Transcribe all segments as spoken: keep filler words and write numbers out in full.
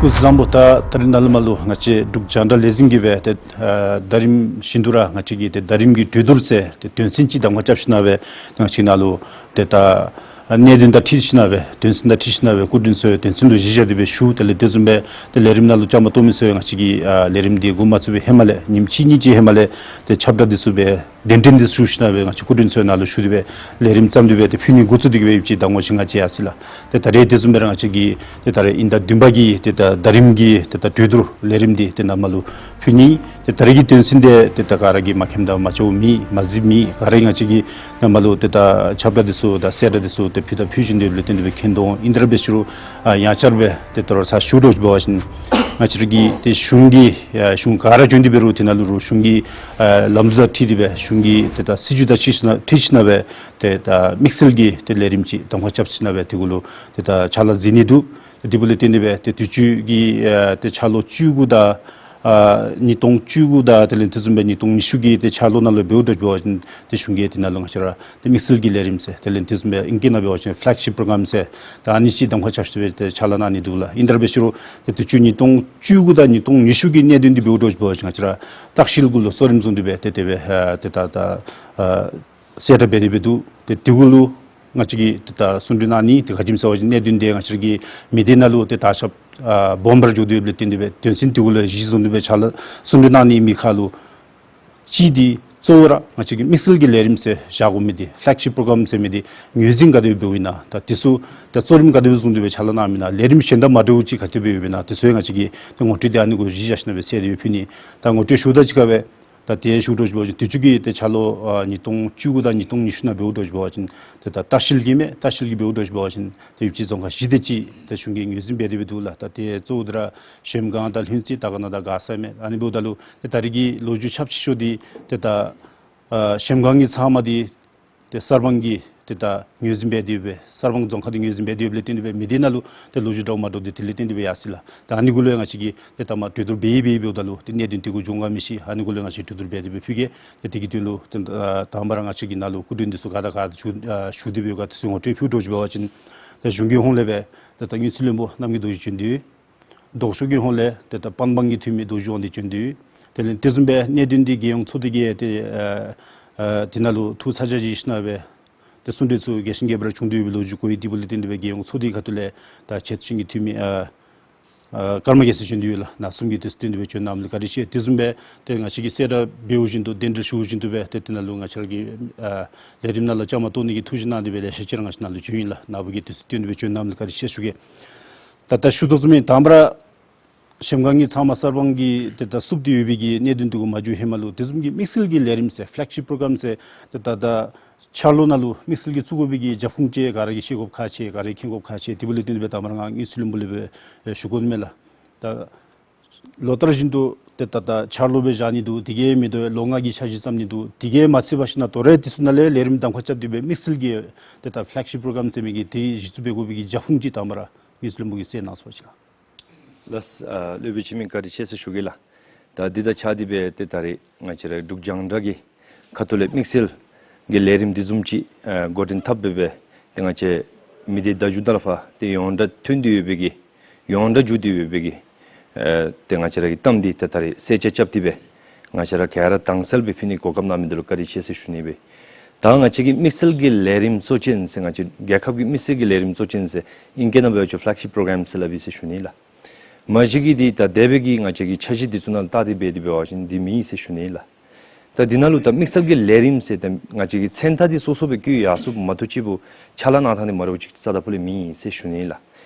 སྐུ་གཟུགས་བཟང་པོ། ད་ད་རིས་ནཱ་ལུ་མར་ལུ་ང་བཅས་འབྲུག་རྒྱང་བསྒྲགས་ལས་འཛིན་གྱིས་སྦེ་ཏེ་ཨ་ཟླ་རིམ་བཞིན་དུ་ར་ང་བཅས་ཀྱིས་ཏེ་ཟླ་རིམ་གྱི་གྲོས་བསྡུར་ཟེར་ཏེ་དོན་ཚན་ཅིག་གདམ་ཁ་རྐྱབ་ཞིནམ་སྦེ་ང་བཅས་ནཱ་ལུ་ཏེ་ད་ཨ་གནད་དོན་དང་འཁྲིལ་ཞིནམ་སྦེ་དོན་ཚན་དང་འཁྲིལ་ཞིནམ་སྦེ་སྐུ་མགྲོན་ཚུ་དོན་ཚན་ལུ་གཞི་བཞག་སྟེ་སྦེ་ཞུ། དེ་ལས་དེ་བཟུམ་སྦེ་ཏེ་ལས་རིམ་ནང་ལུ་བཅའ་མར་གཏོགས་མི་ཚུ་ང་བཅས་ཀྱིས་ཨ་ལས་རིམ་འདི་འགོ་མ་བཙུགས་པའི་ཧེ་མ་ལས་ཉིནམ་གཅིག་གཉིས་ཀྱི་ཧེ་མ་ལས་ཏེ་ཁྱབ་བསྒྲགས་འདི་ཚུ་སྦེ་གདན་འདྲེན་འདི་ཞུ་ཞིནམ་སྦེ་ང་བཅས་སྐུ་མགྲོན་ཚུ་ནཱ་ལུ་ཞུ་སྟེ་སྦེ་ལས་རིམ་བརྩམས་ཏེ་སྦེ་ཏེ་ཕུལ་ནི་འགོ་བཙུགས་ཏེ་གི་སྦེ་ཡོདཔ་ཅིག་ད་ངོ་ཤེས་ང་བཅས་ཡར་སོ་ཡི་ལགས། ཏེ་ད་རེས་དེ་བཟུམ་སྦེ་ར་ང་བཅས་ཀྱིས་ཏེ་ད་རེས་དབྱིན་ཟླ་བདུན་པ་གི་ཏེ་ད་ཟླ་རིམ་གྱི་ཏེ་ད་གྲོས་བསྡུར་ལས་རིམ་འདི་ཏེ་ནཱ་མར་ལུ་ཕུལ་ནི། ཏེ་ད་རེས་ཀྱི་དོན་ཚན་འདི་ཏེ་ད་ག་ར་གིས་མ་མཁྱེནམ་དང་མ་འགྱོཝ་མེད། མ་གཟིགསཔ་མེད། ག་ར་ང་བཅས་ཀྱིས་ནཱ་མར་ལུ་ཏེ་ད་ཁྱབ་བསྒྲགས་འདི་ཚུ་དང་གསལ་བསྒྲགས་འདི་ཚུ་ཏེ་ཕུལ་དང་ཕུལ་བཞིན་དུ་ཡོདཔ་ལས་བརྟེན་ཏེ་སྦེ་མཁྱེན་དོ། ཨིན་ཏེ་ར་འབད་ཞུ་རུང་ཨ་ཡང་བསྐྱར་སྦེ་ཏེ་ད་རུང་ཚར་ཞུ་དོ་ཅིག་འབད་བ་ཅིན་ང་བཅས་ར་གི་ཏེ་གཞུང་གི་ཨ་གཞུང་ག་ར་བྱོན་ཏེ་འབད་རུང་དེ་ནང་ལུ་རུང་གཞུང་གི་ཨ་ལམ་ལུགས་དང་འཁྲིལ་ཏེ་སྦེ་གཞུང་གི་ཏེ་ད་སྲིད་བྱུས་དང་འཁྲིལ་ཞིནམ་འཁྲིལ་ཞིནམ་སྦེ་ཏེ་ད་དམིགས་བསལ་གྱི་ཏེ་ལས་རིམ་ཅིག་གདམ་ཁ་རྐྱབ་ཞིནམ་སྦེ་དེ་གུ་ལུ་ཏེ་ད་ཕྱག་ལཱ་མཛད་ནི་འདུག། ཏེ་དེ་འབདཝ་ལས་བརྟེན་ཏེ་སྦེ་ཏེ་དུས་ཅི་གི་ཨ་ཏེ་འཆར་ལོ་བཅུ་དགུ་དང་ཨ་ཉིས་སྟོང་བཅུ་དགུ་དང་དེ་ལས་དེ་བཟུམ་སྦེ་ཉིས་སྟོང་ཉི་ཤུ་གི་ཏེ་འཆར་ལོ་ནང་ལུ་འབདཝ་འདྲཝ་ཅིག་འབད་བ་ཅིན་ཏེ་གཞུང་གིས་དེ་ནང་ལུ་ང་བཅས་ར་ཏེ་དམིགས་བསལ་གྱི་ལས་རིམ་ཟེར་དེ་ལས་དེ་བཟུམ་སྦེ་ཨིང་སྐད་ནང་འབད་བ་ཅིན་ཕེ་ལེག་ཤིཔ་པྲོ་གརམ་ཟེར་ད་ཨ་ནི་ཅིག་གདམ་ཁ་རྐྱབ་སྟེ་སྦེ་ཏེ་ཕྱག་ལཱ་གནང་ནི་འདུག་ལགས། ཨིན་ཏེ་ར་འབད་ཞུ་རུང་ཏེ་དུས་ཅི་ཉིས་སྟོང་བཅུ་དགུ་དང་ཉིས་སྟོང་ཉི་ཤུ་གི་གནད་དོན་འདི་འབདཝ་འདྲཝ་ཅིག་འབད་བ་ཅིན་ང་བཅས་ར་ལྟ་བཤལ་གུ་ལུ་གཙོ་རིམ་བཟུང་སྟེ་སྦེ་ཏེ་དེ་སྦེ་ཨ་ཏེ་ད་ད་ཨ་གསལ་བསྒྲགས་འབད་དེ་སྦེ་འདུག། ཏེ་དེ་གུ་ལུ་ང་བཅས་ཀྱིས་ཏེ་ད་གསུང་གྲོས་གནང་ནི་དེ་ག་ཅི་སྨོ་ཟེར་བ་ཅིན་གནད་དོན་འདི་ང་བཅས་ར་གི་མི་སྡེ་ནང་ལུ་ཏེ་དར་ཁྱབ་ཨ་སྦོམ་སྦེ་ར་འགྱོ་སྟེ་ཡོདཔ་ལས་བརྟེན་ཏེ་སྦེ་དོན་ཚན་དེ་གུ་ལུ་གཞི་བཟུང་སྟེ་སྦེ་ཕྱག་ལཱ་གསུང་གྲོས་གནང་ནི་མི་ཁར་ལུ་གཅིག་འདི་གཙོ་བོ་ར་ང་བཅས་ཀྱི་དམིགས་བསལ་གྱི་ལས་རིམ་ཟེར་བཞག་དགོ་མི་འདི་ཕེ་ལེག་ཤིཔ་པྲོ་གརམ་ཟེར་མི་འདི་ངོས་འཛིན་ག་དེ་སྦེ་འབདཝ་ཨིན་ན། ད་དེ་ཚུ་ད་གཙོ་རིམ་ག་དེ་སྦེ་བཟུང་སྟེ་སྦེ་ཕྱག་ལཱ་གནངམ་ཨིན་ན། ལས་རིམ་གཞན་དང་མ་འདྲཝ་ཅིག་ག་དེ་སྦེ་ཡོདཔ་ཨིན་ན། དེ་ཚུ་ཡང་ང་བཅས་ཀྱིས་ཏེ་ངོ་སྤྲོད་འདི་ཨ་ནི་གུ་གཞི་བཞག་ཞིནམ་སྦེ་གསལ་ཏེ་སྦེ་ཕུལ་ནི། ད་ངོ་སྤྲོད་ཞུཝ་ད་གཅིག་ཁར་སྦེ་ད་དེ་ཞུཝ་འདྲཝ་ཅིག་འབད་བ་ཅིན་དུས་ཅི་གི་ཏེ་འཆར་ལོ་ཨ་ཉིས་སྟོང་བཅུ་དགུ་དང་ཉིས་སྟོང་ཉི་ཤུ་ནང་འབདཝ་འདྲཝ་ཅིག་འབད་བ་ཅིན་ཏེ་ད་ལྟ་བཤལ་གྱི་མས། ལྟ་བཤལ་གྱི་འབདཝ་འདྲཝ་ཅིག་འབད་བ་ཅིན་ཏེ་ཡོདཔ་ཅིག་རྫོང་ཁག་བཞི་དེ་ཅིག་ཏེ་གཞུང་གིས་ངོས་འཛིན་འབད་དེ་སྦེ་འདུག་ལགས། ད་ཏེ་གཙོ་བོ་འདི་ར་གཞལམ་སྒང་དང་ལྷུན་རྩེ་དར་དཀར་ན་དང་མགར་ས་མས། ཨ་ནི་འབདཝ་ད་ལུ་ཏེ་ད་རེས་ཀྱི་ལོ་རྒྱུས་ཁྱབ་ཆེ་ཤོས་འདི་ཏེ་ད་ཨ་གཞལམ་སྒང་གི་ཚབ་མ་འདི་ཏེ་གསར་སྤང་གིས་ཏེ་ད་ངོས་འཛིན་འབད་དེ་སྦེ་གསར་སྤང་རྫོང་ཁག་འདི་ངོས་འཛིན་འབད་དེ་ཡོདཔ་ལས་བརྟེན་ཏེ་སྦེ་མི་སྡེ་ནང་ལུ་ཏེ་ལོ་རྒྱུས་འདྲཝ་མ་འདྲཝ་འདི་དེ་ལས་བརྟེན་ཏེ་སྦེ་ཡར་སོ་ཡི་ལགས། ད་ཨ་ནི་གུ་ལུ་ཡང་ང་བཅས་ཀྱིས་ཏེ་ད་མར་གྲོས་བསྡུར་འབད་ཡི་འབད་ཡི་འབདཝ་ད་ལུ་ཏེ་གནད་དོན་དེ་གུ་འགྱོ་ག་མི་ཤེས། ཨ་ནི་གུ་ལུ་ཡང་ང་བཅས་གྲོས་བསྡུར་འབད་དེ་སྦེ་ཕུལ་གེ། ཏེ་དེ་གི་དོན་ལུ་ཏེ་ད་དང་པ་ར་ང་བཅས་ཀྱིས་ནཱ་ལུ་སྐུ་མགྲོན་འདི་ཚུ་ག་དང་ག་ཞུ་ཨ་ཞུ་སྟེ་སྦེ་ཡོད་ག་དེ་ཚུ་ངོ་སྤྲོད་ཕུལཝ་འདྲཝ་ཅིག་འབད་བ་ཅིན་ད་གཞུང་གི་ཧོངས་ལས་སྦེ་ཏེ་ད་དངུལ་རྩིས་བློན་པོ་རྣམ་རྒྱལ་རྡོ་རྗེ་བྱོན་ཏེ་ཡོད། ལྡོག་ཕྱོགས་ཀྱི་ཧོངས་ལས་ཏེ་ད་པན་སྤང་གི་འཐུས་མི་རྡོ་རྗེ་དབང་འདུས་བྱོན་ཏེ་ཡོད། དེ་ལས་དེ་བཟུམ་སྦེ་གནད་དོན་འདི་རྒྱལ་ཡོངས་ཚོགས་སྡེ་གིས་ཏེ་ཨ་ཨ་དེ་ནང་ལུ་ཐུགས་ཚ་གྱང་བཞེས་ཞིནམ་སྦེ་ཏེ་གསུང་གྲོས་ཚུ་རྒྱས་ཤིང་རྒྱས་པ་ར་བྱུང་སྟེ་ཡོད་པའི་ལོ་རྒྱུས་གོ་ཡི། དེ་འབདཝ་ལས་བརྟེན་ཏེ་སྦེ་རྒྱལ་ཡོངས་ཚོགས་སྡེ་གི་ཁ་ཐུག་ལས་ད་ཆེ་མཐོང་གི་འཐུས་མི་ཨ་ཨ་ཀརྨ་རྒྱལ་མཚན་བྱོན་ཏེ་ཡོད་ལགས། ནཱ་གསུམ་གྱིས་དུས་ཚོད་བཏོན་ཏེ་སྦེ་བྱོན་གནངམ་ལས་བཀའ་དྲིན་ཆེ། དེ་བཟུམ་སྦེ་ཏེ་ང་བཅས་ཀྱིས་གསལ་བསྒྲགས་འབདཝ་བཞིན་དུ་གདན་འདྲེན་ཞུ་བཞིན་དུ་སྦེ་ཏེ་དེ་ནང་ལུ་ང་བཅས་ར་གི་ཨ་ལས་རིམ་ནང་ལུ་བཅའ་མར་གཏོགས་ནི་གི་ཐུགས་བཞེད་གནང་སྟེ་སྦེ་ལེ་ཤ་ཅིག་ར་ང་བཅས་ནཱ་ལུ་བྱོན་ཡི་ལགས། ནཱ་བུ་གིས་དུས་ཚོད་བཏོན་ཏེ་སྦེ་བྱོན་གནངམ་ལས་བཀའ་དྲིན་ཆེ་ཞུ་གེ། ད་ད་ཞུ་དོ་བཟུམ་ཨིན། དང་པ་ར་གཞལམ་སྒང་གི་ཚབ་མ་གསར་སྤང་གིས་ཏེ་ད་བསུབ་སྟེ་ཡོད་པའི་གི་གནད་དོན་དེ་གུ་མ་འགྱོ་ཧེ་མ་ལུ་དེ་བཟུམ་གྱི་དམིགས་བསལ་གྱི་ལས་རིམ་ཟེར་ཕེ་ལེག་ཤིཔ་པྲོ་གརམ་ཟེར་ཏེ་ད་ད་འཆར་ལོ་ནང་ལུ་དམིགས་བསལ་གྱི་བཙུགས་དགོ་པའི་གི་རྒྱབ་ཁུངས་ཅིག་ག་ར་གིས་ཤེས་དགོཔ་ཁག་ཆེ། ག་ར་གིས་མཁྱེན་དགོཔ་ཁག་ཆེ། དེ་འབདཝ་ལས་བརྟེན་ཏེ་སྦེ་དང་པ་ར་ང་དངུལ་རྩིས་བློན་པོ་ལས་སྦེ་ཞུ་དགོ་ནི་མས་ལགས། ད་ལོ་ལྟར་བཞིན་དུ་ཏེ་ད་ད་འཆར་ལོ་སྦེ་བཞག་ནི་འདུག། དེ་གིས་མི་དོ་ལོ་ལྔ་གི་འཆར་གཞི་བརྩམ་ནི་འདུག། དེ་གིས་མ་ཚད་པར་ཞིན་ན་དོ་རུང་དེ་ཚུ་ནང་ལས་ལས་རིམ་གདམ་ཁ་རྐྱབ་སྟེ་སྦེ་དམིགས་བསལ་གྱི་ཏེ་ད་ཕེ་ལེག་ཤིཔ་པྲོ་གརམ་ཟེར་མི་གི་དེ་གཞི་བཙུགས་འབད་དགོ་པའི་གི་རྒྱབ་ཁུངས་ཅིག་དང་པ་ར་དངུལ་རྩིས་བློན་པོ་གིས་གསལ་གནང་ཟེར་བ་ཅིན་ལགས། ལགས། ཨ་སློབ་དཔོན་འཆི་མེད་བཀའ་དྲིན་ཆེ་ཟེར་ཞུ་གེ་ལགས། ད་འདི་དང་ཆ་འདི་སྦེ་ཏེ་ད་རེས་ང་བཅས་ར་འབྲུག་རྒྱང་བསྒྲགས་ཀྱི་ཁ་ཐུག་ལས་དམིགས་བསལ་གྱི་ལས་རིམ་འདི་བཟུམ་ཅིག་ཨ་འགོ་འདྲེན་འཐབ་སྦེ་སྦེ་ཏེ་ང་བཅས་མི་སྡེ་བརྡ་བརྒྱུད་དང་ལགས་ཏེ་ཡོངས་གྲགས་ཐོན་ཏེ་ཡོད་པའི་གི་ཡོངས་གྲགས་གྱུར་ཏེ་ཡོད་པའི་གི་ཨ་ཏེ་ང་བཅས་ར་གི་གཏམ་འདི་ཏེ་ད་རེས་གསལ་ཆ་རྐྱབ་སྟེ་སྦེ་ང་བཅས་ར་ག་ར་དྭངས་གསལ་སྦེ་ཕུལ་ནི་གོ་སྐབས་གནང་མི་འདི་ལུ་བཀའ་དྲིན་ཆེ་ཟེར་ཞུ་ནི་སྦེ། ད་ང་བཅས་ཀྱི་དམིགས་བསལ་གྱི་ལས་རིམ་གཙོ་ཅན་ཟེར་ང་བཅས་རྒྱལ་ཁབ་ཀྱི་དམིགས་བསལ་གྱི་ལས་རིམ་གཙོ་ཅན་ཟེར་ཨིང་སྐད་ནང་འབད་བ་ཅིན་ཕེ་ལེག་ཤིཔ་པྲོ་གརམ་ཟེར་སླབ་ཨིན་ཟེར་ཞུ་ནི་ལགས། མ་གཞི་གི་འདི་ད་དེ་སྦེ་གི་ང་བཅས་ཀྱི་འཆར་གཞི་འདི་ཚུ་ནང་བལྟ་སྟེ་འབད་དེ་འབད་བ་ཅིན་འདི་མེད་ཟེར་ཞུ་ནི་ལགས། ད་འདི་ནང་ལུ་ད་དམིགས་བསལ་གྱི་ལས་རིམ་ཟེར་ད་ང་བཅས་ཀྱི་མཚན་རྟགས་འདི་སོ་སོ་སྦེ་བཀོད་ཡར་སོངམ་མ་གཏོགས་ཅིག་པོ་ཕྱག་ལཱ་གནང་ཐངས་འདི་མ་འདྲཝ་ཅིག་རྩ་དང་ཕུ་ལས་མེད་ཟེར་ཞུ་ནི་ལགས།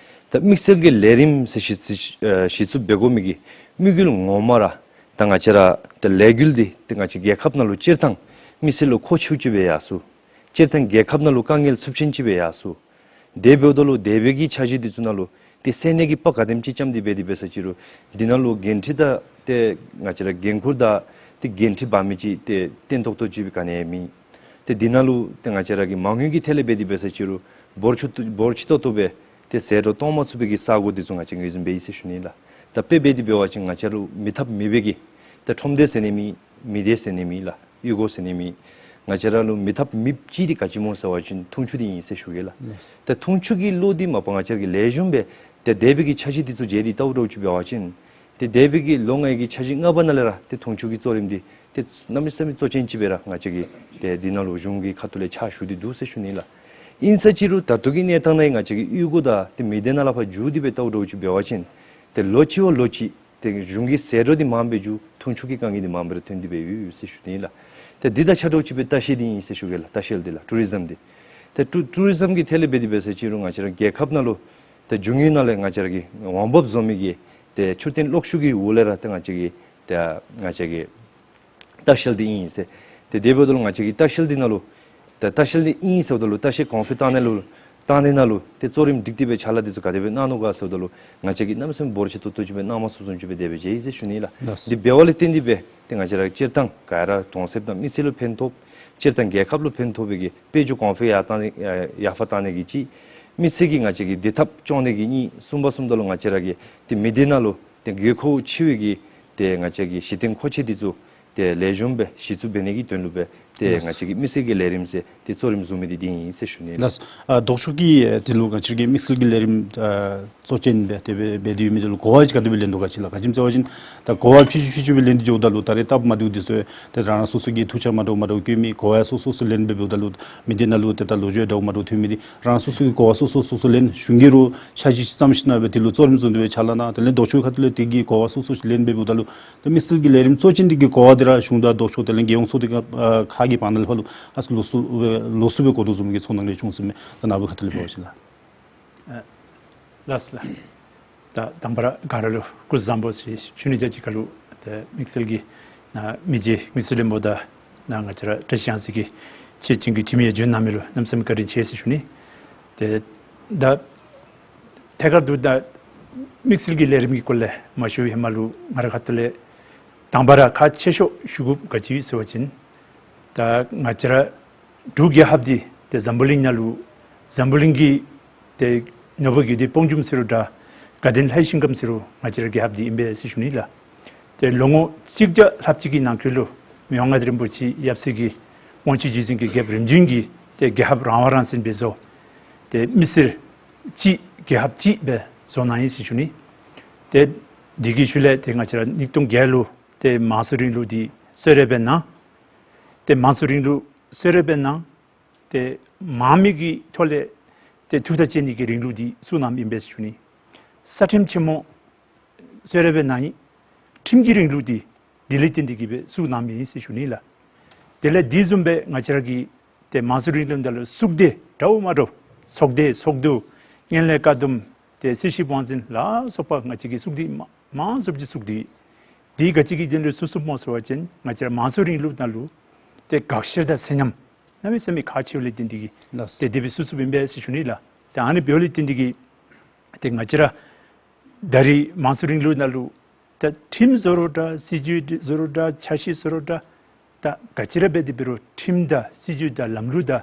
ད་དམིགས་བསལ་གྱི་ལས་རིམ་ཟེར་གཞི་གཞི་བཙུགས་འབད་དགོ་མི་གི་དམིགས་ཡུལ་ངོ་མ་ར་ད་ང་བཅས་ར་ད་ལས་འགུལ་འདི་ད་ང་བཅས་རྒྱལ་ཁབ་ནང་ལུ་སྤྱིར་བཏང་མི་སེར་ལུ་མཁོ་ཆེཝ་ཅིག་སྦེ་ཡར་སོང་། སྤྱིར་བཏང་རྒྱལ་ཁབ་ནང་ལུ་དཀའ་ངལ་ཚབས་ཆེན་ཅིག་སྦེ་ཡར་སོང་། དེ་འབདཝ་ད་ལུ་དེ་སྦེ་གི་འཆར་གཞི་འདི་ཚུ་ནང་ལུ་ཏེ་སེམས་ནང་གི་དཔའ་ག་དེམ་ཅིག་བཅམ་སྟེ་འབད་དེ་འབད་ས་ཅིག་རུང་འདི་ནང་ལུ་འགན་འཁྲི་དང་ཏེ་ང་བཅས་ར་འགན་ཁུར་དང་ཏེ་འགན་འཁྲི་འབག་མི་ཅིག་ཏེ་བརྟན་ཏོག་ཏོ་ཅིག་སྦེ་ག་ནི་ཡང་མེད། ཏེ་འདི་ནང་ལུ་ཏེ་ང་བཅས་ར་གི་མ་དངུལ་གྱི་ཐད་ལས་འབད་དེ་འབད་ས་ཅིག་རུང་འབོར་ཆེ་ཏོག་འབོར་ཆེ་ཏོག་ཏོ་སྦེ་ཏེ་ཟད་འགྲོ་གཏོང་མ་ཚུགས་པའི་གི་ས་གོ་འདི་ཚུ་ང་བཅས་ངོས་འཛིན་འབད་ཡི་ཟེར་ཞུ་ནི་ལགས། ད་དཔེ་འབད་དེ་འབད་བ་ཅིན་ང་བཅས་ར་མི་ཐབས་མེད་པའི་གི་ད་ཁྲོམ་སྡེ་ཟེར་ནི་མེད། མི་སྡེ་ཟེར་ནི་མེད་ལགས། གཡུས་སྒོ་ཟེར་ནི་མེད། ང་བཅས་ར་ལུ་མི་ཐབས་མེདཔ་ཅིག་འདི་ག་ཅི་སྨོ་ཟེར་བ་ཅིན་འཐུང་ཆུ་འདི་ཨིན་ཟེར་ཞུ་གེ་ལགས། ལགས། ད་འཐུང་ཆུ་གི་བློ་འདི་མ་པ་ང་བཅས་ར་གིས་ལེགས་ཤོམ་སྦེ་ ཏེ་འདས་པའི་གི་འཆར་གཞི་འདི་ཚུ་མཇལ་ཏེ་བལྟཝ་ད་ཅིག་འབད་བ་ཅིན་ཏེ་འདས་པའི་གི་ལོ་ལྔའི་གི་འཆར་གཞི་ལྔ་པ་ནང་ལས་ར་ཏེ་དུང་ཕྱུར་གྱི་གཙོ་རིམ་འདི་ཏེ་གནམ་མེད་ས་མེད་གཙོ་ཅན་ཅིག་སྦེ་ར་ང་བཅས་ཀྱི་ཏེ་འདི་ནང་ལུ་གཞུང་གི་ཁ་ཐུག་ལས་ཕྱག་ཞུ་སྟེ་འདུག་ཟེར་ཞུ་ནི་ལགས། ཨིན་ས་ཅིག་རུང་ད་ལྟོ་གི་གནས་སྟངས་ནང་ང་བཅས་ཀྱི་གཡུས་སྒོ་དང་ཏེ་མི་སྡེ་ནང་ལས་ཕར་བརྒྱུད་དེ་སྦེ་བལྟཝ་ད་ཅིག་འབད་བ་ཅིན་ཏེ་ལོ་གཅིག་བ་ལོ་གཅིག་ཏེ་གཞུང་གི་ཟད་འགྲོ་འདི་མངམ་སྦེ་འགྱོ། དུང་ཕྱུར་གྱི་དཀའ་ངལ་འདི་མངམ་སྦེ་ར་ཐོན་ཏེ་སྦེ་ཡོད་ཟེར་ཞུ་ནི་ལགས། ཏེ་འདི་དང་ཆ་འདྲཝ་ཅིག་སྦེ་ལྟ་བཤལ་འདི་ཨིན་ཟེར་ཞུ་གེ་ལགས། ལྟ་བཤལ་འདི་ལགས་ཊུ་རི་ཛམ་འདི། ཏེ་ཊུ་ཊུ་རི་ཛམ་གྱི་ཐད་ལས་འབད་དེ་འབད་ས་ཅིག་རུང་ང་བཅས་ར་རྒྱལ་ཁབ་ནང་ལུ་ཏེ་འབྱུང་ཡོད་ནང་ལས་ང་བཅས་ར་གི་འོང་འབབ་བཟོ་མི་གི་ཏེ་མཆོད་རྟེན་གློག་ཤུགས་ཀྱི་འོག་ལས་ར་ཏེ་ང་བཅས་ཀྱི་ཏེ་ང་བཅས་ཀྱི་ལྟ་བཤལ་འདི་ཨིན་ཟེར། ཏེ་དེ་འབདཝ་ད་ལུ་ང་བཅས་ཀྱི་ལྟ་བཤལ་འདི་ནང་ལུ་ཏེ་ལྟ་བཤལ་འདི་ཨིན་ཟེརཝ་ད་ལུ་ལྟ་བཤལ་གོང་འཕེལ་བཏང་ནི་ལུ་བཏང་ནི་ནང་ལུ་ཏེ་གཙོ་རིམ་སྒྲིག་སྟེ་སྦེ་ཕྱག་ལཱ་འདི་ཚུ་ག་དེ་སྦེ་གནང་ནུག་ག་ཟེརཝ་ད་ལུ་ང་བཅས་ཀྱིས་གནམ་མེད་ས་མེད་འབོར་ཆེ་ཏོག་ཏོ་ཅིག་སྦེ་གནང་མ་ཚུགས་བཟུམ་ཅིག་སྦེ་དེ་སྦེ་མཇལ་ཡི་ཟེར་ཞུ་ནི་ལགས། ལགས་སོ། འདི་འབདཝ་ལས་བརྟེན་ཏེ་སྦེ་ཏེ་ང་བཅས་ར་སྤྱིར་བཏང་ག་ར་གྲོང་གསེབ་དང་མི་སེར་ལུ་ཕན་ཐོགས། སྤྱིར་བཏང་རྒྱལ་ཁབ་ལུ་ཕན་ཐོགས་པའི་གི་དཔལ་འབྱོར་གོང་འཕེལ་ཡར་བཏང་ནི་ཡར་འཕར་བཏང་ནི་གི་གཅིག། མི་སེར་གྱི་ང་བཅས་ཀྱི་བདེ་ཐབས་སྐྱོང་ནི་གི་གཉིས། གསུམ་པ་གསུམ་ད་ལུ་ང་བཅས་ར་གི་ཏེ་མི་སྡེ་ནང་ལུ་ཏེ་དགོས་མཁོ་ཆེ་བའི་གི་ཏེ་ང་བཅས་ཀྱི་གཞི་རྟེན་མཁོ་ཆས་འདི་ཚུ་ཏེ་ལེགས་ཤོམ་སྦེ་གཞི་བཙུགས་འབད་ནི་གི་དོན་ལུ་སྦེ་ཏེ་ལགས་སོ། ང་བཅས་ཀྱི་དམིགས་བསལ་གྱི་ལས་རིམ་ཟེར་ཏེ་གཙོ་རིམ་བཟུང་མི་འདི་འདི་ཨིན་ཟེར་ཞུ་ནི་ལགས། ལགས་སོ། ཨ་ལྡོག་ཕྱོགས་ཀྱི་ཨ་འདི་ལུ་ང་བཅས་ཀྱི་དམིགས་བསལ་གྱི་ལས་རིམ་ཨ་གཙོ་ཅན་སྦེ་དེ་སྦེ་འབད་དེ་ཡོད་མི་འདི་ལུ་གོ་བ་ཅིག་ག་དེ་སྦེ་ལེན་དོ་ག་ཅིག་ལགས། ག་ཅི་སྨོ་ཟེར་བ་ཅིན་ད་གོ་བ་ཕྱི་ཕྱི་ཕྱི་སྦེ་ལེན་ཏེ་འགྱོཝ་ད་ལུ་ད་རེས་སྟབས་མ་བདེཝ་འདི་ཚུ་ཏེ་རང་རང་སོ་སོ་གི་ཐུགས་འཆར་མ་འདྲཝ་མ་འདྲཝ་བཀོད་མི་གོ་བ་སོ་སོ་སོ་ལེན་སྦེ་འབདཝ་ད་ལུ་མི་སྡེ་ནང་ལུ་ཏེ་ད་ལོ་རྒྱུས་འདྲཝ་མ་འདྲཝ་ཐོན་མི་འདི་རང་སོ་སོ་གི་གོ་བ་སོ་སོ་སོ་སོ་ལེན། གཞུང་གིས་རུང་འཆར་གཞི་ཅིག་བརྩམས་ཞིནམ་སྦེ་དེ་ལུ་གཙོ་རིམ་བཟུང་སྟེ་སྦེ་ཕྱག་ལཱ་གནང་། དེ་ལས་ལྡོག་ཕྱོགས་ཁ་ཐུག་ལས་དེ་གི་གོ་བ་སོ་སོ་སོ་ལེན་སྦེ་འབདཝ་ད་ལུ་ཏེ་དམིགས་བསལ་གྱི་ལས་རིམ་གཙོ་ཅན་འདི་གི་གོ་བ་འདི་ར་གཞུང་དང་ལྡོག་ཕྱོགས་དེ་ལས་རྒྱལ་ཡོངས་ཚོགས་སྡེ་ཁག་ཁག་གི་བར་ན་ལས་ཕར་ལུ་ཨ་ལོགས་སུ་ལོགས་སུ་སྦེ་གོ་དོ་བཟུམ་གྱི་ཚོར་སྣང་རེ་བྱུང་ཟེར་མས། ད་ནཱ་བུ་ཁ་ཐུག་ལས་འབད་བ་ཅིན་ལགས། ཨ་ལགས་སོ་ལགས། ད་དང་པ་ར་ག་ར་ལུ་སྐུ་གཟུགས་བཟང་པོ་ཟེར་ཞུ་ནི། ད་ཅི་ཁ་ལུ་ད་དམིགས་བསལ་གྱི་ནཱ་མི་རྗེ་དངུལ་རྩིས་བློན་པོ་དང་ནཱ་ང་བཅས་ར་བཀྲ་ཤིས་གཡང་རྩེ་གི་ཆེད་བྱོན་གྱི་འཐུས་མི་ཡང་བྱོན་གནང་མི་ལུ་གནམ་མེད་ས་མེད་བཀའ་དྲིན་ཆེ་ཟེར་ཞུ་ནི། ཏེ་ད་ཐད་ཀར་དུ་ད་དམིགས་བསལ་གྱི་ལས་རིམ་གྱི་སྐོར་ལས་མ་ཞུ་བའི་ཧེ་མ་ལུ་ང་རའི་ཁ་ཐུག་ལས་དང་པ་ར་ཁག་ཆེ་ཤོས་ཞུ་དགོཔ་ག་ཅི་ཡོད་ཟེར་བ་ཅིན་ད་ང་བཅས་ར་འབྲུག་རྒྱལ་ཁབ་འདི་ཏེ་འཛམ་བུ་གླིང་ནང་ལུ་འཛམ་བུ་གླིང་གི་ཏེ་ནོར་བུ་དགེ་ལྡན་སྤུངས་རྒྱུད་ཟེར་རུང་འདྲ། དགའ་ལྡན་ལྷ་ཡི་ཞིང་ཁམས་ཟེར་རུང་ང་བཅས་ར་རྒྱལ་ཁབ་འདི་ཨིན་པས་ཟེར་ཞུ་ནི་ལགས། ཏེ་ལོ་ངོ་གཅིག་བརྒྱ་ལྷགཔ་ཅིག་གི་ནང་འཁོད་ལུ་མི་དབང་མངའ་བདག་རིན་པོ་ཆེ་ཡབ་སྲས་ཀྱི་དབང་ཕྱུག་རྗེ་བཙུན་གྱི་རྒྱལ་ཁབ་རིམ་བྱོན་གྱིས་ཏེ་རྒྱལ་ཁབ་རང་དབང་རང་བཙན་སྦེ་བཟོ། ཏེ་མི་སེར་གཅིག་རྒྱལ་ཁབ་གཅིག་སྦེ་བཟོ་གནང་ཡི་ཟེར་ཞུ་ནི། ཏེ་དེ་གི་ཤུལ་ལས་ཏེ་ང་བཅས་ར་གཉིས་སྟོང་བརྒྱད་ལུ་ཏེ་མང་གཙོའི་རིང་ལུགས་འདི་གསོལ་རས་སྦེ་གནང་། ཏེ་མང་གཙོའི་རིང་ལུགས་གསོལ་རས་སྦེ་གནང་། ཏེ་མང་མོས་ཀྱི་ཐོག་ལས་ཏེ་ཐུགས་ཐག་བཅད་ནི་གི་རིང་ལུགས་འདི་བཙུགས་གནངམ་ཨིན་པས་ཟེར་ཞུ་ནི། རྩ་ཁྲིམས་ཆེན་མོ་གསོལ་རས་སྦེ་གནང་ཡི། ཁྲིམས་ཀྱི་རིང་ལུགས་འདི་དེ་ལས་བརྟེན་ཏེ་གིས་སྦེ་བཙུགས་གནངམ་ཨིན་ཟེར་ཞུ་ནི་ལགས། དེ་ལས་དེ་བཟུམ་སྦེ་ང་བཅས་ར་གི་ཏེ་མང་གཙོའི་རིང་ལུགས་ནང་ལུ་གསུག་སྡེ་འདྲཝ་མ་འདྲཝ་ཚོགས་སྡེ་ཚོགས་འདུ་ངན་ལྷད་བཀག་སྡོམ་ཏེ་སྲིད་ཞིའི་དབང་འཛིན་ལ་སོགས་པ་ང་བཅས་ཀྱིས་གསུག་སྡེ་མ་མང་སུ་ཅིག་བཙུགས་ཏེ་འདི་ག་ཅི་གི་དོན་ལས་བཙུགས་བཙུགསཔ་སྨོ་ཟེར་བ་ཅིན་ང་བཅས་ར་མང་གཙོའི་རིང་ལུགས་ནང་ལུ་ཏེ་དགག་བཤེར་དང་ཚད་མཉམ་གནམ་མེད་ས་མེད་ཁག་ཆེཝ་ལས་བརྟེན་ཏེ་གིས་ལགས། ཏེ་དེ་སྦེ་བཙུགས་བཙུགསཔ་ཨིན་པས་ཟེར་ཞུ་ནི་ལགས། ཏེ་ཨ་ནི་འབདཝ་ལས་བརྟེན་ཏེ་གིས་ཏེ་ང་བཅས་ར་ད་རེས་མང་གཙོའི་རིང་ལུགས་ནང་ལུ་ད་ཁྲིམས་བཟོ་རུང་འདྲ་སྲིད་བྱུས་བཟོ་རུང་འདྲ་འཆར་གཞི་བཟོ་རུང་འདྲ་ད་ག་ཅི་ར་འབད་དེ་འབད་རུང་ཁྲིམས་དང་སྲིད་བྱུས་དང་ལམ་ལུགས་དང་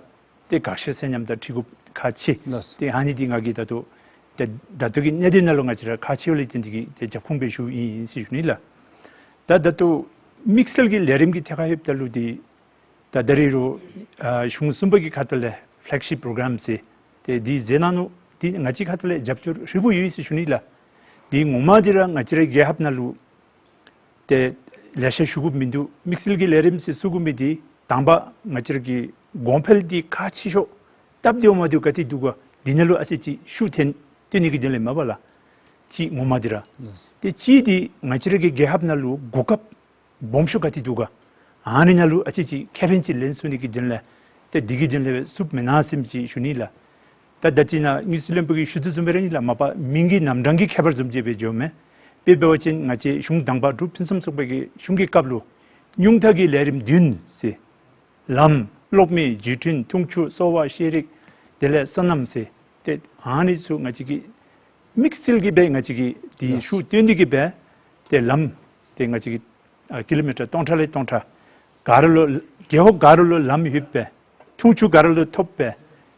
ཏེ་དགག་བཤེར་ཚད་མཉམ་དང་འཁྲིལ་དགོཔ་ཁག་ཆེ། ལགས། ཏེ་ཨ་ནི་འདི་ང་གིས་ད་ལྟོ་ད་ད་ལྟོ་གི་གནད་དོན་ནང་ལུ་ང་བཅས་ར་ཁག་ཆེཝ་ལས་བརྟེན་ཏེ་གིས་ཏེ་རྒྱབ་ཁུངས་སྦེ་ཞུཝ་ཨིན་ཟེར་ཞུ་ནི་ལགས། ད་ད་ལྟོ་དམིགས་བསལ་གྱི་ལས་རིམ་གྱི་ཐད་ཁར་ལྷོདཔ་ད་ལུ་འདི་ད་ད་རེས་རུང་ཨ་གཞུང་གསུམ་པ་གི་ཁ་ཐུག་ལས་ཕེ་ལེག་ཤིཔ་པྲོ་གརམ་ཟེར་ཏེ་འདི་མཛད་གནང་ནུག། འདི་ང་བཅས་ཁ་ཐུག་ལས་རྒྱབ་སྐྱོར་ཧྲིལ་བུ་ཡོད་ཟེར་ཞུ་ནི་ལགས། འདི་ངོ་མ་འདི་ར་ང་བཅས་རའི་རྒྱལ་ཁབ་ནང་ལུ་ཏེ་ལེ་ཤ་ཞུ་དགོཔ་མིན་འདུག། དམིགས་བསལ་གྱི་ལས་རིམ་ཟེར་ཞུ་དགོ་མི་འདི་དང་པ་ང་བཅས་ར་གི་གོང་འཕེལ་འདི་ཁག་ཆེ་ཤོས་སྟབས་བདེཝ་མ་བདེཝ་ག་ཏེ་འདུག་ག་འདི་ནང་ལུ་ཨ་ཙི་ཅིག་ཤུགས་བཏོན་བཏོན་ནི་གི་དོན་ལས་མས་པ་ལགས། གཅིག་ངོ་མ་འདི་ར། ལགས། ཏེ་གཅིག་འདི་ང་བཅས་ར་གི་རྒྱལ་ཁབ་ནང་ལུ་གོ་སྐབས་སྦོམ་ཤོས་ག་ཏེ་འདུག་ག་ཨ་ནི་ནང་ལུ་ཨ་ཙི་ཅིག་ཁེ་ཕན་ཅིག་ལེན་ཚུགས་ནི་གི་དོན་ལས་ཏེ་འདི་གི་དོན་ལས་སྦེ་བཙུགསཔ་མེན་ན་བསམ་ཅིག་ཞུ་ནི་ལགས། ད་ད་ཅི་ནཱ་དངུལ་རྩིས་བློན་པོ་གིས་ཞུ་དོ་བཟུམ་སྦེ་ར་ཨིན་ལགས། མ་པ་མིང་གི་རྣམ་གྲངས་ཀྱི་ཁྱད་པར་བཟུམ་ཅིག་སྦེ་འགྱོཝ་མས། དཔེ་འབད་བ་ཅིན་ང་བཅས་གཞུང་དང་པ་འབྲུག་ཕུན་སུམ་ཚོགས་པའི་གི་གཞུང་གི་སྐབས་ལུ་ཉུང་མཐའ་གི་ལས་རིམ་བདུན་ཟེར་ལམ་གློག་མེ་རྒྱུ་འཕྲུལ་འཐུང་ཆུ་གསོ་བ་ཤེས་རིག་དེ་ལས་སོ་ནམ་ཟེར་ཏེ་ཨ་ནི་ཚུ་ང་བཅས་ཀྱི་དམིགས་བསལ་གྱི་སྦེ་ང་བཅས་ཀྱིས་འདི་ལགས། ཤུགས་བཏོན་ཏེ་གིས་སྦེ་ཏེ་ལམ་ཏེ་ང་བཅས་ཀྱི་ཨ་ཀི་ལོ་མི་ཊར་སྟོང་ཕྲག་ལས་སྟོང་ཕྲག་ག་ར་ལུ་རྒེད་འོག་ག་ར་ལུ་ལམ་ཡོདཔ་སྦེ་འཐུང་ཆུ་ག་ར་ལུ་ཐོབ་སྦེ་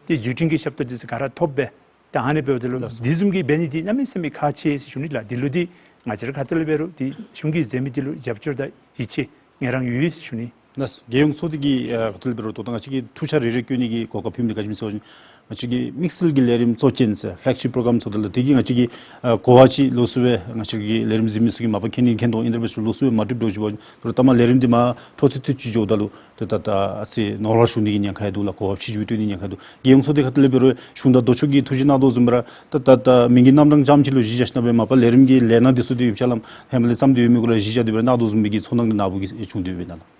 ཏེ་རྒྱུ་འཕྲུལ་གྱི་ཞབས་ཏོག་འདི་ཚུ་ག་ར་ཐོབ་སྦེ་ཏེ་ཨ་ནི་འབདཝ་ད་ལུ་ལགས་སོ། འདི་བཟུམ་གྱི་འབད་ནི་འདི་གནམ་མེད་ས་མེད་ཁག་ཆེ་ཟེར་ཞུ་ནི་ལགས། འདི་ལུ་འདི་ང་བཅས་ར་ཁ་ཐུག་ལས་འབད་རུང་འདི་གཞུང་གིས་མཛད་མི་འདི་ལུ་རྒྱབ་སྐྱོར་དང་ཡིད་ཆེས་ངལ་རངས་ཡོད་ཟེར་ཞུ་ནི། ལགས། རྒྱལ་ཡོངས་ཚོགས་སྡེ་གི་ཨ་ཁ་ཐུག་ལས་འབད་རུང་ད་ལྟོ་ང་བཅས་ཀྱིས་ཐུགས་འཆར་རེ་རེ་བཀོད་ནི་གི་གོ་སྐབས་ཕུལ་མི་འདི་ག་ཅི་སྨོ་ཟེར་བ་ཅིན་ང་བཅས་ཀྱི་དམིགས་བསལ་གྱི་ལས་རིམ་གཙོ་ཅན་ཟེར་ཕེ་ལེག་ཤིཔ་པྲོ་གརམ་ཟེརཝ་ད་ལུ་དེ་གིས་ང་བཅས་ཀྱིས་ཨ་གོ་བ་ཅིག་ལོགས་སུ་སྦེ་ང་བཅས་ཀྱི་ལས་རིམ་གཟིགས་མི་ཚུ་གིས་མ་པ་མཁྱེན་ནི་མཁྱེན་དོ་ཨིན་ཏེ་འབད་ཞུ་ལོགས་སུ་སྦེ་མ་འགྲུབ་འགྱོ་ཞུ་བ་ཅིན་ད་ལྟ་མ་ལས་རིམ་འདི་མ་འཕྲོ་མཐུད་མཐུད་ཅིག་འགྱོཝ་ད་ལུ་ཏེ་ད་ད་ཨ་ཙི་ནོར་བ་ཞུགས་ནི་གི་ཉེན་ཁ་ཡང་འདུག་ལགས། གོ་བ་ཕྱིས་ཅིག་སྦེ་སྤྲོད་ནི་ཉེན་ཁ་འདུག། རྒྱལ་ཡོངས་ཚོགས་སྡེ་ཁ་ཐུག་ལས་འབད་རུང་གཞུང་དང་ལྡོག་ཕྱོགས་ཀྱིས་ཐུགས་བཞེད་གནང་དོ་བཟུམ་སྦེ་ར་ད་ད་ད་མིང་གི་རྣམ་གྲངས་ཙམ་ཅིག་ལུ་གཞི་བཞག་ཞིནམ་སྦེ་མ་པ་ལས་རིམ་གྱི་ལས་སྣ་འདི་ཚུ་འདི་ཡུདཔ་ཅིག་ཧ་ལམ་ཧེ་མ་ལས་བརྩམས་ཏེ་ཡོད་མི་གུ་ལུ་གཞི་བཞག་སྟེ་སྦེ་གནང་དོ་བཟུམ་མའི་གི་ཚོར་སྣང་འདི་ནཱ་བུ་གིས་བྱུང་སྟེ་ཡོད་པས་ན་ལགས།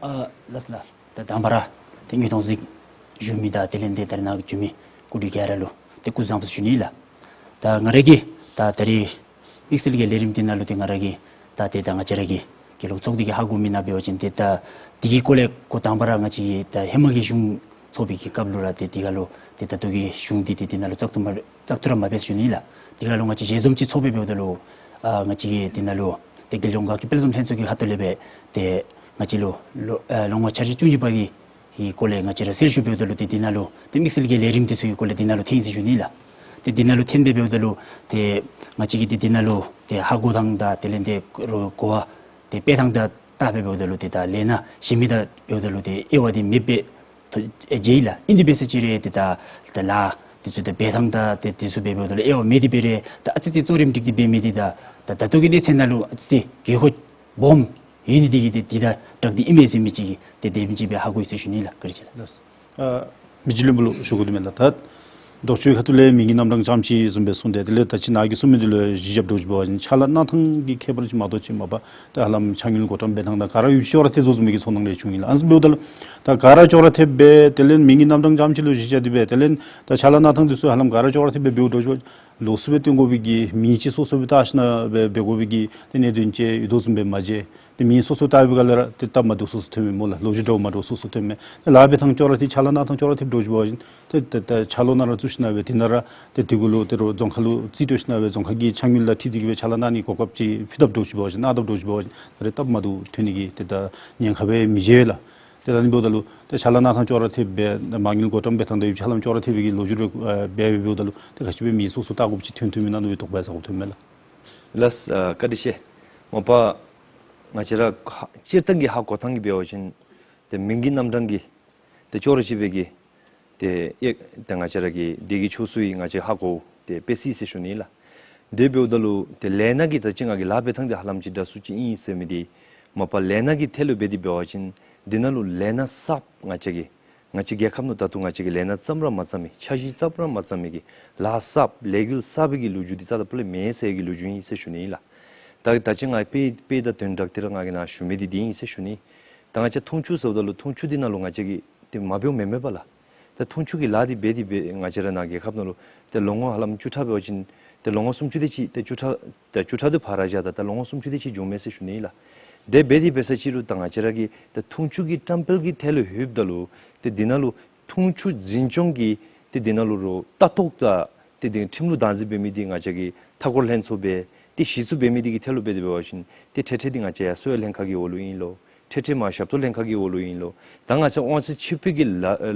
ཨ་ལགས་ལགས། ད་དང་པ་ར་ཏེ་དངོས་སྟོང་གཟིགས་བཞུགས་མི་དང་དེ་ལས་ཏེ་ད་རེས་ནཱ་བཞུགས་མི་སྐུ་མགྲོན་ག་ར་ལུ་ཏེ་སྐུ་གཟུགས་བཟང་པོ་ཞུ་ནི་ལགས། ད་ང་ར་གིས་ད་ད་རེས་དམིགས་བསལ་གྱི་ལས་རིམ་འདི་ནང་ལུ་ཏེ་ང་ར་གིས་ད་ཏེ་ད་ང་བཅས་ར་གི་རྒྱལ་ཡོངས་ཚོགས་སྡེ་གིས་ཧ་གོ་མི་ནང་འབད་བ་ཅིན་ཏེ་ད་དེ་གི་སྐོར་ལས་འགོ་དང་པ་ར་ང་བཅས་ཀྱིས་ད་ཧེ་མ་གི་གཞུང་ཚོགས་པའི་གི་སྐབས་ལུ་ར་ཏེ་དེ་ཁར་ལུ་ཏེ་ད་ལྟོ་གི་གཞུང་འདི་ཏེ་དེ་ནང་ལུ་བཙག་འཐུ་མ་བཙག་འཐུ་ར་མ་འབད་ཞུ་ནི་ལགས། དེ་ཁར་ལུ་ང་བཅས་ཞལ་འཛོམས་ཅིག་ཚོགས་སྦེ་འབདཝ་ད་ལུ་ཨ་ང་བཅས་ཀྱིས་དེ་ནང་ལུ་ཏེ་རྒྱལ་ཡོངས་དགའ་སྐྱིད་དཔལ་འཛོམས་ལྷན་ཚོགས་ཀྱི་ཁ་ཐུག་ལས་སྦེ་ཏེ་ང་བཅས་ལུ་ལོ་ཨ་ལོ་ངོ་འཆར་གཞི་བཅུ་གཉིས་པ་གི་གི་སྐོར་ལས་ང་བཅས་ར་གསལ་ཞུ་འབདཝ་ད་ལུ་ཏེ་དེ་ནང་ལུ་ཏེ་དམིགས་བསལ་གྱི་ལས་རིམ་འདི་ཚུ་གི་སྐོར་ལས་དེ་ནང་ལུ་ཐོན་ཡི་ཟེར་ཞུ་ནི་ལགས། ཏེ་དེ་ནང་ལུ་ཐོན་སྦེ་འབདཝ་ད་ལུ་ཏེ་ང་བཅས་ཀྱིས་ཏེ་དེ་ནང་ལུ་ཏེ་ཧ་གོ་ཐངས་དང་དེ་ལས་ཏེ་རོགས་གོ་བ་ཏེ་སྤེལ་ཐངས་དང་བལྟ་སྦེ་འབདཝ་ད་ལུ་ཏེ་ད་ལས་སྣ་གཞན་མི་དང་འབདཝ་ད་ལུ་ཏེ་དབྱེ་བ་འདི་མེདཔ་སྦེ་ཐོ་ཨེ་མཇལ་ཡི་ལགས། ཨིན་དེ་འབད་ས་ཅིག་ར་ཏེ་ད་ད་ལཱ་འདི་ཚུ་ད་འབད་ཐངས་དང་ཏེ་འདི་ཚུ་སྦེ་འབདཝ་ད་ལུ་དབྱེ་བ་མེད་དེ་སྦེ་ར་ད་ཨ་ཙི་ཙི་གཙོ་རིམ་སྒྲིག་སྟེ་འབད་མི་འདི་དང་ད་ད་ལྟོ་གི་གནས་ཚད་ནང་ལུ་ཨ་ཙི་ཙི་དགོས་མཁོ་སྦོམ་ཡོད་ནི་འདི་གིས་ཏེ་འདི་དང་སྦྲགས་ཏེ་ཨིན་མས་ཟེར་མི་ཅིག་གིས་ཏེ་དེམ་ཅིག་སྦེ་ཧ་གོ་ཡི་ཟེར་ཞུ་ནི་ལགས། བཀའ་དྲིན་ཆེ་ལགས། ལགས། ཨ་མི་རྗེ་བློན་པོ་ལུ་ཞུ་དགོ་དོ་མས་ལགས། ད་ལྡོག་ཕྱོགས་ཁ་ཐུག་ལས་མིང་གི་རྣམ་གྲངས་ཙམ་ཅིག་བཟུམ་སྦེ་གསུངས་ཏེ་དེ་ལས་ད་ཅི་ནཱ་གིས་གསུངས་མི་འདི་ལུ་གཞི་བཞག་འབད་དོ་ཞུ་བ་ཅིན་ཕྱག་ལཱ་གནང་ཐངས་ཀྱི་ཁྱད་པར་ཅིག་མ་གཏོགས་ཅིག་མ་པ་ད་ཧ་ལམ་ཕྱག་དངུལ་བགོ་བཀྲམ་འབད་ཐངས་དང་ག་ར་ཡོདཔ་ཅིག་ཅོག་ར་འཐདཔ་བཟུམ་མའི་གི་ཚོར་སྣང་རེ་བྱུང་ཡི་ལགས། ཨ་ནི་འབདཝ་ད་ལུ་ད་ག་ར་ཅོག་ར་འཐདཔ་སྦེ་དེ་ལས་མིང་གི་རྣམ་གྲངས་ཙམ་ཅིག་ལུ་གཞི་བཞག་སྟེ་སྦེ་དེ་ལས་ད་ཕྱག་ལཱ་གནང་ཐངས་འདི་ཚུ་ཧ་ལམ་ག་ར་ཅོག་ར་འཐདཔ་སྦེ་འབདཝ་འདྲཝ་ཅིག་ལོགས་སུ་སྦེ་སྟོན་དགོ་པའི་གི་མིང་ཅིག་སོ་སོ་སྦེ་བཏགས་ཞིནམ་སྦེ་འབད་དགོ་པའི་གི་ཏེ་གནད་དོན་ཅིག་ཡོད་དོ་བཟུམ་སྦེ་མ་མཇལ། ཏེ་མིང་སོ་སོ་བཏགས་པའི་སྒང་ལས་ར་ཏེ་སྟབས་མ་བདེཝ་སོ་སོ་ཐོན་མས་སྨོ་ལགས། ལོ་རྒྱུས་འདྲཝ་མ་འདྲཝ་སོ་སོ་ཐོན་མས། ཏེ་ལཱ་འབད་ཐངས་ཅོག་ར་འཐད་ཕྱག་ལཱ་གནང་ཐངས་ཅོག་ར་འཐདཔ་འདྲཝ་ཅིག་འབད་བ་ཅིན་ཏེ་ཏེ་ཏེ་ཕྱག་ལཱ་ནང་ར་བཙུགས་ཞིནམ་སྦེ་དེ་ནང་ར་ཏེ་དེ་གུ་ལུ་ཏེ་རོགས་རྫོང་ཁ་ལུ་རྩིས་སྤྲོད་ཞིནམ་སྦེ་རྫོང་ཁ་གི་ཕྱག་དངུལ་ལུ་འཁྲིལ་ཏེ་གི་སྦེ་ཕྱག་ལཱ་གནང་ནི་གོ་སྐབས་ཅིག་ཕུལ་དཔ་འདྲཝ་ཅིག་འབད་བ་ཅིན་གནང་དཔ་འདྲཝ་ཅིག་འབད་བ་ཅིན་ད་རེས་སྟབས་མ་བདེཝ་ཐོན་ནི་གི་ཏེ་ད་ཉེན་ཁ་སྦེ་མི་མཇལ་ལགས། ཏེ་ད་ཨ་ནི་འབདཝ་ད་ལུ་ཏེ་ཕྱག་ལཱ་གནང་ཐངས་ཅོག་ར་འཐདཔ་སྦེ་མ་དངུལ་བགོ་བཀྲམ་འབད་ཐངས་དང་ཕྱག་ལཱ་ཅོག་ར་འཐད་པའི་གི་ལོ་རྒྱུས་རེ་ཨ་འབད་འབདཝ་ད་ལུ་ཏེ་ག་ཅི་སྦེ་མིང་སོ་སོ་བཏགས་དགོཔ་ཅིག་ཐོན་ཐོནམ་ཨིན་ན་མནོ་བའི་དོགས་པ་ཟ་དགོཔ་ཐོནམ་མས་ལགས། ལགས། ཨ་བཀའ་དྲིན་ཆེ། མ་པ་ང་བཅས་ར་ཧ་སྤྱིར་བཏང་གི་ཧ་གོ་ཐངས་ཀྱིས་འབད་བ་ཅིན་ཏེ་མིང་གི་རྣམ་གྲངས་ཀྱིས་ཏེ་ཅོག་ར་ཅིག་སྦེ་གི་ཏེ་ཨེ་ཏེ་ང་བཅས་ར་གི་དེ་གི་ཕྱོགས་སུ་ཡང་ང་བཅས་ཧ་གོ་ཏེ་དཔེ་སྲིད་ཟེར་ཞུ་ནི་ལགས། དེ་འབདཝ་ད་ལུ་ཏེ་ལས་སྣ་གི་ད་ཅི་ང་གིས་ལཱ་འབད་ཐངས་འདི་ཧ་ལམ་ཅིག་འདྲ་སུ་ཅིག་ཨིན་ཟེར་མི་འདི་མ་པ་ལས་སྣ་གི་ཐད་ལུ་འབད་དེ་འབད་བ་ཅིན་འདི་ནང་ལུ་ལས་སྣ་གསརཔ་ང་བཅས་ཀྱི་ང་བཅས་རྒྱལ་ཁབ་ནང་ད་ལྟོ་ང་བཅས་ཀྱིས་ལས་སྣ་བརྩམས་ར་མ་བརྩམས་མི་འཆར་གཞི་བརྩམས་ར་མ་བརྩམས་མི་གི་ལཱ་གསརཔ་ལས་འགུལ་གསར་པའི་གི་ལོ་རྒྱུས་འདི་རྩ་དང་སྤུ་ལས་མེད་ཟེར་གི་ལོ་རྒྱུས་ཨིན་ཟེར་ཞུ་ནི་ལགས། ད་ད་ཅི་ང་དཔེ་དཔེ་དང་དོན་དག་འདི་ར་ང་གིས་ནཱ་ཞུ་མི་འདི་འདི་ཨིན་ཟེར་ཞུ་ནི། ད་ང་བཅས་འཐུང་ཆུ་ཟེརཝ་ད་ལུ་འཐུང་ཆུ་འདི་ནང་ལུ་ང་བཅས་ཀྱིས་ཏེ་མ་འབདཝ་མེན་མས་པ་ལགས། ད་འཐུང་ཆུ་གི་ལཱ་འདི་འབད་དེ་འབད་ང་བཅས་ར་ནཱ་རྒྱལ་ཁབ་ནང་ལུ་ཏེ་ལོ་ངོ་ཧ་ལམ་བཅུ་ཕྲག་འབད་བ་ཅིན་ཏེ་ལོ་ངོ་སུམ་ཅུ་དེ་ཅིག་ཏེ་བཅུ་ཕྲག་ཏེ་བཅུ་ཕྲག་འདི་ཕར་བཞག་ད་ད་ལོ་ངོ་སུམ་ཅུ་དེ་ཅིག་འགྱོཝ་མས་ཟེར་ཞུ་ནི་ལགས། དེ་འབད་དེ་འབད་ས་ཅིག་རུང་ད་ང་བཅས་ར་གི་ཏེ་འཐུང་ཆུ་གི་བཀྲམ་སྤེལ་གྱི་ཐད་ལུ་ལྷོདཔ་ད་ལུ་ཏེ་འདི་ནང་ལུ་འཐུང་ཆུ་འཛིན་སྐྱོང་གི་ཏེ་འདི་ནང་ལུ་རོགས་ལྟ་རྟོག་དང་ཏེ་འདི་ཁྲིམས་ལུགས་བདག་འཛིན་འབད་མི་འདི་ང་བཅས་ཀྱི་མཐའ་འཁོར་ལྷན་ཚོགས་སྦེ་ཏེ་གཞི་བཙུགས་འབད་མི་འདི་གི་ཐད་ལུ་འབད་དེ་འབད་བ་ཅིན་ཏེ་འཕྲལ་འཕྲལ་འདི་ང་བཅས་ཡར་གསོ་བའི་ལྷན་ཁག་གི་འོག་ལུ་ཨིན་ལོ། འཕྲལ་འཕྲལ་མར་ཞབས་ཏོག་ལྷན་ཁག་གི་འོག་ལུ་ཨིན་ལོ། ད་ང་བཅས་དབང་ཚད་ཕྱིར་སྤེལ་གྱི་ལ་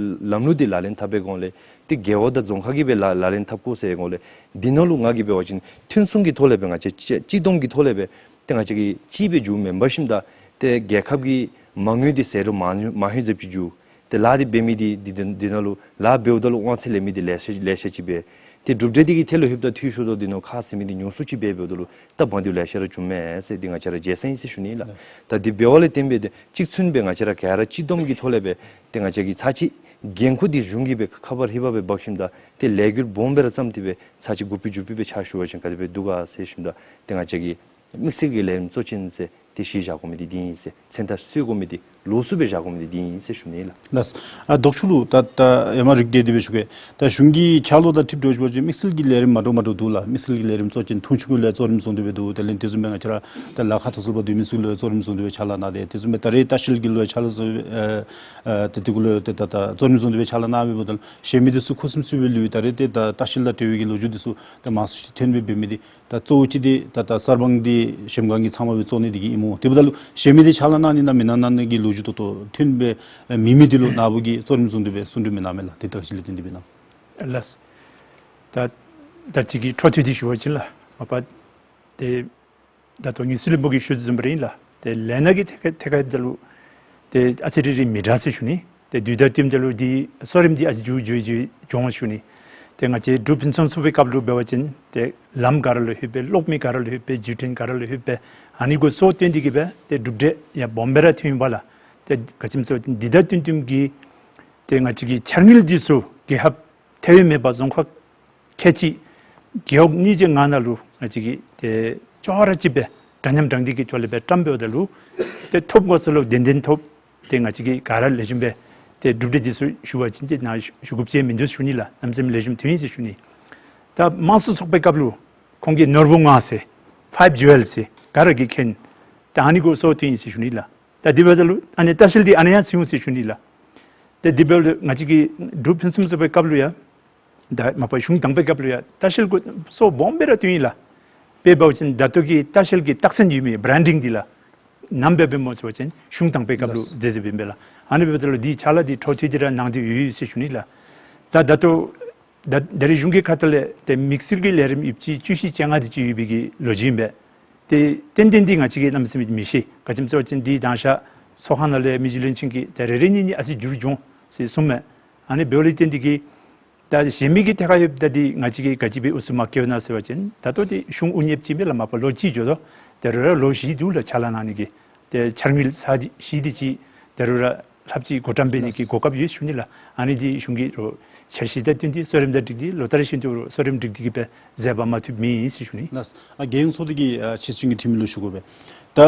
ལམ་ལུགས་འདི་ལག་ལེན་འཐབ་པའི་སྒང་ལས་ཏེ་རྒེད་འོག་དང་རྫོང་ཁག་གིས་སྦེ་ལག་ལག་ལེན་འཐབ་དགོ་ཟེར་སྒང་ལས་འདི་ནང་ལུ་ང་གིས་འབད་བ་ཅིན་ཐོན་སུན་གྱི་ཐོག་ལས་སྦེ་ང་བཅས་གཅིག་གཅིག་བསྡོམས་ཀྱི་ཐོག་ལས་སྦེ་ཏེ་ང་བཅས་ཀྱིས་གཅིག་སྦེ་འགྱོཝ་མེན་པར་ཞིནམ་ད་ཏེ་རྒྱལ་ཁབ་ཀྱི་མ་དངུལ་འདི་ཟད་འགྲོ་མ་མ་ལྷོད་ཟེར་བ་ཅིན་འགྱོ། ཏེ་ལཱ་འདི་འབད་མི་འདི་འདི་འདི་འདི་ནང་ལུ་ལཱ་འབདཝ་ད་ལུ་དབང་ཚད་ལེན་མི་འདི་ལེ་ཤ་ལེ་ཤ་ཅིག་སྦེ། ཏེ་གྲུབ་འབྲས་འདི་གི་ཐད་ལུ་ལྷོདཔ་ད་འཐུས་ཤོར་དོ་འདི་ནང་ཁ་བཟེད་མི་འདི་ཉུང་སུ་ཅིག་སྦེ་འབདཝ་ད་ལུ་སྟབས་མ་བདེཝ་ལེ་ཤ་ར་བྱུངམ་མས་ཟེར་འདི་ང་བཅས་ར་མཇལ་ས་ཨིན་ཟེར་ཞུ་ནི་ལགས། ད་འདི་འབདཝ་ལས་བརྟེན་སྦེ་ཏེ་གཅིག་མཚུངས་སྦེ་ང་བཅས་ར་ག་ར་གཅིག་བསྡོམས་ཀྱི་ཐོག་ལས་སྦེ་ཏེ་ང་བཅས་ཀྱིས་ཚར་གཅིག་འགན་ཁུར་འདི་གཞུང་གིས་སྦེ་ཁ་ཕར་ཧེ་བ་སྦེ་འབག་ཞིནམ་ད་ཏེ་ལས་འགུལ་སྦོམ་སྦེ་ར་བརྩམས་ཏེ་སྦེ་ཚར་གཅིག་གུ་པི་འགྱོ་པི་སྦེ་ཕྱག་ཞུ་བ་ཅིན་ག་དེ་སྦེ་འདུག་ག་ཟེར་ཞིནམ་ད་ཏེ་ང་བཅས་ཀྱིས་དམིགས་བསལ་གྱི་ལས་རིམ་གཙོ་ཅན་ཟེར་ཏེ་གཞི་བཞག་དགོ་མི་འདི་འདི་ཨིན་ཟེར། མཚན་རྟགས་གསོལ་དགོ་མི་འདི་ལོགས་སུ་སྦེ་བཞག་དགོ་མི་འདི་འདི་ཨིན་ཟེར་ཞུ་ནི་ལགས། ལགས། ཨ་ལྡོག་ཕྱོགས་ལུ་ད་ད་ཧེ་མ་རིགས་བསྡུས་ཏེ་སྦེ་ཞུ་གེ། ད་གཞུང་གི་ཕྱག་ལཱ་དང་འཁྲིལ་འགྱོ་ཞུ་བ་ཅིན་དམིགས་བསལ་གྱི་ལས་རིམ་མ་འདྲཝ་མ་འདྲཝ་འདུག་ལགས། དམིགས་བསལ་གྱི་ལས་རིམ་གཙོ་ཅན་འཐུང་ཆུ་གུ་ལས་གཙོ་རིམ་བཟུང་སྟེ་སྦེ་འདུག། དེ་ལས་དེ་བཟུམ་སྦེ་ང་བཅས་ར་ད་ལཱ་ཁག་དང་ཚུ་ལུ་འབད་དེ་མི་ཚུ་ལུ་གཙོ་རིམ་བཟུང་སྟེ་སྦེ་ཕྱག་ལཱ་གནང་སྟེ་དེ་བཟུམ་སྦེ་ད་རེས་ལྟ་བཤལ་གྱི་ལུ་ཕྱག་ལཱ་བཟུང་སྦེ་ཨ་ཨ་ཏེ་དེ་གུ་ལུ་ཏེ་ད་ད་གཙོ་རིམ་བཟུང་སྟེ་སྦེ་ཕྱག་ལཱ་གནང་སྦེ་འབདཝ་ད་གཞན་མི་འདི་ཚུ་ཁུ་སིམ་སིམ་སྦེ་ལུས་ད་རེས་ཏེ་ད་ལྟ་བཤལ་དང་འབྲེལ་བའི་གི་ལོ་རྒྱུས་འདི་ཚུ་ད་མང་སུ་ཅིག་ཐོན་སྦེ་འབད་མི་འདི་ད་གཙོ་བོ་ཅིག་འདི་ད་ད་གསར་སྤང་འདི་གཞལམ་སྒང་གི་ཚང་མ་སྦེ་བཙོང་ནི་འདི་གིས་ཨིན་སྨོ། དེ་འབདཝ་ད་ལུ་གཞན་མི་འདི་ཕྱག་ལཱ་གནང་ནི་ན་མེན་ན་གནང་ནི་གི་ལོ་རྒྱུས་ཏོག་ཏོ་ཐོན་སྦེ་མེད་མི་འདི་ལུ་ནཱ་བུ་གིས་གཙོ་རིམ་བཟུང་སྟེ་སྦེ་གསུང་གྲོས་མེན་ན་མས་ལགས། དེ་ད་ག་ཅི་ལས་བརྟེན་ཏེ་འབད་ནམ། ལགས། ད་ད་ཅི་གི་འཕྲོ་མཐུད་དེ་ཞུ་བ་ཅིན་ལགས། མ་པ་ཏེ་ད་ལྟོ་དངུལ་རྩིས་བློན་པོ་གིས་ཞུ་དོ་བཟུམ་སྦེ་ར་ཨིན་ལགས། ཏེ་ལས་སྣ་གི་ཐད་ཁར་ཐད་ཁར་འབདཝ་ད་ལུ་ ཏེ་ཨ་ཙི་རེ་རེ་མི་འདྲ་ཟེར་ཞུ་ནི། ཏེ་དུས་དང་བསྟུནམ་ད་ལུ་འདི་གསོ་རིམ་འདི་ཨ་ཙི་མགྱོགས་མགྱོགས་མགྱོགས་འགྱོ་འོང་ཞུ་ནི། ཏེ་ང་བཅས་འབྲུག་ཕུན་སུམ་ཚོགས་པའི་སྐབས་ལུ་འབད་བ་ཅིན་ཏེ་ལམ་ག་ར་ལུ་ལྷོདཔ་སྦེ་གློག་མེ་ག་ར་ལུ་ལྷོདཔ་སྦེ་བརྒྱུད་འཕྲིན་ག་ར་ལུ་ལྷོདཔ་སྦེ་ཨ་ནི་གུ་སོང་སྟེ་འདི་གིས་སྦེ་ཏེ་གྲུབ་འབྲས་ཡང་སྦོམ་སྦེ་ར་ཐོན་ཡི་པ་ལགས། ཏེ་ག་ཅི་སྨོ་ཟེར་བ་ཅིན་འདི་དང་བསྟུན་བསྟུནམ་གྱིས་ཏེ་ང་བཅས་ཀྱི་འཆར་དངུལ་འདི་ཚུ་རྒྱལ་ཁབ་ཐེ་བའི་མེད་པ་རྫོང་ཁག་ཁལ་གཅིག་རྒེད་འོག་གཉིས་བརྒྱ་ལྔ་ནང་ལུ་ང་བཅས་ཀྱིས་ཏེ་ཅོག་ར་གཅིག་སྦེ་འདྲ་མཉམ་དྲང་བདེན་གྱི་ཐོག་ལས་སྦེ་བཀྲམ་འབདཝ་ད་ལུ་ཏེ་ཐོབ་དགོ་ས་ལུ་བདེན་བདེན་ཐོབ། ཏེ་ང་བཅས་ཀྱིས་ག་ར་ལེགས་ཤོམ་སྦེ་ཏེ་གྲུབ་འབྲས་འདི་ཚུ་ཞུ་བ་ཅིན་ཏེ་ནཱ་ཞུ་དགོཔ་ཅིག་མིན་འདུག་ཞུ་ནི་ལགས། གནམ་མེད་ས་མེད་ལེགས་ཤོམ་ཐོན་ཡི་ཟེར་ཞུ་ནི། ད་དམངས་གཙོ་ཚོགས་པའི་སྐབས་ལུ་ཁོང་གིས་ནོར་བུ་ལྔ་ཟེར་Five Jewels ཟེར་ག་ར་གིས་མཁྱེན། ད་ཨ་ནི་གུ་སོང་སྟེ་ཨིན་ཟེར་ཞུ་ནི་ལགས། ད་དེ་འབདཝ་ད་ལུ་ཨ་ནི་ལྟ་བཤལ་འདི་ཨ་ནི་ཡང་ཟིན་འོང་ཟེར་ཞུ་ནི་ལགས། ད་དེ་འབདཝ་ད་ང་བཅས་ཀྱི་འབྲུག་ཕུན་སུམ་ཚོགས་པའི་སྐབས་ལུ་ཡང་ད་མ་པ་གཞུང་དང་པའི་སྐབས་ལུ་ཡང་ལྟ་བཤལ་གུ་སོང་སྦོམ་སྦེ་ར་ཐོན་ཡི་ལགས། དཔེ་འབད་བ་ཅིན་ད་ལྟོ་གི་ལྟ་བཤལ་གྱི་རྟགས་མཚན་ཡོད་མི་བི་རེན་ཌིང་འདི་ལགས། ནམ་སྦེ་འབདཝ་སྨོ་ཟེར་བ་ཅིན་གཞུང་དང་པའི་སྐབས་ལུ་ལགས། མཛད་མཛདཔ་ཨིན་པས་ལགས། ཨ་ནི་འབདཝ་ད་ལུ་འདི་ཕྱག་ལཱ་འདི་འཕྲོ་མཐུད་དེ་ར་གནང་སྟེ་ཡོད་ཡོད་ཟེར་ཞུ་ནི་ལགས། ད་ད་ལྟོ་ད་ད་རེས་གཞུང་གི་ཁ་ཐུག་ལས་ཏེ་དམིགས་བསལ་གྱི་ལས་རིམ་ཡོདཔ་ཅིག་བཅུ་བཞི་བཅོ་ལྔ་དེ་ཅིག་ཡོད་པའི་གི་ལོ་རྒྱུས་ཨིན་པས། ཏེ་ཏན་ཏན་འདི་ང་བཅས་ཀྱིས་གནམ་མེད་ས་མེད་མི་ཤེས། ག་ཅི་སྨོ་ཟེར་བ་ཅིན་འདི་དང་ཞག་ཚོགས་ཁང་ནང་ལས་མི་རྗེ་བློན་ཆེན་གྱིས་ཏེ་རེ་རེ་གཉིས་གཉིས་ཨ་ཙི་འགྱུར་འགྱོ་འོང་ཟེར་གསུངམ་མས། ཨ་ནི་འབདཝ་ལས་བརྟེན་འདི་གིས་ད་གཞན་མི་གི་ཐད་ཁར་ཡོདཔ་ད་འདི་ང་བཅས་ཀྱིས་ག་ཅི་སྦེ་འུ་སུ་མ་བཀལཝ་ན་ཟེར་བ་ཅིན་ད་ལྟོ་འདི་གཞུང་དབུ་བརྙེས་ཅིག་ཨིན་པས་ལགས། མ་པ་ལོ་གཅིག་འགྱོ་དོ། ད་རུང་ར་ལོ་བཞི་འདུག་ལགས་ཕྱག་ལཱ་གནང་ནི་གི། ཏེ་འཆར་དངུལ་ཚར་ཅིག་བཞི་དེ་ཅིག་ད་རུང་ར་ལྷགཔ་ཅིག་བགོ་བཀྲམ་འབད་ནི་གི་ལགས། གོ་སྐབས་ཡོད་ཞུ་ནི་ལགས། ཨ་ནི་འདི་གཞུང་གི་རོགས་འཆར་གཞི་དང་བསྟུན་ཏེ་གསོ་རིམ་དང་འགྲིག་སྟེ་ལོ་ལྟར་བཞིན་དུ་གསོ་རིམ་འགྲིག་སྟེ་གིས་སྦེ་མཛད་པ་མ་ཐུབ་མེད་ཟེར་ཞུ་ནི། ལགས། ཨ་རྒྱལ་ཡོངས་ཚོགས་སྡེ་གི་ཨ་ཕྱི་སྲིད་ཀྱི་འཐུས་མི་ལུ་ཞུ་དགོ་པས། ད་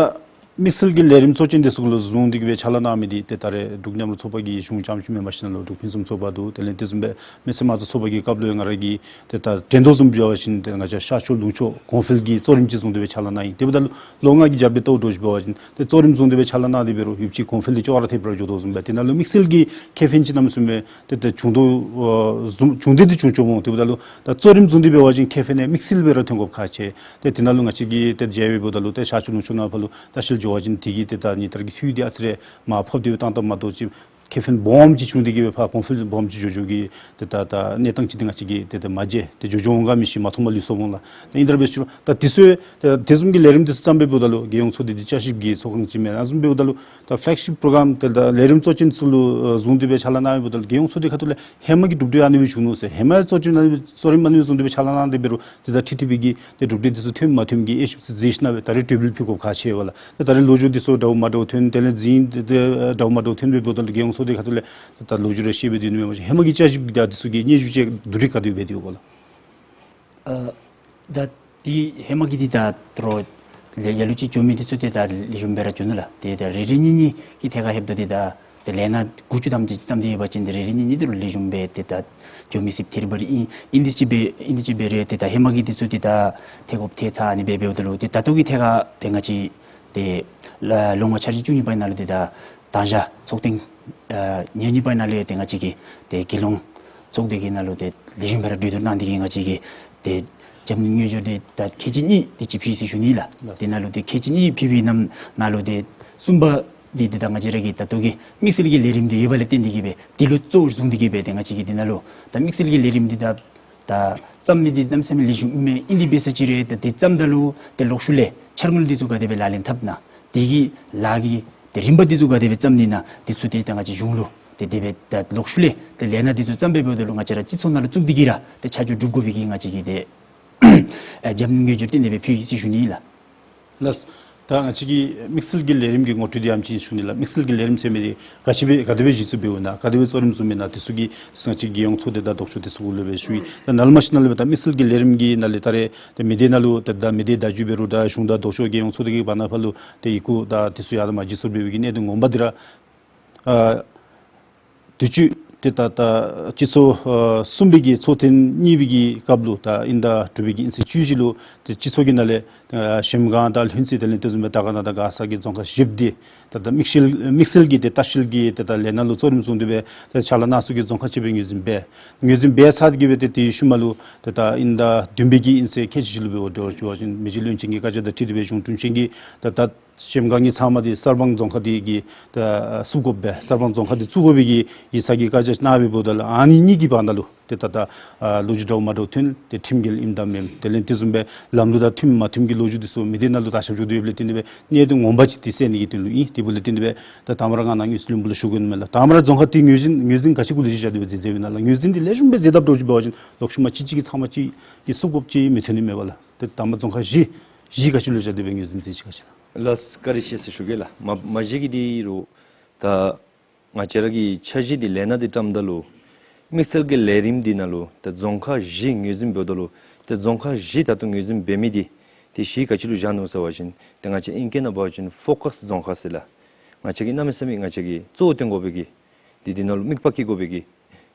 དམིགས་བསལ་གྱི་ལས་རིམ་གཙོ་ཅན་དེ་ཚུ་ལུ་བཟུང་སྟེ་གིས་སྦེ་ཕྱག་ལཱ་གནང་མི་འདི་ཏེ་ད་རེས་འབྲུག་མཉམ་རུབ་ཚོགས་པ་གི་གཞུང་རྐྱངམ་ཅིག་མེན་པར་ཞིན་ན་ལུ་འབྲུག་ཕུན་སུམ་ཚོགས་པ་འདུག། དེ་ལས་དེ་བཟུམ་སྦེ་མི་སེར་དམངས་གཙོ་ཚོགས་པ་གི་སྐབས་ལུ་ཡང་ང་ར་གིས་ཏེ་ད་དྲན་དོ་བཟུམ་འབད་བ་ཅིན་ཏེ་ང་བཅས་ཤར་ཕྱོགས་ལུང་ཕྱོགས་གོང་འཕེལ་གྱི་གཙོ་རིམ་ཅིག་བཟུང་སྟེ་སྦེ་ཕྱག་ལཱ་གནང་ཡི། དེ་འབདཝ་ད་ལུ་ལོ་ལྔ་གི་རྒྱབ་ལས་ལྟཝ་འདྲཝ་ཅིག་འབད་བ་ཅིན་ཏེ་གཙོ་རིམ་བཟུང་སྟེ་སྦེ་ཕྱག་ལཱ་གནང་སྟེ་འབད་རུང་ཡོདཔ་ཅིག་གོང་འཕེལ་འདི་ཅོག་ར་འཐདཔ་ར་འགྱོ་དོ་བཟུམ་སྦེ་དེ་ནང་ལུ་དམིགས་བསལ་གྱི་ཁེ་ཕན་ཅིག་གནམ་མེད་ས་མེད་ཏེ་ཏེ་བྱུང་དོ་ཨ་བཟུམ་བྱུང་སྟེ་འདི་བྱུང་བྱུངམ་འོང་། དེ་འབདཝ་ད་ལུ་ད་གཙོ་རིམ་བཟུང་སྟེ་འབད་བ་ཅིན་ཁེ་ཕན་ནི་དམིགས་བསལ་སྦེ་ར་ཐོན་དགོཔ་ཁག་ཆེ། ཏེ་དེ་ནང་ལུ་ང་བཅས་ཀྱིས་ཏེ་མཇལ་བའི་འབདཝ་ད་ལུ་ཏེ་ཤར་ཕྱོགས་ལུང་ཕྱོགས་ནང་ཕར་ལུ་ལྟ་བཤལ་འགྱོ་བ་ཅིན་དེ་གིས་ཏེ་ད་ཉིན་ལྟར་གྱི་འཐུས་འདི་ཨ་ཙི་རེ་མར་ཕབ་སྟེ་སྦེ་བཏང་བཏངམ་མ་གཏོགས་ཅིག་ཁེ་ཕན་སྦོམ་ཅིག་བྱུང་སྟེ་གིས་སྦེ་ཕར་གོང་འཕེལ་སྦོམ་ཅིག་འགྱོ་འགྱོ་གི་ཏེ་ད་ད་གནས་སྟངས་ཅིག་འདི་ང་བཅས་ཀྱིས་ཏེ་ད་མ་མཇལ། ཏེ་འགྱོ་འགྱོ་འོང་ག་མི་ཤེས། མ་མཐོངམ་ལུས་སོངམ་འོང་ལགས། ཏེ་ཨིན་དེ་ར་འབད་ཞུ་རུང་ད་དེ་ཚུ་ཏེ་དེ་བཟུམ་གྱི་ལས་རིམ་དེ་ཚུ་བརྩམས་སྦེ་འབདཝ་ད་ལུ་རྒྱལ་ཡོངས་ཚོགས་སྡེ་འདི་བསྐྱར་ཞིབ་ཀྱི་ཚོགས་ཁང་ཅིག་མས། ཨ་བཟུམ་འབདཝ་ད་ལུ་ད་ཕེ་ལེག་ཤིཔ་པྲོ་གྲམ་དེ་ད་ལས་རིམ་གཙོ་ཅན་ཚུ་ལུ་ཨ་བཟུང་སྟེ་སྦེ་ཕྱག་ལཱ་གནང་སྦེ་འབདཝ་ད་ལུ་རྒྱལ་ཡོངས་ཚོགས་སྡེ་ཁ་ཐུག་ལས་ཧེ་མ་གི་གྲུབ་འབྲས་ཨ་ནི་སྦེ་བྱུང་ནུག་ཟེར། ཧེ་མ་གཙོ་ཅན་ཨ་ནི་སྦེ་གཙོ་རིམ་ཨ་ནི་སྦེ་བཟུང་སྟེ་སྦེ་ཕྱག་ལཱ་གནང་སྟེ་འབད་རུང་ཏེ་ད་ཁྲི་ཁྲི་པའི་གི་ཏེ་གྲུབ་འབྲས་དེ་ཚུ་ཐོན་མ་ཐོནམ་གྱི་དབྱེ་ཞིབ་ཅིག་མཛད་ཞིན་ན་སྦེ་ད་རེས་གྲོས་འབུལ་ཕུལ་དགོཔ་ཁག་ཆེ་བས་ལགས། ཏེ་ད་རེས་ལོ་རྒྱུས་དེ་ཚུ་འདྲཝ་མ་འདྲཝ་ཐོན། དེ་ལས་རྫུན་དེ་འདྲཝ་མ་འདྲཝ་ཐོན་སྦེ་འབདཝ་ད་ལུ་རྒྱལ་ཡོངས་ཚོགས་སྡེ་ཁ་ཐུག་ལས་ད་ལོ་རྒྱུས་རེ་བཤད་སྦེ་སྡོད་ནི་མེན་པ་ཅིན་ཧེ་མ་གི་བསྐྱར་ཞིབ་ཀྱི་ད་དེ་ཚུ་གི་སྙན་ཞུ་ཅིག་བསྡུ་སྒྲིག་ག་དེ་སྦེ་འབད་དེ་ཡོད་ག་ལགས། ཨ་ད་དེ་ཧེ་མ་གི་འདི་ད་ད་རུང་ལས་ལ་ལུ་ཅིག་འགྱོ་མི་དེ་ཚུ་ཏེ་ད་ལེགས་ཤོམ་སྦེ་ར་འགྱོ་ནུག་ལགས། ཏེ་ད་རེ་རེ་གཉིས་གཉིས་ཀྱི་ཐད་ཁར་ལྷོདཔ་ད་ཏེ་ད་ཏེ་ལས་སྣ་དགུ་བཅུ་ཐམ་ཅིག་བརྩམས་ཏེ་ཡོད་པ་ཅིན་ཏེ་རེ་རེ་གཉིས་གཉིས་ད་རུང་ལེགས་ཤོམ་སྦེ་ཏེ་ད་འགྱོ་མི་སྲིདཔ་ཐལ་བ་རེ་ཨིན། ཨིན་དེ་ཅིག་སྦེ་ཨིན་དེ་ཅིག་སྦེ་ར་ཏེ་ད་ཧེ་མ་གི་དེ་ཚུ་ཏེ་ད་ཐེབས་དགོཔ་ཐེབས་ཚར་ཨ་ནི་སྦེ་འབདཝ་ད་ལུ་ཏེ་ད་ལྟོ་གི་ཐད་ཁར་ཏེ་ང་བཅས་ཏེ་ལ་ལོ་ལྔ་འཆར་གཞི་བཅུ་གཉིས་པའི་ནང་ལུ་ཏེ་ད་དང་ཞག་ཚོགས་ཐེངས་ཨ་ཉེར་གཉིས་པའི་ནང་ལུ་ཏེ་ང་བཅས་ཀྱི་ཏེ་རྒྱལ་ཡོངས་ཚོགས་སྡེ་གི་ནང་ལུ་ཏེ་ལེགས་ཤོམ་སྦེ་ར་གྲོས་བསྡུར་གནང་སྟེ་གིས་ང་བཅས་ཀྱིས་ཏེ་འཇམ་དབྱངས་དངོས་འབྱོར་འདི་ད་ཁལ་གཅིག་གཉིས་དེ་ཅིག་ཕུལ་ཡི་ཟེར་ཞུ་ནི་ལགས། ལགས། དེ་ནང་ལུ་ཏེ་ཁལ་གཅིག་གཉིས་ཕུལ་བའི་ནང་ནང་ལུ་ཏེ་གསུམ་པ་འདི་ཏེ་ད་ང་བཅས་ར་གི་ད་ལྟོ་གི་དམིགས་བསལ་གྱི་ལས་རིམ་འདི་ཡོད་པ་ལས་བརྟེན་ཏེ་གིས་སྦེ་དེ་ལུ་གཙོ་བོར་བཟུང་སྟེ་གིས་སྦེ་ཏེ་ང་བཅས་ཀྱིས་དེ་ནང་ལུ་ད་དམིགས་བསལ་གྱི་ལས་རིམ་འདི་ད་ད་བརྩམ་ནི་འདི་གནམ་མེད་ས་མེད་ལེགས་ཤོམ་ཨིན་མས། ཨིན་དེ་འབད་ས་ཅིག་ར་ད་དེ་བརྩམ་ད་ལུ་ཏེ་ལོག་ཤུལ་ལས་འཆར་དངུལ་འདི་ཚུ་ག་དེ་སྦེ་ལག་ལེན་འཐབ་ན་དེ་གི་ལཱ་གི་ཏེ་རིམ་པ་འདི་ཚུ་ག་དེ་སྦེ་བརྩམ་ནི་ན་འདི་ཚུ་ཏེ་ད་ང་བཅས་གཞུང་ལུ་ཏེ་དེ་སྦེ་ད་ལོག་ཤུལ་ལས་ཏེ་ལས་སྣ་འདི་ཚུ་བརྩམས་སྦེ་འབདཝ་ད་ལུ་ང་བཅས་ར་སྤྱི་ཚོགས་ནང་ལུ་བཙུགས་ཏེ་གིས་ར་ཏེ་ཆ་འཇོག་སྒྲུབ་དགོ་པའི་གི་ང་བཅས་ཀྱིས་ཏེ་ཨ་འཇམ་དངོས་འབྱོར་ཏེ་དེ་སྦེ་ཕུལ་ཡི་ཟེར་ཞུ་ནི་ལགས། ལགས། ད་ང་བཅས་ཀྱི་དམིགས་བསལ་གྱི་ལས་རིམ་གྱི་ངོ་སྤྲོད་འདི་ཨམ་ཅིག་ཞུ་ནི་ལགས། དམིགས་བསལ་གྱི་ལས་རིམ་ཟེར་མི་འདི་ག་ཅི་སྦེ་ག་དེ་སྦེ་གཞི་བཙུགས་འབདཝ་ཨིན་ན་ག་དེ་སྦེ་གཙོ་རིམ་བཟུངམ་ཨིན་ན་དེ་ཚུ་གི་ང་བཅས་རྒྱལ་ཡོངས་ཚོགས་སྡེ་དང་ལྡོག་ཕྱོགས་དེ་ཚུ་གུ་ལུ་སྦེ་ཞུ་ཡི། ད་ནཱ་ལས་མར་ཞིན་ན་ལུ་སྦེ་ད་དམིགས་བསལ་གྱི་ལས་རིམ་གྱི་ནང་ལས་ད་རེས་ཏེ་མི་སྡེ་ནང་ལུ་ཏེ་ད་མི་སྡེ་བརྡ་བརྒྱུད་འབད་རུང་ད་གཞུང་དང་ལྡོག་ཕྱོགས་རྒྱལ་ཡོངས་ཚོགས་སྡེ་གི་བར་ན་ཕར་ལུ་ཏེ་ཡི་གུ་དང་དེ་ཚུ་ཡར་དང་མར་བརྗེ་སོར་འབད་བའི་གི་གནད་དོན་ངོ་མ་འདི་ར་ཨ་དུས་ཅི་ཏེ་ད་ད་སྤྱི་ཚོགས་ཨ་གསུམ་པའི་གི་ཚོགས་ཐེངས་གཉིས་པའི་གི་སྐབས་ལུ་ད་དབྱིན་ཟླ་དྲུག་པའི་གི་དབྱིན་ཚེས་བཅུ་བཞི་ལུ་ཏེ་སྤྱི་ཚོགས་ཀྱི་ནང་ལས་ཨ་གཞལམ་སྒང་དང་ལྷུན་རྩེ་དེ་ལས་དེ་བཟུམ་སྦེ་དར་དཀར་ན་དང་མགར་ས་གི་རྫོང་ཁག་བཞིཔོ་འདི་ད་ད་དམིགས་བསལ་དམིགས་བསལ་གྱི་ཏེ་ལྟ་བཤལ་གྱི་ཏེ་ད་ལས་སྣ་ལུ་གཙོ་རིམ་བཟུང་སྟེ་སྦེ་ཏེ་ཕྱག་ལཱ་གནང་ས་གི་རྫོང་ཁག་ཅིག་སྦེ་ངོས་འཛིན་འབད། ངོས་འཛིན་འབད་ཚར་ཏེ་གིས་སྦེ་ཏེ་དེའི་ཤུལ་མ་ལུ་ཏེ་ད་དབྱིན་ཟླ་བདུན་པའི་གི་དབྱིན་ཚེས་ཁལ་གཅིག་བཞི་ལུ་འབདཝ་འདྲཝ་ཅིག་འབད་བ་ཅིན་མི་རྗེ་བློན་ཆེན་གྱི་བཀའ་རྒྱ་དང་འཁྲིལ་ཏེ་སྦེ་གཞུང་དྲུང་ཆེན་གྱིས་ད་ད་ གཞལམ་སྒང་གི་ཚབ་མ་འདི་གསར་སྤང་རྫོང་ཁག་འདི་གི་ད་བཙུགས་དགོ་པས། གསར་སྤང་རྫོང་ཁག་འདི་བཙུགས་དགོ་པའི་གི་ཡིག་ཚང་གི་བཀའ་རྒྱ་གནང་བའི་འབདཝ་ད་ལུ་ཨ་ནི་གཉིས་ཀྱི་བར་ན་ལུ་ཏེ་ད་ད་ཨ་ལོ་རྒྱུས་འདྲཝ་མ་འདྲཝ་ཐོན། ཏེ་ཁྲིམས་འགལ་ཨིནམ་དང་མེནམ་དེ་ལས་དེ་བཟུམ་སྦེ་ལམ་ལུགས་དང་མཐུནམ་མ་མཐུནམ་གྱི་ལོ་རྒྱུས་འདི་ཚུ་མི་སྡེ་ནང་ལུ་དར་ཁྱབ་འགྱོ་དོ་ཡོདཔ་ལས་བརྟེན་ཏེ་སྦེ་གནད་དོན་ངོ་མ་ཅིག་འདི་སེལ་ནི་གི་དོན་ལུ་ཨིན། དེ་འབདཝ་ལས་བརྟེན་ཏེ་སྦེ་ད་དང་པ་ར་ང་ནཱ་དངུལ་རྩིས་བློན་པོ་ལུ་ཞུ་དགོ་མས་ལགས། དང་པ་ར་རྫོང་ཁག་འདི་ངོས་འཛིན་ངོས་འཛིན་ག་ཅི་གུ་ལུ་ཅིག་བཞག་སྟེ་སྦེ་མཛད་མཛདཔ་ཨིན་ན་ལགས། ངོས་འཛིན་འདི་ལེགས་ཤོམ་སྦེ་མཛད་དཔ་འདྲཝ་ཅིག་འབད་བ་ཅིན་ལོག་ཤུལ་མ་གཅིག་གཅིག་གི་ཚབ་མ་གཅིག་གིས་བཙུགས་དགོཔ་ཅིག་མི་ཐོན་ནི་མས་པ་ལགས། ཏེ་དང་པ་རྫོང་ཁག་བཞི་བཞི་ག་ཅི་ལུ་བཞག་སྟེ་སྦེ་ངོས་འཛིན་མཛད་ཅི་ག་ཅི་ལགས། ལགས་བཀའ་དྲིན་ཆེ་ཟེར་ཞུ་གེ་ལགས། མ་མ་གཞི་གི་འདི་རུང་ད་ང་བཅས་ར་གི་འཆར་གཞི་འདི་ལས་སྣ་འདི་བཀྲམ་ད་ལུ་དམིགས་བསལ་གྱི་ལས་རིམ་འདི་ནང་ལུ་ད་རྫོང་ཁག་བཞི་ངོས་འཛིན་འབདཝ་ད་ལུ་ད་རྫོང་ཁག་བཞི་ད་ལྟོ་ངོས་འཛིན་འབད་མི་འདི་ཏེ་བཞི་ག་ཅི་ལུ་བཞག་ནུག་ཟེར་བ་ཅིན་ཏེ་ང་བཅས་ཨིང་སྐད་ནང་འབད་བ་ཅིན་ཕོ་ཀཱས་རྫོང་ཁག་ཟེར་ལགས། ང་བཅས་ཀྱིས་གནམ་མེད་ས་མེད་ང་བཅས་ཀྱིས་གཙོ་བོ་སྟོན་དགོ་པའི་གི་འདི་འདི་ནང་ལུ་དམིགས་པ་བསྐྱེད་དགོ་པའི་གི་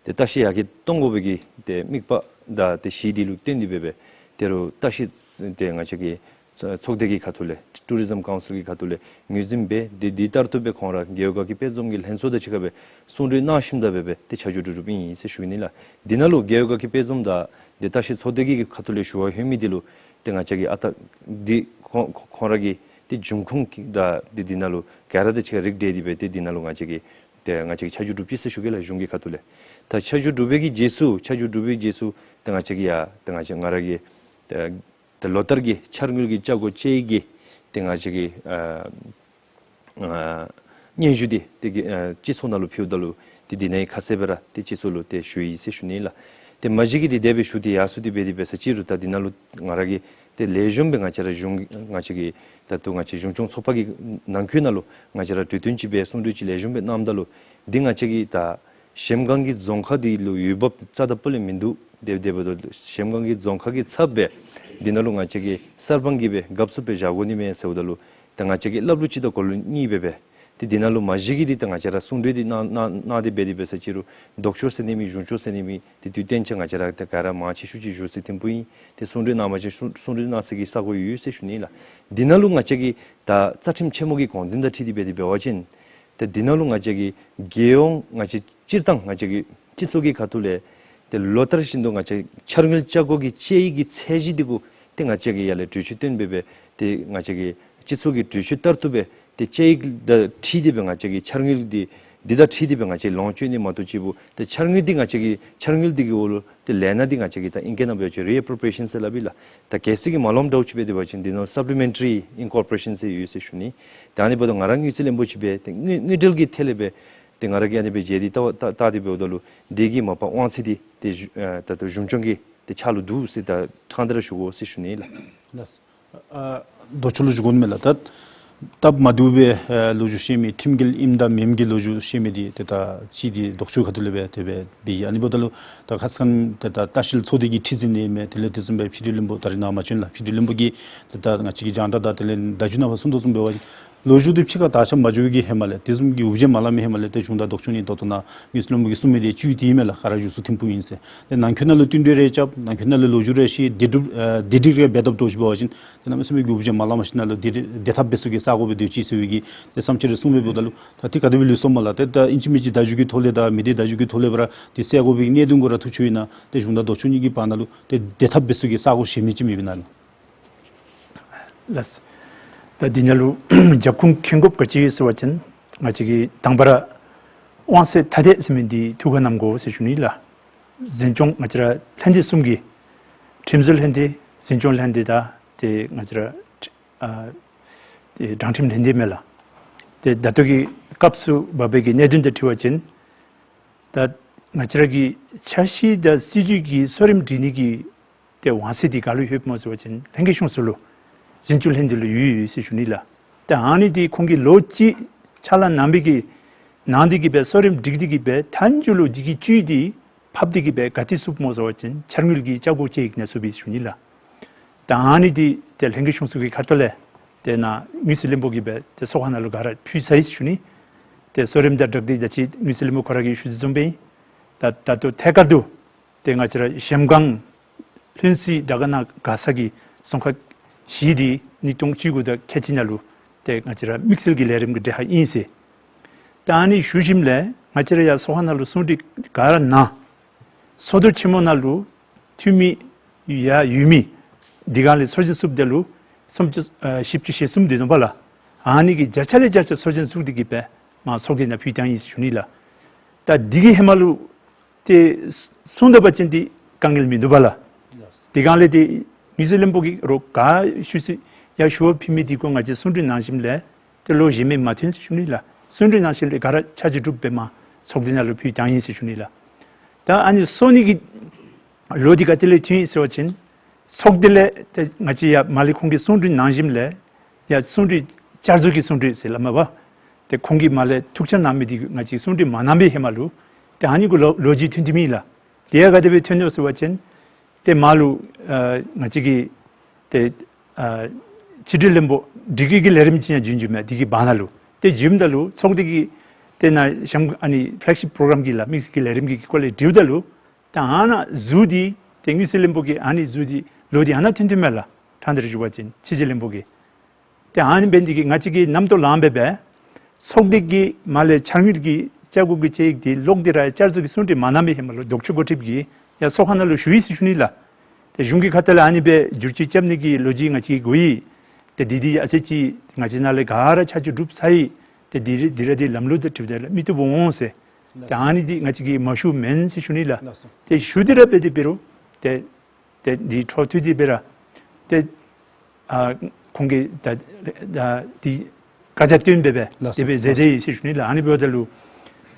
ཏེ་ལྟ་བཤལ་ཡར་རྒྱས་གཏོང་དགོ་པའི་གི་ཏེ་དམིགས་པ་དང་ཏེ་གཞི་འདི་ལུ་བརྟེན་ཏེ་སྦེ་སྦེ་ད་རུང་ལྟ་བཤལ་ཏེ་ང་བཅས་ཀྱི་ཚོགས་སྡེ་གི་ཁ་ཐུག་ལས་ཊུ་རི་ཛིམ་ཀའུན་སིལ་གྱི་ཁ་ཐུག་ལས་ངོས་འཛིན་འབད་དེ་འདི་ལྟར་དུ་སྦེ་ཁོང་ར་རྒེད་འོག་དགའ་སྐྱིད་དཔལ་འཛོམས་ཀྱི་ལྷན་ཚོགས་དང་གཅིག་ཁར་སྦེ་གསུང་གྲོས་གནང་ཞིནམ་ད་སྦེ་སྦེ་ཏེ་ཆ་འཇོག་གྲུབ་གྲུབཔ་ཨིན་ཟེར་ཞུ་ནི་ལགས། འདི་ནང་ལུ་རྒེད་འོག་དགའ་སྐྱིད་དཔལ་འཛོམས་དང་འདི་ལྟ་བཤལ་ཚོགས་སྡེ་གི་ཁ་ཐུག་ལས་ཞུ་བ་ལྷོད་མི་འདི་ལུ་ཏེ་ང་བཅས་ཀྱིས་ཨ་རྟག་འདི་ཁོང་ཁོང་ར་གི་ཏེ་འབྱུང་ཁུངས་ཀྱི་དང་ཏེ་འདི་ནང་ལུ་ག་ར་དང་གཅིག་ཁར་རིགས་བསྒྲེས་ཏེ་སྦེ་ཏེ་འདི་ནང་ལུ་ང་བཅས་ཀྱིས་ཏེ་ང་བཅས་ཀྱིས་ཆ་འཇོག་གྲུབ་ཅི་ཟེར་ཞུ་གེ་ལགས་གཞུང་གི་ཁ་ཐུག་ལས། ད་ཆ་འཇོག་གྲུབ་པའི་གི་རྗེས་སུ་ཆ་འཇོག་གྲུབ་པའི་རྗེས་སུ་ཏེ་ང་བཅས་ཀྱིས་ཡང་ཏེ་ང་བཅས་ང་ར་གི་ཏེ་ཏེ་ལོ་ལྟར་གྱི་འཆར་དངུལ་གྱི་ཆ་བགོས་དཔྱད་ཡིག་གི་ཏེ་ང་བཅས་ཀྱི་ཨ་ཨ་སྙན་ཞུ་འདི་ཏེ་གི་ཨ་སྤྱི་ཚོགས་ནང་ལུ་ཕུལཝ་ད་ལུ་ཏེ་འདི་ནང་གི་ཁ་གསལ་སྦེ་ར་ཏེ་སྤྱི་ཚོགས་ལུ་ཏེ་ཞུ་ཡི་ཟེར་ཞུ་ནི་ལགས། ཏེ་མ་གཞི་གི་འདི་དེ་སྦེ་ཞུ་སྟེ་ཡར་སོང་སྟེ་འབད་དེ་འབད་ས་ཅིག་རུང་ད་འདི་ནང་ལུ་ང་ར་གིས་ཏེ་ལེགས་ཤོམ་སྦེ་ང་བཅས་ར་གཞུང་ང་བཅས་ཀྱི་ད་ལྟོ་ང་བཅས་གཞུང་སྐྱོང་ཚོགས་པ་གི་ནང་འཁོད་ནང་ལུ་ང་བཅས་ར་གྲོས་བསྟུན་ཅིག་སྦེ་གསུང་གྲོས་ཅིག་ལེགས་ཤོམ་སྦེ་གནངམ་ད་ལུ་འདི་ང་བཅས་ཀྱི་ད་གཞལམ་སྒང་གི་རྫོང་ཁག་འདི་ལུ་འོས་འབབ་རྩ་དང་སྤུ་ལས་མིན་འདུག། དེ་སྦེ་དེ་འབདཝ་ད་གཞལམ་སྒང་གི་རྫོང་ཁག་གི་ཚབ་སྦེ་འདི་ནང་ལུ་ང་བཅས་ཀྱིས་གསར་སྤང་གིས་སྦེ་དགའ་བསུ་སྦེ་བཞག་དགོ་ནི་མས་ཟེརཝ་ད་ལུ་ད་ང་བཅས་ཀྱིས་སླབ་ལུགས་ཅིག་དང་གོ་ལུགས་གཉིས་སྦེ་སྦེ་ཏེ་འདི་ནང་ལུ་མ་གཞི་གི་འདི་ད་ང་བཅས་ར་གསུང་གྲོས་འདི་གནང་གནང་གནང་སྟེ་འབད་དེ་འབད་ས་ཅིག་རུང་ལྡོག་ཕྱོགས་ཟེར་ནི་མེད་གཞུང་ཕྱོགས་ཟེར་ནི་མེད། ཏེ་དུས་གཏན་ཆ་ང་བཅས་ར་ད་ག་ར་མང་ཆེ་ཤོས་ཅིག་བཞུགས་ས་ཐིམ་ཕུག་ཨིན། ཏེ་གསུང་གྲོས་གནང་པ་ཅིན་གསུང་གསུང་གྲོས་གནང་ས་གི་ས་གོ་ཡོད་ཟེར་ཞུ་ནི་ལགས། འདི་ནང་ལུ་ང་བཅས་ཀྱི་ད་རྩ་ཁྲིམས་ཆེན་མོ་གི་དགོངས་དོན་དང་འཁྲིལ་ཏེ་འབད་དེ་འབད་བ་ཅིན་ཏེ་འདི་ནང་ལུ་ང་བཅས་ཀྱི་རྒྱལ་ཡོངས་ང་བཅས་སྤྱིར་བཏང་ང་བཅས་ཀྱི་སྤྱི་ཚོགས་ཀྱི་ཁ་ཐུག་ལས་ཏེ་ལོ་ལྟར་བཞིན་དུ་ང་བཅས་འཆར་དངུལ་ཆ་བགོས་ཀྱི་དཔྱད་ཡིག་གི་ཚད་གཞི་འདི་གུ་ཏེ་ང་བཅས་ཀྱིས་ཡར་ལས་གྲོས་ཆོད་བཏོན་སྦེ་སྦེ་ཏེ་ང་བཅས་ཀྱི་སྤྱི་ཚོགས་ཀྱི་གྲོས་ཆོད་ལྟར་དུ་སྦེ་ཏེ་དཔྱད་ཡིག་དང་འཁྲིལ་ཏེ་སྦེ་ང་བཅས་ཀྱི་འཆར་དངུལ་འདི་འདི་དང་འཁྲིལ་ཏེ་སྦེ་ང་བཅས་ལོངས་སྤྱོད་ནི་མ་གཏོགས་ཅིག་པོ་ཏེ་འཆར་དངུལ་འདི་ང་བཅས་ཀྱི་འཆར་དངུལ་འདི་གི་འོག་ལུ་ཏེ་ལས་སྣ་འདི་ང་བཅས་ཀྱིས་ད་ཨིང་སྐད་ནང་འབད་བ་ཅིན་རི་ཨེ་པོརོ་པི་རི་ཡེ་ཤཱན་ཟེར་སླབ་ཨིན་ལགས། ད་གལ་སྲིད་ཀྱི་མ་ལོངམ་འདྲཝ་ཅིག་འབད་དེ་འབད་བ་ཅིན་འདི་ནང་སབ་ལི་མེན་ཊ་རི་ཨིན་ཀོར་པོ་རེ་ཤཱན་ཟེར་ཡོད་ཟེར་ཞུ་ནི། ད་ཨ་ནི་འབདཝ་ད་ང་ར་དངུལ་རྩིས་བློན་པོ་ཅིག་སྦེ་ཏེ་དངུལ་དངུལ་འབྲེལ་གྱི་ཐད་ལས་སྦེ་ཏེ་ང་ར་གིས་ཨ་ནི་སྦེ་མཇལ་ཏེ་ལྟ་བ་ལྟ་ལྟ་སྟེ་འབདཝ་ད་ལུ་འདི་གི་མ་པ་དབང་ཚད་འདི་ཏེ་གཞུང་ཨ་ད་ལྟོ་གཞུང་སྐྱོང་གི་ཏེ་ཕྱག་ལུ་འདུག་ཟེར་ད་ཕྲང་སྟེ་ར་ཞུ་དགོ་ཟེར་ཞུ་ནི་ལགས། ལགས། ཨ་ལྡོག་ཕྱོགས་ལུ་ཞུ་དགོ་ནི་མས་ལགས། ད་སྟབས་མ་བདེཝ་སྦེ་ཨ་ལོ་རྒྱུས་བཤད་མི་ཁྲིམས་འགལ་ཨིནམ་དང་མེནམ་གྱི་ལོ་རྒྱུས་བཤད་མི་འདི་ཏེ་ད་ཅིག་འདི་ལྡོག་ཕྱོགས་ཁ་ཐུག་ལས་སྦེ་དེ་སྦེ་འབད་ཡི། ཨ་ནི་འབདཝ་ད་ལུ་ད་ཁ་ཙ་ཁ་ཉིནམ་ཏེ་ད་ལྟ་བཤལ་ཚོགས་སྡེ་གི་ཁྲི་འཛིན་ཨིན་མས། དེ་ལས་དེ་བཟུམ་སྦེ་ཕྱི་འབྲེལ་བློན་པོ་ད་རེས་ནངས་མ་བྱོན་ལགས། ཕྱི་འབྲེལ་བློན་པོ་གིས་ཏེ་ད་ང་བཅས་ཀྱི་རྒྱང་བསྒྲགས་དང་དེ་ལས་བརྡ་བརྒྱུད་ནང་ཕར་གསུང་དོ་བཟུམ་འབད་བ་ཅིན་ལོ་རྒྱུས་འདི་ཕྱི་ཁར་དར་ཁྱབ་མ་འགྱོ་བའི་གི་ཧེ་མ་ལས་དེ་བཟུམ་གྱི་འོ་བརྒྱལ་མ་ལངམ་མི་ཧེ་མ་ལས་ཏེ་གཞུང་དང་ལྡོག་ཕྱོགས་གཉིས་ད་ལྟོ་ནཱ་དངུལ་རྩིས་བློན་པོ་གིས་གསུང་མི་འདི་བཅུད་འདི་ཨིན་མས་ལགས། ག་ར་བཞུགས་ས་ཐིམ་ཕུག་ཨིན་ཟེར། ཏེ་ནང་འཁོད་ནང་ལུ་བསྟུན་གྲོས་རེ་རྐྱབ་ནང་འཁོད་ནང་ལུ་ལོ་རྒྱུས་རེ་བཤད་བདེ་སྒྲུབ་ཨ་བདེ་སྒྲིག་རེ་འབད་དཔ་འདྲཝ་ཅིག་འབད་བ་ཅིན་ཏེ་གནམ་མེད་ས་མེད་འོ་བརྒྱལ་མ་ལངམ་ཞིནམ་ལས་ཏེ་སྡོད་ཐབས་འབད་ས་གི་ས་གོ་སྦེ་སྡོད་ཅི་ཟེར་བའི་གི་ཏེ་བསམ་འཆར་རེ་གསུངས་སྦེ་འབདཝ་ད་ལུ་ད་འདི་ག་དེ་སྦེ་ལུས་སོང་མས་ལགས། ཏེ་ད་ཨིན་ཅི་མིན་ཅི་བརྡ་བརྒྱུད་ཀྱི་ཐོག་ལས་དང་མི་སྡེ་བརྡ་བརྒྱུད་ཀྱི་ཐོག་ལས་སྦེ་ར་འདི་སེལ་དགོ་པའི་གནད་དོན་གུ་ར་ཐུག་ཅི་ཨིན་ན་ཏེ་གཞུང་དང་ལྡོག་ཕྱོགས་གཉིས་ཀྱི་བར་ན་ལུ་ཏེ་སྡོད་ཐབས་འབད་ས་གི་ས་གོ་གཞན་མི་ཅིག་མེདཔ་ཨིན་ན་ལགས། ལགས། ད་འདི་ནང་ལུ་རྒྱབ་ཁུངས་འཁྱོལ་དགོཔ་ག་ཅི་ཡོད་ཟེར་བ་ཅིན་ང་བཅས་ཀྱིས་དང་པ་ར་དབང་ཚད་ཐ་དད་ཟེར་མི་འདི་ཐུགས་ཁར་བསྣམ་དགོ་ཟེར་ཞུ་ནི་ལགས། འཛིན་སྐྱོང་ང་བཅས་ར་ལྷན་སྡེ་གསུམ་གྱི་ཁྲིམས་བཟོ་ལྷན་སྡེ་འཛིན་སྐྱོང་ལྷན་སྡེ་དང་ཏེ་ང་བཅས་ར་ཨ་ཏེ་དྲང་ཁྲིམས་ལྷན་སྡེ་མས་ལགས། ཏེ་ད་ལྟོ་གི་སྐབས་སུ་བབ་པའི་གི་གནད་དོན་དང་འཁྲིལ་བ་ཅིན་ད་ང་བཅས་ར་གི་འཆར་གཞི་དང་སྲིད་ཇུས་ཀྱི་གསོ་རིམ་སྒྲིག་ནི་གི་ཏེ་དབང་ཚད་འདི་ག་ལུ་ཡོདཔ་སྨོ་ཟེར་བ་ཅིན་ལྷན་རྒྱས་གཞུང་ཚོགས་ལུ་འཛིན་སྐྱོང་ལྷན་སྡེ་ལུ་ཡོད་ཡོད་ཟེར་ཞུ་ནི་ལགས། ཏེ་ཨ་ནི་འདི་ཁོང་གིས་ལོ་གཅིག་ཕྱག་ལཱ་གནང་པའི་གི་ནང་འདི་གིས་སྦེ་གསོ་རིམ་སྒྲིག་སྟེ་གིས་སྦེ་མཐའ་མཇུག་ལུ་འདི་གི་བཅུད་འདི་ཕབ་སྟེ་གིས་སྦེ་ག་ཏེ་ཚུདཔ་སྨོ་ཟེར་བ་ཅིན་འཆར་དངུལ་གྱི་ཆ་བགོས་དཔྱད་ཡིག་ནང་ཚུད་པས་ཞུ་ནི་ལགས། ད་ཨ་ནི་འདི་ཏེ་ལྷན་རྒྱས་གཞུང་ཚོགས་ཀྱི་ཁ་ཐུག་ལས་ཏེ་ནཱ་དངུལ་རྩིས་བློན་པོ་གིས་སྦེ་ཏེ་ཚོགས་ཁང་ནང་ལུ་ག་ར་ཕུལ་ཚར་ཡི་ཞུ་ནི། ཏེ་གསོ་རིམ་དང་སྦྲགས་ཏེ་ད་ཅི་དངུལ་རྩིས་བློན་པོ་ཁོ་ར་གིས་ཞུ་དོ་བཟུམ་སྦེ་ད་ད་ལྟོ་ཐད་ཀར་དུ་ཏེ་ང་བཅས་ར་གཞལམ་སྒང་ལྷུན་རྩེ་དར་དཀར་ན་མགར་ས་གི་རྫོང་ཁག་བཞི་འདི་ཉིས་སྟོང་བཅུ་དགུ་དང་ཁལ་གཅིག་ནང་ལུ་ཏེ་ང་བཅས་ར་དམིགས་བསལ་གྱི་ལས་རིམ་གྱི་གྲས་ཁར་ཨིན་ཟེར། ད་ཨ་ནི་ཞུ་ཞིནམ་ལས་ང་བཅས་ར་ཡང་ཚོགས་ཁང་ནང་ལུ་གསུང་གྲོས་ག་ར་གནང་། ཚོགས་འདུ་ཆེན་མོ་ནང་ལུ་འཐུས་མི་ཡང་ཡོད་མི་འདི་ག་ལས་ཚོགས་ཆེན་ཚུགསཔ་ད་ལུ་སུམ་ཅུ་ཨ་བཞི་བཅུ་ཞེ་གསུམ་འདི་ནང་པ་ལགས། ཨ་ནི་གི་བརྒྱ་ཆ་ལས་བརྒྱ་ཆ་ཚོགས་ཆེན་ཚུགས་ཏེ་གི་སྦེ་མར་ཚོགས་སྡེ་ནང་ཕུལ་བཏང་ཡི་ཟེར་ཞུ་ནི་ལགས། ད་འདི་གི་ཧེ་མ་ལུ་ཏེ་གསུང་ད་པ་ཅིན་འདི་དཀའ་ངལ་མིན་འདུག་པ་ལགས། དེ་སྒང་ལས་ཏེ་དངུལ་རྩིས་བློན་པོ་གིས་རོགས་ག་ཞུ་ས་ཡར་ཞུ་བ་ཕུལ་མི་འདི་ཁོ་ང་བཅས་གསུང་གྲོས་ནང་ཞིནམ་ལས་ཏེ་ལོག་གཞན་མི་མ་ཐོན་ཟེར་ཞུ་ནི་ལགས། གསུང་གྲོས་ནང་ཞིནམ་ལས་ག་ར་ཆ་འཇོག་གྲུབ་སྦེ་མར་ཚོགས་སྡེ་ནང་ལུ་ཕུལ་བཏང་ཡི་ཟེར་ཞུ་ནི་ལགས། ད་ཨ་ནི་སོ་གཉིས་ཀྱི་ལོ་འདི་ག་ཏེ་ལས་ཐོན་ཡི་ཟེར་བ་ཅིན་ཚོགས་སྡེ་ལས་ཏེ་ང་བཅས་ཡར་མར་ལས་ཁོང་གིས་གསུང་གྲོས་ནང་ཞིནམ་ལས་ཡར་གསུང་གྲོས་བསྐྱར་བཟོ་གི་གསུང་གྲོས་ཟེར་སླབ་མས་པ། ཏེ་ཁོང་གིས་མར་ལས་ཐུགས་འཆར་གནང་མི་འདི་ང་བཅས་གསུང་གྲོས་མ་གནང་པའི་ཧེ་མ་ལུ་ཏེ་ཨ་ནི་གུ་ལོ་ལོ་རྒྱུས་ཐོན་ཐོནམ་ཨིན་ལགས། དེ་ཡང་ག་དེ་སྦེ་ཐོན་ནུག་ཟེར་བ་ཅིན་ཏེ་མར་ལུ་ཨ་ང་བཅས་ཀྱི་ཏེ་ཨ་ཕྱི་དྲིལ་བློན་པོ་སྒྲིག་བཀོད་ཀྱི་ལས་རིམ་ཅིག་ཡང་བྱོན་བྱོནམ་མས། དེ་གི་བར་ན་ལུ་ཏེ་བྱོནམ་ད་ལུ་ཚོགས་སྡེ་གི་ཏེ་ནཱ་གཤམ་ཨ་ནི་ཕེ་ལེག་ཤིཔ་པོ་རོ་གྲམ་གྱི་ལགས་དམིགས་བསལ་གྱི་ལས་རིམ་གྱི་སྐོར་ལས་དྲིཝ་ད་ལུ་ད་ཨ་ནཱ་ཟུར་འདི་ཏེ་དངུལ་རྩིས་བློན་པོ་གིས་ཨ་ནི་ཟུར་འདི་ལོག་སྟེ་ཨ་ནཱ་ཐོན་ཐོནམ་མས་ལགས། ཕྲང་སྟེ་ར་ཞུ་བ་ཅིན་ཕྱི་དྲིལ་བློན་པོ་གིས། ཏེ་ཨ་ནི་འབད་ནི་འདི་གིས་ང་བཅས་ཀྱིས་རྣམ་རྟོག་ལངམ་སྦེ་འབད་ཚོགས་སྡེ་གིས་མར་ལས་འཆར་དངུལ་གྱི་བཅའ་སྒོ་གི་དཔྱད་ཡིག་འདི་ལོག་སྟེ་ར་བསྐྱར་བཟོ་གི་གསུང་གྲོས་མ་གནང་པའི་ཧེ་མ་ལུ་ལྡོག་ཕྱོགས་འགོ་ཁྲིདཔ་གིས་ཡར་ཚོགས་ཁང་ནང་ལུ་ཞུ་ཡི་ཟེར་ཞུ་ནི་ལགས། ཏེ་གཞུང་གི་ཁ་ཐུག་ལས་ཨ་ནི་སྦེ་བསྒྱུར་བཅོས་རྐྱབ་ནི་གི་ལོ་རྒྱུས་ང་བཅས་ཀྱིས་གོ་ཡི། ཏེ་འདི་འདི་ཡར་སེང་ཅིག་ང་བཅས་ནང་ལས་ག་ར་ཆ་འཇོག་གྲུབ་ཚར་ཡི། ཏེ་འདི་རེ་འདི་ར་འདི་ལམ་ལུགས་དང་འཁྲིལཝ་ད་ལུ་མི་བཏུབ་འོང་ཟེར། ཏེ་ཨ་ནི་འདི་ང་བཅས་ཀྱིས་མ་ཞུཝ་མེན་ཟེར་ཞུ་ནི་ལགས། ཏེ་ཞུ་སྟེ་ར་འབད་དེ་འབད་རུང་ཏེ་ཏེ་འདི་འཕྲོ་མཐུད་དེ་སྦེ་ར་ཏེ་ཨ་ཁོང་གིས་ད་ད་འདི་བཀའ་རྒྱ་བཏོན་སྦེ་སྦེ་ལགས་སོ། དེ་སྦེ་མཛད་དེ་ཡོད་ཟེར་ཞུ་ནི་ལགས། ཨ་ནི་འབདཝ་ད་ལུ་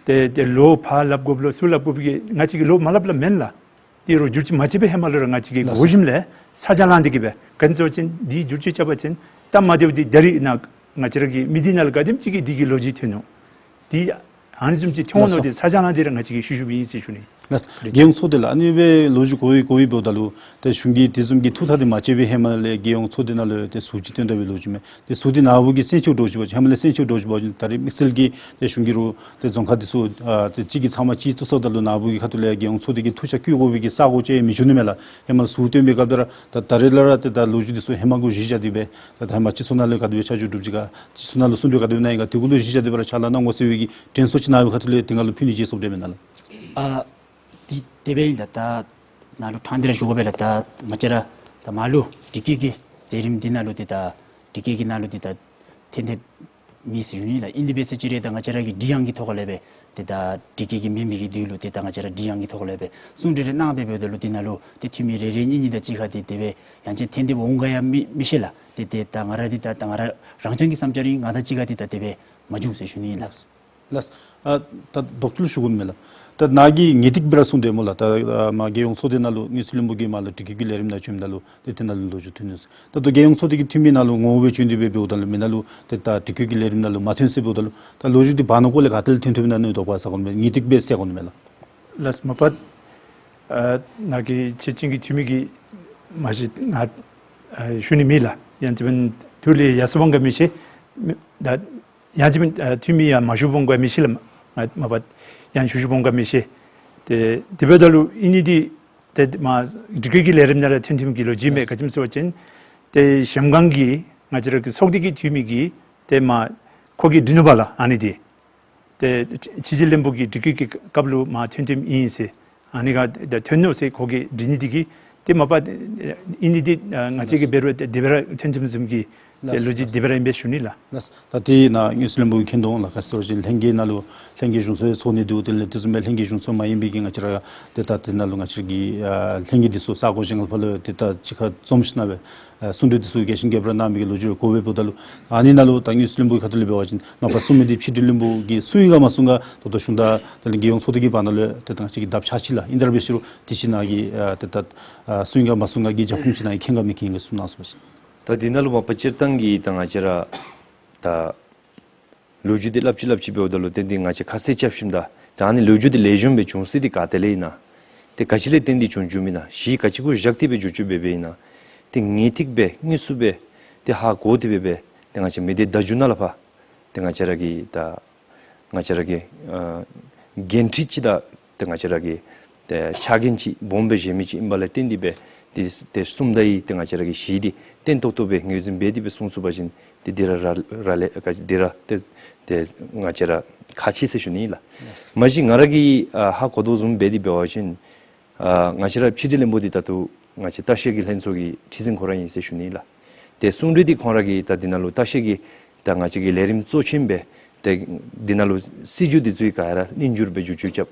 ཏེ་ཏེ་ལོག་ཕར་སླབ་དགོཔ་ལོ་ཚུར་སླབ་དགོཔ་གི་ང་བཅས་ཀྱིས་ལོག་མ་སླབ་སླབ་མེན་ལགས། དེ་རུང་བསྒྱུར་བཅོས་མ་རྐྱབ་པའི་ཧེ་མ་ལུ་ར་ང་བཅས་ཀྱིས་ལགས་སོ། གོ་ཞིནམ་ལས་ཚ་གྱང་ལང་སྟེ་གི་སྦེ་ག་ཅི་ཟེར་བ་ཅིན་འདི་བསྒྱུར་བཅོས་རྐྱབ་པ་ཅིན་སྟབས་མ་བདེཝ་འདི་ད་རིས་ནཱ་ང་བཅས་ར་གི་མི་སྡེ་ནང་ལུ་ག་དེམ་ཅིག་གིས་འདི་གི་ལོ་རྒྱུས་ཐོན་ནུག། འདི་ཨ་ནི་བཟུམ་ཅིག་ཐོན་འོང་ལགས་སོ། མནོ་སྟེ་ཚ་གྱང་ལང་སྟེ་ར་ང་བཅས་ཀྱིས་ཞུ་ཞུཝ་ཨིན་ཟེར་ཞུ་ནི། ལགས། རྒྱལ་ཡོངས་ཚོགས་སྡེ་ལགས་ཨ་ནི་སྦེ་ལོ་རྒྱུས་གོ་བའི་གོ་བའི་འབདཝ་ད་ལུ་ཏེ་གཞུང་གིས་དེ་བཟུམ་གྱི་ཐུགས་ཐག་འདི་མ་བཅད་པའི་ཧེ་མ་ལས་རྒྱལ་ཡོངས་ཚོགས་སྡེ་ནང་ལུ་ཏེ་ཟུར་ཅིག་བཏོན་ད་པའི་ལོ་རྒྱུས་མས། ཏེ་ཟུར་འདི་ནཱ་བུ་གིས་སེམས་ཤུགས་འདྲཝ་ཅིག་འབད་བ་ཅིན་ཧེ་མ་ལས་སེམས་ཤུགས་འདྲཝ་ཅིག་འབད་བ་ཅིན་ད་རིས་དམིགས་བསལ་གྱིས་ཏེ་གཞུང་གིས་རོགས་ཏེ་རྫོང་ཁག་འདི་ཚུ་ཨ་ཏེ་གཅིག་གིས་ཚབ་མ་གཅིག་བཙུགས་སོངམ་ད་ལུ་ནཱ་བུ་གི་ཁ་ཐུག་ལས་རྒྱལ་ཡོངས་ཚོགས་སྡེ་གི་ཐུགས་འཆར་བཀོད་དགོ་པའི་གི་ས་སྒོ་ཅིག་མི་འབྱུང་ནི་མས་ལགས། ཧེ་མ་ལས་ཟུར་བཏོན་པའི་སྐབས་ལས་ར་ད་ད་རིས་ལས་ར་ཏེ་ད་ལོ་རྒྱུས་འདི་ཚུ་ཧེ་མ་གུ་གཞི་བཞག་སྟེ་སྦེ་ད་ད་ཧེ་མ་སྤྱི་ཚོགས་ནང་ལུ་ག་དེ་སྦེ་ཆ་འཇོག་གྲུབ་ཅི་ག་སྤྱི་ཚོགས་ནང་ལུ་གསུང་གྲོས་ག་དེ་སྦེ་གནང་ཡི་ག་དེ་གུ་ལུ་གཞི་བཞག་སྟེ་སྦེ་ར་ཕྱག་ལཱ་གནང་དགོ་ཟེར་བའི་གི་དྲན་གསོ་ཅིག་གནང་བའི་ཁ་ཐུག་ལས་དེ་ནང་ལུ་ཕུལ་ནི་ཅིག་བསམ་སྟེ་མེན་ན་ལགས། ཨ་འདི་དེ་སྦེ་ཨིན་ལགས། ད་ནཱ་ལུ་ཕྲང་སྟེ་ར་ཞུ་དགོ་པས་ལགས། ད་ང་བཅས་ར་ད་མར་ལུ་སྒྲིག་བཀོད་ཀྱི་མཛད་རིམ་འདི་ནང་ལུ་འདི་ད་སྒྲིག་བཀོད་ཀྱི་ནང་ལུ་འདི་ད་ཐོན་ཐོནམ་ཨིན་ཟེར་ཞུ་ནི་ལགས། ཨིན་དེ་འབད་ཟེར་ཅི་རུང་ད་ང་བཅས་ར་གིས་སྒྲིག་ཡངས་ཀྱི་ཐོག་ལས་སྦེ་འདི་ད་སྒྲིག་བཀོད་ཀྱི་མེན་པའི་གི་དུས་ལུ་འདི་ད་ང་བཅས་ར་སྒྲིག་ཡངས་ཀྱི་ཐོག་ལས་སྦེ་གསུང་གྲོས་རེ་གནང་སྦེ་འབདཝ་ད་ལུ་འདི་ནང་ལུ་ཏེ་འཐུས་མི་རེ་རེ་གཉིས་གཉིས་དང་གཅིག་ཁར་འདི་དེ་སྦེ་ཡང་ཅིན་ཐོན་ཏེ་འོང་ག་ཡང་མི་མི་ཤེས་ལགས། ཏེ་ཏེ་ད་ང་ར་འདི་ད་ད་ང་ར་རང་རྐྱང་གི་བསམ་འཆར་ཨིན། ང་དང་གཅིག་ཁར་འདི་ད་དེ་སྦེ་མ་བྱུང་ཟེར་ཞུ་ནི་ཨིན་ལགས། ལགས། ཨ་ད་དོགས་གཅོད་ཞུ་དགོ་ནི་མས་ལགས། ད་ནཱ་གིས་ངེས་ཏིག་སྦེ་ར་གསུངས་ཏེ་སྨོ་ལགས། ད་ཨ་མར་རྒྱལ་ཡོངས་ཚོགས་སྡེ་ནང་ལུ་དངུལ་རྩིས་བློན་པོ་གིས་མར་ལུ་སྒྲིག་བཀོད་ཀྱི་ལས་རིམ་ནང་བྱོནམ་ད་ལུ་ཏེ་དེ་ནང་ལུ་ལོ་རྒྱུས་ཐོན་ནུག་ཟེར། ད་ལྟོ་རྒྱལ་ཡོངས་ཚོགས་སྡེ་གི་འཐུས་མི་ནང་ལུ་ངོ་བོ་སྦེ་བྱོན་ཏེ་སྦེ་འབདཝ་ད་ལུ་མི་ནང་ལུ་ཏེ་ད་སྒྲིག་བཀོད་ཀྱི་ལས་རིམ་ནང་ལུ་མ་ཐོན་ཟེར་འབདཝ་ད་ལུ་ད་ལོ་རྒྱུས་འདི་བར་ན་སྐོར་ལས་ག་ཏེ་ལས་ཐོན་ཐོནམ་ཨིན་ན་ནི་དོགས་པ་ཟ་དགོ་ནི་མས། ངེས་ཏིག་སྦེ་ཟེར་དགོ་ནི་མས་ལགས། ལགས་མ་པ། ཨ་ནཱ་གི་སྤྱི་བྱིངས་ཀྱི་འཐུས་མི་གིས་མ་གཞི་ང་ཨ་ཞུ་ནི་མེད་ལགས། ཡང་ཅིན་ཐུགས་ལས་ཡར་སོང་འོང་ག་མི་ཤེས། མི་ད་ཡང་ཅིན་ཨ་འཐུས་མི་ཡང་མ་ཞུ་འོང་ག་མི་ཤེས་ལགས། ང་མ་པ་ཡང་ཞུ་ཞུ་འོང་ག་མི་ཤེས། ཏེ་དེ་འབདཝ་ད་ལུ་ཨིན་ནི་འདི་ཏེ་མར་སྒྲིག་བཀོད་ཀྱི་ལས་རིམ་ནང་ར་ཐོན་ཐོནམ་གི་ལོ་རྒྱུས་མས། ག་ཅི་སྨོ་ཟེར་བ་ཅིན་ཏེ་གཞལམ་སྒང་གི་ང་བཅས་ར་གི་ཚོགས་སྡེ་གི་འཐུས་མི་གིས་ཏེ་མར་ཁོ་གིས་བྲིས་ནུག་པ་ལགས། ཨ་ནི་འདི་ཏེ་ཕྱི་དྲིལ་བློན་པོ་གིས་སྒྲིག་བཀོད་ཀྱི་སྐབས་ལུ་མར་ཐོན་ཐོནམ་ཨིན་ཟེར། ཨ་ནི་ག་ད་ཐོན་ནུག་ཟེར་ཁོ་གིས་བྲིས་ནི་འདི་གིས་ཏེ་མ་པ་ཨིན་ནི་འདི་ང་བཅས་ཀྱིས་འབད་རུང་དེ་སྦེ་ར་ཐོན་ཐོནམ་བཟུམ་གྱི་ལགས། ལོ་རྒྱུས་དེ་སྦེ་ར་ཨིན་པས་ཞུ་ནི་ལགས། ལགས། ད་དེ་ནཱ་དངུལ་རྩིས་བློན་པོ་གིས་མཁྱེན་དོ་ལགས། ག་ཅི་ཟེར་བ་ཅིན་ལྷན་རྒྱས་ནང་ལུ་ལྷན་རྒྱས་གཞུང་ཚོགས་ཚོགས་ནི་འདུག། དེ་ལས་དེ་བཟུམ་སྦེ་ལྷན་རྒྱས་གཞུང་ཚོགས་མ་ཡིན་པའི་གི་ང་བཅས་ར་ཏེ་ད་དེ་ནང་ལུ་ང་བཅས་ཀྱི་ཨ་ལྷན་རྒྱས་འདི་ཚུ་ས་གོ་གཞན་ཁར་ལུ་ཏེ་ད་གཅིག་ཁར་འཛོམས་ཞིནམ་སྦེ་ཨ་གསུང་གྲོས་འདི་ཚུ་རྒྱས་ཤིང་རྒྱས་པར་གནང་མི་གི་ལོ་རྒྱུས་རེ་གོ་བས། འབདཝ་ད་ལུ་ཨ་ནི་ནང་ལུ་ད་དངུལ་རྩིས་བློན་པོ་གི་ཁ་ཐུག་ལས་འབད་བ་ཅིན་མ་པ་གསུང་མི་འདི་ཕྱི་དྲིལ་བློན་པོ་གིས་གསུངས་ཡི་ག་མ་གསུངས་ག་ད་ལྟོ་གཞུང་དང་དེ་ལས་རྒྱལ་ཡོངས་ཚོགས་སྡེ་གི་བར་ན་ལུ་ཏེ་ད་ང་བཅས་ཀྱིས་དཔྱད་ཞིནམ་ལས་ཨིན། དེ་འབད་ཟེར་རུང་དེ་ཅིག་ནཱ་གིས་ཨ་ཏེ་ད་ཨ་གསུངས་ཡི་ག་མ་གསུངས་ག་གི་རྒྱབ་ཁུངས་ཅིག་ནཱ་གིས་མཁྱེན་ག་མི་མཁྱེན་ག་གསུངས་གནང་ཟེར་བ་ཅིན། ད་འདི་ནང་ལུ་མ་པ་སྤྱིར་བཏང་གི་ད་ང་བཅས་ར་ད་ལོ་རྒྱུས་འདི་སླབ་ཅི་སླབ་ཅི་འབདཝ་ད་ལུ་ཏེ་འདི་ང་བཅས་ཁ་གསལ་རྐྱབ་ཞིནམ་ད་ད་ཨ་ནི་ལོ་རྒྱུས་འདི་ལེགས་ཤོམ་སྦེ་བྱུང་ས་འདི་ག་ཏེ་ལས་ཨིན་ན། ཏེ་ག་ཅི་ལས་བརྟེན་ཏེ་བྱུང་བྱུངམ་ཨིན་ན། གཞི་ག་ཅི་གུ་བཞག་སྟེ་སྦེ་བསྒྱུར་བཅོས་འབད་འབདཝ་ཨིན་ན། ཏེ་ངེས་ཏིག་སྦེ་དངོས་སུ་སྦེ་ཏེ་ཧ་གོ་སྟེ་སྦེ་སྦེ་ཏེ་ང་བཅས་མི་སྡེ་བརྡ་བརྒྱུད་ནང་ལས་ཕར་ཏེ་ང་བཅས་ར་གི་ད་ང་བཅས་ར་གི་ཨ་འགན་འཁྲི་ཅིག་དང་ཏེ་ང་བཅས་ར་གི་ཏེ་ཕྱག་འགན་ཅིག་སྦོམ་སྦེ་བཞེས་མི་ཅིག་ཨིན་པ་ལས་བརྟེན་ཏེ་སྦེ་ཏེ་ཏེ་གསུངམ་ད་ཡི་ཏེ་ང་བཅས་ར་གིས་གཞི་འདི་བརྟན་ཏོག་ཏོ་སྦེ་ངོས་འཛིན་འབད་དེ་སྦེ་གསུང་ཚུགས་པ་ཅིན་ཏེ་འདི་ར་ར་ལས་ཀ་འདི་ར་ཏེ་ཏེ་ང་བཅས་ར་ཁག་ཆེ་ཟེར་ཞུ་ནི་ལགས། མ་གཞི་ང་ར་གིས་ཨ་ཧ་གོ་དོ་བཟུམ་སྦེ་འདི་འབད་བ་ཅིན་ཨ་ང་བཅས་ར་ཕྱི་དྲིལ་བློན་པོ་འདི་ད་ལྟོ་ང་བཅས་ལྟ་བཤལ་གྱི་ལྷན་ཚོགས་ཀྱི་ཁྲི་འཛིན་ཁོ་ར་ཨིན་ཟེར་ཞུ་ནི་ལགས། ཏེ་གསུང་གྲོས་འདི་ཁོང་ར་གིས་ད་འདི་ནང་ལུ་ལྟ་བཤལ་གྱི་ ད་ང་བཅས་ཀྱི་ལས་རིམ་གཙོ་ཆེན་སྦེ་ཏེ་འདི་ནང་ལུ་སྲིད་བྱུས་འདི་ཚུ་ག་ར་ལྷན་སྒྲུབ་སྦེ་བསྒྱུར་བཅོས་རྐྱབ།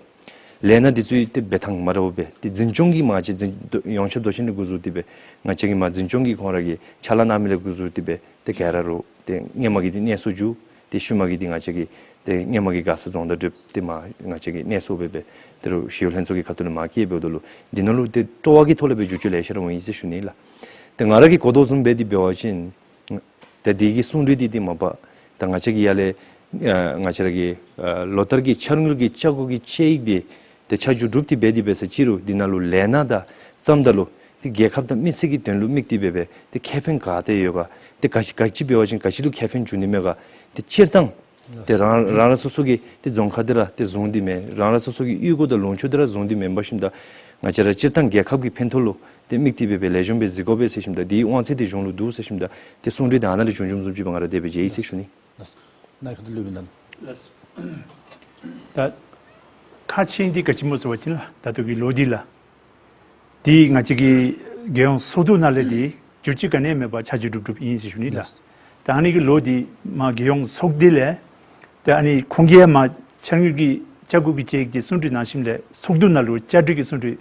ལས་སྣ་འདི་ཚུ་ཏེ་འབད་ཐངས་མ་འདྲཝ་སྦེ་ཏེ་འཛིན་སྐྱོང་གི་མ་ཅིག་འཛིན་ཡོངས་ཁྱབ་མདོ་ཆེན་ལས་འགོ་བཙུགས་ཏེ་སྦེ་ང་བཅས་ཀྱི་མ་འཛིན་སྐྱོང་གི་ཁོང་ར་གི་ཕྱག་ལཱ་གནང་མི་ལས་འགོ་བཙུགས་ཏེ་སྦེ་ཏེ་ག་ར་རུ་ཏེ་སྔོན་མ་གི་འདི་གནས་ཚུལ་བསྒྱུར། ཏེ་ཤུལ་མ་གི་འདི་ང་བཅས་ཀྱི་ཏེ་སྔོན་མ་གི་མགར་ས་རྫོང་བདག་སྒྲུབ་ཏེ་མ་ང་བཅས་ཀྱི་གནས་ཚུལ་སྦེ་སྦེ་ཏེ་རུ་ཞི་གཡོག་ལྷན་ཚོགས་ཀྱི་ཁ་ཐུག་ལས་མ་བཀོད་འབདཝ་ད་ལུ་འདི་ནང་ལུ་ཏེ་སྤྲོ་བ་གི་ཐོག་ལས་སྦེ་བསྒྱུར་བཅོས་ལེ་ཤ་ར་འོང་ཡི་ཟེར་ཞུ་ནི་ལགས། ཏེ་ང་ར་གིས་གོ་དོ་བཟུམ་སྦེ་འདི་འབད་བ་ཅིན་ཏེ་འདི་གི་གསུང་གྲོས་འདི་འདི་མ་པ་ད་ང་བཅས་ཀྱི་ཡར་ལས་ཨ་ང་བཅས་ར་གི་ཨ་ལོ་བསྟར་གྱི་འཆར་དངུལ་གྱི་བཅའ་སྒོ་གི་དཔྱད་ཡིག་འདི་ཏེ་ཆ་འཇོག་གྲུབ་སྟེ་འབད་དེ་འབད་ས་ཅིག་རུང་འདི་ནང་ལུ་ལས་སྣ་དང་བརྩམ་ད་ལུ་ཏེ་རྒྱལ་ཁབ་དང་མི་སེར་གྱི་དོན་ལུ་དམིགས་ཏེ་འབད་སྦེ་ཏེ་ཁེ་ཕན་ག་ཏེ་ཡོད་ག། ཏེ་ག་ཅི་ག་ཅི་འབད་བ་ཅིན་ག་ཅི་ལུ་ཁེ་ཕན་འབྱུང་ནི་མས་ག། ཏེ་སྤྱིར་བཏང་ཏེ་རང་རང་རང་སོ་སོ་གི་ཏེ་རྫོང་ཁག་འདི་ར་ཏེ་བཟུང་སྟེ་མེན། རང་རང་སོ་སོ་གི་གཡུས་སྒོ་དང་ལུང་ཕྱོགས་འདི་ར་བཟུང་སྟེ་མེན་པར་ཞིནམ་ད་ང་བཅས་ར་སྤྱིར་བཏང་རྒྱལ་ཁབ་ཀྱི་ཕན་ཐོགས་ལུ་ཏེ་དམིགས་ཏེ་འབད་སྦེ་ལེགས་ཤོམ་སྦེ་གཟིགས་དགོ་པས་ཟེར་ཞིནམ་ད་འདི་དབང་ཚད་འདི་གཞུང་ལུ་འདུག་ཟེར་ཞིནམ་ད་ཏེ་གསུང་གྲོས་འདི་ཨ་ནཱ་ལས་བྱུང་བྱུངམ་བཟུམ་ཅིག་སྦེ་ང་ར་དེ་སྦེ་མཇལ་ཡི་ཟེར་ཞུ་ནི། ལགས་སོ། ནཱ་ཁ་ཐུག་ལུ་ཡོད་མི་ནང་། ལགས་སོ། ད་ཁག་ཆེ་འདི་ག་ཅི་སྨོ་ཟེར་བ་ཅིན་ལགས་ད་ལྟོ་གི་ལོ་འདི་ལགས། འདི་ང་བཅས་ཀྱི་རྒྱལ་ཡོངས་ཚོགས་འདུ་ནང་ལས་འདི་བསྒྱུར་བཅོས་ག་ནི་ཡང་མེད་པར་ཆ་འཇོག་གྲུབ་གྲུབ་ཨིན་ཟེར་ཞུ་ནི་ལགས། ལགས། ད་ཨ་ནི་གི་ལོ་འདི་མ་རྒྱལ་ཡོངས་ཚོགས་སྡེ་ལས་ད་ཨ་ནི་ཁོང་གིས་མ་འཆར་དངུལ་གྱི་བཅའ་སྒོ་གི་དཔྱད་ཡིག་འདི་གསུང་གྲོས་གནང་ཞིནམ་ལས་ཚོགས་འདུ་ནང་ལུ་བསྐྱར་ཞིབ་ཀྱི་གསུང་གྲོས་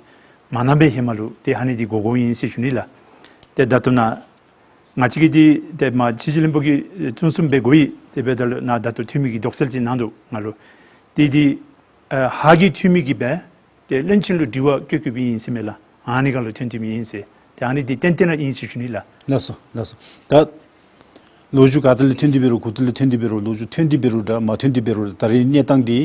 མ་གནང་པའི་ཧེ་མ་ལུ་ཏེ་ཨ་ནི་འདི་དགོ་དགོཔ་ཨིན་ཟེར་ཞུ་ནི་ལགས། ཏེ་ད་ལྟོ་ནཱ་ང་བཅས་ཀྱིས་འདི་ཏེ་མ་ཕྱི་སྲིད་བློན་པོ་གིས་ཐུན་གསུམ་སྦེ་དགོ་ཡི། དེ་འབདཝ་ད་ལུ་ནཱ་ད་ལྟོ་འཐུས་མི་གིས་དོགས་སེལ་ཅིག་གནང་འདུག་ང་ལུ། ཏེ་འདི་ཨ་ཧཱ་གི་འཐུས་མི་གིས་སྦེ་ཏེ་བློན་ཆེན་ལུ་དྲི་བ་བཀོད་བཀོདཔ་ཨིན་ཟེར་མས་ལགས། ཨ་ནི་ག་ལུ་ཐོན་ཐོནམ་ཨིན་ཟེར། ཏེ་ཨ་ནི་འདི་ཏན་ཏན་ར་ཨིན་ཟེར་ཞུ་ནི་ལགས། ལགས་སོ་ལགས་སོ། ད་ལོ་རྒྱུས་ག་ཏེ་ལས་ཐོན་ཏེ་འབད་རུང་ག་ཏེ་ལས་ཐོན་ཏེ་འབད་རུང་ལོ་རྒྱུས་ཐོན་ཏེ་འབད་རུང་ད་མ་ཐོན་ཏེ་འབད་རུང་ད་རེས་གནས་སྟངས་འདི་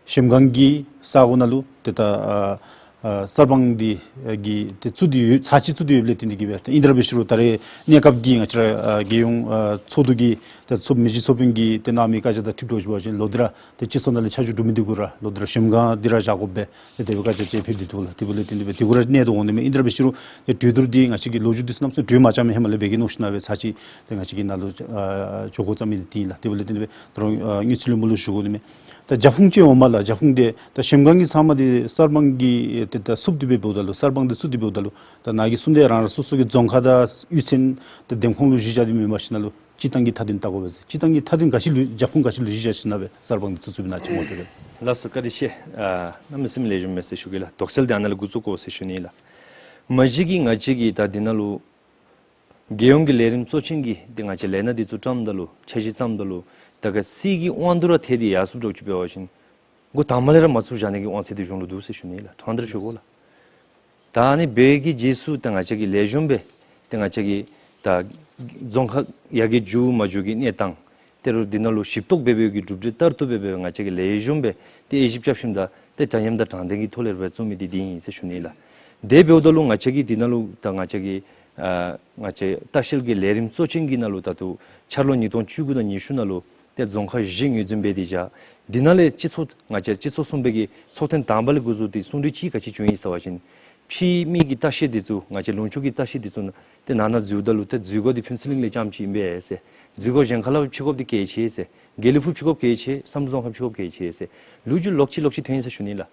གཞལམ་སྒང་གི་ས་གོ་ནང་ལུ་ཏེ་ད་ཨ་ཨ་གསར་སྤང་འདི་གི་ཏེ་བཙུགས་ཏེ་ཡོད་ཚར་ཅིག་བཙུགས་ཏེ་ཡོདཔ་ལས་བརྟེན་ཏེ་གིས་སྦེ་ཏེ་ཨིན་ཏེ་ར་འབད་ཞུ་རུང་ད་རེས་གནས་སྐབས་ཀྱི་ང་བཅས་ར་ཨ་རྒྱལ་ཡོངས་ཨ་ཚོགས་འདུ་གི་ད་ཚོགས་མི་སྤྱི་ཚོགས་དཔོན་གྱིས་ཏེ་གནང་མི་བཀའ་རྒྱ་དང་འཁྲིལ་དོ་ཅིག་འབད་བ་ཅིན་ལོག་སྟེ་ར་ཏེ་སྤྱི་ཚོགས་ནང་ལས་ཆ་འཇོག་གྲུབ་མི་འདི་གུ་ར་ལོག་སྟེ་ར་གཞལམ་སྒང་འདི་ར་བཞག་དགོ་པས། ཏེ་དེ་སྦེ་བཀའ་རྒྱ་ཅིག་ཕེབས་ཏེ་འདུག་ལགས། དེ་འབདཝ་ལས་བརྟེན་ཏེ་སྦེ་དེ་གུ་ར་གནས་དོ་འོང་ནི་མས། ཨིན་ཏེ་ར་འབད་ཞུ་རུང་ཏེ་གྲོས་བསྡུར་འདི་ང་བཅས་ཀྱི་ལོ་རྒྱུས་འདི་ཚུ་གནམ་མེད་ས་མེད་གྲོས་མ་རྐྱབ་མི་ཧེ་མ་ལས་འབད་གེ་མནོ་ཞིན་ན་སྦེ་ཚར་ཅིག་ཏེ་ང་བཅས་ཀྱི་ནང་ལུ་ཨ་འགྱོ་དགོ་བརྩམས་མི་འདི་ཨིན་ལགས། དེ་འབདཝ་ལས་བརྟེན་ཏེ་སྦེ་ད་རུང་ཨ་དངུལ་རྩིས་བློན་པོ་ལུ་ཞུ་དགོ་ནི་མས། ད་རྒྱབ་ཁུངས་ཅིག་འོང་མས་ལགས། རྒྱབ་ཁུངས་འདི་ད་གཞལམ་སྒང་གི་ཚབ་མ་འདི་གསར་སྤང་གི་ཏེ་ད་བཙུགས་ཏེ་འབདཝ་ད་ལུ་གསར་སྤང་འདི་བཙུགས་ཏེ་འབདཝ་ད་ལུ་ད་ནཱ་གིས་གསུངས་ཏེ་རང་རང་སོ་སོ་གི་རྫོང་ཁག་དང་གཡུས་ཚན་ད་འདེམས་ཁོངས་ལུ་གཞི་བཞག་སྟེ་མེན་པར་ཞིན་ན་ལུ་སྤྱིར་བཏང་གི་མཐའ་དོན་བལྟ་དགོ་པས་ཟེར། སྤྱིར་བཏང་གི་མཐའ་དོན་ག་ཅི་ལུ་རྒྱབ་ཁུངས་ག་ཅི་ལུ་གཞི་བཞག་ཞིན་ན་སྦེ་གསར་སྤང་འདི་བཙུགས་བཙུགསཔ་ཨིན་ན་ཅིག་སྨོ་ཏེ་སྦེ། ལགས་སོ་བཀའ་དྲིན་ཆེ། ཨ་གནམ་མེད་ས་མེད་ལེགས་ཤོམ་མས་ཟེར་ཞུ་གེ་ལགས། དོགས་སེལ་འདི་ཨ་ནཱ་ལས་འགོ་བཙུགས་དགོ་ཟེར་ཞུ་ནི་ལགས། མ་གཞི་གིས་ང་བཅས་ཀྱིས་ད་འདི་ནང་ལུ་རྒྱལ་ཡོངས་ཀྱི་ལས་རིམ་གཙོ་ཆེན་གྱི་ཏེ་ང་བཅས་ལས་སྣ་འདི་ཚུ་བཀྲམ་ད་ལུ་འཆར་གཞི་བརྩམ་ད་ལུ་ད་ག་སྲིད་ཀྱི་དབང་དུ་ར་ཐལ་ཏེ་ཡར་སོངམ་འདྲཝ་ཅིག་འབད་བ་ཅིན་འགོ་དང་པ་ལས་ར་མ་བཙུགས་བཞག་ནི་གི་དབང་ཚད་འདི་གཞུང་ལུ་འདུག་ཟེར་ཞུ་ནི་ལགས། དྲང་བདེན་ར་ཞུ་དགོ་ལགས། ད་ཨ་ནི་འབད་གི་རྗེས་སུ་ད་ང་བཅས་ཀྱིས་ལེགས་ཤོམ་སྦེ་ཏེ་ང་བཅས་ཀྱི་ད་རྫོང་ཁག་ཡར་རྒྱས་འགྱོ་མ་འགྱོ་གི་གནས་སྟངས་དེ་རུ་འདི་ནང་ལུ་ཞིབ་རྟོག་འབད་འབདཝ་གི་གྲུབ་འབྲས་ལྟར་དུ་འབད་འབདཝ་ང་བཅས་ཀྱིས་ལེགས་ཤོམ་སྦེ་ཏེ་དབྱེ་ཞིབ་རྐྱབ་ཞིནམ་ད་ཏེ་འདྲ་མཉམ་དང་དྲང་བདེན་གྱི་ཐོག་ལས་ར་བཙུགས་མི་འདི་འདི་ཨིན་ཟེར་ཞུ་ནི་ལགས། དེ་འབདཝ་ད་ལུ་ང་བཅས་ཀྱིས་འདི་ནང་ལུ་ད་ང་བཅས་ཀྱི་ཨ་ང་བཅས་ལྟ་བཤལ་གྱི་ལས་རིམ་གཙོ་ཆེན་གྱི་ནང་ལུ་ད་ལྟོ་འཆར་ལོ་ཉིས་སྟོང་བཅུ་དགུ་དང་ཉི་ཤུ་ནང་ལུ་ཏེ་རྫོང་ཁག་བཞི་ངོས་འཛིན་འབད་དེ་བཞག། འདི་ནང་ལས་སྤྱི་ཚོགས་ང་བཅས་སྤྱི་ཚོགས་གསུམ་པའི་གི་ཚོགས་ཐེངས་དང་པ་ལས་འགོ་བཙུགས་ཏེ་གསུང་གྲོས་ཅིག་ག་ཅི་བྱུང་ཡི་ཟེར་བ་ཅིན་ཕྱི་མི་གི་ལྟ་བཤལ་འདི་ཚུ་ང་བཅས་ལུང་ཕྱོགས་ཀྱི་ལྟ་བཤལ་འདི་ཚུ་ཏེ་ནང་ན་འཛུལཝ་ད་ལུ་ཏེ་འཛུལ་སྒོ་འདི་ཕུན་ཚོགས་གླིང་ལས་རྐྱངམ་ཅིག་ཨིན་པས་ཟེར། འཛུལ་སྒོ་གཞན་ཁ་ལས་ཕྱེ་དགོཔ་འདི་གལ་ཆེ་ཟེར། དགེ་ལེགས་ཕུག་ཕྱེ་དགོཔ་གལ་ཆེ། བསམ་གྲུབ་རྫོང་ཁག་ཕྱེ་དགོཔ་གལ་ཆེ་ཟེར། ལོ་རྒྱུས་ལོག་ཅི་ལོག་ཅི་ཐོན་ཡི་ཟེར་ཞུ་ནི་ལགས།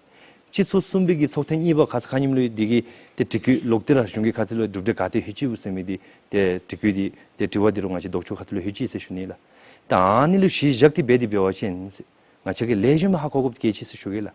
སྤྱི་ཚོགས་གསུམ་པའི་གི་ཚོགས་ཐེངས་གཉིས་པ་ཁ་ཙ་ཁ་ཉིནམ་ལུ་འདི་གི་ཏེ་དྲི་བཀོད་ལོག་སྟེ་ར་གཞུང་གི་ཁ་ཐུག་ལུ་གྲུབ་འབྲས་ག་ཏེ་ལྷོད་ཅི་ཟེར་མི་འདི་ཏེ་དྲི་བཀོད་འདི་ཏེ་དྲི་བ་འདི་རུ་ང་བཅས་ལྡོག་ཕྱོགས་ཁ་ཐུག་ལུ་ལྷོད་ཅི་ཟེར་ཞུ་ནི་ལགས། ད་ཨ་ནི་ལུ་གཞི་བཞག་སྟེ་འབད་དེ་འབད་བ་ཅིན་ང་བཅས་ཀྱིས་ལེགས་ཤོམ་ཧ་གོ་དགོཔ་གལ་ཆེ་ཟེར་ཞུ་གེ་ལགས།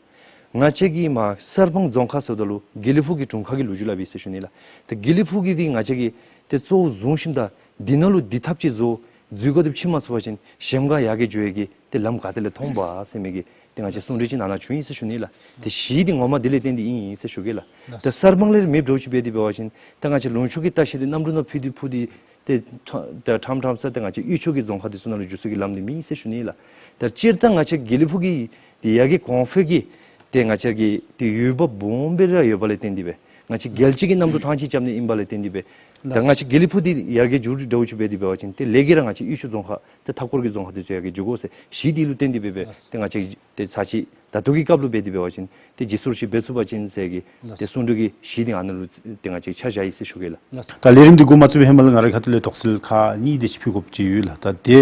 ང་བཅས་ཀྱིས་མ་གསར་སྤང་རྫོང་ཁག་ཟེརཝ་ད་ལུ་དགེ་ལེགས་ཕུག་གི་དྲུང་ཁག་གི་ལོ་རྒྱུས་སླབ་ཨིན་ཟེར་ཞུ་ནི་ལགས། ཏེ་དགེ་ལེགས་ཕུག་གི་འདི་ང་བཅས་ཀྱིས་ཏེ་གཙོ་བོ་བཟུང་ཞིནམ་ད་འདི་ནང་ལུ་འདི་ཐབས་ཅིག་བཟོ། འཛུལ་སྒོ་འདི་ཕྱེ་མ་ཚུགས་པ་ཅིན་གཞལམ་སྒང་ཡར་རྒྱས་འགྱོ་ཡི་གི་ཏེ་ལམ་ག་ཏེ་ལས་མཐོང་པ་ཟེར་མི་གི་ཏེ་ང་བཅས་གསུང་གྲོས་ཅིག་ནང་ན་བྱུང་ཡི་ཟེར་ཞུ་ནི་ལགས། ཏེ་གཞི་འདི་ངོ་མ་འདི་ལས་བརྟེན་ཏེ་ཨིན་ཟེར་ཞུ་གེ་ལགས། ཏེ་གསར་སྤང་ལས་མེདཔ་འདྲཝ་ཅིག་འབད་དེ་འབད་བ་ཅིན་ད་ང་བཅས་ལུང་ཕྱོགས་ཀྱི་ལྟ་བཤལ་འདི་གནམ་གྲུ་ནང་ཕུད་དེ་ཕུད་དེ་ཏེ་ཁྲ་ཏེ་ཁྲམ་ཁྲམ་ས་ཏེ་ང་བཅས་གཡུས་ཕྱོགས་ཀྱི་རྫོང་ཁག་འདི་ཚུ་ནང་ལུ་འགྱོ་ས་གི་ལམ་འདི་མེད་ཟེར་ཞུ་ནི་ལགས། ཏེ་སྤྱིར་བཏང་ང་བཅས་དགེ་ལེགས་ཕུག་གི་ཏེ་ཡར་རྒྱས་གོང་འཕེལ་གྱི་ཏེ་ང་བཅས་ཀྱི་ཏེ་ཡུལ་བབ་སྦོམ་སྦེ་ར་ཡོདཔ་ལས་བརྟེན་ཏེ་སྦེ་ང་བཅས་རྒྱལ་སྤྱི་གི་གནམ་གྲུ་ཐང་ཆད་རྐྱབ་ནི་ཨིནམ་ལས་བརྟེན་ཏེ་སྦེ་ད་ང་བཅས་དགེ་ལེགས་ཕུག་འདི་ཡར་རྒྱས་འགྱོ་འདྲཝ་ཅིག་འབད་དེ་འབད་བ་ཅིན་ཏེ་ལས་ཀྱིས་ར་ང་བཅས་གཡུས་ཕྱོགས་རྫོང་ཁག་ཏེ་མཐའ་འཁོར་གྱི་རྫོང་ཁག་འདི་ཚུ་ཡར་རྒྱས་འགྱོ་དགོ་ཟེར་གཞི་འདི་ལུ་བརྟེན་ཏེ་སྦེ་སྦེ་ཏེ་ང་བཅས་ཏེ་ཚར་ཅིག་ད་ལྟོ་གི་སྐབས་ལུ་འབད་དེ་འབད་བ་ཅིན་ཏེ་བརྗེ་སོར་ཅིག་འབད་ཚུགས་པ་ཅིན་ཟེར་གྱི་ཏེ་གསུང་གྲོས་ཀྱི་གཞི་འདི་ཨ་ནཱ་ལུ་ཏེ་ང་བཅས་ཆ་བཞག་ཡི་ཟེར་ཞུ་གེ་ལགས། ད་ལས་རིམ་འདི་འགོ་མ་བཙུགས་པའི་ཧེ་མ་ལུ་ང་རའི་ཁ་ཐུག་ལས་དོགས་སེལ་ཁག་གཉིས་དེ་ཅིག་ཕུལ་དགོཔ་ཅིག་ཡོད་ལགས། ད་དེ་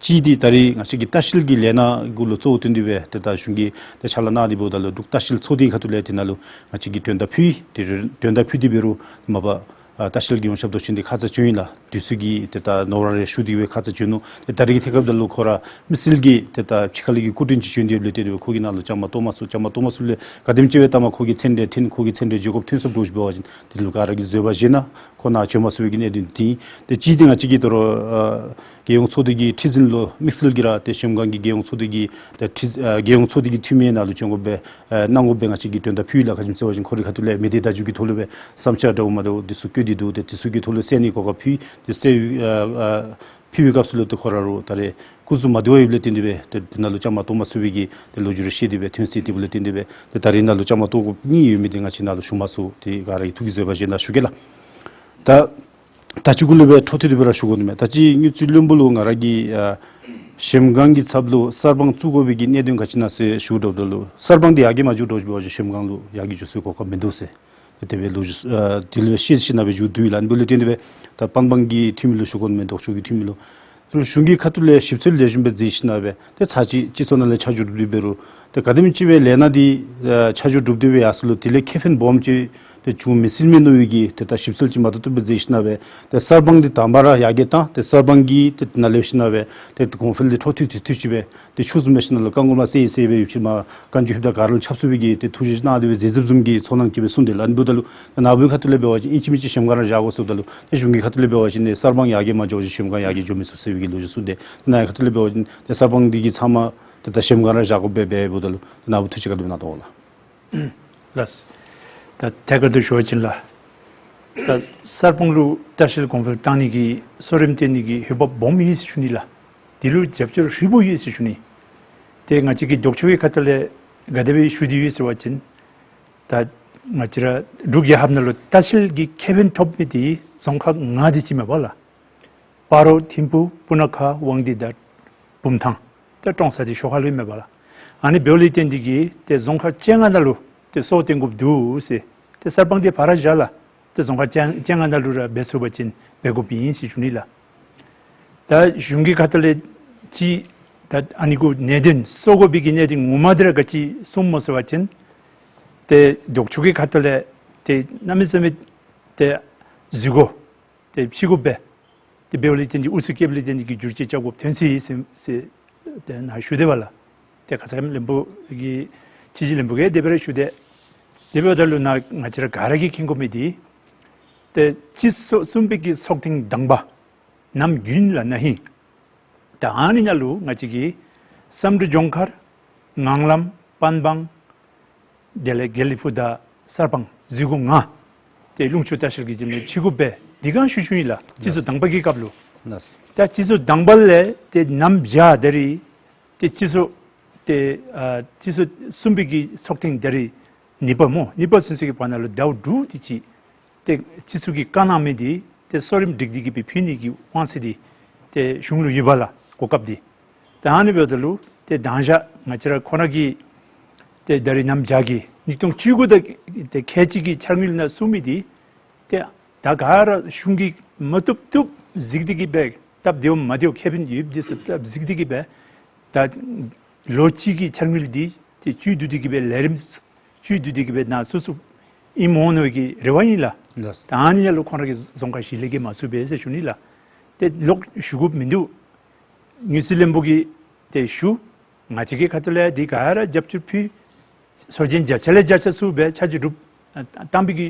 གཅིག་འདི་ད་རེས་ང་བཅས་ཀྱི་ལྟ་བཤལ་གྱི་ལས་སྣ་གུ་ལུ་གཙོ་བོ་བཏོན་ཏེ་སྦེ་ཏེ་ད་གཞུང་གིས་ཏེ་ཕྱག་ལཱ་གནང་སྟེ་འབདཝ་ད་ལུ་འབྲུག་ལྟ་བཤལ་ཚོགས་སྡེའི་ཁ་ཐུག་ལས་དེ་ནང་ལུ་ང་བཅས་ཀྱིས་མགྲོན་བརྡ་ཕུལ་ཡི། ཏེ་མགྲོན་བརྡ་ཕུལ་ཏེ་འབད་རུང་མ་པ་ ཨ་ལྟ་བཤལ་གྱི་ཡོངས་ཁྱབ་མདོ་ཆེན་འདི་ཁ་ཙ་བྱོན་ཡི་ལགས། དུས་ཚོད་ཀྱིས་ཏེ་ད་ནོར་བ་རེ་ཞུགས་ཏེ་སྦེ་ཁ་ཙ་བྱོན་ནུག། ཏེ་ད་རིས་ཀྱི་ཐད་ཁར་ད་ལུ་ཁོ་ར་དམིགས་བསལ་གྱིས་ཏེ་ད་ཕྱི་ཁ་ལས་ཀྱི་སྐུ་མགྲོན་ཅིག་བྱོན་ཏེ་ཡོདཔ་ལས་བརྟེན་ཏེ་སྦེ་ཁོ་གིས་ནཱ་ལུ་བཅའ་མར་གཏོགས་མ་ཚུགས། བཅའ་མར་གཏོགས་མ་ཚུགས་ལས་ག་དེམ་ཅིག་སྦེ་བཏངམ་ཁོ་གི་མཚན་འདི་འཐེན། ཁོ་གི་མཚན་འདི་བརྗེ་དགོཔ་ཐོན་སོངམ་འདྲཝ་ཅིག་འབད་བ་ཅིན་དེ་ལུ་ག་ར་གིས་བཟོད་པ་བཞེས་གནང་། ཁོ་ནཱ་བྱོན་མ་ཚུགས་པའི་གི་གནད་དོན་འདི་ཨིན། ཏེ་གཅིག་འདི་ང་བཅས་ཀྱིས་དོ་རུང་ཨ་རྒྱལ་ཡོངས་ཚོགས་སྡེ་གི་ཁྲི་འཛིན་ལུ་དམིགས་བསལ་གྱིས་ར་ཏེ་གཞལམ་སྒང་གི་རྒྱལ་ཡོངས་ཚོགས་སྡེ་གི་ཏེ་ཁྲི་ཨ་རྒྱལ་ཡོངས་ཚོགས་སྡེ་གི་འཐུས་མི་ནཱ་ལུ་བྱོན་དགོ་པའི་ཨ་གནང་དགོ་པའི་ང་བཅས་ཀྱིས་མགྲོན་བརྡ་ཕུལ་ཡི་ལགས། ག་ཅི་སྨོ་ཟེར་བ་ཅིན་ཁོ་རའི་ཁ་ཐུག་ལས་མི་སྡེ་བརྡ་བརྒྱུད་ཀྱི་ཐོག་ལུ་སྦེ་བསམ་འཆར་འདྲཝ་མ་འདྲཝ་འདི་ཚུ་བཀོད་དེ་འདུག། ཏེ་འདི་ཚུ་གི་ཐོག་ལུ་གསན་ནིའི་གོ་སྐབས་ཕུལ། ཏེ་གསན་ཨ་ཨ་ཕུལ་བའི་སྐབས་སུ་ལུ་ཏེ་ཁོ་ར་རུང་ད་རེས་སྐུ་གཟུགས་མ་བདེཝ་ཡོདཔ་ལས་བརྟེན་ཏེ་སྦེ་ཏེ་འདི་ནང་ལུ་བཅའ་མར་གཏོགས་མ་ཚུགས་པའི་གི་ཏེ་ལོ་རྒྱུས་རེ་བཤད་དེ་སྦེ་ཐོན་ཅི། དེ་འབདཝ་ལས་བརྟེན་ཏེ་སྦེ་ཏེ་ད་རིས་ནཱ་ལུ་བཅའ་མར་གཏོགས་དགོཔ་གཉིས་ཡོད་མི་འདི་ང་བཅས་ནཱ་ལུ་ཞུ་མ་ཚུགས། ཏེ་ག་ར་གིས་ཐུགས་ཀྱིས་བཟོད་པ་བཞེས་གནང་ཞུ་གེ་ལགས། ད་ད་ཅི་གུ་ལུ་སྦེ་འཕྲོ་མཐུད་དེ་སྦེ་ར་ཞུ་དགོ་ནི་མས། ད་ཅི་དངུལ་རྩིས་བློན་པོ་ལུ་ང་ར་གིས་ཨ་གཞལམ་སྒང་གི་ཚབ་ལུ་གསར་སྤང་བཙུགས་དགོ་པའི་གི་གནད་དོན་ག་ཅི་ཨིན་ན་ཟེར་ཞུ་དོ་བཟུམ་ལུ་གསར་སྤང་འདི་ཡར་རྒྱས་མ་འགྱོ་འདྲཝ་ཅིག་འབད་བ་ཅིན་གཞལམ་སྒང་ལུ་ཡར་རྒྱས་འགྱོ་སའི་གོ་སྐབས་མིན་འདུག་ཟེར། ཏེ་དེ་སྦེ་ལོ་རྒྱུས་ཨ་དེ་ལུ་སྦེ་བཤད་ཞིནམ་སྦེ་མཇུག་བསྡུ་ཡི་ལགས། འབདཝ་ལས་བརྟེན་ཏེ་སྦེ་ད་པན་སྤང་གི་འཐུས་མི་ལུ་ཞུ་དགོ་ནི་མས། ལྡོག་ཕྱོགས་ཀྱི་འཐུས་མི་ལུ། ཏེ་གཞུང་གི་ཁ་ཐུག་ལས་ཞིབ་འཚོལ་ལེགས་ཤོམ་སྦེ་མཛད་ཞིནམ་སྦེ་ཏེ་ཚར་གཅིག་སྤྱི་ཚོགས་ནང་ལས་ཆ་འཇོག་གྲུབ་སྟེ་འབད་རུང་ཏེ་ག་དེམ་ཅིག་སྦེ་ལས་སྣ་འདི་ཨ་ཆ་འཇོག་གྲུབ་སྟེ་སྦེ་ཡར་སོང་ལུ་དེ་ལས་ཁེ་ཕན་སྦོམ་ཅིག་ཏེ་བྱུང་མི་སྲིད་མས་མནོ་བའི་གི་ཏེ་ད་ཞིབ་འཚོལ་ཅིག་མ་ཏོག་ཏོ་སྦེ་མཛད་ཞིནམ་སྦེ་ཏེ་གསར་སྤང་འདི་དང་པ་ར་ཡར་རྒྱས་བཏང་། ཏེ་གསར་སྤང་གི་ཏེ་ནཱ་ལས་ཞིནམ་སྦེ་ཏེ་གོང་འཕེལ་འདི་འཕྲོ་མཐུད་ཅིག་མཐུད་ཅིག་སྦེ་ཏེ་ཆུ་བཟུམ་སྦེ་ཞིནམ་ལས་རྐང་འཁོར་མ་སེལ་ཡི་ཟེར་སྦེ་ཡོདཔ་ཅིག་མ་བཀའ་འགྱུར་ཧིབ་དང་ག་ར་ལུ་ཁྱབ་ཚུགས་པའི་གི་ཏེ་ཐུགས་རྗེ་གནང་སྟེ་སྦེ་མཛད་མཛདཔ་བཟུམ་གྱི་ཚོར་སྣང་ཅིག་སྦེ་གསུངས་ཏེ་ལགས། ཨ་ནི་འབདཝ་ད་ལུ་ནཱ་བུའི་ཁ་ཐུག་ལས་འབད་བ་ཅིན་ཨིན་ཅི་མིན་ཅི་གཞལམ་སྒང་ར་བཞག་དགོ་ཟེརཝ་ད་ལུ་ཏེ་གཞུང་གི་ཁ་ཐུག་ལས་འབད་བ་ཅིན་ཏེ་གསར་སྤང་ཡར་རྒྱས་མ་འགྱོ་བ་ཅིན་གཞལམ་སྒང་ཡར་རྒྱས་འགྱོ་མི་ཚུགས་ཟེར་བའི་གི་ལོ་རྒྱུས་གསུངས་ཏེ་ནཱ་ཁ་ཐུག་ལས་འབད་བ་ཅིན་ཏེ་གསར་སྤང་འདི་གི་ཚབ་མ་ཏེ་ད་གཞལམ་སྒང་ར་བཞག་དགོ་པས་འབདཝ་ད་ལུ་ནཱ་བུ་ཐུགས་རྗེ་བཀའ་སློབ་གནང་དོ་ལགས། ལགས། ད་ཐད་ཀར་དུ་ཞུ་བ་ཅིན་ལགས། ད་གསར་སྤང་ལུ་ལྟ་བཤལ་གོང་འཕེལ་བཏང་ནི་གི་གསོ་རིམ་བཏོན་ནི་གི་འོས་འབབ་སྦོམ་ཨིན་ཟེར་ཞུ་ནི་ལགས། དེ་ལུ་རྒྱབ་སྐྱོར་ཧྲིལ་བུ་ཡོད་ཟེར་ཞུ་ནི། ཏེ་ང་བཅས་ཀྱི་ལྡོག་ཕྱོགས་ཀྱི་ཁ་ཐུག་ལས་ག་དེ་སྦེ་ཞུ་སྟེ་ཡོད་ཟེར་བ་ཅིན་ད་ང་བཅས་ར་འབྲུག་རྒྱལ་ཁབ་ནང་ལུ་ལྟ་བཤལ་གྱི་ཁེ་ཕན་ཐོབ་མི་འདི་རྫོང་ཁག་ལྔ་དེ་ཅིག་མས་པ་ལགས། སྤ་རོ་ཐིམ་ཕུ་སྤུ་ན་ཁ་དབང་འདུས་དང་བུམ་ཐང་ཏེ་ཀྲོང་གསར་འདི་ཤོག་ཁ་ལུ་མས་པ་ལགས། ཨ་ནི་འབདཝ་ལས་བརྟེན་ཏེ་གིས་ཏེ་རྫོང་ཁག་བཅོ་ལྔ་ནང་ལུ་ཏེ་སོར་བཏོན་དགོཔ་འདུག་ཟེར། ཏེ་གསར་སྤང་འདི་ཕར་བཞག་ལགས། ཏེ་རྫོང་ཁག་བཅོ་བཅོ་ལྔ་ནང་ལུ་ར་འབད་ཚུགས་པ་ཅིན་འབད་དགོཔ་ཨིན་ཟེར་ཞུ་ནི་ལགས། ད་གཞུང་གི་ཁ་ཐུག་ལས་ཅིག་ད་ཨ་ནི་གུ་གནད་དོན་སོར་དགོ་པའི་གི་གནད་དོན་ངོ་མ་འདི་ར་ག་ཅི་གསུངམ་སྨོ་ཟེར་བ་ཅིན་ཏེ་ལྡོག་ཕྱོགས་ཀྱི་ཁ་ཐུག་ལས་ཏེ་གནམ་མེད་ས་མེད་ཏེ་འཛུལ་སྒོ་ཏེ་ཕྱི་སྒོ་སྦེ་ཏེ་འབདཝ་ལས་བརྟེན་ཏེ་ཨུ་ཚུགས་བཀལཝ་ལས་བརྟེན་ཏེ་གིས་འགྱུར་བཅོས་རྐྱབ་དགོཔ་ཐོན་ཅི་ཟེར་ཟེར་ཏེ་ནཱ་ཞུ་དེས་པ་ལགས། ཏེ་ཁ་ཙ་ཁ་ཉིནམ་བློན་པོ་གིས་ཕྱི་དྲིལ་བློན་པོ་གིས་དེ་སྦེ་ར་ཞུ་དེས། དེ་འབདཝ་ད་ལུ་ནཱ་ང་བཅས་ར་ག་ར་གིས་མཁྱེན་དགོ་མི་འདི་ཏེ་སྤྱི་ཚོགས་གསུམ་པའི་གི་ཚོགས་ཐེངས་དང་པ་ནམ་རྒྱུན་ལགས་ན་ཧིང་ད་ཨ་ནི་ནང་ལུ་ང་བཅས་ཀྱི་བསམ་གྲུབ་ལྗོངས་མཁར་ངང་ལམ་པན་སྤང་དེ་ལས་དགེ་ལེགས་ཕུག་དང་གསར་སྤང་འཛུལ་སྒོ་ལྔ་ཏེ་ལུང་ཕྱོགས་ལྟ་བཤལ་གྱི་དོན་ལས་ཕྱི་སྒོ་སྦེ་འདི་ག་ཞུ་ཞུཝ་ཨིན་ལགས། སྤྱི་ཚོགས་དང་པ་གི་སྐབས་ལུ། ལགས། ད་སྤྱི་ཚོགས་དང་པ་ལས་ཏེ་ནམ་བཞག་ད་རིས་ཏེ་སྤྱི་ཚོགས་ཏེ་ཨ་སྤྱི་ཚོགས་གསུམ་པའི་གི་ཚོགས་ཐེངས་ད་རིས་གཉིས་པ་སྨོ། གཉིས་པ་ཚུན་ཚོད་ཀྱི་བར་ན་ལུ་ཟླཝ་དྲུག་དེ་ཅིག་ཏེ་སྤྱི་ཚོགས་ཀྱིས་བཀའ་གནང་མི་འདི་ཏེ་གསོ་རིམ་སྒྲིག་སྟེ་གིས་སྦེ་ཕུལ་ནི་གི་དབང་ཚད་འདི་ཏེ་གཞུང་ལུ་ཡོད་པ་ལགས། གོ་སྐབས་འདི། ད་ཨ་ནི་འབདཝ་ད་ལུ་ཏེ་མདང་ཞག་ང་བཅས་ར་ཁོ་ན་གིས་ཏེ་ད་རིས་ནམ་བཞག་གི་ཉིས་སྟོང་བཅུ་དགུ་དང་ཏེ་ཁལ་གཅིག་གི་འཆར་དངུལ་ནང་གསུངས་མི་འདི་ཏེ་ད་ག་ར་གཞུང་གིས་མ་བཏུབ་བཏུབ་གཟིགས་ཏེ་གིས་སྦེ་སྟབས་བདེཝ་མ་བདེཝ་ཁེ་ཕན་ཡོདཔ་འདི་ཚུ་སྟབས་གཟིགས་ཏེ་གིས་སྦེ་ད་ལོ་གཅིག་གི་འཆར་དངུལ་འདི་ཏེ་བཅུད་བསྡུ་སྟེ་གིས་སྦེ་ལས་རིམ་བཅུད་བསྡུ་སྟེ་གིས་སྦེ་ནཱ་བཙུགས་བཙུགསཔ་ཨིནམ་འོང་མནོ་བའི་གི་རེ་བ་ཨིན་ལགས། ལགས། ད་ཨ་ནི་ཡང་ལུ་ཁོང་ར་གི་རྫོང་ཁག་གཞི་ལས་ཀྱིས་མ་ཚུགས་པས་ཟེར་ཞུ་ནི་ལགས། ཏེ་ལོག་ཞུ་དགོཔ་མིན་འདུག། དངུལ་རྩིས་བློན་པོ་གིས་ཏེ་ཞུ། ང་བཅས་ཀྱི་ཁ་ཐུག་ལས་འདི་ག་ར་རྒྱབ་སྐྱོར་ཕུལ། སྲོལ་རྒྱུན་བརྒྱ་ཆ་ལས་བརྒྱ་ཆ་ཚུ་སྦེ་ཆ་འཇོག་གྲུབ་ཨ་བཏང་པའི་གི་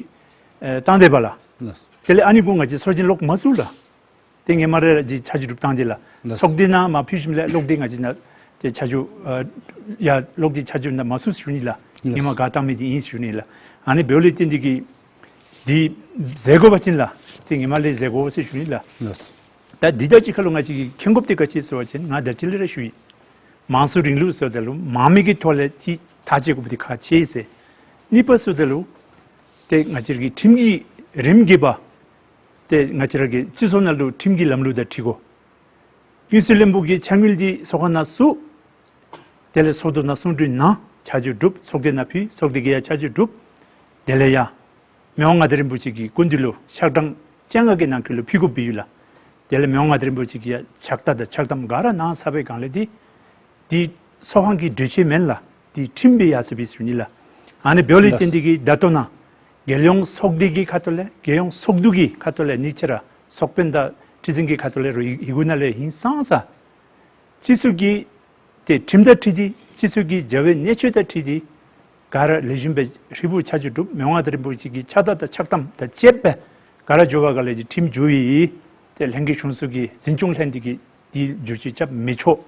ཨེ་བཏང་དེས་པ་ལགས། ལགས། དེ་ལས་ཨ་ནི་གུ་ང་བཅས་སྲོལ་རྒྱུན་ལོག་མ་ཚུགས་ལགས། ཏེ་ཧེ་མ་ར་ཅིག་ཆ་འཇོག་གྲུབ་བཏང་དེས་ལགས། ལགས། ཚོགས་སྡེ་ནང་མར་ཕུལ་ཞིནམ་ལས་ལོག་སྟེ་ང་བཅས་ནང་ཏེ་ཆ་འཇོག་ཨ་ཡར་ལོག་སྟེ་ཆ་འཇོག་ནང་མ་ཚུགས་ཞུ་ནི་ལགས། ལགས། ཧེ་མ་ག་བཏང་མི་འདི་ཨིན་ཞུ་ནི་ལགས། ཨ་ནི་འབདཝ་ལས་བརྟེན་ཏེ་གིས་འདི་ཟེར་དགོ་པ་ཅིན་ལགས། ཏེ་ཧེ་མ་ལས་ཟེར་དགོ་ཟེར་ཞུ་ནི་ལགས། ལགས། ད་འདི་དང་གཅིག་ཁར་ལུ་ང་བཅས་ཀྱིས་མཁྱེན་དགོཔ་འདི་ག་ཅི་ཟེར་བ་ཅིན་ང་ད་ཅི་ལས་ར་ཞུ་ཡི། མང་གཙོའི་རིང་ལུགས་ཟེརཝ་ད་ལུ་མང་མོས་ཀྱི་ཐོག་ལས་ཅིག་ཐག་བཅད་དགོཔ་འདི་ཁག་ཆེ་ཟེར། གཉིས་པ་ཟེརཝ་ད་ལུ་ཏེ་ང་བཅས་ཀྱི་ཁྲིམས་ཀྱི་རིམ་གྱིས་པ་ཏེ་ང་བཅས་ར་གི་སྤྱི་ཚོགས་ནང་ལུ་ཁྲིམས་ཀྱི་ལམ་ལུགས་དང་འཁྲིལ་དགོ། དངུལ་རྩིས་བློན་པོ་གིས་ཆ་དངུལ་འདི་ཚོགས་ཁང་ནང་བཙུགས། དེ་ལས་ཚོགས་འདུ་ནང་གསུང་གྲོས་གནང་། ཆ་འཇོག་གྲུབ། ཚོགས་སྡེ་ནང་ཕུལ། ཚོགས་སྡེ་གིས་ཡང་ཆ་འཇོག་གྲུབ། དེ་ལས་ཡང་མི་དབང་མངའ་བདག་རིན་པོ་ཆེ་གི་སྐུ་མདུན་ལུ་ཞག་གྲངས་བཅོ་ལྔ་གི་ནང་འཁོད་ལུ་ཕུལ་དགོཔ་སྦེ་ཡོད་ལགས། དེ་ལས་མི་དབང་མངའ་བདག་རིན་པོ་ཆེ་གིས་ཡང་ཕྱག་རྟགས་དང་ཕྱག་དམ་ག་ར་གནང་ཚར་བའི་སྒང་ལས་འདི་འདི་ཚོགས་ཁང་གི་གྲོས་ཆོད་མེན་ལགས། འདི་ཁྲིམས་སྦེ་ཡར་སོང་པས་ཟེར་ཞུ་ནི་ལགས། ཨ་ནི་འབདཝ་ལས་བརྟེན་ཏེ་གིས་ད་ལྟོ་ནཱ་ རྒྱལ་ཡོངས་ཚོགས་སྡེ་གི་ཁ་ཐུག་ལས་རྒྱལ་ཡོངས་ཚོགས་འདུ་གི་ཁ་ཐུག་ལས་ནི་ཆ་ར་ཚོགས་དཔོན་དང་ཁྲི་འཛིན་གྱི་ཁ་ཐུག་ལས་རུང་ཡི་གུ་ནང་ལས་ཧིང་སངས་ས་སྤྱི་ཚོགས་ཀྱི་ཏེ་ཁྲིམས་དང་འཁྲིལ་ཏེ་སྤྱི་ཚོགས་ཀྱི་བྱ་བའི་གནས་ཚུལ་དང་འཁྲིལ་ཏེ་ག་ར་ལེགས་ཤོམ་སྦེ་ཧྲིལ་བུ་ཆ་འཇོག་གྲུབ་མི་དབང་མངའ་བདག་རིན་པོ་ཆེ་གི་ཕྱག་རྟགས་དང་ཕྱག་དམ་དང་བཅས་པ་ག་ར་འགྱོ་བ་ག་ལས་ཀྱི་ཁྲིམས་འགྱོ་བའི་ཏེ་ལྷན་རྒྱས་གཞུང་ཚོགས་ཀྱི་འཛིན་སྐྱོང་ལྷན་སྡེ་གིས་འདི་བསྒྱུར་བཅོས་རྐྱབ་མི་ཆོག།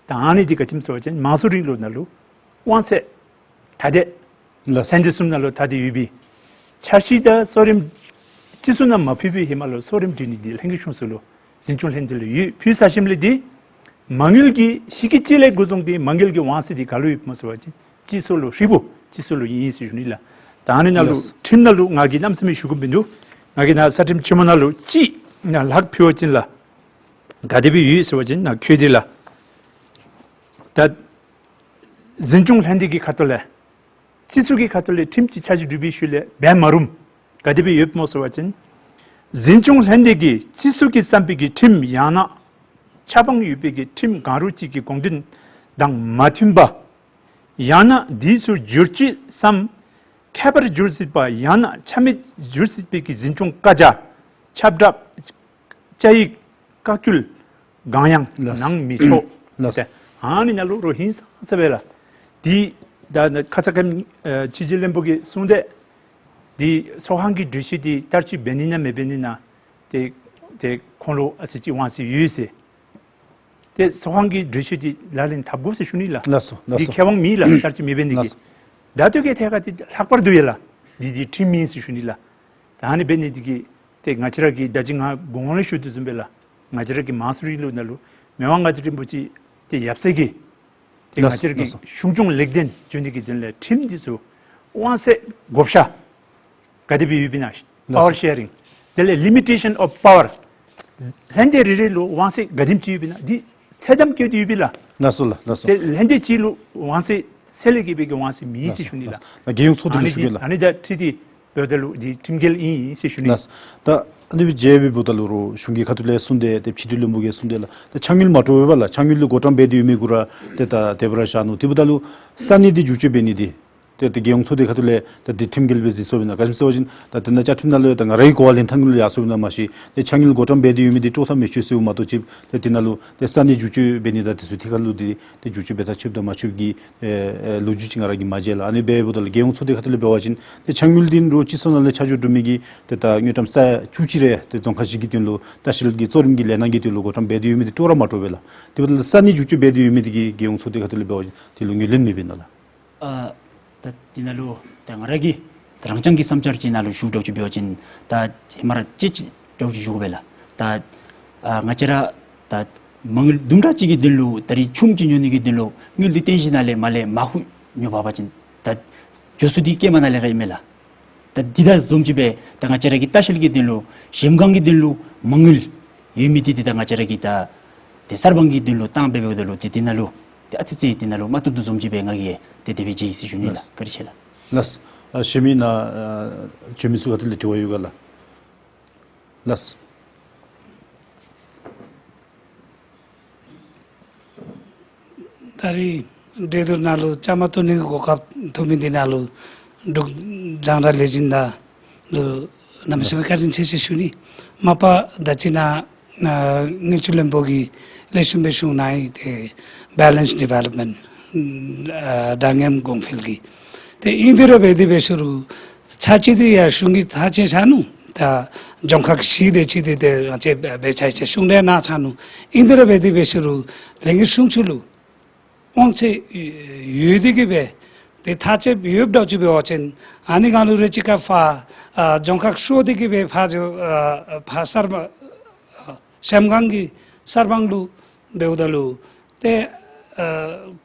ད་ཨ་ནི་འདི་ག་ཅི་སྨོ་ཟེར་བ་ཅིན་དམངས་གཙོ་རིང་ལུགས་ནང་ལུ་དབང་ཚད་ཐ་དད། ལགས། ལྷན་སྡེ་གསུམ་ནང་ལུ་ཐ་དད་ཡོད་པའི། འཆར་གཞི་དང་གཙོ་རིམ་སྤྱི་ཚོགས་ནང་མ་ཕུལ་བའི་ཧེ་མ་ལུ་གཙོ་རིམ་སྒྲིག་ནི་འདི་ལྷན་རྒྱས་གཞུང་ཚོགས་ལུ་འཛིན་སྐྱོང་ལྷན་སྡེ་ལུ་ཡོད། ཕུལ་ཚར་ཞིནམ་ལས་འདི་མ་དངུལ་གྱི་གཞི་གི་གཅིག་ལས་འགོ་བཟུང་སྟེ་མ་དངུལ་གྱི་དབང་ཚད་འདི་ག་ལུ་ཡོདཔ་སྨོ་ཟེར་བ་ཅིན་སྤྱི་ཚོགས་ལུ་ཧྲིལ་བུ་སྤྱི་ཚོགས་ལུ་ཨིན་ཟེར་ཞུ་ནི་ལགས། ད་ཨ་ནི་ནང་ལུ། ལགས། ཁྲིམས་ནང་ལུ་ང་གིས་གནམ་མེད་ས་མེད་ཞུ་དགོཔ་མིན་འདུག། ང་གིས་ནཱ་ས་ཁྲིམས་ཆེན་མོ་ནང་ལུ་གཅིག་ནང་ལྷག་ཕུལ་བ་ཅིན་ལགས། ག་དེ་སྦེ་ཡོད་ཟེར་བ་ཅིན་ནཱ་འཁོད་དེ་ལགས། ད་འཛིན་སྐྱོང་ལྷན་སྡེ་གི་ཁ་ཐུག་ལས་སྤྱི་ཚོགས་ཀྱི་ཁ་ཐུག་ལས་ཁྲིམས་ཅིག་ཆ་འཇོག་གྲུབ་པའི་ཤུལ་ལས་འབད་མ་རུངམ་ག་དེ་སྦེ་ཡོདཔ་སྨོ་ཟེར་བ་ཅིན། འཛིན་སྐྱོང་ལྷན་སྡེ་གིས་སྤྱི་ཚོགས་ཀྱིས་བརྩམས་པའི་གི་ཁྲིམས་ཡང་ན་ཆ་འབངས་ཡོད་པའི་གི་ཁྲིམས་གང་རུང་ཅིག་གི་དགོངས་དོན་དང་མ་མཐུན་པ། ཡང་ན་དེ་ཚུ་བསྒྱུར་བཅོས་སམ་ཁྱད་པར་འགྱུར་སྲིད་པ་ཡང་ན་ཆ་མེད་འགྱུར་སྲིད་པའི་གི་འཛིན་སྐྱོང་བཀའ་རྒྱ། ཁྱབ་བསྒྲགས། བཅའ་ཡིག། བཀའ་འཁྲོལ། གང་ཡང་ལགས། གནང་མི་ཆོག། ལགས། ཟེར་ཏེ་ཨ་ནི་ནང་ལུ་རུང་ཧིང་སངས་ས་སྦེ་ལགས། འདི་ད་ཁ་ཙ་ཁ་ཉིནམ་ཨེ་ཕྱི་འབྲེལ་བློན་པོ་གིས་གསུངས་ཏེ་འདི་ཚོགས་ཁང་གི་གྲོས་ཆོད་འདི་བསྟར་སྤྱོད་འབད་ནི་ན་མི་འབད་ནི་ན་ཏེ་ཏེ་ཁོང་ལུ་ཨ་ཙི་ཅིག་དབང་ཚད་ཡོད་ཟེར། ཏེ་ཚོགས་ཁང་གི་གྲོས་ཆོད་འདི་ལག་ལེན་འཐབ་དགོ་ཟེར་ཞུ་ནི་ལགས། ལགས་སོ། ལགས་སོ། འདི་ཁེ་དབང་མེད་ལགས། བསྟར་སྤྱོད་མི་འབད་ནི་གི། ལགས་སོ། ད་ལྟོ་གི་ཐད་ཁར་འདི་ལྷག་པར་དུ་ཡོད་ལགས། འདི་འདི་ཁྲིམས་ཨིན་ཟེར་ཞུ་ནི་ལགས། ད་ཨ་ནི་འབད་ནི་འདི་གིས་ཏེ་ང་བཅས་ར་གིས་ད་ཅི་ང་གོང་ལས་ཞུ་དོ་བཟུམ་སྦེ་ལགས། ང་བཅས་ར་གི་དམངས་གཙོ་རིང་ལུགས་ནང་ལུ་མི་དབང་མངའ་བདག་རིན་པོ་ཆེ་ཏེ་ཡབ་སྲས་ཀྱིས་ཏེ་ང་ལགས་སོ། བཅས་ར་གི་ལགས་སོ། གཞུང་སྐྱོང་ལེགས་ལྡན་འབྱུང་ནི་གི་དོན་ལས་ཁྲིམས་འདི་ཚུ་དབང་ཚད་བགོ་བཤའ་ག་དེ་སྦེ་ཡོདཔ་ཨིན་ན། ལགས་སོ། Power sharing། དེ་ལས་limitation of power། ལྷན་སྡེ་རེ་རེ་ལུ་དབང་ཚད་ག་དེམ་ཅིག་ཡོདཔ་ཨིན་ན་འདི་ཚད་དམ་བཀོད་དེ་ཡོདཔ་ཨིན་ལགས། ལགས་སོ་ལགས། ལགས་སོ། ཏེ་ལྷན་སྡེ་གཅིག་ལུ་དབང་ཚད་ཚད་ལས་བརྒལ་བའི་གི་དབང་ཚད་མེད་ཟེར་ཞུ་ནི་ལགས། ལགས་སོ། རྒྱལ་ཡོངས་ཚོགས་འདུ་ལུ་ཞུ་གེ་ལགས། ཨ་ནི་ད་ཁྲིམས་འདི་འབདཝ་ད་ལུ་འདི་ཁྲིམས་འགལ་ཨིན་ཟེར་ཞུ་ནི། ལགས་སོ། ད་ཨ་ནི་སྦེ་མཇལ་བའི་བུ་ད་ལུ་རུང་གཞུང་གི་ཁ་ཐུག་ལས་གསུངས་ཏེ་ཏེ་ཕྱི་འབྲེལ་བློན་པོ་གིས་གསུངས་ཏེ་ལགས། ད་ཕྱག་དངུལ་མ་སྤྲོ་བས་ལགས། ཕྱག་དངུལ་ལུ་བགོ་བཀྲམ་འབད་དེ་ཡོད་མི་གུ་ར་ཏེ་ད་དེ་སྦེ་ར་བཞག་ནུག། དེ་འབདཝ་ད་ལུ་ས་གནས་འདི་བསྒྱུར་བཅོས་འབད་ནི་འདི་ཏེ་ཏེ་རྒྱལ་ཡོངས་ཚོགས་སྡེ་ཁ་ཐུག་ལས་ད་འདི་ཁྲིམས་འགལ་སྦེ་གཟིགས་སོངམ་ཨིན་ན། ག་ཅི་སྨོ་ཟེར་བ་ཅིན་ད་དེ་ནང་བཅའ་ཁྲིམས་ནང་ལུ་ད་ང་རའི་གོ་བ་ལེན་ཐངས་ལུ་ཡར་སོངམ་ཨིན་ན་མ་ཤེས། ཏེ་ཕྱག་དངུལ་བགོ་བཀྲམ་འབད་དེ་ཡོད་མི་འདི་སྤྲོ་ཐབས་མེད་ཟེར་ཟེརཝ་མ་གཏོགས་ཅིག་ཏེ་དེ་ནང་ལུ་ཏེ་ས་གནས་བསྒྱུར་བཅོས་འབད་ནི་དང་དེ་ཚུ་ཐད་ཁར་ལུ་འདི་ཏེ་བསྒྱུར་བཅོས་འབད་ཐག་ཆོདཔ་དང་མ་ཆོདཔ་གི་ཨེ་ཨེ་ལོ་རྒྱུས་ཅིག་ང་ར་གིས་མ་མཇལ་ལགས། ཨ་ནི་འབདཝ་ད་ལུ་རྒྱལ་ཡོངས་ཚོགས་སྡེ་ཁ་ཐུག་ལས་འབད་བ་ཅིན་ཏེ་ཕྱག་དངུལ་འདི་རུང་སྤྱི་ཚོགས་ནང་ལས་ཆ་འཇོག་གྲུབ་མི་གི་ཏེ་ད་དངུལ་ཀྲམ་ས་ཡ་བཅུ་གཅིག་རེ་ཏེ་རྫོང་ཁག་བཞི་གི་དོན་ལུ་ལྟ་བཤལ་གྱི་གཙོ་རིམ་གྱི་ལས་སྣ་གི་དོན་ལུ་བགོ་བཀྲམ་འབད་དེ་ཡོད་མི་འདི་སྤྲོ་ར་མ་སྤྲོ་བས་ལགས། དེ་འབདཝ་ད་ལུ་ས་གནས་བསྒྱུར་བཅོས་འབད་དེ་ཡོད་མི་འདི་གིས་རྒྱལ་ཡོངས་ཚོགས་སྡེ་ཁ་ཐུག་ལས་འབད་བ་ཅིན་དེ་ལུ་ངོས་ལེན་མེདཔ་ཨིན་ན་ལགས། ཨ་ད་འདི་ནང་ལུ་ད་རང་རྐྱང་གི་བསམ་འཆར་ཅིག་ནང་ལུ་ཞུ་དགོཔ་ཅིག་འབད་བ་ཅིན་ད་ཧེ་མ་ར་ཅིག་ཅིག་དགོཔ་ཅིག་ཞུ་དགོ་པས་ལགས། ད་ཨ་ང་བཅས་ར་ད་མ་དངུལ་དུམ་གྲ་ཅིག་གི་དོན་ལུ་ད་རིས་ཆུམ་ཅིག་ཉོ་ནི་གི་དོན་ལུ་དངུལ་འདི་རྟེན་གཞི་ནང་ལས་མར་ལས་མར་ཁུ་ཉོ་འབག་པ་ཅིན་ད་འགྱོ་ས་འདི་སྐྱེལ་མ་ནང་ལས་ར་ཨིན་མས་ལགས། ད་འདི་དང་བཟུམ་ཅིག་སྦེ་ད་ང་བཅས་ར་གི་ལྟ་བཤལ་གྱི་དོན་ལུ་གཞན་གང་གི་དོན་ལུ་མ་དངུལ་ཡོད་མི་འདི་ཏེ་ད་ང་བཅས་ར་གིས་ད་ཏེ་གསར་སྤང་གི་དོན་ལུ་བཏང་འབད་འབདཝ་ད་ལུ་ཏེ་འདི་ནང་ལུ་ཏེ་ཨ་ཙི་ཙི་འདི་ནང་ལུ་མ་བཏུབ་དོ་བཟུམ་ཅིག་སྦེ་ང་གིས་ཏེ་དེ་སྦེ་མཇལ་ཡི་ཟེར་ཞུ་ནི་ལགས། ལགས། བཀའ་དྲིན་ཆེ་ལགས། ལགས། ཨ་གཞན་མི་ནཱ་ཨ་བྱོན་མི་ཚུ་ཁ་ཐུག་ལས་དྲི་བ་ཡོད་ག་ལགས། ལགས། ད་རིས་འགྲན་བསྡུར་ནང་ལུ་བཅའ་མར་གཏོགས་ནི་གི་གོ་སྐབས་ཐོབ་མི་འདི་ནང་ལུ་འབྲུག་རྒྱང་བསྒྲགས་ལས་འཛིན་དང་ལུ་གནམ་མེད་ས་མེད་བཀའ་དྲིན་ཆེ་ཟེར་ཞུ་ནི། མ་པ་ད་ཅི་ནཱ་ཨ་དངུལ་ཆུ་བློན་པོ་གིས་ལེགས་ཤོམ་སྦེ་གསུངས་གནང་ཡི། ཏེ་balanced development ཨ་འདྲ་མཉམ་གོང་འཕེལ་གྱི། ཏེ་ཨིན་དེ་ར་འབད་དེ་འབད་ཞུ་རུང་ཚར་གཅིག་འདི་ཡང་གཞུང་གིས་ཐག་བཅད་ཚར་ནུག། ད་རྫོང་ཁག་བཞི་དེ་ཅིག་འདི་ཏེ་ང་བཅས་འབད་ཚར་ཡི་ཟེར་གསུང་གྲོས་གནང་ཚར་ནུག། ཨིན་དེ་ར་འབད་དེ་འབད་ཞུ་རུང་ལས་འགུལ་གཞུང་ཚུ་ལུ་དབང་ཚད་ཡོད་དེ་གིས་སྦེ་ཏེ་ཐག་བཅདཔ་ཡོདཔ་འདྲཝ་ཅིག་འབད་བ་ཅིན་ཨ་ནི་གང་ལུ་རེ་ཅིག་ཁར་ཕར་ཨ་རྫོང་ཁག་ཤོར་དེ་གིས་སྦེ་ཕར་ཨ་ཕར་གསར་སྤང་ཨ་གཞན་གང་གི་གསར་སྤང་ལུ་འབདཝ་ད་ལུ་ཏེ་ཨ་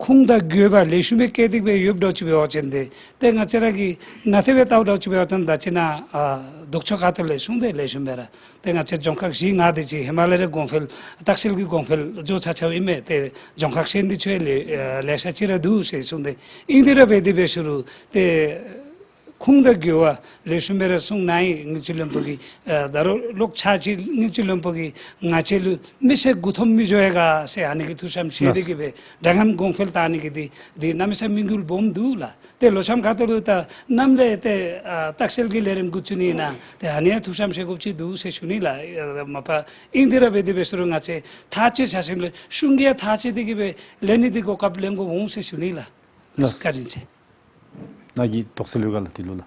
ཁུངས་དང་དགོས་པ་ལེགས་ཤོམ་སྦེ་བཀལ་ཏེ་སྦེ་ཡོདཔ་འདྲཝ་ཅིག་འབད་བ་ཅིན་ཏེ་ཏེ་ང་བཅས་ར་གིས་ནང་ཏེ་སྦེ་བལྟཝ་འདྲཝ་ཅིག་འབད་བ་ཅིན་ད་ཅི་ནཱ་ཨ་ལྡོག་ཕྱོགས་ཁ་ཐུག་ལས་གསུངས་ཏེ་ལེགས་ཤོམ་སྦེ་ར་ཏེ་ང་བཅས་རྫོང་ཁག་བཞི་ལྔ་དེ་ཅིག་ཧེ་མ་ལས་ར་གོང་འཕེལ་ལྟ་བཤལ་གྱི་གོང་འཕེལ་འགྱོ་ཚར་ཚརཝ་ཨིན་མས། ཏེ་རྫོང་ཁག་གཞན་དེ་ཚུ་ལེ་ཨ་ལེ་ཤ་ཅིག་ར་འདུག་ཟེར་གསུངས་ཏེ་ཨིན་དེ་ར་འབད་དེ་འབད་ཞུ་རུང་ཏེ་ ཁུངས་དང་རྒྱུ་བ་ལེགས་ཤོམ་སྦེ་ར་གསུང་གནང་ཡི། དངུལ་རྩིས་བློན་པོ་གིས་ཨ་ད་རུང་ལོག་ཆ་ཅིག་དངུལ་རྩིས་བློན་པོ་གིས་ང་བཅས་ལུ་མི་སེར་མགུ་འཐོམ་མི་འགྱོ་ཡ་ག་ཟེར་ཨ་ནི་གི་ཐུགས་བསམ་བཞེས་ཏེ་གི་སྦེ་དྲང་ངམ་གོང་འཕེལ་བཏང་ནི་གི་འདི་འདི་གནམ་མེད་ས་མེད་དམིགས་ཡུལ་སྦོམ་འདུག་ལགས། ཏེ་ལོ་གཤམ་ཁ་ཐུག་ལུ་ད་གནམ་ལས་ཏེ་ཨ་ལྟ་བཤལ་གྱི་ལས་རིམ་འགོ་བཙུགས་ནི་ཨིན་ན་ཏེ་ཨ་ནི་ཡང་ཐུགས་བསམ་བཞེས་དགོཔ་ཅིག་འདུག་ཟེར་ཞུ་ནི་ལགས། མ་པ་ཨིན་དེ་ར་འབད་དེ་འབད་སོང་རུང་ང་བཅས་ཐག་བཅད་ས་ཞིནམ་ལས་གཞུང་གིས་ཡང་ཐག་བཅད་དེ་གི་སྦེ་ལེན་ནི་འདི་གོ་སྐབས་ལེན་དགོཔ་འོང་ཟེར་ཞུ་ནི་ལགས། ལགས། བཀའ་དྲིན་ཆེ། ནཱ་གི་དོགས་སེལ་ཡོད་ག་ལགས་དེ་ལུ་ལགས།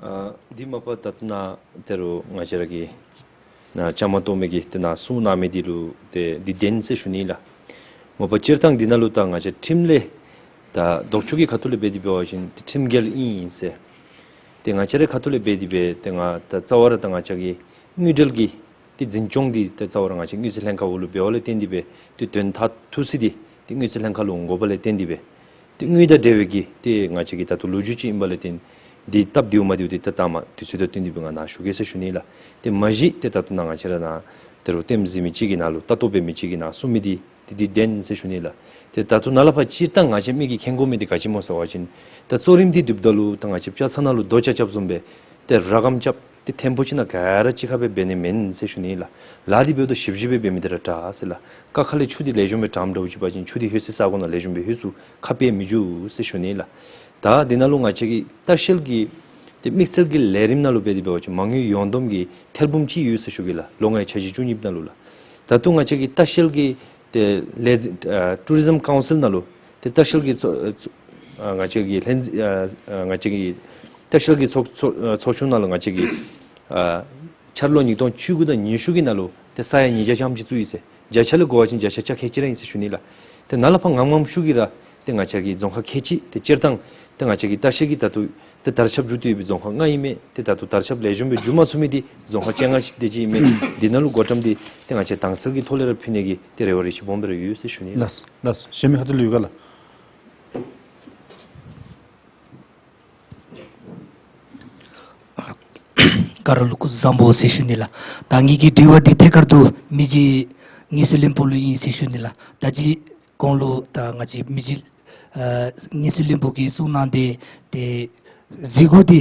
ཨ་འདི་མ་པ་ད་ལྟོ་ནཱ་ད་རུང་ང་བཅས་ར་གི་ནཱ་བཅའ་མར་གཏོགས་མི་གིས་ཏེ་ནཱ་གསུང་གནང་མི་འདི་ལུ་ཏེ་འདི་བདེན་ཟེར་ཞུ་ནི་ལགས། མ་པ་སྤྱིར་བཏང་འདི་ནང་ལུ་ད་ང་བཅས་ཁྲིམས་ལས་ད་ལྡོག་ཕྱོགས་ཀྱི་ཁ་ཐུག་ལས་འབད་དེ་འབད་བ་ཅིན་ཏེ་ཁྲིམས་འགལ་ཨིན་ཟེར། ཏེ་ང་བཅས་རའི་ཁ་ཐུག་ལས་འབད་དེ་འབད་ཏེ་ང་ད་རྩ་བ་ར་ད་ང་བཅས་ཀྱི་དངུལ་འབྲེལ་གྱི་ཏེ་འཛིན་སྐྱོང་འདི་ཏེ་རྩ་བ་ར་ང་བཅས་དངུལ་རྩིས་ལྷན་ཁག་འོག་ལུ་འབདཝ་ལས་བརྟེན་ཏེ་འབད་ཏེ་དོན་དག་ཐུག་ས་འདི་ཏེ་དངུལ་རྩིས་ལྷན་ཁག་ལུ་འོང་དགོཔ་ལས་བརྟེན་ཏེ་འབད་ཏེ་དངུལ་དང་འབྲེལ་བའི་གི་ཏེ་ང་བཅས་ཀྱི་ད་ལྟོ་ལོ་རྒྱུས་ཅིག་ཨིནམ་ལས་བརྟེན་འདི་སྟབས་བདེཝ་མ་བདེཝ་འདི་ཏེ་ད་མ་དུས་ཚོད་དང་བསྟུན་ཏེ་འབད་ང་ནཱ་ཞུ་གེ་ཟེར་ཞུ་ནི་ལགས། ཏེ་མ་གཞི་ཏེ་ད་ལྟོ་ནཱ་ང་བཅས་ར་ནཱ་ད་རུང་ལྟདམོ་གཟིགས་མི་ཅིག་གིས་ནཱ་ལུ་ལྟ་རྟོག་འབད་མི་ཅིག་གིས་ནཱ་གསུང་མི་འདི་ཏེ་འདི་བདེན་ཟེར་ཞུ་ནི་ལགས། ཏེ་ད་ལྟོ་ནཱ་ལས་ཕར་སྤྱིར་བཏང་ང་བཅས་མི་གིས་མཁྱེན་དགོ་མི་འདི་ག་ཅི་སྨོ་ཟེར་བ་ཅིན་ད་གཙོ་རིམ་འདི་སྒྲུབ་ད་ལུ་ད་ང་བཅས་ཕྱག་ཚང་ནང་ལུ་རྡོ་རྐྱབ་རྐྱབ་བཟུམ་སྦེ་ཏེ་ར་སྒམ་རྐྱབ་ཏེ་ཐེམ་པོ་ཅིག་ནང་ག་ར་གཅིག་ཁར་སྦེ་འབད་ནི་མེན་ཟེར་ཞུ་ནི་ལགས། ལཱ་འདི་འབདཝ་ད་ཞིབ་ཞིབ་སྦེ་འབད་མི་འདི་ར་དྲག་ཟེར་ལགས། ཀ་ཁ་ལས་ཆུ་འདི་ལེགས་ཤོམ་སྦེ་དྲངམ་འདྲཝ་ཅིག་འབད་བ་ཅིན་ཆུ་འདི་ལྷོད་སའི་ས་གོ་ནང་ལེགས་ཤོམ་སྦེ་ལྷོད་ཚུགས། ཁ་ཕྱེ་མི་འགྱོ་ཟེར་ཞུ་ནི་ལགས། ད་འདི་ནང་ལུ་ང་བཅས་ཀྱི་ལྟ་བཤལ་གྱི་ཏེ་དམིགས་བསལ་གྱི་ལས་རིམ་ནང་ལུ་འབད་དེ་འབད་བ་ཅིན་མ་དངུལ་ཡོངས་བསྡོམས་ཀྱི་ཐེར་འབུམ་གཅིག་ཡོད་ཟེར་ཞུ་གེ་ལགས། ལོ་ལྔའི་འཆར་གཞི་བཅུ་གཉིས་པ་ནང་ལུ་ལགས། ད་ལྟོ་ང་བཅས་ཀྱི་ལྟ་བཤལ་གྱི་ཏེ་ལས་འཛིན་ཨ་ཊུ་རི་ཛིམ་ཀའུན་སིལ་ནང་ལུ་ཏེ་ལྟ་བཤལ་གྱི་ཚོགས་ཨ་ང་བཅས་ཀྱི་ལྷན་ཨ་ང་བཅས་ཀྱི་ལྟ་བཤལ་གྱི་ཚོགས་ཚོགས་ཚོགས་ཆུང་ནང་ལུ་ང་བཅས་ཀྱི་ཨ་འཆར་ལོ་ཉིས་སྟོང་བཅུ་དགུ་དང་ཉི་ཤུ་གི་ནང་ལུ་ཏེ་ས་ཡ་ཉིས་བརྒྱ་ཙམ་ཅིག་བཙུགས་ཡི་ཟེར། བརྒྱ་ཆ་ལས་འགོ་བ་ཅིན་བརྒྱ་ཆ་ཁལ་གཅིག་ར་ཨིན་ཟེར་ཞུ་ནི་ལགས། ཏེ་ནཱ་ལས་ཕར་ངམ་ངམ་ཤུགས་ཀྱིས་ར་ཏེ་ང་བཅས་ཀྱི་རྫོང་ཁག་ཁལ་གཅིག་ཏེ་སྤྱིར་བཏང་ཏེ་ང་བཅས་ཀྱི་ལྟ་བཤལ་གྱི་ད་ལྟོ་ཏེ་དར་ཁྱབ་འགྱོ་སྟེ་ཡོད་པའི་རྫོང་ཁག་ལྔ་ཨིན་མས། ཏེ་ད་ལྟོ་དར་ཁྱབ་ལེགས་ཤོམ་སྦེ་འགྱོ་མ་ཚུགས་མི་འདི་རྫོང་ཁག་བཅོ་ལྔ་ཅིག་དེ་ཅིག་ཨིན་མས། འདི་ནང་ལུ་བགོ་བཀྲམ་འདི་ཏེ་ང་བཅས་དྭངས་གསལ་གྱི་ཐོག་ལས་ར་ཕུལ་ནི་གི་ཏེ་རེ་བ་རེ་ཆེ་སྦོམ་སྦེ་ར་ཡོད་ཟེར་ཞུ་ནི་ལགས། ལགས་སོ། གཞན་མི་ཁ་ཐུག་ལས་ཡོད་ག་ལགས། ག་ར་ལུ་སྐུ་གཟུགས་བཟང་པོ་ཟེར་ཞུ་ནི་ལགས། ད་ངེ་གི་དྲི་བ་འདི་ཐད་ཀར་དུ་མི་རྗེ་དངུལ་རྩིས་བློན་པོ་ལུ་ཨིན་ཟེར་ཞུ་ནི་ལགས། ད་ཅི་གོང་ལུ་ད་ང་བཅས་མི་རྗེ་ཨ་དངུལ་རྩིས་བློན་པོ་གིས་གསུངས་གནང་སྟེ་ཏེ་འཛུལ་སྒོ་འདི་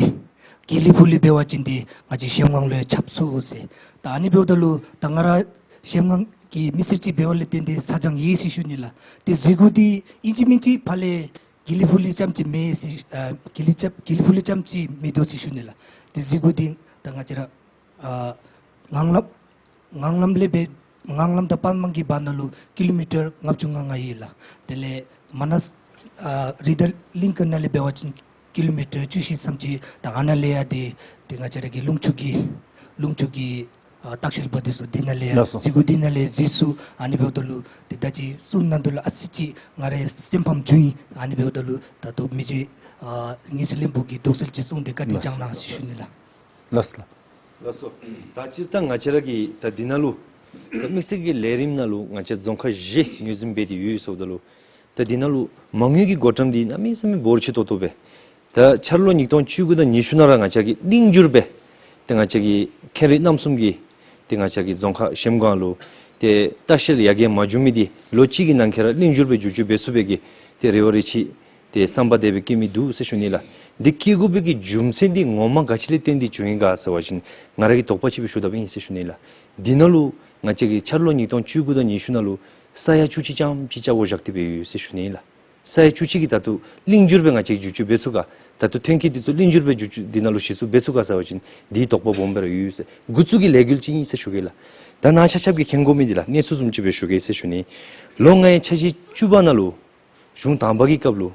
དགེ་ལེགས་ཕུག་ལས་འབད་བ་ཅིན་ཏེ་ང་བཅས་གཞལམ་སྒང་ལུ་ཡང་ཁྱབ་ཚུགས་ཟེར། ད་ཨ་ནི་འབདཝ་ད་ལུ་ད་ང་ར་གཞལམ་སྒང་གི་མི་སེར་ཅིག་འབདཝ་ལས་བརྟེན་ཏེ་ཚ་གྱང་ཡོད་ཟེར་ཞུ་ནི་ལགས། ཏེ་འཛུལ་སྒོ་འདི་ཨིན་ཅི་མིན་ཅི་ཕར་ལས་དགེ་ལེགས་ཕུག་ལས་རྐྱངམ་ཅིག་མེད་ཟེར་ཨ་དགེ་ལེགས་རྐྱབ་དགེ་ལེགས་ཕུག་ལས་རྐྱངམ་ཅིག་མིན་འདུག་ཟེར་ཞུ་ནི་ལགས། ཏེ་འཛུལ་སྒོ་འདི་ད་ང་བཅས་ར་ཨ་ངང་ལམ་ངང་ལམ་ལས་འབད་ངང་ལམ་དང་པདྨ་གི་བར་ན་ལུ་ཀི་ལོ་མི་ཊར་ལྔ་བཅུ་ང་ལྔ་ཡོད་ལགས། དེ་ལས་མ་ནཱས་ཨ་རི་དཱ་ལིང་ཀར་ནང་ལས་འབད་བ་ཅིན་ཀི་ལོ་མི་ཊར་བཅུ་བཞི་ཙམ་ཅིག་ད་ཨ་ནཱ་ལས་ཡར་ཏེ་ཏེ་ང་བཅས་ར་གི་ལུང་ཕྱོགས་ཀྱི་ལུང་ཕྱོགས་ཀྱི་ཨ་ལྟ་བཤལ་པ་འདི་ཚུ་འདི་ནང་ལས་ཡར་ལགས་སོ། འཛུལ་སྒོ་འདི་ནང་ལས་འཛུལ་ཚུགས། ཨ་ནི་འབདཝ་ད་ལུ་ཏེ་ད་ཅི་གསུང་གནང་དོ་ལུ་ཨ་ཙི་ཅིག་ང་རའི་སེམས་ཕམ་བྱུང་ཡི། ཨ་ནི་འབདཝ་ད་ལུ་ད་ལྟོ་མི་རྗེ་ཨ་དངུལ་རྩིས་བློན་པོ་གིས་དོགས་སེལ་ཅིག་གསུངས་ཏེ་བཀའ་དྲིན་བསྐྱང་གནང་ཟེར་ཞུ་ནི་ལགས། ལགས་སོ། ལགས་སོ། ད་སྤྱིར་བཏང་ང་བཅས་ར་གི་ད་འདི་ནང་ལུ་ད་དམིགས་བསལ་གྱི་ལས་རིམ་ནང་ལུ་ང་བཅས་རྫོང་ཁག་བཞི་ངོས་འཛིན་འབད་དེ་ཡོད་ཟེརཝ་ད་ལུ་ད་འདི་ནང་ལུ་མ་དངུལ་གྱི་བགོ་བཀྲམ་འདི་གནམ་མེད་ས་མེད་འབོར་ཆེ་ཏོག་ཏོ་སྦེ་ད་འཆར་ལོ་ཉིས་སྟོང་བཅུ་དགུ་དང་ཉི་ཤུ་ནང་ར་ང་བཅས་ཀྱིས་གླིང་བསྒྱུར་སྦེ་ཏེ་ང་བཅས་ཀྱི་ཁེངས་རིགས་རྣམ་གསུམ་གྱི་ཏེ་ང་བཅས་ཀྱི་རྫོང་ཁག་གཞལམ་སྒང་ལུ་ཏེ་ལྟ་བཤལ་ཡར་རྒྱས་མ་བྱུང་མི་འདི་ལོ་གཅིག་གི་ནང་འཁོད་ར་གླིང་བསྒྱུར་སྦེ་བསྒྱུར་བཅོས་འབད་ཚུགས་པའི་གི་ཏེ་རེ་བ་རེ་ཆེ་ཏེ་བསམ་པ་དེ་སྦེ་བསྐྱེད་མི་འདུག་ཟེར་ཞུ་ནི་ལགས། འདི་བསྐྱེད་དགོ་པའི་གི་རྒྱུ་མཚན་འདི་ངོ་མ་ག་ཅི་ལས་བརྟེན་ཏེ་བྱུང་ཡི་ག་ཟེར་བ་ཅིན་ང་ར་གིས་དོགས་པ་ཅིག་སྦེ་ཞུ་དཔ་ཨིན་ཟེར་ཞུ་ནི་ལགས། འདི་ནང་ལུ་ང་བཅས་ཀྱི་འཆར་ལོ་ཉིས་སྟོང་བཅུ་དགུ་དང་ཉི་ཤུ་ནང་ལུ་ས་ཡ་བཅུ་གཅིག་ཙམ་ཅིག་རྐྱབ་དགོཔ་བཞག་སྟེ་སྦེ་ཡོད་ཟེར་ཞུ་ནི་ལགས། ས་ཡ་བཅུ་གཅིག་གི་ད་ལྟོ་གླིང་བསྒྱུར་སྦེ་ང་བཅས་ཀྱིས་བསྒྱུར་བཅོས་འབད་ཚུགས་ག། ད་ལྟོ་ཐོན་སྐྱེད་འདི་ཚུ་གླིང་བསྒྱུར་སྦེ་བསྒྱུར་བཅོས་འདི་ནང་ལུ་གཞི་བཙུགས་འབད་ཚུགས་ག་ཟེར་བ་ཅིན་འདི་དོགས་པ་སྦོམ་སྦེ་ར་ཡོད་ཟེར། འགོ་བཙུགས་ཀྱི་ལས་འགུལ་ཅིག་ཨིན་ཟེར་ཞུ་གེ་ལགས། ད་ནཱ་ཆ་ཁྱབ་ཀྱིས་མཁྱེན་དགོ་མི་འདི་ལགས་གནས་ཚུལ་བཟུམ་ཅིག་སྦེ་ཞུ་གེ་ཟེར་ཞུ་ནི། ལོ་ལྔའི་འཆར་གཞི་བཅུ་པ་ནང་ལུ་གཞུང་དང་པ་གི་སྐབས་ལུ་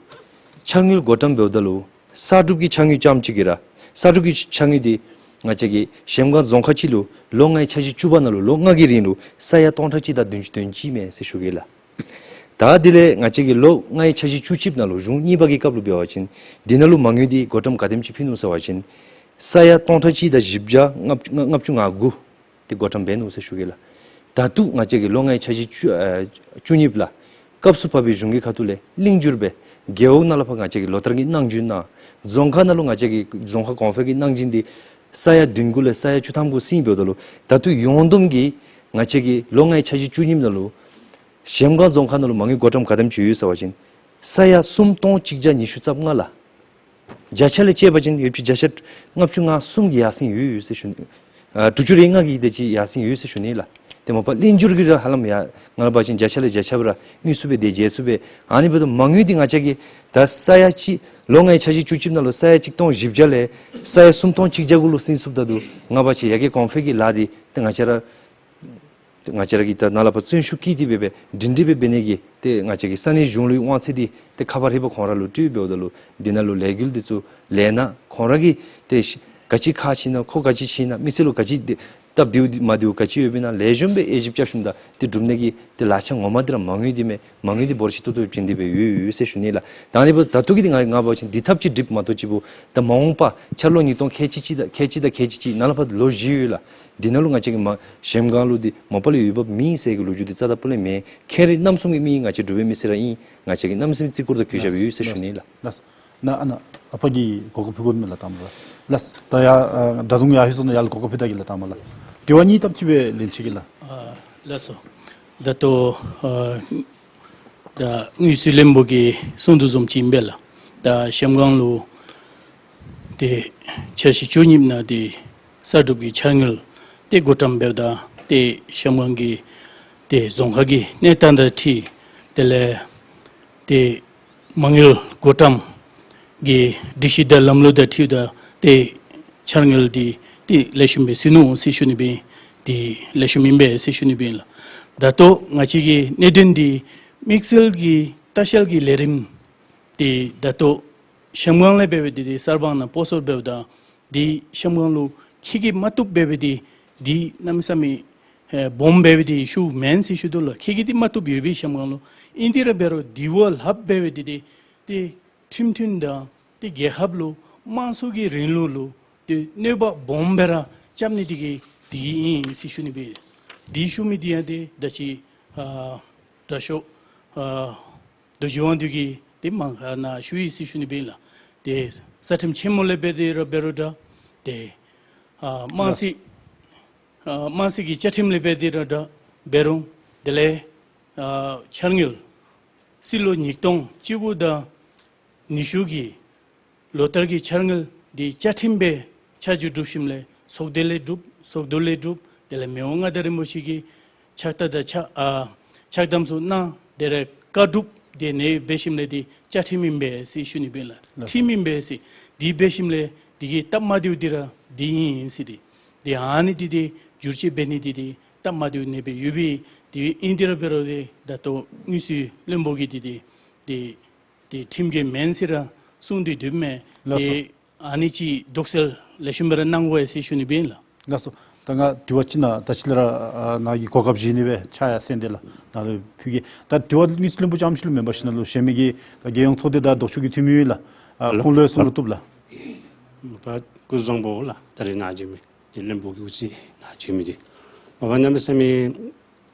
ཕྱག་དངུལ་བགོ་བཀྲམ་འབདཝ་ད་ལུ་གསར་སྒྲུབ་ཀྱི་ཕྱག་དངུལ་ཙམ་ཅིག་གིས་ར་གསར་སྒྲུབ་ཀྱི་ཕྱག་དངུལ་འདི་ང་བཅས་ཀྱི་གཞལམ་སྒང་རྫོང་ཁག་ཅིག་ལུ་ལོ་ལྔའི་འཆར་གཞི་བཅུ་པ་ནང་ལུ་ལོ་ལྔ་གི་རིང་ལུ་ས་ཡ་སྟོང་ཕྲག་གཅིག་དང་བདུན་ཅུ་དོན་གཅིག་མས་ཟེར་ཞུ་གེ་ལགས། ད་དེ་ལས་ང་བཅས་ཀྱི་ལོ་ལྔའི་འཆར་གཞི་བཅུ་གཅིག་ནང་ལུ་གཞུང་གཉིས་པ་གི་སྐབས་ལུ་འབད་བ་ཅིན་འདི་ནང་ལུ་མ་དངུལ་འདི་བགོ་བཀྲམ་ག་དེམ་ཅིག་ཕུལ་ནུག་ཟེར་བ་ཅིན་ས་ཡ་སྟོང་ཕྲག་གཅིག་དང་བཞི་བརྒྱ་ལྔ་བཅུ་ང་དགུ་འདི་བགོ་བཀྲམ་འབད་ནུག་ཟེར་ཞུ་གེ་ལགས། ད་ལྟོ་ང་བཅས་ཀྱི་ལོ་ལྔའི་འཆར་གཞི་བཅུ་ཨ་བཅུ་གཉིས་པ་ལགས་སྐབས་སུ་བབས་པའི་གཞུང་གི་ཁ་ཐུག་ལས་གླིང་བསྒྱུར་སྦེ་རྒེད་འོག་ནང་ལས་ཕར་ང་བཅས་ཀྱིས་ལོ་ལྟར་གྱི་གནང་སྦྱིན་གནང་། རྫོང་ཁག་ནང་ལུ་ང་བཅས་ཀྱིས་རྫོང་ཁག་གོང་འཕེལ་གྱི་གནང་སྦྱིན་འདི་ས་ཡ་བདུན་དགུ་ལས་ས་ཡ་བཅུ་ཐམ་གུ་ཟིན་འབདཝ་ད་ལུ་ད་ལྟོ་ཡོངས་བསྡོམས་ཀྱིས་ང་བཅས་ཀྱི་ལོ་ལྔའི་འཆར་གཞི་བཅུ་གཉིས་པ་ནང་ལུ་གཞལམ་སྒང་རྫོང་ཁག་ནང་ལུ་མ་དངུལ་བགོ་བཀྲམ་ག་དེམ་ཅིག་ཡོད་ཟེར་བ་ཅིན་ས་ཡ་སུམ་སྟོང་གཅིག་བརྒྱ་ཉི་ཤུ་རྩ་ལྔ་ལགས། བརྒྱ་ཆ་ལས་བཅད་པ་ཅིན་ཡོད་པ་ཅིན་བརྒྱ་ཆ་ལྔ་བཅུ་ང་གསུམ་གྱི་ཡར་སེང་ཡོད་ཡོད་ཟེར་ཞུ་ནི། ཨ་དྲུག་ཅུ་རེ་ལྔ་གི་དེ་ཅིག་ཡར་སེང་ཡོད་ཟེར་ཞུ་ནི་ལགས། ཏེ་མ་པ་ལྷན་སྦྱོར་གྱི་ར་ཧ་ལམ་ཡར་ང་ལུ་འབད་བ་ཅིན་བརྒྱ་ཆ་ལས་བརྒྱ་ཆ་སྦེ་ར་དངོས་སུ་སྦེ་དེ་མཇལ་ཚུགས་པས། ཨ་ནི་འབདཝ་ད་མ་དངུལ་འདི་ང་བཅས་ཀྱིས་ད་ས་ཡ་གཅིག་ལོ་ལྔའི་འཆར་གཞི་བཅུ་གཅིག་ནང་ལུ་ས་ཡ་གཅིག་སྟོང་བཞི་བརྒྱ་ལས་ས་ཡ་སུམ་སྟོང་གཅིག་བརྒྱ་གུ་ལུ་སེང་ཚུགསཔ་ད་ལུ་ང་འབད་བ་ཅིན་ཡ་གི་གོང་འཕེལ་གྱི་ལཱ་འདི་ཏེ་ང་བཅས་ར་ཏེ་ང་བཅས་ར་གིས་ད་ནཱ་ལས་ཕར་བརྩོན་ཤུགས་བསྐྱེད་དེ་འབད་བའི་སྒྲིང་སྒྲི་སྦེ་འབད་ནི་གི་ཏེ་ང་བཅས་ཀྱི་ས་གནས་གཞུང་ལུ་དབང་ཚད་འདི་ཏེ་ཁ་པར་ཧེ་མ་ཁོང་ར་ལུ་སྤྲོད་འབདཝ་ད་ལུ་འདི་ནང་ལུ་ལས་འགུལ་འདི་ཚུ་ལས་ནང་ཁོང་ར་གིས་ཏེ་ག་ཅི་ཁག་ཆེ་ན་ཁོ་ག་ཅི་ཆེ་ན་མི་སེར་ལུ་ག་ཅི་སྟབས་བདེཝ་མ་བདེཝ་ག་ཅི་ཡོདཔ་ཨིན་ན་ལེགས་ཤོམ་སྦེ་དབྱེ་ཞིབ་རྐྱབ་ཞིནམ་ད་ཏེ་སྒྲུབ་ནི་གི་ཏེ་ལག་ཆ་ངོ་མ་འདི་ར་མ་དངུལ་འདི་མས། མ་དངུལ་འདི་འབོར་ཆེ་ཏོག་ཏོ་སྦེ་བྱིན་ཏེ་སྦེ་ཡོད་ཡོད་ཟེར་ཞུ་ནི་ལགས། ད་ཨ་ནི་འབདཝ་ད་ལྟོ་གི་འདི་ང་ང་འབད་བ་ཅིན་འདི་ཐབས་ཅིག་སྒྲིག་མ་གཏོགས་ཅིག་འབདཝ་ད་མ་འོངས་པ་འཆར་ལོ་ཉིས་སྟོང་ཁལ་གཅིག་གཅིག་དང་ཁལ་གཅིག་དང་ཁལ་གཅིག་གཅིག་ནཱ་ལས་ཕར་ལོ་བཞི་ཡོད་ལགས། འདི་ནང་ལུ་ང་བཅས་ཀྱི་མ་གཞལམ་སྒང་ལུ་འདི་མ་པ་ལས་འོས་འབབ་མེད་ཟེར་གྱི་ལོ་རྒྱུས་འདི་རྩ་དང་སྤུ་ལས་མེད། མཁྱེན་རིག་རྣམ་གསུམ་གྱི་མི་ང་བཅས་འབྲུག་པའི་མི་སེར་ར་ཨིན། ང་བཅས་ཀྱིས་གནམ་མེད་ས་མེད་བརྩི་བཀུར་དང་གུས་ཞབས་ཡོད་ཟེར་ཞུ་ནི་ལགས། ལགས་སོ། ནཱ་ཨ་ནཱ་ཨ་པ་གིས་གོ་སྐབས་ཕུལ་དགོ་མས་ལགས་དང་པ་ར། ལགས་སོ། ད་ཡར་ཨ་ད་རུང་ཡར་ལྷོད་སོང་ན་ཡར་ལུ་གོ་སྐབས་ཕུལ་ད་གེ་ལགས་དང་པ་ལགས། དྲི་བ་གཉིས་ཙམ་ཅིག་སྦེ་ལན་ཅིག་གེ་ལགས། ཨ་ལགས་སོ། ད་ལྟོ་ཨ་ད་དངུལ་རྩིས་བློན་པོ་གིས་གསུང་དོ་བཟུམ་ཅིག་ཨིན་པས་ལགས། ད་གཞལམ་སྒང་ལུ་ཏེ་འཆར་གཞི་བཅུ་གཉིས་ནང་ཏེ་གསར་སྒྲུབ་ཀྱི་འཆར་དངུལ་ཏེ་བགོ་བཀྲམ་འབདཝ་ད་ཏེ་གཞལམ་སྒང་གི་ཏེ་རྫོང་ཁག་གི་གནས་སྟངས་དང་འཁྲིལ་དེ་ལས་ཏེ་མ་དངུལ་བགོ་བཀྲམ་གྱི་སྒྲིག་གཞི་དང་ལམ་ལུགས་དང་འཁྲིལཝ་ད་ཏེ་འཆར་དངུལ་འདི་ཏེ་ལེགས་ཤོམ་སྦེ་ཟིན་ནུག་ཟེར་ཞུ་ནི་སྦེ་ཏེ་ལེགས་ཤོམ་ཨིན་པས་ཟེར་ཞུ་ནི་སྦེ་ལགས། ད་ལྟོ་ང་བཅས་ཀྱི་གནད་དོན་འདི་དམིགས་བསལ་གྱི་ལྟ་བཤལ་གྱི་ལས་རིམ་འདི་ད་ལྟོ་གཞལམ་སྒང་ལས་འབད་བའི་འདི་འདི་གསར་སྤང་ནང་སྤོ་སོར་འབདཝ་ད་འདི་གཞལམ་སྒང་ལུ་འཁྱིད་ཀྱི་མ་བཏུབ་འབད་བའི་འདི་འདི་གནམ་མེད་ས་མེད་ཨེ་སྦོམ་འབད་བའི་འདི་ཤུགས་མེན་ཟེར་ཞུ་དོ་ལགས། འཁྱིད་ཀྱི་འདི་མ་བཏུབ་ཡོད་པའི་གཞལམ་སྒང་ལུ་ཨིན་ཏེ་ར་འབད་རུང་འདི་བ་ལྷགཔ་འབད་བའི་འདི་འདི་ཏེ་ཁྲིམས་མཐུན་དང་ཏེ་རྒྱལ་ཁབ་ལུ་དམངས་གཙོ་གི་རིང་ལུགས་ལུ་ཏེ་གནོད་པ་སྦོམ་སྦེ་ར་རྐྱབ་ནི་འདི་གིས་འདི་གིས་ཨིན་ཟེར་ཞུ་ནི་སྦེ། འདི་ཞུ་མི་འདི་ཡང་ཏེ་ད་ཅི་ཨ་དྲག་ཤོས་ཨ་རྡོ་རྗེ་དབང་འདུས་ཀྱིས་ཏེ་མ་ཁ་ནང་ཞུ་ཡི་ཟེར་ཞུ་ནི་སྦེ་ལགས། ཏེ་རྩ་ཁྲིམས་ཆེན་མོ་ལས་འབད་དེ་ར་འབད་རུང་འདྲ་ཏེ་ཨ་དམངས་སྲིད་ཨ་དམངས་སྲིད་ཀྱི་བཅའ་ཁྲིམས་ལས་འབད་དེ་ར་འདྲ་འབད་རུང་དེ་ལས་ཨ་འཆར་དངུལ་སྲིད་ལོ་ཉིས་སྟོང་བཅུ་དགུ་དང་ཉི་ཤུ་གི་ལོ་ལྟར་གྱི་འཆར་དངུལ་འདི་བཅའ་ཁྲིམས་སྦེ་ཆ་འཇོག་གྲུབ་ཞིནམ་ལས་ཚོགས་སྡེ་ལས་གྲུབ་ཚོགས་འདུ་ལས་གྲུབ་དེ་ལས་མི་དབང་མངའ་བདག་རིན་པོ་ཆེ་གིས་ཕྱག་རྟགས་དང་ཕྱག་ཨ་ཕྱག་དམ་ཚུ་གནང་དེ་ར་བཀའ་སྒྲུབ་དེ་ནི་འབད་ཞིནམ་ལས་འདི་བཅའ་ཁྲིམས་ཨིན་པས་ཟེར་ཞུ་ནི་སྦེ་ལགས། ཁྲིམས་ཨིན་པས་ཟེར། འདི་འབད་ཞིནམ་ལས་འདི་གི་སྟབས་མ་བདེཝ་འདི་ར་འདི་ཨིན་ཟེར་ཏེ། འདི་ཨ་ནི་འདི་འདི་བསྒྱུར་བཅོས་འབད་ནི་འདི་འདི་སྟབས་མ་བདེཝ་ཨ་ནི་སྦེ་ཡོད་པས། འདི་ཨིན་ཏེ་ར་འབད་རུང་འདི་ད་ལྟོ་དངུལ་རྩིས་བློན་པོ་གིས་འདི་འདི་འདི་འདི་ཁྲིམས་འགལ་མེན་ཟེར་ར་གསུངས་ཏེ་འདུག་མས། ལགས་སོ། ཏེ་ཨ་ནི་ཅིག་དོགས་སེལ་ལེགས་ཤོམ་སྦེ་ར་གནང་དགོ་ཡ་ཟེར་ཞུ་ནི་སྦེ་ཨིན་ལགས། ལགས་སོ། ད་ང་དྲི་བ་ཅིག་ནཱ་ད་ཅི་ལས་ར་ཨ་ནཱ་གི་གོ་སྐབས་བཞེས་ནི་སྦེ་ཕྱག་ཡར་སེང་སྟེ་ལགས་ནཱ་ལུ་ཕུལ་གེ། ད་དྲི་བ་དངུལ་རྩིས་བློན་པོ་རྐྱངམ་ཅིག་ལུ་མེན་པར་ཞིནམ་ལས་གཞན་མི་གི་ད་རྒྱལ་ཡོངས་ཚོགས་སྡེ་དང་ལྡོག་ཕྱོགས་ཀྱི་འཐུས་མི་ཡོད་ལགས། ཨ་ཁོང་ལུ་ཡང་གསུང་རོགས་བཏུབ་ལགས། ད་སྐུ་གཟུགས་བཟང་པོ་ལགས། ད་རིས་ནཱ་བྱོན་མི་དེ་བློན་པོ་གི་དབུ་རྩེ་ནཱ་བྱོན་མི་དེ་མ་པ་གནམ་མེད་ས་མེད་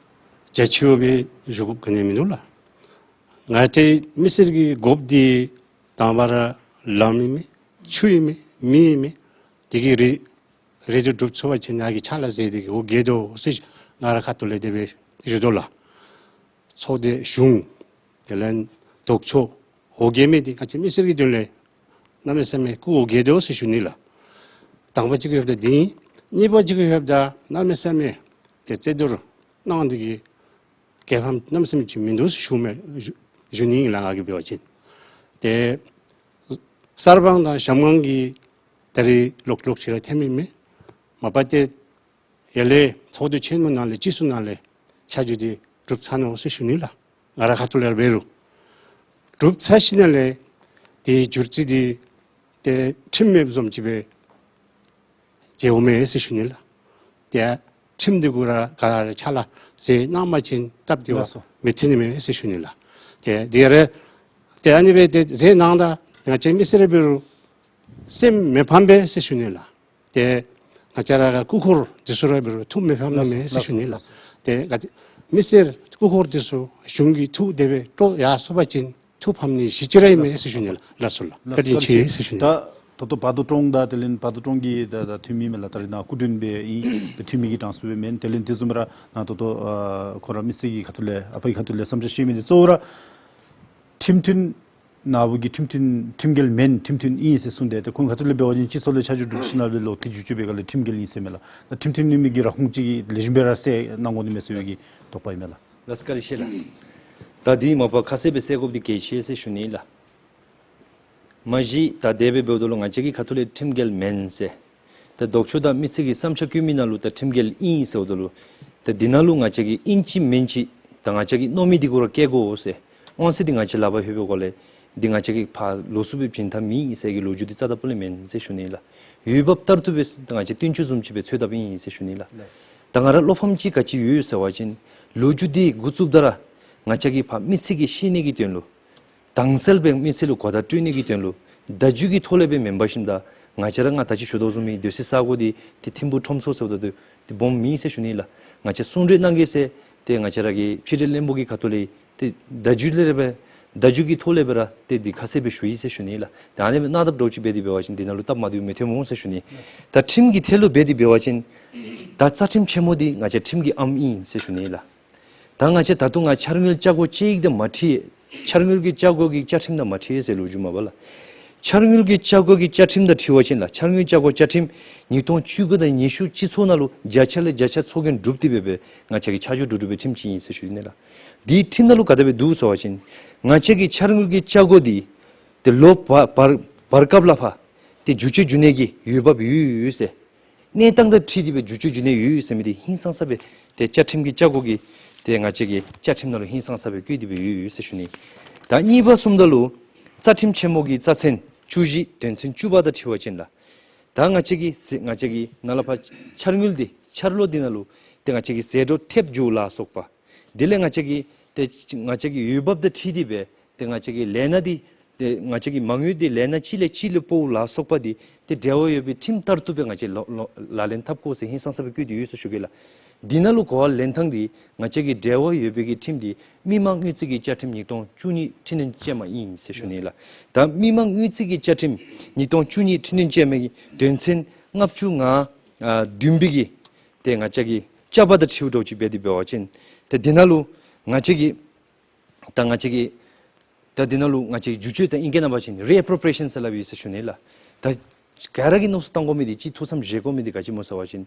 རྒྱ་ཆེཝ་སྦེ་ཞུ་དགོཔ་ག་ནི་མིན་འདུག་ལགས། ང་བཅས་མི་སེར་གྱི་དགོཔ་འདི་དང་པ་ར་ལམ་ཨིན་མས། ཆུ་ཨིན་མས། མེ་ཨིན་མས། དེ་གི་རེ་རེ་འདོད་སྒྲུབ་ཚུགས་པ་ཅིན་ང་གིས་ཕྱག་ལཱ་མཛད་དེ་གི་འོ་བརྒྱལ་དོ་ཟེར་ང་ར་ཁ་ཐུག་ལས་དེ་སྦེ་ཞུ་དོ་ལགས། ཚོགས་སྡེ་གཞུང་དེ་ལས་ལྡོག་ཕྱོགས་འོ་བརྒྱལ་མི་འདི་ང་བཅས་མི་སེར་གྱི་དོན་ལས་གནམ་མེད་ས་མེད་སྐུ་འོ་བརྒྱལ་དོ་ཟེར་ཞུ་ནི་ལགས། དང་པ་གཅིག་གི་ཧོབ་ད་འདི་ཨིན། གཉིས་པ་གཅིག་གི་ཧོབ་ད་གནམ་མེད་ས་མེད་ཏེ་རྩོད་བསྡུར་གནང་སྟེ་གི་རྒྱལ་ཕམ་གནམ་མེད་ས་མེད་ཅིག་མིན་འདུག་ཟེར་ཞུ་མི་ཞུ་ཞུ་ནི་ཨིན་ལགས། ང་གིས་འབད་བ་ཅིན་ཏེ་གསར་སྤང་དང་གཞལམ་སྒང་གི་ད་རིས་ལོག་ལོག་ཅིག་ར་ཐོནམ་ཨིན་མས། མ་པ་ཏེ་ཡར་ལས་ཚོགས་འདུ་ཆེན་མོ་ནང་ལས་སྤྱི་ཚོགས་ནང་ལས་ཆ་འཇོག་འདི་གྲུབ་ཚར་ནུག་ཟེར་ཞུ་ནི་ལགས། ང་ར་ཁ་ཐུག་ལས་ར་འབད་རུང་གྲུབ་ཚར་ཞིནམ་ལས་དེའི་བསྒྱུར་བཅོས་འདི་ཏེ་ཁྲིམས་མེདཔ་བཟུམ་ཅིག་སྦེ་མཇལཝ་མས་ཟེར་ཞུ་ནི་ལགས། ཏེ་ཁྲིམས་འདི་གུ་ར་ག་ར་ཕྱག་ལཱ་མཛད་གནང་པ་ཅིན་སྟབས་བདེ་བ་ལགས་སོ། མི་ཐོན་ནི་མས་ཟེར་ཞུ་ནི་ལགས། ཏེ་འདི་ར་ཏེ་ཨ་ནི་སྦེ་ཏེ་མཛད་གནང་ད་ང་བཅས་མི་སེར་འབད་རུང་སེམས་མི་ཕམ་པས་ཟེར་ཞུ་ནི་ལགས། ཏེ་ང་བཅས་ར་གི་སྐུ་འཁོར་འདི་ཚུ་ར་འབད་རུང་ཐུགས་མི་ཕམ་ནི་མས་ཟེར་ཞུ་ནི་ལགས། ཏེ་ང་བཅས་མི་སེར་སྐུ་འཁོར་འདི་ཚུ་གཞུང་གི་ཐུགས་དེ་སྦེ་སྤྲོ་ཡར་སོང་པ་ཅིན་ཐུགས་ཕམ་ནི་གཞི་ཅིག་ར་ཨིན་མས་ཟེར་ཞུ་ནི་ལགས། ལགས་སོ་ལགས། བཀའ་དྲིན་ཆེ་ཟེར་ཞུ་ནི་ལགས། ད་ད་ལྟོ་བར་དུ་ཀྲོང་དང་དེ་ལས་བར་དུ་ཀྲོང་གི་ད་ད་འཐུས་མི་མས་ལགས། ད་རིས་ནཱ་སྐུ་མགྲོན་སྦེ་ཨིན། ད་འཐུས་མི་གི་གྲངས་སུ་སྦེ་མེན། དེ་ལས་དེ་བཟུམ་ར་ནཱ་ད་ལྟོ་ཨ་ཁོ་ར་མི་སེར་གྱི་ཁ་ཐུག་ལས་ཨ་པ་གི་ཁ་ཐུག་ལས་བསམ་འཆར་བཤད་མི་འདི་གཙོ་བོ་ར་ཁྲིམས་མཐུན་ ནཱ་བུ་གིས་ཁྲིམས་མཐུན་ཁྲིམས་འགལ་མེན་ཁྲིམས་མཐུན་ཨིན་ཟེར་གསུངས་ཏེ་ཏེ་ཁོང་ཁ་ཐུག་ལས་འབད་བ་ཅིན་སྤྱི་ཚོགས་ལས་ཆ་འཇོག་གྲུབ་ཞིནམ་ལས་ལོག་སྟེ་འགྱུར་བཅོས་འབད་ག་ལས་ཁྲིམས་འགལ་ཨིན་ཟེར་མས་ལགས། ད་ཁྲིམས་མཐུན་ཨིན་མི་གི་ར་ཁུངས་ཅིག་ལེགས་ཤོམ་སྦེ་ར་གསལ་གནང་དགོ་ནི་མས་ཟེར་བའི་གི་དོགས་པ་ཨིན་མས་ལགས། ལགས་སོ་བཀའ་དྲིན་ཆེ་ལགས། ད་འདི་མ་པ་ཁ་གསལ་སྦེ་གསལ་དགོཔ་འདི་གལ་ཆེ་ཟེར་ཞུ་ནི་ལགས། མ་གཞི་ད་དེ་སྦེ་འབདཝ་ད་ལུ་ང་བཅས་ཀྱི་ཁ་ཐུག་ལས་ཁྲིམས་འགལ་མེན་ཟེར། ད་ལྡོག་ཕྱོགས་དང་མི་སེར་གྱི་བསམ་འཆར་བཀོད་མི་ནང་ལུ་ད་ཁྲིམས་འགལ་ཨིན་ཟེརཝ་ད་ལུ། ད་འདི་ནང་ལུ་ང་བཅས་ཀྱིས་ཨིན་ཅི་མིན་ཅི་ད་ང་བཅས་ཀྱིས་མནོ་མི་འདི་གུ་ར་བཀལ་དགོ་ཟེར། དབང་ཚད་འདི་ང་བཅས་ལག་པར་ལྷོད་པའི་སྒོ་ལས་འདི་ང་བཅས་ཀྱིས་ཕར་ལོགས་སུ་སྦེ་བྱིན་ཐབས་མེད་ཟེར་གྱི་ལོ་རྒྱུས་འདི་རྩ་དང་སྤུ་ལས་མེན་ཟེར་ཞུ་ནི་ལགས། འོས་འབབ་ལྟར་དུ་སྦེ་ད་ང་བཅས་བསྟུན་ཆོས་བཟུམ་ཅིག་སྦེ་འཚོལ་དཔ་ཨིན་ཟེར་ཞུ་ནི་ལགས། ད་ང་ར་བློ་ཕམ་ཅིག་ག་ཅི་ཡོད་ཟེར་བ་ཅིན་ལོ་རྒྱུས་འདི་འགོ་བཙུགསཔ་ད་ར་ང་བཅས་ཀྱིས་ཕར་མི་སེར་གྱི་ཤེས་ནི་གི་དོན་ལུ་དྭངས་གསལ་སྦེ་མི་སེར་ལུ་གོ་བརྡ་སྤྲོད་ནི་གི་དོན་ལུ་བརྡ་བརྒྱུད་ཀྱི་ཐོག་ལས་སྦེ་མེན་པར་ཞིནམ་ད་ང་བཅས་ར་ང་ད་ཅི་ཞུ་དོ་བཟུམ་མའི་སྡོད་སའི་ས་གོ་འདི་ཏེ་ཐིམ་ཕུག་ཁྲོམ་ཚོགས་ཟེརཝ་ད་ཏེ་ཏེ་སྦོམ་མེད་ཟེར་ཞུ་ནི་ལགས། ང་བཅས་གསུང་གྲོས་གནང་གེ་ཟེར་ཏེ་ང་བཅས་ར་གི་ཕྱི་འབྲེལ་བློན་པོ་གི་ཁ་ཐུག་ལས་ཏེ་བརྡ་བརྒྱུད་ལས་ར་སྦེ་བརྡ་བརྒྱུད་ཀྱི་ཐོག་ལས་སྦེ་ར་ཏེ་འདི་ཁ་གསལ་སྦེ་ཞུ་ཡི་ཟེར་ཞུ་ནི་ལགས། ད་ཨ་ནི་སྦེ་གནང་དཔ་འདྲཝ་ཅིག་འབད་དེ་འབད་བ་ཅིན་འདི་ནང་ལུ་སྟབས་མ་བདེཝ་མི་ཐོན་སྨོ་ཟེར་ཞུ་ནི། ད་ཁྲིམས་ཀྱི་ཐད་ལུ་འབད་དེ་འབད་བ་ཅིན་ད་རྩ་ཁྲིམས་ཆེན་མོ་འདི་ང་བཅས་ཁྲིམས་ཀྱི་ཨམ་ཨིན་ཟེར་ཞུ་ནི་ལགས། ད་ང་བཅས་ད་ལྟོ་ང་འཆར་དངུལ་ཆ་བགོས་ཅིག་དང་མ་འཁྲིལ། འཆར་དངུལ་གྱི་ཆ་བགོས་ཀྱི་བཅའ་ཁྲིམས་དང་མ་འཁྲིལ་ཟེར་ལོ་རྒྱུས་མས་པ་ལགས། འཆར་དངུལ་གྱི་ཆ་བགོས་ཀྱི་བཅའ་ཁྲིམས་དང་འཁྲིལ་བ་ཅིན་ལགས། འཆར་དངུལ་ཆ་བགོས་བཅའ་ཁྲིམས་ཉིས་སྟོང་བཅུ་དགུ་དང་ཉི་ཤུ་སྤྱི་ཚོགས་ནང་ལུ་བརྒྱ་ཆ་ལས་བརྒྱ་ཆ་ཚོགས་རྒྱན་གྲུབ་སྟེ་སྦེ་སྦེ་ང་བཅས་ཀྱིས་ཆ་འཇོག་གྲུབ་གྲུབ་པའི་ཁྲིམས་ཅིག་ཨིན་ཟེར་ཞུ་ནི་ལགས། དེའི་ཁྲིམས་ནང་ལུ་ག་དེ་སྦེ་འདུག་ཟེར་བ་ཅིན་ང་བཅས་ཀྱི་འཆར་དངུལ་གྱི་ཆ་བགོས་འདི་ཏེ་ལོ་བར་བར་བར་སྐབས་ལ་ཕར་ཏེ་བསྒྱུར་བཅོས་འགྱོ་ནི་གི་འོས་འབབ་ཡོད་ཡོད་ཟེར། གནས་སྟངས་དང་འཁྲིལ་ཏེ་སྦེ་བསྒྱུར་བཅོས་འགྱོ་ནི་ཡོད་ཟེར་མི་འདི་ཧིང་སངས་ས་སྦེ་ཏེ་བཅའ་ཁྲིམས་ཀྱི་ཆ་བགོས་ཀྱི་ཏེ་ང་བཅས་ཀྱི་བཅའ་ཁྲིམས་ནང་ལུ་ཧིང་སངས་ས་སྦེ་བཀོད་དེ་སྦེ་ཡོད་ཡོད་ཟེར་ཞུ་ནི། ད་གཉིས་པ་གསུངམ་ད་ལུ་རྩ་ཁྲིམས་ཆེན་མོ་གི་རྩ་ཚན་བཅུ་བཞི་དོན་ཚན་བཅུ་པ་དང་འཁྲིལ་བ་ཅིན་ལགས། ད་ང་བཅས་ཀྱི་ཟད་ང་བཅས་ཀྱི་ནཱ་ལས་ཕར་འཆར་དངུལ་འདི་འཆར་ལོ་འདི་ནང་ལུ་ཏེ་ང་བཅས་ཀྱི་ཟད་འགྲོ་ཐེབས་འགྱོ་ལ་སོགས་པ། དེ་ལས་ང་བཅས་ཀྱི་ཏེ་ང་བཅས་ཀྱི་འོས་འབབ་དང་འཁྲིལ་ཏེ་སྦེ་ཏེ་ང་བཅས་ཀྱི་ལས་སྣ་འདི་ཏེ་ང་བཅས་ཀྱི་མ་དངུལ་འདི་ལས་སྣ་ཅིག་ལས་ཅིག་ལུ་སྤོ་བ་ལ་སོགས་པ་འདི་ཏེ་འབྲེལ་བ་ཡོད་པའི་ཁྲིམས་ལྟར་དུ་སྦེ་ང་བཅས་ལོ་ལོ་ལག་ལེན་འཐབ་དགོ་ཟེར་ཧིང་སངས་ས་སྦེ་བཀོད་དེ་ཡོད་ཟེར་ཞུ་གེ་ལགས། འདི་ནང་ལུ་གོ་བ་ལེན་ཐངས་འདི་ང་བཅས་ཀྱི་འབྲེལ་བ་ཡོད་པའི་གི་ཁྲིམས་འདི་མི་དམངས་དངུལ་རྩིས་ཀྱི་བཅའ་ཁྲིམས་ཉིས་སྟོང་བཅུ་གཉིས་འཕྲི་སྣོན་ཅན་མ་ཨིན་ཟེར་ཞུ་ནི་ལགས། ད་མི་དམངས་དངུལ་རྩིས་ཀྱི་བཅའ་ཁྲིམས་ཉིས་སྟོང་བཅུ་གཉིས་འཕྲི་སྣོན་ཅན་མའི་དོན་ཚན་ལྔ་བཅུ་ང་ཨ་བདུན་པའི་གི་ཏེ་ང་བཅས་ཀྱི་ཆ་བགོས་དང་འཁྲིལཝ་འདྲཝ་ཅིག་འབད་དེ་འབད་བ་ཅིན་ཏེ་འདི་ནང་ལུ་ང་བཅས་ཀྱི་ད་ང་བཅས་ཀྱི་ད་འདི་ནང་ལུ་ང་བཅས་བསྒྱུར་བཅོས་ད་ཨིང་སྐད་ནང་འབད་བ་ཅིན་རི་ཨེ་པོརོ་པི་རི་ཡེ་ཤཱན་ཟེར་སླབ་ཨིན་ཟེར་ཞུ་ནི་ལགས། ད་ག་ར་གིས་མནོ་བསམ་བཏང་དགོ་མི་འདི་ཅིག་ཐུགས་བསམ་བཞེས་དགོ་མི་འདི་ག་ཅི་སྨོ་ཟེར་བ་ཅིན་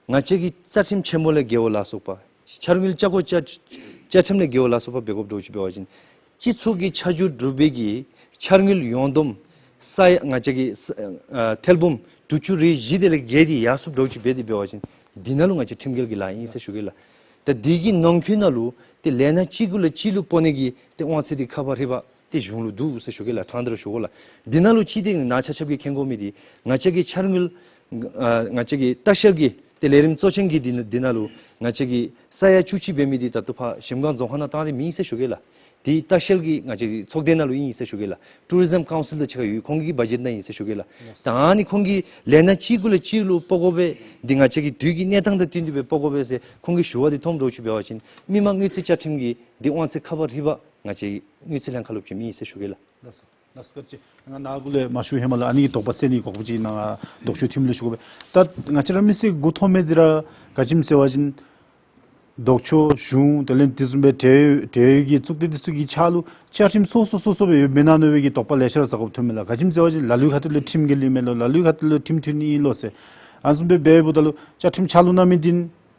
ང་བཅས་ཀྱི་རྩ་ཁྲིམས་ཆེན་མོ་ལས་འགལ་བ་ལ་སོགས་པ་འཆར་དངུལ་ཆ་བགོས་བཅའ་བཅའ་ཁྲིམས་ལས་འགལ་བ་ལ་སོགས་པ་འབད་དགོཔ་འདྲཝ་ཅིག་འབད་བ་ཅིན་སྤྱི་ཚོགས་ཀྱི་ཆ་འཇོག་གྲུབ་པའི་གི་འཆར་དངུལ་ཡོངས་བསྡོམས་ས་ཡ་ང་བཅས་ཀྱི་ས་ཨ་ཐེར་འབུམ་དྲུག་ཅུ་རེ་བཞི་དེ་ལས་བརྒལ་ཏེ་ཡར་སོངམ་འདྲཝ་ཅིག་འབད་དེ་འབད་བ་ཅིན་འདི་ནང་ལུ་ང་བཅས་ཁྲིམས་འགལ་གྱི་ལཱ་ཨིན་ཟེར་ཞུ་གེ་ལགས། ད་འདི་གི་ནང་འཁོད་ནང་ལུ་ཏེ་ལས་སྣ་གཅིག་གུ་ལས་གཅིག་ལུ་སྤོ་ནི་གི་ཏེ་དབང་ཚད་འདི་ཁ་བ་རི་བ་ཏེ་གཞུང་ལུ་འདུག་ཟེར་ཞུ་གེ་ལགས། ཕྲང་སྟེ་ར་ཞུ་དགོ་ལགས། འདི་ནང་ལུ་ཅིག་ཏེ་ནཱ་ཆ་ཁྱབ་ཀྱིས་མཁྱེན་དགོ་མི་འདི་ང་བཅས་ཀྱི་འཆར་དངུལ་ཨ་ང་བཅས་ཀྱི་ལྟ་བཤལ་གྱི་ཏེ་ལས་རིམ་གཙོ་ཆེན་གྱི་འདི་ནང་འདི་ནང་ལུ་ང་བཅས་ཀྱི་ས་ཡ་བཅུ་གཅིག་འབད་མི་འདི་ད་ལྟོ་ཕར་གཞལམ་སྒང་རྫོང་ཁག་ནང་བཏང་སྟེ་མེད་ཟེར་ཞུ་གེ་ལགས། འདི་ལྟ་བཤལ་གྱི་ང་བཅས་ཀྱི་ཚོགས་སྡེ་ནང་ལུ་ཨིན་ཟེར་ཞུ་གེ་ལགས། ཊུ་རི་ཛིམ་ཀའུན་སིལ་དང་གཅིག་ཁར་ཡོད། ཁོང་གི་བ་ཇེཊ་ནང་ཨིན་ཟེར་ཞུ་གེ་ལགས། ད་ཨ་ནི་ཁོང་གིས་ལས་སྣ་གཅིག་གུ་ལས་གཅིག་ལུ་སྤོ་དགོ་པས། འདི་ང་བཅས་ཀྱི་དུས་ཀྱི་གནས་སྟངས་དང་བསྟུན་ཏེ་སྦེ་སྤོ་དགོ་པས་ཟེར་ཁོང་གིས་ཞུ་བ་འདི་མཐོངམ་འདྲཝ་ཅིག་འབད་བ་ཅིན་མི་དམངས་དངུལ་རྩིས་བཅའ་ཁྲིམས་ཀྱི་འདི་དབང་ཚད་ཁ་བ་རི་བ་ང་བཅས་དངུལ་རྩིས་ལྷན་ཁག་ལུ་བྱིནམ་ཨིན་ཟེར་ཞུ་གེ་ལགས། ལགས་སོ། ལགས་སོ་བཀའ་དྲིན་ཆེ། ང་ནཱ་གུ་ལས་མ་ཞུ་ཧེ་མ་ལུ་ཨ་ནི་གི་དོགས་པ་སེལ་ནི་དགོཔ་ཅིག་ནཱ་ལྡོག་ཕྱོགས་འཐུས་མི་ལུ་ཞུ་དགོ་པས། ད་ང་བཅས་ར་མི་སེར་མགུ་འཐོམ་མི་འདི་ར་ག་ཅི་སྨོ་ཟེར་བ་ཅིན་ལྡོག་ཕྱོགས་གཞུང་དེ་ལས་དེ་བཟུམ་སྦེ་འབྲེལ་འབྲེལ་ཡོད་ཀྱི་གཙུག་སྡེ་འདི་ཚུ་གི་ཕྱག་ལུ་བཅའ་ཁྲིམས་སོ་སོ་སོ་སོ་སྦེ་ཡོདཔ་མེན་ན་མནོ་བའི་གི་དོགས་པ་ལེ་ཤ་ར་ཟ་དགོཔ་ཐོན་མས་ལགས། ག་ཅི་སྨོ་ཟེར་བ་ཅིན་ལ་ལུའི་ཁ་ཐུག་ལས་ཁྲིམས་འགལ་ཨིན་མས་ལོ། ལ་ལུའི་ཁ་ཐུག་ལས་ཁྲིམས་མཐུན་ཨིན་ལོ་ཟེར། ཨ་ནི་བཟུམ་སྦེ་འབདཝ་ད་ལུ་བཅའ་ཁྲིམས་ཕྱག་ལུ་གནང་མི་འདི་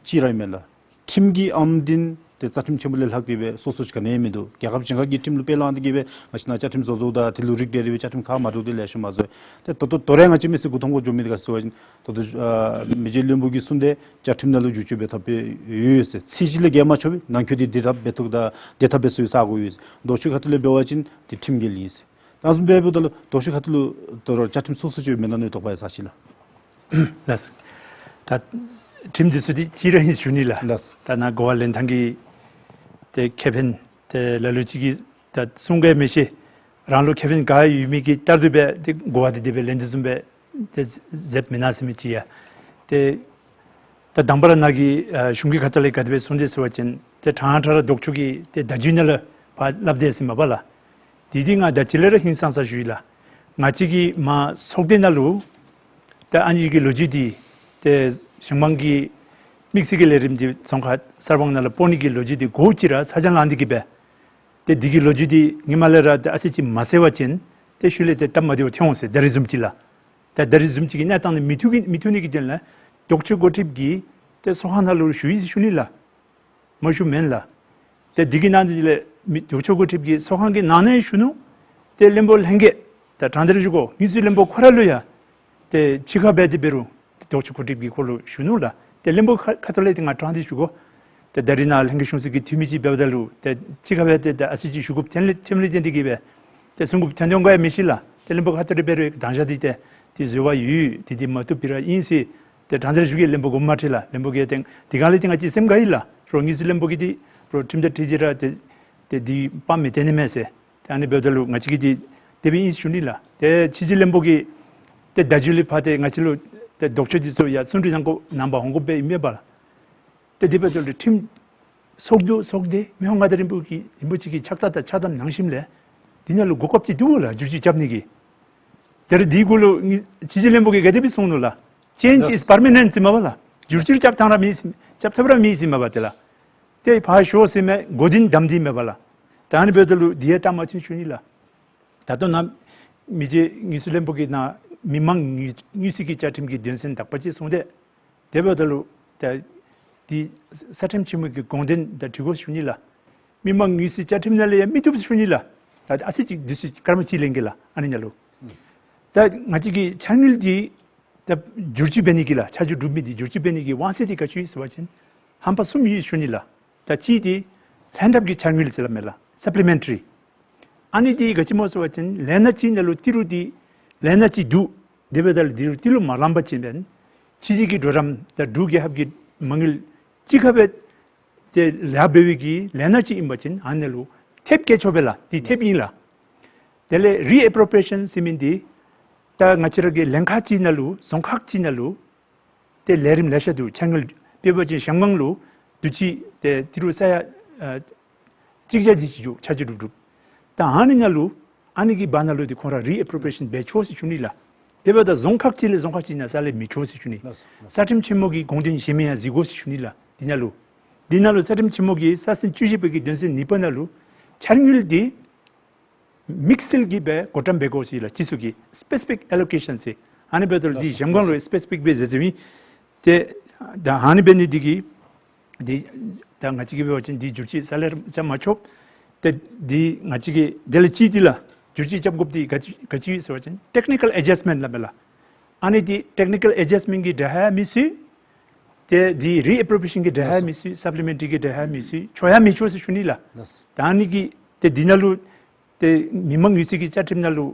གཅིག་ར་ཨིན་མས་ལགས། ཁྲིམས་ཀྱི་ཨམ་འདི་ཏེ་རྩ་ཁྲིམས་ཆེན་པོ་ལས་ལྷག་སྟེ་སྦེ་སོ་སོ་ཅིག་ག་ནི་ཡང་མིན་འདུག། རྒྱལ་ཁབ་གཞན་ཁ་གི་ཁྲིམས་ལུ་དཔེ་བླངས་ཏེ་གིས་སྦེ་ང་བཅས་ནཱ་བཅའ་ཁྲིམས་བཟོ་བཟོཝ་ད་དེ་ལུ་རིགས་འགྲེ་སྟེ་སྦེ་བཅའ་ཁྲིམས་ཁ་མ་འགྲོ་འདི་ལེ་ཤ་མ་བཟོ། ཏེ་ད་ལྟོ་ད་རེས་ང་བཅས་མི་སེར་མགུ་འཐོམ་དགོཔ་འགྱོ་མི་འདི་ག་ཅི་ཟེར་བ་ཅིན་ད་ལྟོ་ཨ་མི་རྗེ་བློན་པོ་གིས་གསུངས་ཏེ་བཅའ་ཁྲིམས་ནང་ལུ་བསྒྱུར་བཅོས་འབད་ཐབས་ཡོད་ཟེར། ཚད་གཞི་ལས་བརྒལ་མ་ཆོག་པའི་ནང་འཁོད་འདི་བདེ་ཐབས་འབད་ཐུབ་ད་བདེ་ཐབས་འབད་ཚུགས་པའི་ས་གོ་ཡོད་ཟེར། ལྡོག་ཕྱོགས་ཁ་ཐུག་ལས་འབད་བ་ཅིན་འདི་ཁྲིམས་འགལ་ཨིན་ཟེར། ད་ཨ་ནི་བཟུམ་སྦེ་འབདཝ་ད་ལུ་ལྡོག་ཕྱོགས་ཁ་ཐུག་ལུ་ད་རུང་བཅའ་ཁྲིམས་སོ་སོ་ཅིག་མེན་ན་མནོ་བའི་དོགས་པ་ཡང་ཟ་ཅི་ལགས། ལགས། ད་ཁྲིམས་འདི་ཚུ་འདི་གཅིག་ར་ཨིན་ཞུ་ནི་ལགས། ལགས། ད་ནཱ་གོ་བ་ལེན་ཐངས་ཀྱི་ཏེ་ཁེ་ཕན་ཏེ་ལ་ལུ་ཅིག་གིས་ད་གསུང་གེ་མི་ཤེས། རང་ལུ་ཁེ་ཕན་ག་ཡོད་མི་གི་ལྟར་དུ་སྦེ་ཏེ་གོ་བ་འདི་དེ་སྦེ་ལེན་དོ་བཟུམ་སྦེ་ཏེ་མཛདཔ་མེན་ན་ཟེར་མི་ཅིག་ཡང་ཏེ། ད་དང་པ་ར་ནཱ་གིས་ཨ་གཞུང་གི་ཁ་ཐུག་ལས་ག་དེ་སྦེ་གསུངས་ཅི་ཟེར་བ་ཅིན་ཏེ་ཕྲང་ཕྲང་ར་ལྡོག་ཕྱོགས་ཀྱིས་ཏེ་བརྡ་བརྒྱུད་ནང་ལུ་ཕར་སླབ་དེས་ཟེར་མས་པ་ལགས། དེ་འདི་ང་ད་ཅི་ལས་ར་ཧིང་སངས་ས་ཞུ་ཡི་ལགས། ང་བཅས་ཀྱི་མར་ཚོགས་སྡེ་ནང་ལུ་ད་ཨ་ནི་གི་ལོ་རྒྱུས་འདི་ཏེ་གཞན་མ་གི་དམིགས་བསལ་གྱི་ལས་རིམ་འདི་ཚོང་ཁང་གསར་སྤང་ནང་ལུ་སྤོ་ནི་གི་ལོ་རྒྱུས་འདི་གོ་ཅི་ར་ཚ་གྱང་ལང་སྟེ་གིས་སྦེ་ ཏེ་འདི་གི་ལོ་རྒྱུས་འདི་ཧེ་མ་ལས་ར་ཏེ་ཨ་ཙི་ཅིག་མ་གསལ་བ་ཅིན་ཏེ་ཤུལ་ལས་ཏེ་སྟབས་མ་བདེཝ་ཐོན་འོང་ཟེར། ད་རིས་བཟུམ་ཅིག་ལགས། ད་ད་རིས་བཟུམ་ཅིག་གི་གནས་སྟངས་ནང་མི་ཐུག་གི་མི་ཐུག་ནི་གི་དོན་ལས་ལྡོག་ཕྱོགས་འགོ་ཁྲིདཔ་གིས་ཏེ་ཚོགས་ཁང་ནང་ལུ་ཞུ་ཡི་ཟེར་ཞུ་ནི་ལགས། མ་ཞུཝ་མེན་ལགས། ཏེ་འདི་གི་ནང་དུ་ལས་མི་ལྡོག་ཕྱོགས་འགོ་ཁྲིདཔ་གིས་ཚོགས་ཁང་གི་ནང་ན་ཡང་ཞུ་ནུག། ཏེ་བློན་པོ་ལྷན་རྒྱས་ད་དྲང་སྟེ་ར་ཞུ་དགོ། དངུལ་རྩིས་བློན་པོ་ཁོ་ར་ལུ་ཡང་ཏེ་ཕྱི་ཁར་འབད་དེ་འབད་རུང་ཏེ་ལྡོག་ཕྱོགས་འགོ་ཁྲིདཔ་གིས་ཁོ་ལུ་ཞུ་ནུག་ལགས། ཏེ་བློན་པོ་ཁ་ཁ་ཐུག་ལས་ཏེ་ང་དྲང་སྟེ་ཞུ་དགོ། ཏེ་ད་རིས་ནཱ་ལྷན་རྒྱས་ཆུང་སྲིད་ཀྱི་འཐུས་མི་ཅིག་འབདཝ་ད་ལུ་ཏེ་ཕྱི་ཁར་འབད་དེ་ད་ཨ་ཙི་ཅིག་ཞུ་དགོཔ་ཐོན་ལས་ཐོནམ་ལས་བརྟེན་ཏེ་གིས་སྦེ་ཏེ་གསུང་དགོཔ་ཐོན་ཐོན་ག་ཡང་མི་ཤེས་ལགས། ཏེ་བློན་པོ་ཁ་ཐུག་ལས་འབད་རུང་དང་ཞག་འདི་ཏེ་ཏེ་འཛོལ་བ་ཡོད། ཏེ་འདི་མ་བཏུབ་པའི་ར་ཨིན་ཟེར་ཏེ་དྲང་སྟེ་ར་ཞུ་གེ། བློན་པོ་གུ་མ་འཕྲད་ལགས། བློན་པོ་གིས་ཏེ་དེ་སྒང་ལས་ཏེ་ང་བཅས་སེམས་དགའ་ཡི་ལགས། རོགས་དངུལ་རྩིས་བློན་པོ་གིས་ཏེ་རོགས་ཁྲིམས་དང་འཁྲིལ་ཏེ་ར་ཏེ་ཏེ་འདི་དཔའ་མི་བཏོན་ནི་མས་ཟེར། ཏེ་ཨ་ནི་འབདཝ་ད་ལུ་ང་བཅས་ཀྱིས་ཏེ་དེ་སྦེ་ཨིན་ཞུ་ནི་ལགས། ཏེ་ཕྱི་སྲིད་བློན་པོ་གིས་ཏེ་ད་མཇུག་ལས་ཕར་ཏེ་ང་བཅས་ལུ་ཏེ་ལྡོག་ཕྱོགས་འདི་ཚུ་ཡང་གསུང་གྲོས་གནང་དགོ་ནང་པ་འོང་དགོཔ་སྦེ་ཨིན་མས་པ་ལགས། ཏེ་དེ་འབདཝ་ད་ལུ་ཁྲིམས་ཚོགས་འདུ་ཚོགས་ཏེ་མི་དབང་མངའ་བདག་རིན་པོ་ཆེ་རིན་པོ་ཆེ་གི་ཕྱག་རྟགས་དང་ཕྱག་དམ་གནང་ཞིནམ་ལས་འདི་ནང་ལུ་གོ་སྐབས་ཅིག་འདུག་ལགས། བསྒྱུར་བཅོས་རྐྱབ་ནི་གི། ཏེ་ར་འདི་གུ་ལུ་ཕྱི་སྲིད་བློན་པོ་གིས་ག་དེ་སྦེ་གསུངས་ནུག་ལགས། Change is permanent ཟེར་མས་པ་ལགས། བསྒྱུར་བཅོས་རྐྱབ་ཐངས་ར་མེད་ཟེར་རྐྱབ་ཐབས་ར་མེད་ཟེར་མས་པ་ཏེ་ལགས། ཏེ་ཕར་ཞོག་ཟེར་མི་འགོ་འདྲེན་དམ་འདྲེན་མས་པ་ལགས། ད་ཨ་ནི་འབདཝ་ད་ལུ་འདི་ཡང་སྟབས་མ་བདེཝ་ཞུ་ནི་ལགས། ད་ལྟོ་ནཱ་མི་རྗེ་དངུལ་རྩིས་བློན་པོ་གིས་ནཱ་མི་དམངས་དངུལ་དངུལ་རྩིས་ཀྱི་བཅའ་ཁྲིམས་ཀྱི་དོན་ཚན་དག་པ་ཅིག་གསུངས་ཏེ། དེ་འབདཝ་ད་ལུ་ད་འདི་ས་ཁྲིམས་ཆེན་མོ་གི་དགོངས་དོན་དང་འཁྲིལ་དགོ་ཞུ་ནི་ལགས། མི་དམངས་དངུལ་རྩིས་བཅའ་ཁྲིམས་ནང་ལས་ཡང་མི་བཏུབ་ཞུ་ནི་ལགས། ད་ཨ་ཙི་ཅིག་དུས་ཚོད་སྐར་མ་གཅིག་ལེན་གེ་ལགས། ཨ་ནི་ནང་ལུ་ད་ང་བཅས་ཀྱི་འཆར་དངུལ་འདི་ད་བསྒྱུར་བཅོས་འབད་ནི་གི་ལགས། ཆ་འཇོག་གྲུབ་མི་འདི་བསྒྱུར་བཅོས་འབད་ནི་གི་དབང་ཚད་འདི་ག་ཅི་ཡོད་ཟེར་བ་ཅིན་ཧམ་པ་གསུམ་ཡོད་ཞུ་ནི་ལགས། ད་གཅིག་འདི་ལྷན་ཐབས་ཀྱི་འཆར་དངུལ་ཟེར་སླབ་མས་ལགས། Supplementary། ཨ་ནི་འདི་ག་ཅི་སྨོ་ཟེར་བ་ཅིན་ལས་སྣ་གཅིག་ནང་ལུ་ཏི་རུ་འདི་ལས་སྣ་གཅིག་འདུག། དེ་འབདཝ་ད་ལུ་འདི་ལུ་ཏི་རུ་མ་ལང་པ་ཅིན་འབདན་ཕྱི་རྒྱལ་གྱི་གྲོགས་རམ་དང་འབྲུག་རྒྱལ་ཁབ་ཀྱི་མ་དངུལ་གཅིག་ཁར་སྦེ་ཏེ་ལཱ་འབད་བའི་གི་ལས་སྣ་གཅིག་ཨིན་པ་ཅིན་ཨ་ནི་ལུ་ཐེབས་བཀལ་ཆོག་པས་ལགས། འདི་ཐེབས་ཨིན་ལགས། དེ་ལས་Reappropriation ཟེར་མི་འདི་ད་ང་བཅས་ར་གི་ལྷན་ཁག་གཅིག་ནང་ལུ་རྫོང་ཁག་གཅིག་ནང་ལུ་ཏེ་ལས་རིམ་ལེ་ཤ་འདུག། འཆར་དངུལ་དཔེ་འབད་བ་ཅིན་གཞལམ་སྒང་ལུ་དུས་ཅི་ཏེ་ཏི་རུ་ས་ཡ་ཨ་གཅིག་བརྒྱ་དེ་ཅིག་འདུག། ཆ་འཇོག་གྲུབ་གྲུབ། ད་ཨ་ནི་ནང་ལུ་ཨ་ནི་གི་བར་ན་ལུ་ཏེ་ཁོང་ར་Reappropriation འབད་ཆོག་ཟེར་ཞུ་ནི་ལགས། དེ་འབདཝ་ད་རྫོང་ཁག་གཅིག་ལས་རྫོང་ཁག་གཅིག་ནང་ས་ལས་མི་ཆོག་ཟེར་ཞུ་ནི། ལགས་སོ། ལགས་སོ། ས་ཁྲིམས་ཆེན་མོ་གི་དགོངས་དོན་གཞན་མི་ཡང་གཟིགས་དགོ་ཟེར་ཞུ་ནི་ལགས། འདི་ནང་ལུ་འདི་ནང་ལུ་ས་ཁྲིམས་ཆེན་མོ་གི་ས་སྟེང་བཅུ་བཞི་པའི་གི་དོན་ཚན་གཉིས་པ་ནང་ལུ་འཆར་དངུལ་འདི་དམིགས་བསལ་གྱི་སྦེ་བགོ་བཀྲམ་འབད་དགོ་ཟེར་ལགས། སྤེ་སི་ཕིག་ཨེ་ལོ་ཀེ་ཤཱན་ཟེར། ཨ་ནི་འབདཝ་ད་ལུ་འདི་ལགས་སོ། གཞལམ་སྒང་ལུ་ལགས་སོ། སྤེ་སི་ཕིག་སྦེ་ཟེར་ཟེརཝ་ཨིན། ཏེ་ད་ཨ་ནི་འབད་ནི་འདི་གིས་འདི་ད་ང་བཅས་ཀྱིས་འབད་བ་ཅིན་འདི་བསྒྱུར་བཅོས་རྩ་ལས་ར་རྐྱབ་མ་ཆོག། ཏེ་འདི་ང་བཅས་ཀྱིས་དེ་ལས་གཅིག་འདི་ལགས། བསྒྱུར་བཅོས་རྐྱབ་དགོཔ་འདི་ག་ཅི་ག་ཅི་ཟེར་བ་ཅིན་Technical Adjustment སླབ་མས་ལགས། ཨ་ནི་འདི་Technical Adjustment གི་གྲལ་ཧ་མི་ཚུད། ཏེ་འདི་Reappropriation གི་གྲལ་ཧ་ལགས་སོ། མི་ཚུད། Supplementary གི་གྲལ་ཧ་མི་ཚུད། ཆོག་ཡང་མི་ཆོག་ཟེར་ཞུ་ནི་ལགས། ལགས་སོ། ད་ཨ་ནི་གི་ཏེ་འདི་ནང་ལུ་ཏེ་མི་དམངས་དངུལ་རྩིས་ཀྱི་བཅའ་ཁྲིམས་ནང་ལུ་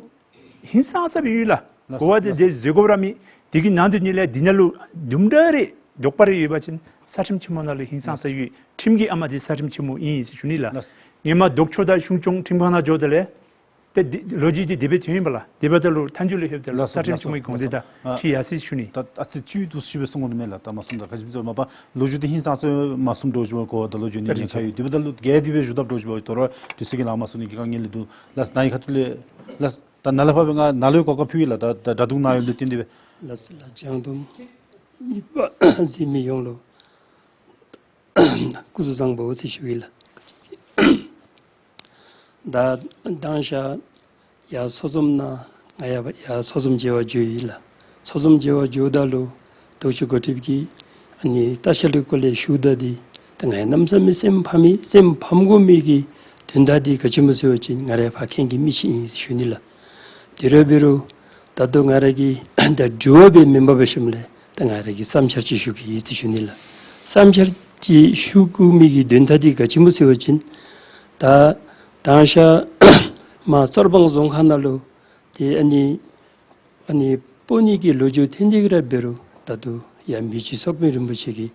ཧིང་སངས་ས་སྦེ་ཡོད་ལགས། ལགས་སོ། གོ་བ་འདི་ལགས་སོ། འདི་བཟོད་དགོཔ་ར་མེད། དེ་གི་ནང་དོན་ཉིད་ལས་འདི་ནང་ལུ་དུམ་གྲ་རེ་དོགས་པ་རེ་ཡོད་པ་ཅིན་ས་ཁྲིམས་ཆེན་མོ་ནང་ལུ་ཧིང་སངས་ས་ཡོད། ཁྲིམས་ཀྱི་ཨ་མ་འདི་ས་ཁྲིམས་ཆེན་མོ་ཨིན་ཟེར་ཞུ་ནི་ལགས། ལགས་སོ། ཧེ་མ་ལྡོག་ཕྱོགས་དང་གཞུང་སྐྱོང་ཁྲིམས་ཁང་ནང་འགྱོཝ་ད་ལས་ཏེ་འདི་ལོ་རྒྱུས་འདི་དེ་སྦེ་ཐོན་ཡི་པ་ལགས། དེ་འབདཝ་ད་ལུ་མཐའ་མཇུག་ལུ་ལྷོདཔ་ད་ལུ་ལགས་སོ། ས་ཁྲིམས་ཆེན་མོའི་ལགས་སོ། དགོངས་དོན་དང་ཨ་འཁྲིལ་ཡར་སོ་ཞུ་ནི། ད་ཨ་ཙི་བཅུད་བསྡུ་ཞིབ་སྦེ་གསུང་དགོ་ནི་མས་ལགས། ད་མ་གསུངམ་ད་ག་ཅི་སྨོ་ཟེར་བ་ཅིན་ལོ་རྒྱུས་འདི་ཧིང་སངས་ས་མ་གསུངམ་འདྲཝ་ཅིག་སྨོ། གོ་བ་ད་ལོ་རྒྱུས་ནི་བཀའ་དྲིན་ཆེ། ཉེན་ཁ་ཡོད། དེ་འབདཝ་ད་ལུ་རྒྱས་ཏེ་སྦེ་ཞུ་དཔ་འདྲཝ་ཅིག་སྨོ། དོ་རུང་དུས་ཚོད་ཀྱིས་ལང་མ་ཚུགས་ནི་གི་དཀའ་ངལ་ལས་འདུག། ལགས་སོ། ནཱ་གི་ཁ་ཐུག་ལས་ལགས་སོ། ད་ནཱ་ལས་ཕར་སྦེ་ང་ནཱ་ལུ་གོ་སྐབས་ཕུལ་ཡི་ལགས། ད་ད་ད་དུང་ནཱ་ཡོད་ལུ་བརྟེན་ཏེ་སྦེ། ལགས་སོ། ལགས་སོ། སྦྱང་བརྡུང་གཉིས་པ་གཟིགས་མི་ཡོངས་ལུ་སྐུ་གཟུགས་བཟང་པོ་ཟེར་ཞུ་ཡི་ལགས། ད་མདང་ཞག་ཡར་ཚོགས་འཛོམས་ནང་ང་ཡང་ཡར་ཚོགས་འཛོམས་མཇལ་བར་འགྱོ་ཡི་ལགས། ཚོགས་འཛོམས་མཇལ་བར་འགྱོཝ་ད་ལུ་ལྡོག་ཕྱོགས་འགོ་ཁྲིདཔ་གིས་ཨ་ནི་ལྟ་བཤལ་གྱི་སྐོར་ལས་ཞུཝ་ད་འདི་ད་ང་ཡང་གནམ་མེད་ས་མེད་སེམས་ཕམ་མི་སེམས་ཕམ་དགོ་མི་གི་དོན་དག་འདི་ག་ཅི་སྨོ་ཟེར་བ་ཅིན་ང་ར་ཕར་མཁྱེན་གྱི་མི་ཅིག་ཨིན་ཟེར་ཞུ་ནི་ལགས། དེ་ར་འབད་རུང་ད་ལྟོ་ང་ར་གིས་ད་དྲི་བ་འབད་མེན་པར་འབད་ཞིནམ་ལས་ད་ང་ར་གིས་བསམ་འཆར་ཅིག་ཞུ་གེ་ཟེར་ཞུ་ནི་ལགས། བསམ་འཆར་ཅིག་ཞུ་དགོ་མི་གི་དོན་དག་འདི་ག་ཅི་སྨོ་ཟེར་བ་ཅིན་ད་མདང་ཞག་མར་གཙོ་རིས་སྦང་རྫོང་ཁག་ནང་ལུ་ཏེ་ཨ་ནི་ཨ་ནི་སྤོ་ནི་གི་ལོ་རྒྱུས་ཐོན་ཏེ་གི་ར་འབད་རུང་ད་ལྟོ་ཡང་མི་རྗེ་ཚོགས་མི་རིན་པོ་ཆེ་གིས་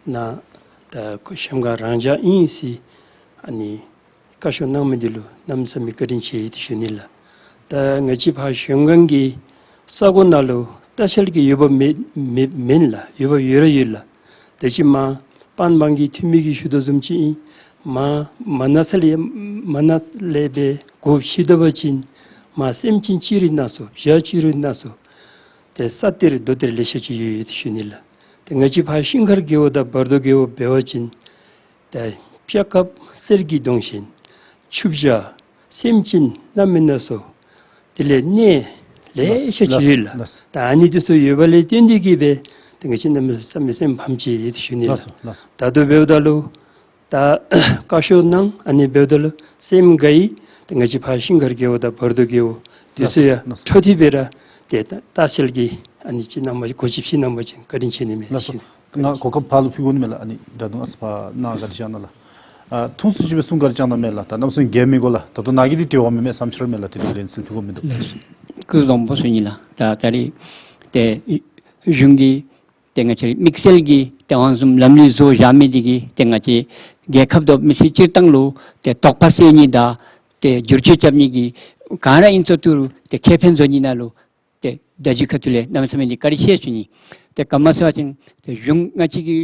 ནཱ་ད་གཞལམ་སྒང་རང་འཇགས་ཨིན་ཟེར་ཨ་ནི་བཀའ་ཤོག་གནང་མི་འདི་ལུ་གནམ་མེད་ས་མེད་བཀའ་དྲིན་ཆེ་ཟེར་ཞུ་ནི་ལགས། ད་ང་བཅས་ཕར་གཞལམ་སྒང་གི་ས་གོ་ནང་ལུ་ལྟ་བཤལ་གྱི་འོས་འབབ་མེད་མེད་མེན་ལགས། འོས་འབབ་ཡོད་ར་ཡོད་ལགས། ད་ཅི་མར་པན་སྦང་གི་འཐུས་མི་གིས་ཞུ་དོ་བཟུམ་ཅིག་ཨིན། མར་མ་ན་ས་ལས་མ་ན་ལས་སྦེ་འགོ་བཤུད་ད་པ་ཅིན་མར་སེམས་ཅན་ཅིག་རུང་ན་སོ་བྱ་ཅིག་རུང་ན་སོ་ཏེ་ས་གཏེར་རྡོ་གཏེར་ལེ་ཤ་ཅིག་ཡོད་ཡོད་ཟེར་ཞུ་ནི་ལགས། ཏེ་ང་བཅས་ཕར་ཤིང་མཁར་རྒེད་འོག་དང་བར་དོ་རྒེད་འོག་འབད་བ་ཅིན་ཏེ་ཕྱག་ཁབ་གསེར་གྱི་གདོང་བཞིན། ཕྱུགཔོ་སེམས་ཅན་སྣ་མིན་སྣ་ཚོགས་དེ་ལས་གནས་ལེ་ཤ་ཅིག་ཡོད་ལགས། ལགས། ད་ཨ་ནི་དེ་ཚུ་ཡོད་པ་ལས་བརྟེན་ཏེ་གིས་སྦེ་ཏེ་ང་བཅས་གནམ་མེད་ས་མེད་སེམས་ཕམ་ཅི་ཡི་ཏེ་ཞུ་ནི་ལགས། ལགས་སོ། ལགས་སོ། ད་ལྟོ་འབདཝ་ད་ལུ་ད་བཀའ་ཤོག་གནང་། ཨ་ནི་འབདཝ་ད་ལུ་སེམས་དགའ་ཡི། ཏེ་ང་བཅས་ཕར་ཤིང་མཁར་རྒེད་འོག་དང་བར་དོ་རྒེད་འོག་དེ་ཚུ་ཡང་ལགས་སོ། ལགས་སོ། འཕྲོ་མཐུད་སྦེ་ར་ཏེ་ལྟ་བཤལ་གྱི་ཨ་ནི་ཅིག་གནང་བ་གོ་ཅིག་ཕྱེ་གནང་བ་ཅིན་བཀའ་དྲིན་ཆེ་ནི་མས། ལགས་སོ། ང་གོ་སྐབས་ཕར་ལུ་ཕུལ་དགོ་ནི་མས་ལགས། ཨ་ནི་དྲ་དུང་ཨ་ས་ཕར་ནཱ་ག་དེ་བཞག་གནང་ལགས། ཨ་ཐུང་སུ་ཅིག་སྦེ་གསུང་བཀའ་དྲིན་བསྐྱང་གནང་མས་ལགས། ད་གནམ་མེད་ས་མེད་རྒྱས་མི་དགོ་ལགས། ད་ལྟོ་ནཱ་གི་འདི་དྲི་བ་མེན་མས། བསམ་འཆར་མས་ལགས། དེ་ལུ་ལན་གསལ་ཕུལ་དགོཔ་མིན་འདུག། ལགས་སོ། སྐུ་གཟུགས་བཟང་པོ་ཞུ་ནི་ལགས། ད་ད་རིས་ཏེ་གཞུང་གི་ཏེ་ང་བཅས་རའི་དམིགས་བསལ་གྱི་ཏེ་ཨ་ནི་བཟུམ་ལམ་ལུགས་བཟོ་བཞག་མི་འདི་གིས་ཏེ་ང་བཅས་རྒྱལ་ཁབ་དང་མི་སེར་སྤྱིར་བཏང་ལུ་ཏེ་དོགས་པ་སེལ་ནི་དང་ཏེ་བསྒྱུར་བཅོས་རྐྱབ་ནི་གི་ག་ར་ཨིན་ཚུ་ཏི་རུ་ཏེ་ཁེ་ཕན་བཟོ་ནི་ནང་ལུ་ཏེ་བརྡ་བརྒྱུད་ཁ་ཐུག་ལས་གནམ་མེད་ས་མེད་ཏེ་བཀའ་དྲིན་ཆེ་ཞུ་ནི། ཏེ་ག་མ་ཟེར་བ་ཅིན་ཏེ་གཞུང་ང་བཅས་ཀྱི་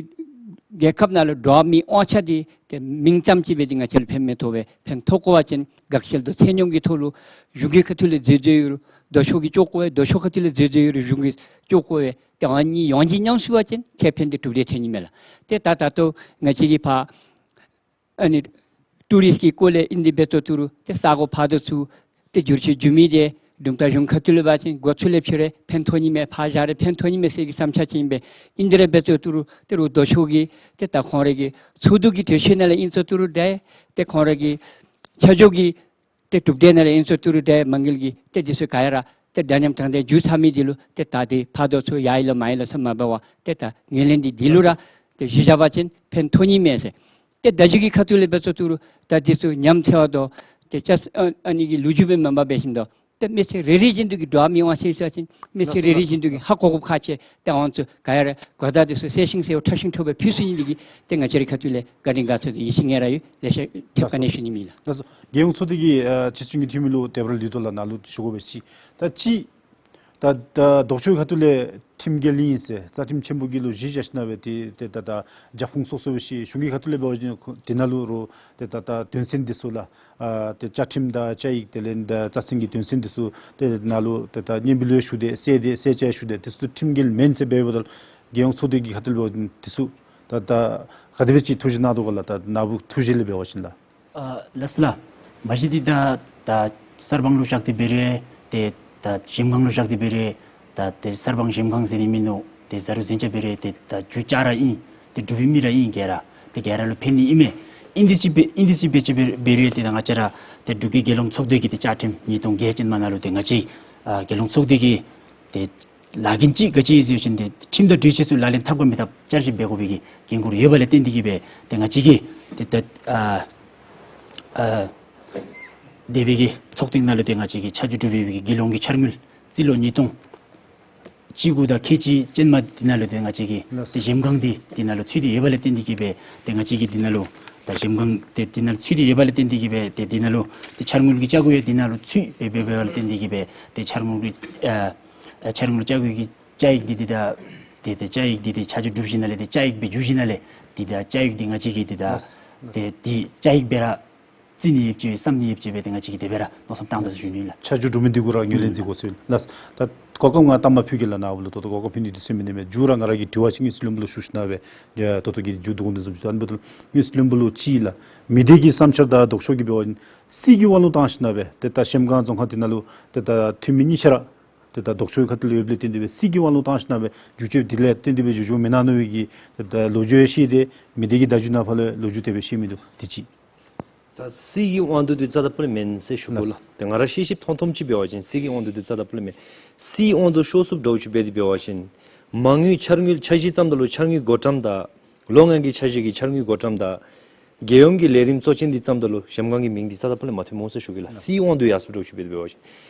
རྒྱལ་ཁབ་ནང་ལུ་འགྲོ་བ་མིའི་དབང་ཆ་འདི་ཏེ་མིང་ཙམ་ཅིག་སྦེ་འདི་ང་བཅས་ལུ་ཕན་མི་ཐོགས་པས། ཕན་ཐོགས་དགོ་པ་ཅིན་དགག་བྱ་དང་ཚད་སྙོམས་ཀྱི་ཐོག་ལུ་གཞུང་གི་ཁ་ཐུག་ལས་མཛད་མཛདཔ་ཡོད་རུང་ལྡོག་ཕྱོགས་ཀྱིས་བཅོ་དགོ་པས། ལྡོག་ཕྱོགས་ཁ་ཐུག་ལས་མཛད་མཛདཔ་ཡོད་རུང་གཞུང་གིས་བཅོ་དགོ་པས། ཏེ་ཨ་ནི་ཡོངས་འཛིན་ཉམས་སུ་བ་ཅིན་ཁེ་ཕན་འདི་གྲུབ་སྟེ་ཐོན་ནི་མས་ལགས། ཏེ་ད་ད་ལྟོ་ང་བཅས་ཀྱི་ཕར་ཨ་ནི་ཊུ་རིསཊ་ཀྱི་སྐོར་ལས་ཨིན་དེ་འབད་ཚུ་ཏི་རུ་ཏེ་ས་གོ་ཕར་དང་ཚུར་ཏེ་བསྒྱུར་བཅོས་འགྱོ་མི་འདི་དུམ་གྲ་གཞུང་ཁ་ཐུག་ལས་འབད་བ་ཅིན་འགོ་ཚུགས་ལས་ཕྱི་རུ་ཕན་ཐོགས་ནི་མས། ཕར་བཞག་རུང་ཕན་ཐོགས་ནི་མས་ཟེར་གྱི་བསམ་འཆར་ཅིག་ཨིན་པས། ཨིན་དེ་ར་འབད་ཚུ་ཏི་རུ་ཏེ་རུང་ལྡོག་ཕྱོགས་ཀྱིས་ཏེ་ད་ཁོང་རའི་གི་ཚོགས་འདུ་གི་གྲོས་ཆོད་ནང་ལས་ཨིན་ཚུ་ཏི་རུ་འདྲ་ཏེ་ཁོང་རའི་གི་ཆ་འཇོག་གི་ཏེ་གྲུབ་འབྲས་ནང་ལས་ཨིན་ཚུ་ཏི་རུ་ཏེ་མ་དངུལ་གྱི་ཏེ་འདི་ཚུ་ག་ཡ་ར་ཏེ་འདྲ་མཉམ་དྲང་བདེན་འགྱོ་ཚར་མི་འདི་ལུ་ཏེ་ད་འདི་ཕར་ལྡོག་ཕྱོགས་ཡར་ལོང་མར་ལོང་ཟེར་མ་འབད་བར་ཏེ་ད་ངོས་ལེན་འདི་འདི་ལུ་ར་ཏེ་གཞི་བཞག་པ་ཅིན་ཕན་ཐོགས་ནི་མས་ཟེར། ཏེ་བརྡ་བརྒྱུད་ཀྱི་ཁ་ཐུག་ལས་འབད་ཚུ་ཏི་རུ་ད་འདི་ཚུ་ཉམས་བསལ་བ་དང་ཏེ་ཅ་ཨ་ཨ་ནི་གི་ལོ་རྒྱུས་སྦེ་མ་འབད་བ་ཅིན་ད་ཏེ་མི་སེར་རེ་རེ་བཞིན་དུ་གིས་འགྲོ་བ་མིའི་དབང་ཆ་ཟེར་བ་ཅིན་མི་སེར་རེ་རེ་བཞིན་དུ་གིས་ཧ་གོ་དགོཔ་ཁག་ཆེ། ཏེ་ཨ་ནི་ཚུ་ག་ཡ་ར་གོ་བརྡ་འདི་ཚུ་གསལ་ཤིང་གསལ་བ་ཕྲ་ཞིང་ཕྲ་བ་སྦེ་ཕུལ་ཚུགས་ནི་འདི་གིས་ཏེ་ང་བཅས་རའི་ཁ་ཐུག་ལས་བཀའ་དྲིན་དགའ་ཚོར་དང་ཡིད་ཆེས་ངལ་རངས་ཡོད། ལེ་ཤ་ཐེབས་བཀའ་གནང་ཞུ་ནི་མས་ལགས། ལགས་སོ། རྒྱལ་ཡོངས་ཚོགས་སྡེ་གི་ཨ་སྤྱི་སྤྱོད་ཀྱི་འཐུས་མི་ལུ་དེ་སྦེ་ར་ལུས་དོ་ལགས། ནཱ་ལུ་ཞུ་དགོ་པས་ཅིག། ད་ཅིག་ད་ད་ལྡོག་ཕྱོགས་ཁ་ཐུག་ལས་ཁྲིམས་འགལ་ཨིན་ཟེར་རྩ་ཁྲིམས་ཆེན་པོ་གི་ལུ་གཞི་བཞག་ཞིནམ་སྦེ་ཏེ་ཏེ་ད་ད་རྒྱབ་ཁུངས་སོ་སོ་སྦེ་ཤེས། གཞུང་གི་ཁ་ཐུག་ལས་འབད་བ་ཅིན་དེ་ནང་ལུ་རུང་ཏེ་ད་ད་དོན་ཚན་འདི་ཚུ་ལགས། ཨ་ཏེ་བཅའ་ཁྲིམས་དང་བཅའ་ཡིག་དེ་ལས་ད་རྩ་ཚན་གྱི་དོན་ཚན་འདི་ཚུ་ཏེ་ནཱ་ལུ་ཏེ་ད་སྙན་འབུལ་ཡང་ཞུ་དེས། གསལ་དེས། གསལ་ཆ་ཡང་ཞུ་དེས། དེ་ཚུ་ཁྲིམས་འགལ་མེན་ཟེར་འབད་འབདཝ་ད་རྒྱལ་ཡོངས་ཚོགས་སྡེ་གི་ཁ་ཐུག་ལས་འབད་བ་ཅིན་དེ་ཚུ་ད་ད་ག་དེ་སྦེ་ཅིག་ཐུགས་བཞེད་གནང་དོ་ག་ལགས། ད་ནཱ་བུ་ཐུགས་བཞེད་ལས་འབད་བ་ཅིན་ལགས། ཨ་ལགས་སོ་ལགས། མ་གཞི་འདི་ད་ད་གསར་སྤང་ལུ་བཞག་སྟེ་འབད་རུང་ཏེ་ད་གཞལམ་སྒང་ལུ་བཞག་སྟེ་འབད་རུང་ད་ཏེ་གསར་སྤང་གཞལམ་སྒང་ཟེར་ནི་མིན་ནུག། ཏེ་ཟ་རུ་ཟན་ཆ་འབད་རུང་ཏེ་ད་རྒྱུ་བཅག་ར་ཨིན། ཏེ་འབྲུག་པའི་མི་ར་ཨིན། ག་ར་ཏེ་ག་ར་ལུ་ཕན་ནི་ཨིན་མས། ཨིན་དེ་ཅིག་འབད་ཨིན་དེ་ཅིག་འབད་ཅིག་འབད་འབད་རུང་ཏེ་ད་ང་བཅས་ར་ཏེ་འབྲུག་གི་རྒྱལ་ཡོངས་ཚོགས་སྡེ་གི་ཏེ་བཅའ་ཁྲིམས་ཉིས་སྟོང་བརྒྱད་ཅན་མ་ནང་ལུ་ཏེ་ང་བཅས་ཨ་རྒྱལ་ཡོངས་ཚོགས་སྡེ་གི་ཏེ་ལཱ་འགན་ཅིག་ག་ཅི་ཨིན་ཟེར་བ་ཅིན་ཏེ་ཁྲིམས་དང་འགྲོས་བྱས་ཚུ་ལག་ལེན་འཐབ་ག་མི་འཐབ་བསྐྱར་ཞིབ་འབད་དགོ་པའི་གི་འགན་ཁུར་ཡོད་པ་ལས་བརྟེན་ཏེ་གིས་སྦེ་ཏེ་ང་བཅས་ཀྱིས་ཏེ་ད་ཨ་ཨ་དེ་སྦེ་གི་ཚོགས་ཐེངས་ནང་ལུ་ཏེ་ང་བཅས་ཀྱི་ཆ་འཇོག་གྲུབ་པའི་གི་རྒྱལ་ཡོངས་ཀྱི་འཆར་དངུལ་རྩིས་ལོ་ཉིས་སྟོང་བཅུ་དགུ་དང་ཁལ་གཅིག་ཅན་མ་འདི་ནང་ལུ་ཏེ་ང་བཅས་ཀྱིས་ལགས། ཏེ་གཞལམ་སྒང་འདི་འདི་ནང་ལུ་ཚུད་དེ་ཡོད་པ་ལས་བརྟེན་ཏེ་གིས་སྦེ་ཏེ་ང་བཅས་ཀྱིས་འདི་ནང་ལུ་ད་གཞལམ་སྒང་འདི་འདི་ནང་ལུ་ཚུད་དེ་ཡོད་པ་ལས་བརྟེན་ཏེ་གིས་སྦེ་ཏེ་འདི་ནང་ལུ་ཏེ་འཆར་དངུལ་གྱི་བཅའ་སྒོ་ཡང་འདི་ནང་ལུ་ཚུད་སྦེ་འབད་འབདཝ་ལས་བརྟེན་ཏེ་གིས་སྦེ་ཏེ་འཆར་དངུལ་གྱི་ཨ་ཨ་འཆར་དངུལ་བཅའ་སྒོ་གི་བཅའ་ཡིག་འདི་འདི་ད་ཏེ་ཏེ་བཅའ་ཡིག་འདི་ཏེ་ཆ་འཇོག་གྲུབ་ཞིནམ་ལས་ཏེ་བཅའ་ཡིག་སྦེ་བསྒྱུར་ཞིནམ་ལས་འདི་ད་བཅའ་ཡིག་འདི་ང་བཅས་ཀྱིས་འདི་ད་ལགས། ཏེ་འདི་བཅའ་ཡིག་སྦེ་ར་བརྩི་ནི་ཡོདཔ་ཅིག་བསམ་ནི་ཡོདཔ་ཅིག་སྦེ་ཏེ་ང་བཅས་ཀྱིས་དེ་སྦེ་ར་མནོ་བསམ་བཏང་དོ་ཟེར་ཞུ་ནི་ལགས། ཆ་འཇོག་གྲུབ་མི་འདི་གུ་ར་ངོས་ལེན་མཛད་དགོ་ཟེར་ལགས། ད་གོ་སྐབས་ང་དང་པ་ཕུལ་གེ་ལགས། ནཱ་བུ་ལུ་ད་ལྟོ་གོ་སྐབས་ཕུལ་ནི་འདི་ཚུ་མེན་ནི་མས། མཇུག་ར་ང་ར་གི་དྲི་བ་ཅིག་དངུལ་རྩིས་བློན་པོ་ལུ་ཞུ་ཞིནམ་སྦེ་ཡ་ད་ལྟོ་གི་མཇུག་བསྡུ་དགོ་ནི་བཟུམ་ཅིག། ཨ་ནི་འབདཝ་ད་དངུལ་རྩིས་བློན་པོ་ལུ་ཅིག་ལགས། མི་སྡེ་གི་བསམ་འཆར་དང་ལྡོག་ཕྱོགས་ཀྱི་འབད་བ་ཅིན་སྲིད་ཀྱི་དབང་ལུ་བཏང་ཞིནམ་སྦེ་ཏེ་ད་གཞལམ་སྒང་རྫོང་ཁག་འདི་ནང་ལུ་ཏེ་ད་འཐུས་མི་གཉིས་ཆ་ར་ཏེ་ད་ལྡོག་ཕྱོགས་ཁ་ཐུག་ལུ་ཡོདཔ་ལས་བརྟེན་ཏེ་སྦེ་སྲིད་ཀྱི་དབང་ལུ་བཏང་ཞིནམ་སྦེ་བསྒྱུར་བཅོས་འདི་ལས་བརྟེན་ཏེ་སྦེ་བསྒྱུར་བཅོས་མི་གནང་ནུག་པའི་གི་ཏེ་ད་ལོ་རྒྱུས་ཡང་བཤད་དེས། མི་སྡེ་གི་བརྡ་བརྒྱུད་ནང་ཕར་ལུ་ཡང་ལོ་རྒྱུས་དེ་སྦེ་བཤད་མི་འདུག། འདི་ཅིག། ད་སྲིད་ཀྱི་དབང་དུ་འདི་རྩ་དང་པོ་ལས་མེན་ཟེར་ཞུ་དགོ་ལགས། ལགས། ཏེ་ང་ར་ཤེས་ཤེསཔ་མཐོང་མཐོངམ་ཅིག་འབད་བ་ཅིན་སྲིད་ཀྱི་དབང་དུ་འདི་རྩ་དང་པོ་ལས་མེན། སྲིད་དབང་དུ་ཤོར་སོངམ་འདྲཝ་ཅིག་འབད་དེ་འབད་བ་ཅིན་མ་དངུལ་འཆར་དངུལ་འཆར་གཞི་ཙམ་ད་ལུ་འཆར་དངུལ་བགོ་བཀྲམ་དང་ལོ་ལྔ་གི་འཆར་གཞི་གི་འཆར་དངུལ་བགོ་བཀྲམ་དང་རྒྱལ་ཡོངས་ཀྱི་ལས་རིམ་གཙོ་ཅན་འདི་ཙམ་ད་ལུ་གཞལམ་སྒང་གི་མིང་འདི་རྩ་དང་པོ་ལས་མ་ཐོནམ་འོང་ཟེར་ཞུ་གེ་ལགས། ལགས། སྲིད་དབང་དུ་ཡར་སོངམ་འདྲཝ་ཅིག་འབད་དེ་འབད་བ་ཅིན།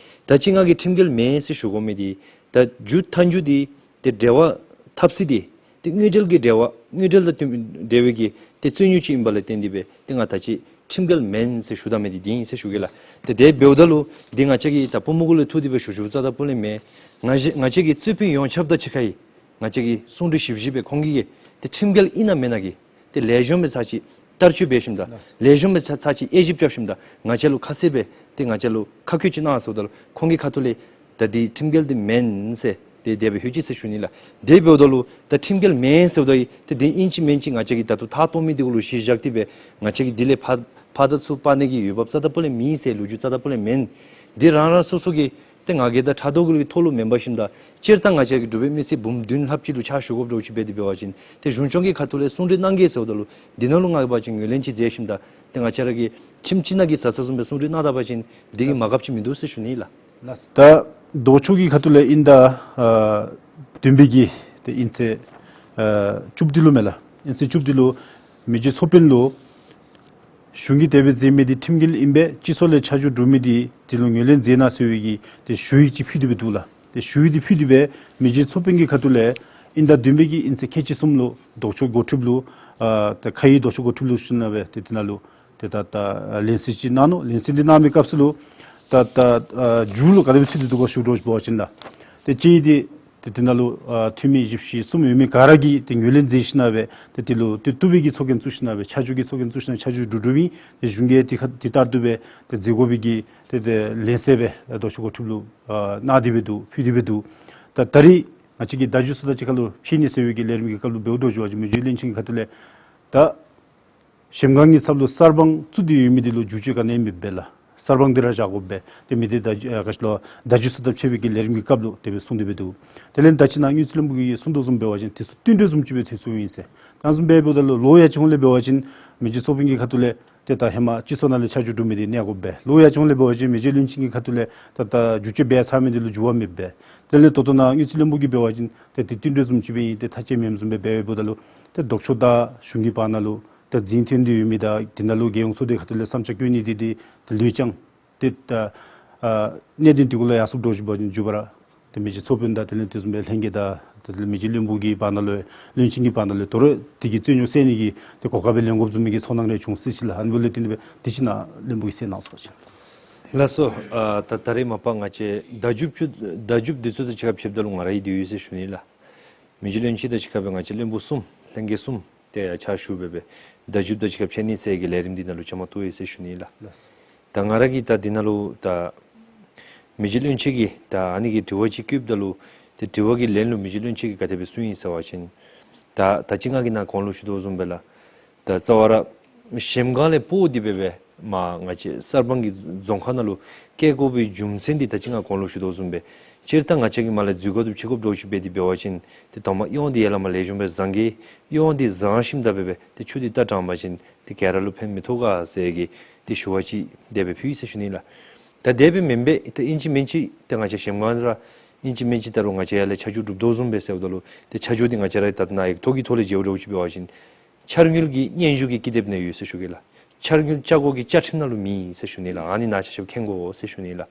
ད་ཅི་ང་གིས་ཁྲིམས་འགལ་མེན་ཟེར་ཞུ་དགོ་མི་འདི་ད་མཇུག་མཐའ་མཇུག་འདི་ཏེ་འབྲེལ་བ་འཐབ་ས་འདི་ཏེ་དངུལ་འབྲེལ་གྱི་འབྲེལ་བ་དངུལ་འབྲེལ་དང་འབྲེལ་བའི་གི་ཏེ་རྩོད་རྙོག་ཅིག་ཨིན་པ་ལས་བརྟེན་ཏེ་སྦེ་ཏེ་ང་ད་ཅི་ཁྲིམས་འགལ་མེན་ཟེར་ཞུ་ད་མི་འདི་འདི་ཨིན་ཟེར་ཞུ་གེ་ལགས། ཏེ་དེ་འབདཝ་ད་ལུ་འདི་ང་བཅས་ཀྱིས་ད་པུས་མོ་གུ་ལས་འཐུ་སྟེ་སྦེ་ཞུ་ཞུཝ་རྩ་དང་པོ་ལས་མེན། ང་བཅས་ང་བཅས་ཀྱི་རྩོད་དཔོན་ཡོངས་ཁྱབ་དང་གཅིག་ཁར་ཡང་ང་བཅས་ཀྱིས་གསུང་གྲོས་ཞིབ་ཞིབ་སྦེ་ཁོང་གིས་ཏེ་ཁྲིམས་འགལ་ཨིན་ན་མེན་ན་གི་ཏེ་ལེགས་ཤོམ་སྦེ་ཚར་ཅིག་བསྟར་སྤྱོད་འབད་ཞིནམ་ད་ལེགས་ཤོམ་སྦེ་ཚར་ཚར་ཅིག་དབྱེ་ཞིབ་རྐྱབ་ཞིནམ་ད་ང་བཅས་ལུ་ཁ་གསལ་སྦེ་ཏེ་ང་བཅས་ལུ་ཁ་བཀོད་ཅིག་གནང་ཟེརཝ་ད་ལུ་ཁོང་གི་ཁ་ཐུག་ལས་ད་འདི་ཁྲིམས་འགལ་འདི་མེན་ཟེར་ཏེ་དེ་སྦེ་ལྷོད་ཅི་ཟེར་ཞུ་ནི་ལགས། དེ་འབདཝ་ད་ལུ་ད་ཁྲིམས་འགལ་མེན་ཟེརཝ་ད་ཡང་ཏེ་འདི་ཨིན་ཅི་མེན་ཅི་ང་བཅས་ཀྱིས་ད་ལྟོ་ཐག་བཏོག་མི་འདི་གུ་ལུ་གཞི་བཞག་སྟེ་སྦེ་ང་བཅས་ཀྱིས་འདི་ལས་ཕར་ ཕར་དང་ཚུར་སྤར་ནི་གི་འོས་འབབ་རྩ་དང་པོ་ལས་མེད་ཟེར་ལོ་རྒྱུས་རྩ་དང་པོ་ལས་མེན། འདི་རང་རང་སོ་སོ་གི་ཏེ་ང་རྒྱལ་དང་ཕྲག་དོག་གི་ཐོག་ལུ་མེན་པར་ཞིནམ་ད་སྤྱིར་བཏང་ང་བཅས་ཀྱི་འབྲུག་པའི་མི་སེར་འབུམ་བདུན་ལྷགཔ་ཅིག་ལུ་ཕྱག་ཞུ་དགོཔ་འདྲཝ་ཅིག་འབད་དེ་འབད་བ་ཅིན་ཏེ་གཞུང་སྐྱོང་གི་ཁ་ཐུག་ལས་གསུང་གྲོས་གནང་གེ་ཟེརཝ་ད་ལུ་འདི་ནང་ལུ་ང་བཅས་ངོས་ལེན་ཅིག་མཛད་ཞིནམ་ད་ཏེ་ང་བཅས་ར་གི་ཁྱིམ་ཅིག་ནང་གི་བཟའ་ཚང་བཟུམ་སྦེ་གསུང་གྲོས་གནང་ད་པ་ཅིན་འདི་གིས་མ་དགའཝ་ཅིག་མིན་འདུག་ཟེར་ཞུ་ནི་ལགས། ལགས། ད་ལྡོག་ཕྱོགས་ཀྱི་ཁ་ཐུག་ལས་དབྱིན་ཟླ་ཨ་བདུན་པའི་གི་ཏེ་དབྱིན་ཚེས་ཨ་བཅུ་བདུན་ལུ་མས་ལགས། དབྱིན་ཚེས་བཅུ་བདུན་ལུ་མི་རྗེ་ཚོགས་དཔོན་ལུ་གཞུང་གིས་དེ་སྦེ་མཛད་མི་འདི་ཁྲིམས་འགལ་ཨིན་པས། སྤྱི་ཚོགས་ལས་ཆ་འཇོག་གྲུབ་མི་འདི་འདི་ལུ་ངོས་ལེན་མཛད་གནང་ཟེར་བའི་གི་ཏེ་ཞུ་ཡིག་ཅིག་ཕུལ་ཏེ་སྦེ་འདུག་ལགས། ཏེ་ཞུ་ཡིག་འདི་ཕུལ་ཏེ་སྦེ་མི་རྗེ་ཚོགས་དཔོན་གྱི་ཁ་ཐུག་ལས་དབྱིན་ཟླ་བདུན་པའི་གི་དབྱིན་ཚེས་ཁལ་གཅིག་གསུམ་ལུ་ལྡོག་ཕྱོགས་འགོ་ཁྲིདཔ་ལུ་ཨ་ཏེ་ཁ་ཡི་ལྡོག་ཕྱོགས་འགོ་ཁྲིདཔ་ལུ་ཞུ་ནི་སྦེ་ཏེ་འདི་ནང་ལུ་ཏེ་ད་ལྟ་ཨ་ལན་གསལ་ཅིག་གནང་ནུག། ལན་གསལ་འདི་གནང་མི་སྐབས་སུ་ལུ་ད་ལྟ་ཨ་མཇུག་ལུ་ག་དེ་སྦེ་ཚུད་དེ་འདུག་ག་ཞུ་དོ་བཟུམ་འབད་བ་ཅིན་ལགས། ཏེ་དཔྱད་ཡིག་འདི་ཏེ་དེ་ནང་ལུ་ཨ་འཐུས་མི་བཞི་བཅུ་ཞེ་གསུམ་ཡོད་མི་ག་ར་གིས་ཏེ་ངོས་ལེན་མཛད་ཞིནམ་སྦེ་ཏེ་དེ་ལུ་ཏེ་བཏུབ་པའི་གི་ཚོགས་རྒྱན་བཙུགས་ཞིནམ་སྦེ་ཆ་འཇོག་གི་ཚོགས་རྒྱན་བཙུགས་ཞིནམ་སྦེ་ཆ་འཇོག་གྲུབ་གྲུབཔ་ཨིན། ཏེ་གཞུང་གིས་ཏེ་ཁ་ཏེ་ལྟར་དུ་སྦེ་ཏེ་མཛད་དགོ་པའི་གི་ཏེ་ཏེ་ལན་གསལ་སྦེ་ལྡོག་ཕྱོགས་འགོ་ཁྲིདཔ་ལུ་ཨ་གནང་སྟེ་སྦེ་འདུག། ཕུལ་ཏེ་སྦེ་འདུག། ད་ད་རིས་ང་བཅས་ཀྱིས་བརྡ་བརྒྱུད་ཚུ་དང་གཅིག་ཁར་ལུ་ཕྱད་ནི་ཟེར་བའི་གི་ལས་རིམ་གྱི་སྐབས་ལུ་འབདཝ་འདྲཝ་ཅིག་འབད་བ་ཅིན་མི་རྗེ་བློན་ཆེན་གྱི་ཁ་ཐུག་ལས་ད་གཞལམ་སྒང་གི་ཚབ་ལུ་གསར་སྤང་བཙུགས་ཏེ་ཡོད་མི་འདི་ལུ་བསྒྱུར་བཅོས་ག་ནི་ཡང་མེདཔ་སྦེ་ལགས། གསར་སྤང་འདི་ར་བཞག་དགོཔ་སྦེ་ཏེ་མི་སྡེ་བརྡ་བརྒྱུད་ཨ་ག་ཅི་ལོ་བརྡ་བརྒྱུད་ཚུ་དང་ཕྱད་པའི་གི་ལས་རིམ་གྱི་སྐབས་ལུ་དེ་སྦེ་གསུངས་ཏེ་སྦེ་འདུག། དེ་ལས་ད་ཅི་ནཱ་དངུལ་རྩིས་བློན་པོ་གིས་གསུངས་དོ་བཟུམ་འབད་བ་ཅིན་དེ་ཚུ་བསྟུན་གྲོས་བཟུམ་ཅིག་སྦེ་ཚེ་སྲོག་ཨིན་ཟེར། ད་བཟུམ་སྦེ་འབདཝ་ད་ལུ་ལོ་ཡར་བྱོན་ལས་འབད་བ་ཅིན་མི་རྗེ་ཚོགས་དཔོན་གྱི་ཁ་ཐུག་ལས་ཏེ་ད་ཧེ་མ་སྤྱི་ཚོགས་ནང་ལས་ཆ་འཇོག་གྲུབ་མི་འདི་གནས་དགོཔ་སྦེ། ལོ་ཡར་བྱོན་ལས་འབད་བ་ཅིན་མི་རྗེ་བློན་ཆེན་གྱི་ཁ་ཐུག་ལས་ད་ད་བསྒྱུར་བཅོས་འབད་ཚར་མི་འདི་ལུ་འགྱུར་བ་མེདཔ་སྦེ། དེ་ལས་ད་ལྟོ་ནཱ་དངུལ་རྩིས་བློན་པོ་གིས་འབད་བ་ཅིན་ཏེ་དེ་བསྟུན་གྲོས་བཟུམ་ཅིག་སྦེ་ཨིན། ཏེ་མཐའ་དཔྱད་མེནམ་བཟུམ་སྦེ་འབད་འབདཝ་ད་ལུ་ཏེ་ལྡོག་ཕྱོགས་དང་གཞུང་གི་བར་ན་ལུ་ཏེ་འཛིང་ཐོན་ཏེ་ཡོད་མི་དང་དེ་ནང་ལུ་རྒྱལ་ཡོངས་ཚོགས་སྡེ་ཁ་ཐུག་ལས་བསམ་འཆར་བཀོད་ནི་འདི་འདི་ཏེ་ལུས་ཀྱང་ཏེ་ད་ཨ་གནད་དོན་འདི་གུ་ལུ་ཡར་སོངམ་འདྲཝ་ཅིག་འབད་བ་ཅིན་མཇུག་བར་ར་ཏེ་མི་རྗེ་ཚོགས་དཔོན་དང་དེ་ལས་དེ་བཟུམ་སྦེ་ལྷན་རྒྱས་དང་དེ་ལས་མི་རྗེ་བློན་པོ་གི་བར་ན་ལུ་བློན་ཆེན་གྱི་བར་ན་ལུ་དོ་རུང་དེ་གི་རྩོད་རྙོགས་སེལ་ནི་གི་ཏེ་གོ་སྐབས་སྦེ་ལེན་དགོཔ་བཟུམ་མའི་གི་ཚོར་སྣང་རེ་བྱུང་སྲིད་ཅི་ལགས། ཨ་ནི་འབདཝ་ལས་བརྟེན་ཏེ་སྦེ་དེ་ཅིག་ནཱ་བློན་པོ་གིས་གསན་གནང་ཟེར་བ་ཅིན། ལགས་སོ། ཨ་ད་ད་རིས་མ་པ་ང་བཅས་བརྡ་བརྒྱུད་བརྡ་བརྒྱུད་འདི་ཚུ་དང་གཅིག་ཁར་ཕྱདཔ་ད་ལུ་ང་ར་ཡང་འདི་ཡོད་ཟེར་ཞུ་ནི་ལགས། མི་རྗེ་བློན་ཆེན་དང་གཅིག་ཁར་སྦེ་ང་བཅས་བློན་པོ་གསུམ་ལྷན་རྒྱས་གསུམ་ཏེ་ཕྱག་ཞུ་སྦེ་སྦེ་བརྡ་བརྒྱུད་དང་གཅིག་ཁར་ཕྱད་ནི་ཟེར་གྱི་ལས་རིམ་འདི་ནང་ལུ་བཅའ་མར་གཏོགས་ཡི་ཟེར་ཞུ་ནི་ལགས། ལགས། ད་ང་ར་གིས་ད་འདི་ནང་ལུ་ད་མི་རྗེ་བློན་ཆེན་གྱིས་ད་ཨ་ནི་གི་དྲི་བ་ཅིག་བཀོདཔ་ད་ལུ་ཏེ་དྲི་བ་གི་ལན་ལུ་མི་རྗེ་བློན་ཆེན་གྱིས་ག་དེ་སྦེ་གསུངས་ཡི་ཟེར་བ་ཅིན་ད་ད་ཅི་ང་གིས་ནཱ་གོང་ལུ་ཞུ་དོ་བཟུམ་སྦེ་ལགས། ད་རྩ་བ་ར་གཞལམ་སྒང་ལས་སྤོ་སྟེ་སྦེ་སྦེ་མར་ང་བཅས་གསར་སྤང་གི་རྫོང་ཁག་ནང་ལུ་བསྐྱལ་དགོ་པའི་རྒྱུ་མཚན་འདི་ད་ཅི་ང་གོང་ལུ་ཞུ་དོ་བཟུམ་སྦེ་སྤྱིར་བཏང་ང་བཅས་ཀྱིས་མར་ལས་འཛུལ་སྒོ་དེ་ཕྱེ་དགོཔ་འདྲཝ་ཅིག་འབད་དེ་འབད་བ་ཅིན་ཏེ་དང་པ་གཡོག་འདི་ཡར་ལས་མར་ལེགས་ཤོམ་སྦེ་བཟང་གེ། གཡོག་འདི་བཟང་ཞིནམ་ད་སྦེ་སྦེ་ཏེ་ཆུ་འདི་རྟ་དྲངས་པ་ཅིན་ཏེ་ག་ར་ལུ་ཕན་མི་ཐོགས་ག་ཟེར་གྱི་ཏེ་ཞུ་བ་ཅིག་དེ་སྦེ་ཕུལ་ཡི་ཟེར་ཞུ་ནི་ལགས། ད་དེ་སྦེ་མེན་པར་ཏེ་ཨིན་ཅི་མིན་ཅི་ཏེ་ང་བཅས་གཞལམ་སྒང་ར་ཨིན་ཅི་མིན་ཅི་ད་རུང་ང་བཅས་ཡར་ལས་ཆ་འཇོག་གྲུབ་དོ་བཟུམ་སྦེ་ཟེརཝ་ད་ལུ་ཏེ་ཆ་འཇོག་འདི་ང་བཅས་ར་ད་ནཱ་ཡིག་ཐོག་གི་ཐོག་ལས་མཇལཝ་འདྲཝ་ཅིག་འབད་བ་ཅིན་འཆར་དངུལ་གྱི་སྙན་ཞུ་གི་ཀི་དེབ་ནང་ཡོད་ཟེར་ཞུ་གེ་ལགས། འཆར་དངུལ་བཅའ་སྒོ་གི་བཅའ་ཁྲིམས་ནང་ལུ་མེད་ཟེར་ཞུ་ནི་ལགས། ཨ་ནི་ནཱ་ཆ་ཁྱབ་མཁྱེན་དགོ་ཟེར་ཞུ་ནི་ལགས།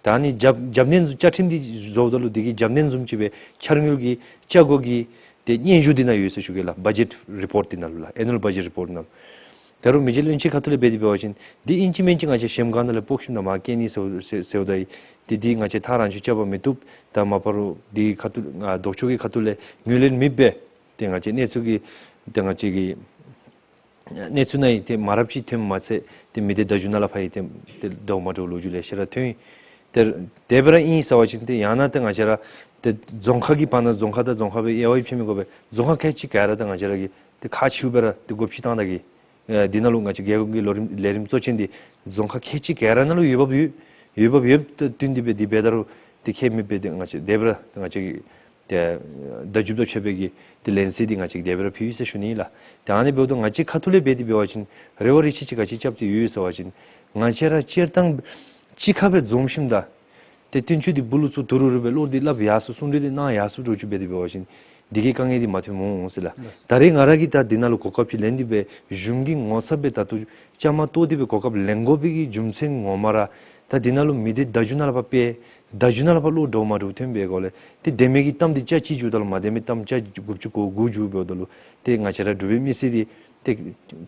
ད་ཨ་ནི་རྒྱབ་རྒྱབ་སྣོན་བཅའ་ཁྲིམས་འདི་བཟོཝ་ད་ལུ་འདི་གི་རྒྱབ་སྣོན་བཟུམ་ཅིག་སྦེ་འཆར་དངུལ་གྱི་བཅའ་སྒོ་གི་ཏེ་སྙན་ཞུ་འདི་ནང་ཡོད་ཟེར་ཞུ་གེ་ལགས། བ་ཇེཊ་རི་པོརཊ་འདི་ནང་ལུ་ལགས། ཨེ་ནུ་ཨལ་བ་ཇེཊ་རི་པོརཊ་ནང་ལུ། ད་རུང་མི་རྗེ་བློན་ཆེན་ཁ་ཐུག་ལས་འབད་དེ་འབད་བ་ཅིན་འདི་ཨིན་ཅི་མིན་ཅི་ང་བཅས་གཞལམ་སྒང་ནང་ལས་སྤོ་ཞིནམ་ད་མར་བསྐྱལ་ནི་ཟེར་ཟེར་ཟེརཝ་ད་ཡི་ཏེ་འདི་ང་བཅས་ཐག་རང་ཆོད་རྐྱབ་པར་མི་བཏུབ། ད་མ་པ་རུང་འདི་ཁ་ཐུག་ཨ་ལྡོག་ཕྱོགས་ཀྱི་ཁ་ཐུག་ལས་ངོས་ལེན་མེད་པར་ཏེ་ང་བཅས་གནས་ཚུལ་གྱི་ཏེ་ང་བཅས་ཀྱི་གནས་ཚུལ་ནང་ཡང་ཏེ་མ་རབས་ཅིག་ཐོནམ་མ་ཚད་ཏེ་མི་སྡེ་བརྡ་བརྒྱུད་ནང་ལས་ཕར་ཡང་ཏེ་ཏེ་འདྲཝ་མ་འདྲཝ་ལོ་རྒྱུས་ལེ་ཤ་ར་ཐོན་ཡི། ཏེ་དེ་སྦེ་ར་ཨིན་ཟེར་བ་ཅིན་ཏེ་ཡང་ན་ཏེ་ང་བཅས་ར་ཏེ་རྫོང་ཁག་གི་བར་ན་རྫོང་ཁག་དང་རྫོང་ཁག་སྦེ་དབྱེ་བ་ཕྱེ་མི་དགོ་པར་རྫོང་ཁག་ཁལ་གཅིག་ག་ར་ཏེ་ང་བཅས་ར་གི་ཏེ་ཁག་ཆེཝ་སྦེ་ར་ཏེ་སྒོ་ཕྱེ་བཏང་ད་གེ། ཨེ་འདི་ནང་ལུ་ང་བཅས་རྒྱལ་ཡོངས་ཀྱི་ལོ་རིམ་ལས་རིམ་གཙོ་ཅན་འདི་རྫོང་ཁག་ཁལ་གཅིག་ག་ར་ནང་ལུ་འོས་འབབ་ཡོད། འོས་འབབ་ཡོདཔ་དང་བསྟུན་ཏེ་སྦེ་འདི་འབད་ད་རུང་ཏེ་ཁྱད་མེད་པར་ཏེ་ང་བཅས་དེ་སྦེ་ར་ཏེ་ང་བཅས་ཀྱི་ཏེ་བརྡ་བརྒྱུད་དང་ཕྱད་པའི་གི་ཏེ་ལན་གསལ་འདི་ང་བཅས་ཀྱིས་དེ་སྦེ་ར་ཕུལ་ཡི་ཟེར་ཞུ་ནི་ལགས། ཏེ་ཨ་ནི་འབདཝ་ད་ང་བཅས་ཁ་ཐུག་ལས་འབད་དེ་འབད་བ་ཅིན་རེ་བ་རེ་ཆེ་ཅིག་ག་ཅི་རྐྱབ་སྟེ་ཡོད་ཟེར་བ་ཅིན་ང་བཅས་ར་སྤྱིར་བཏང་གཅིག་ཁར་སྦེ་འཛོམས་ཞིནམ་ད་ཏེ་བསྟུན་ཆོས་འདི་སྦུག་ལུ་ཚུར་དོ་རུང་རུང་སྦེ་བློ་འདི་སླབ་ཡར་སོང་གསུང་གྲོས་འདི་གནང་ཡར་སོངམ་འདྲཝ་ཅིག་འབད་དེ་འབད་བ་ཅིན་འདི་གི་དཀའ་ངལ་འདི་མ་ཐོན་འོང་ཟེར་ལགས། ད་རེས་ང་ར་གིས་ད་འདི་ནང་ལུ་གོ་སྐབས་ཅིག་ལེན་ཏེ་སྦེ་གཞུང་གི་ངོ་ཚབ་སྦེ་ད་ལྟོ་བཅའ་མར་གཏོགས་ཏེ་སྦེ་གོ་སྐབས་ལེན་དགོ་པའི་གི་རྒྱུ་མཚན་ངོ་མ་ར་ད་འདི་ནང་ལུ་མི་སྡེ་བརྡ་བརྒྱུད་ནང་ལས་ཕར་སྤེལ། བརྡ་བརྒྱུད་ནང་ལས་ཕར་བློ་འདྲཝ་མ་འདྲཝ་ཐོན་པའི་སྒོ་ལས་ཏེ་བདེན་མི་གི་གཏམ་འདི་ཅ་གཅིག་འགྱོཝ་ད་ལུ་མ་བདེན་མི་གཏམ་ཅ་དགུ་བཅུ་གོ་དགུ་འགྱོཝ་འབདཝ་ད་ལུ་ཏེ་ང་བཅས་ར་འབྲུག་པའི་མི་སེར་འདི་ཏེ་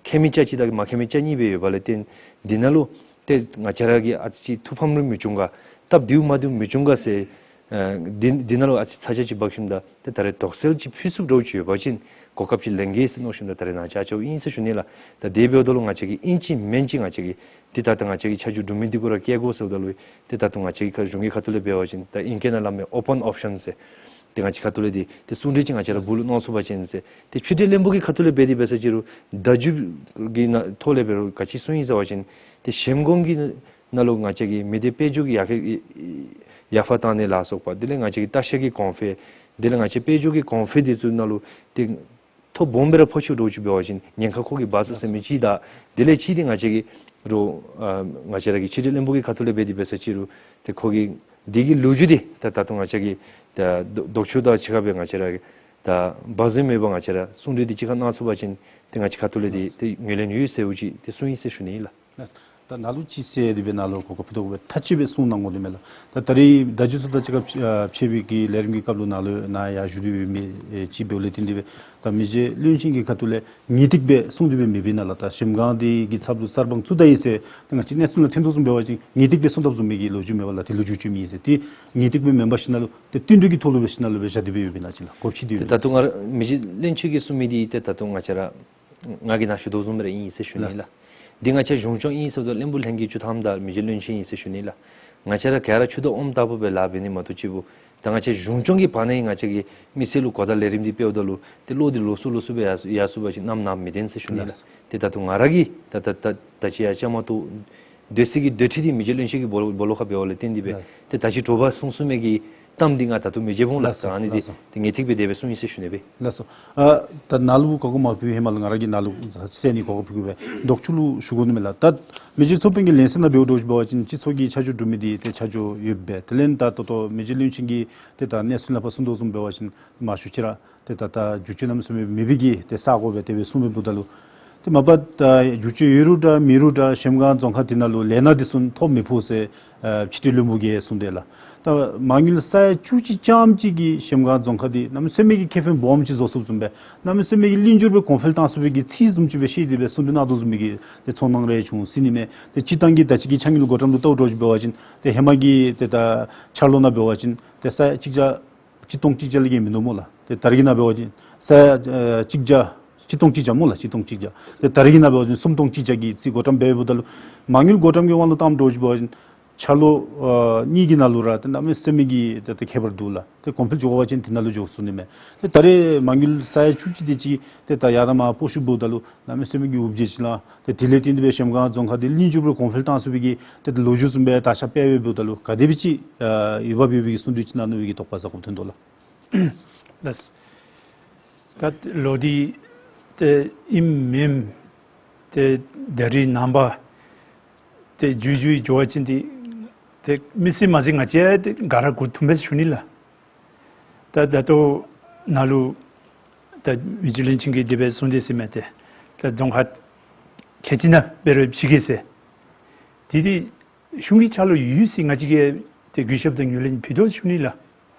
ཁེ་མི་ཅ་གཅིག་དང་མ་ཁེ་མི་ཅ་གཉིས་སྦེ་ཡོདཔ་ལས་བརྟེན་འདི་ནང་ལུ་ཏེ་ང་བཅས་ར་གིས་ཨ་ཙི་ཅིག་ཐུགས་ཕམ་རེ་མི་བྱུང་ག་སྟབས་བདེཝ་མ་བདེཝ་མི་བྱུང་ག་ཟེར་ཨ་འདི་འདི་ནང་ལུ་ཨ་ཙི་ཚ་གྱང་ཅིག་འབག་ཞིནམ་ད་ཏེ་ད་རེས་དོགས་སེལ་ཅིག་ཕུལ་ཚུགསཔ་འདྲཝ་ཅིག་ཡོད་པ་ཅིན་གོ་སྐབས་ཅིག་ལེན་གེ་ཟེར་མནོ་ཞིནམ་ད་ད་རེས་ནཱ་བཅར་བཅརཝ་ཨིན་ཟེར་ཞུ་ནི་ལགས། ད་དེ་འབདཝ་ད་ལུ་ང་བཅས་ཀྱིས་ཨིན་ཅི་མིན་ཅི་ང་བཅས་ཀྱིས་ཏེ་ད་ལྟོ་ང་བཅས་ཀྱི་ཆ་འཇོག་གྲུབ་མི་འདི་གུ་ར་བསྐྱལ་དགོ་ཟེརཝ་ད་ལུ་ཏེ་ད་ལྟོ་ང་བཅས་ཀྱི་ཁ་གཞུང་གི་ཁ་ཐུག་ལས་འབད་བ་ཅིན་ད་ཨིང་སྐད་ནང་སླབ་མི་ཨོ་པཱན་ཨོབ་ཤཱན་ཟེར། ཏེ་ང་བཅས་ཁ་ཐུག་ལས་འདི་ཏེ་གསུང་གྲོས་ཅིག་ང་བཅས་ར་སྦུག་ལུ་གནང་ཚུགས་པ་ཅིན་ཟེར། ཏེ་ཆོས་སྡེ་བློན་པོ་གི་ཁ་ཐུག་ལས་འབད་དེ་འབད་ས་ཅིག་རུང་བརྡ་བརྒྱུད་ཀྱི་ནང་ཐོག་ལས་འབད་རུང་ག་ཅི་གསུངས་ཡི་ཟེར་བ་ཅིན་ཏེ་གཞལམ་སྒང་གི་ནང་ལུ་ང་བཅས་ཀྱི་མི་སྡེ་དཔལ་འབྱོར་གྱི་ཡར་རྒྱས་ཡར་འཕར་བཏང་ནི་ལ་སོགས་པ་དེ་ལས་ང་བཅས་ཀྱི་ལྟ་བཤལ་གྱི་གོང་འཕེལ་དེ་ལས་ང་བཅས་དཔལ་འབྱོར་གྱི་གོང་འཕེལ་འདི་ཚུ་ནང་ལུ་ཏེ་ཐོ་སྦོམ་སྦེ་ར་ཕོག་ཅི་འདྲཝ་ཅིག་འབད་བ་ཅིན་ཉེན་ཁ་ཁོ་གིས་འབག་ཚུགས་ཟེར་མི་ཅིག་དང་དེ་ལས་གཅིག་འདི་ང་བཅས་ཀྱི་རུང་ཨ་ང་བཅས་ར་གི་ཆོས་སྡེ་བློན་པོ་གི་ཁ་ཐུག་ལས་འབད་དེ་འབད་ས་ཅིག་རུང་ཏེ་ཁོ་གི་འདི་གི་ལོ་རྒྱུས་འདི་ད་ད་ལྟོ་ང་བཅས་ཀྱི་ད་ལྡོག་ལྡོག་ཕྱོགས་དང་གཅིག་ཁར་སྦེ་ང་བཅས་ར་གི་ད་བར་ཟིང་མེད་པར་ང་བཅས་ར་གསུང་གྲོས་འདི་གཅིག་ཁར་གནང་ཚུགས་པ་ཅིན་ཏེ་ང་བཅས་ཁ་ཐུག་ལས་འདི་ཏེ་ངོས་ལེན་ཡོད་ཟེར་བ་ཅིན་ཏེ་གསུངས་ཡི་ཟེར་ཞུ་ནི་ཨིན་ལགས། ད་ནཱ་ལུ་ཅིག་ཟེར་དེ་སྦེ་ནཱ་ལུ་གོ་སྐབས་ཕུལ་དོ་གུ་སྦེ་མཐའ་དཔྱད་སྦེ་གསུང་གནང་དགོ་ནི་མས་ལགས། ད་ད་རིས་བརྡ་བརྒྱུད་ཚུ་དང་གཅིག་ཁར་ཨ་ཕྱད་པའི་གི་ལས་རིམ་གྱི་སྐབས་ལུ་ནཱ་ལུ་ནཱ་ཡར་བཞུགས་ཏེ་སྦེ་མི་ཨེ་ཅིག་འབདཝ་ལས་བརྟེན་ཏེ་སྦེ་ད་མི་རྗེ་བློན་ཆེན་གྱི་ཁ་ཐུག་ལས་ངེས་ཏིག་སྦེ་གསུངས་ཏེ་སྦེ་མེད་པས་ན་ལགས། ད་གཞལམ་སྒང་འདི་གི་ཚབ་ལུ་གསར་སྤང་ཚུ་ད་ཡི་ཟེར་ད་ང་བཅས་གནས་ཚུལ་ནང་ཐོན་དོ་བཟུམ་འབད་བ་ཅིན་ངེས་ཏིག་སྦེ་གསུངས་དོ་བཟུམ་མའི་གི་ལོ་རྒྱུས་མེད་པས་ལགས། དེ་ལོ་རྒྱུས་ཅིག་མེད་ཟེར། ཏེ་ངེས་ཏིག་སྦེ་མེན་པར་ཞིནམ་ལས་ཏེ་བསྟུན་གྲོས་ཀྱི་ཐོག་ལུ་སྦེ་ཞིནམ་ལས་སྦེ་བཞག་སྟེ་སྦེ་ཡོད་པས་ན་ཅིག་ལགས། གོ་ཕྱི་དེ་ཏེ་ཡོད་ད་ལྟོ་ང་ར་མི་རྗེ་བློན་ཆེན་གྱིས་གསུངས་མི་འདི་ཏེ་ད་ལྟོ་ང་བཅས་ར་ང་གིས་ནཱ་ཞུ་དོ་བཟུམ་སྦེ་ར་ཨིན་ཟེར་ཞུ་ནི་ལགས། ལགས། འདི་ང་བཅས་གཞུང་སྐྱོང་ཨིན་ཟེརཝ་ད་བློན་པོ་ལྷན་རྒྱས་བཅུ་ཐམ་དང་མི་རྗེ་བློན་ཆེན་ཨིན་ཟེར་ཞུ་ནི་ལགས། ང་བཅས་ར་ག་ར་ཆུ་དང་ཨོམ་ལྟ་བུ་སྦེ་ལཱ་འབད་ནི་མ་གཏོགས་ཅིག་པོ་ད་ང་བཅས་གཞུང་སྐྱོང་གི་བར་ན་ཡང་ང་བཅས་ཀྱིས་མི་སེར་ལུ་གོ་བརྡ་ལས་རིམ་འདི་སྤེལཝ་ད་ལུ་ཏེ་བློ་འདི་ལོགས་སུ་ལོགས་སུ་སྦེ་ཡར་ཡར་སོང་པ་ཅིན་གནམ་ནངས་མི་བདེན་ཟེར་ཞུ་ནི་ལགས། ལགས། ཏེ་ད་ལྟོ་ང་ར་གིས་ད་ད་ད་ད་ཅི་ཡང་བཅའ་མར་གཏོགས་སྡོད་སའི་གི་སྡོད་ཁྲི་འདི་མི་རྗེ་བློན་ཆེན་གྱི་སྦོ་སྦོ་ལོགས་ཁར་འབདཝ་ལས་བརྟེན་ཏེ་སྦེ། ལགས། ཏེ་ད་ཅི་དྲོ་པ་གསུང་གསུང་མི་གི་གཏམ་འདི་ང་ད་ལྟོ་མི་བརྗེད་འོང་ལགས། ལགས་སོ། ད་ཨ་ནི་འདི་ལགས་སོ། ཏེ་ངེས་ཏིག་སྦེ་དེ་སྦེ་གསུངས་ཡི་ཟེར་ཞུ་ནི་སྦེ། ལགས་སོ། ཨ་ད་ནཱ་ལུ་གོ་སྐབས་མ་ཕུལ་བའི་ཧེ་མ་ལུ་ང་ར་གིས་ནཱ་ལུ་ཟེར་ནི་གོ་སྐབས་ཕུལ་གེ་སྦེ་ལྡོག་ཕྱོགས་ལུ་ཞུ་དགོ་ནི་མས་ལགས། ད་མི་རྗེ་ཚོགས་དཔོན་གྱི་ལན་གསལ་ནང་འབདཝ་འདྲཝ་ཅིག་འབད་བ་ཅིན་སྤྱི་ཚོགས་ཀྱི་ཆ་འཇོག་གྲུབ་མི་འདི་ཏེ་ཆ་འཇོག་ཡོདཔ་སྦེ། དེ་ལས་ད་ད་ལྟོ་མི་རྗེ་བློན་ཆེན་གྱིས་ཏེ་ད་གནས་ཚུལ་ལྷག་པར་གསུང་དོ་བཟུམ་འབད་བ་ཅིན་མ་ཞུ་ཅི་ར་ཏེ་ད་ད་བསྒྱུར་བཅོས་གནམ་མེད་ས་མེད་མེད་པའི་གི་ཏེ་ས་གོ་སྦེ་དེ་སྦེ་གསུངས་མི་འབདཝ་ད་ལུ་ཏེ་མ་པ་ད་བསྒྱུར་བཅོས་ཡོད་རུང་འདྲ་མེད་རུང་འདྲ་གཞལམ་སྒང་རྫོང་ཁག་འདི་ནང་ལུ་ལས་སྣ་འདི་ཚུ་ཐོབ་མི་ཕོག་ཟེར་ཨ་ཕྱི་འབྲེལ་བློན་པོ་གིས་གསུངས་ཏེ་ལགས། ད་མ་དངུལ་ས་ཡ་བཅུ་གཅིག་ཙམ་ཅིག་གིས་གཞལམ་སྒང་རྫོང་ཁག་འདི་གནམ་མེད་ས་མེད་ཀྱི་ཁེ་ཕན་སྦོམ་ཅིག་བཟོ་ཚུགསཔ་བཟུམ་སྦེ་གནམ་མེད་ས་མེད་ཀྱི་ལེགས་འགྱུར་སྦེ་གོང་འཕེལ་བཏང་ཚུགས་པའི་གི་ཚིག་བཟུམ་ཅིག་སྦེ་བཤད་དེ་སྦེ་གསུང་དོ་གནང་དོ་བཟུམ་མའི་གི་ཏེ་ཚོར་སྣང་རེ་བྱུང་ཟེར་ནི་མས། ཏེ་སྤྱིར་བཏང་གི་ད་ཅི་གི་ཆ་དངུལ་གྱི་གོ་ཀྲམ་ལུ་བལྟཝ་འདྲཝ་ཅིག་འབད་བ་ཅིན་ཏེ་ཧེ་མ་གི་ཏེ་ད་འཆར་ལོ་ནང་འབད་བ་ཅིན་ཏེ་ས་ཡ་གཅིག་བརྒྱ་གཅིག་སྟོང་གཅིག་བརྒྱ་ལས་བརྒལ་མིན་འདུག་སྨོ་ལགས། ཏེ་ད་རེས་ཀྱི་ནང་འབད་བ་ཅིན་ས་ཡ་ཨེ་གཅིག་བརྒྱ་གཅིག་སྟོང་གཅིག་བརྒྱ་སྨོ་ལགས། གཅིག་སྟོང་གཅིག་བརྒྱ། ཏེ་ད་རེས་ཀྱི་ནང་འབད་བ་ཅིན་སུམ་སྟོང་གཅིག་བརྒྱ་གི་ཅིག་གོ་ཀྲམ་འབདཝ་ད་ལུ་མ་དངུལ་གོ་ཀྲམ་གྱི་དབང་ལུ་བལྟཝ་འདྲཝ་ཅིག་འབད་བ་ཅིན་འཆར་ལོ་ཨ་གཉིས་ཀྱི་ནང་ལུ་ར་ཏེ་གནམ་མེད་ས་མེད་ཀྱི་ཏེ་ཏེ་ཁྱད་པར་འདུག་ལགས། ཏེ་གོང་འཕེལ་འགྱོ་དགོ་པ་ཅིན་དེ་ནང་ལུ་འགྱོ་ཚུགས་ནི་མས། ཏེ་ད་རེས་མ་དངུལ་ས་ཡ་བཅུ་གཅིག་དེ་ཅིག་ཏེ་ད་ཡར་དང་མར་སྤོ་བཤུད་འབདཝ་ད་ལུ་གནམ་མེད་ས་མེད་ཀྱི་འུབ་བརྗིད་ཅིག་ལགས། ཏེ་དེ་ལས་བརྟེན་ཏེ་སྦེ་གཞལམ་སྒང་རྫོང་ཁག་འདི་ལེགས་འགྱུར་སྦེ་གོང་འཕེལ་བཏང་ཚུགས་པའི་གི་ཏེ་ལོ་རྒྱུས་བཟུམ་སྦེ་དར་ཁྱབ་སྤེལ་འབདཝ་ད་ལུ་ག་དེ་སྦེ་ཅིག་ཨ་འོས་འབབ་ཡོད་པའི་གི་གསུང་གྲོས་ཅིག་གནང་ནུག་པའི་གི་དོགས་པ་ཟ་དགོཔ་ཐོན་དོ་ལགས། ལགས། ད་ལོ་འདི་ཏེ་ཨིནམ་མེནམ་ཏེ་ད་རིས་ནངས་པ་ཏེ་འགྱོ་འགྱོ་འགྱོ་བ་ཅིན་འདི་ཏེ་མི་སེར་མ་ཟད་ང་བཅས་ཏེ་ག་ར་མགུ་འཐོམ་པས་ཞུ་ནི་ལགས། ད་ད་ལྟོ་ནཱ་ལུ་ད་མི་རྗེ་བློན་ཆེན་གྱིས་དེ་སྦེ་གསུངས་ཏེ་ཟེར་མི་འདི་ད་རྫོང་ཁག་ཁལ་གཅིག་ནང་འབད་རུང་ཕྱེ་གེ་ཟེར། དེ་འདི་གཞུང་གི་ཕྱག་ལུ་ཡོད་ཟེར་ང་བཅས་ཀྱིས་ཏེ་གུས་ཞབས་དང་ངོས་ལེན་ཕུལ་དོ་ཞུ་ནི་ལགས།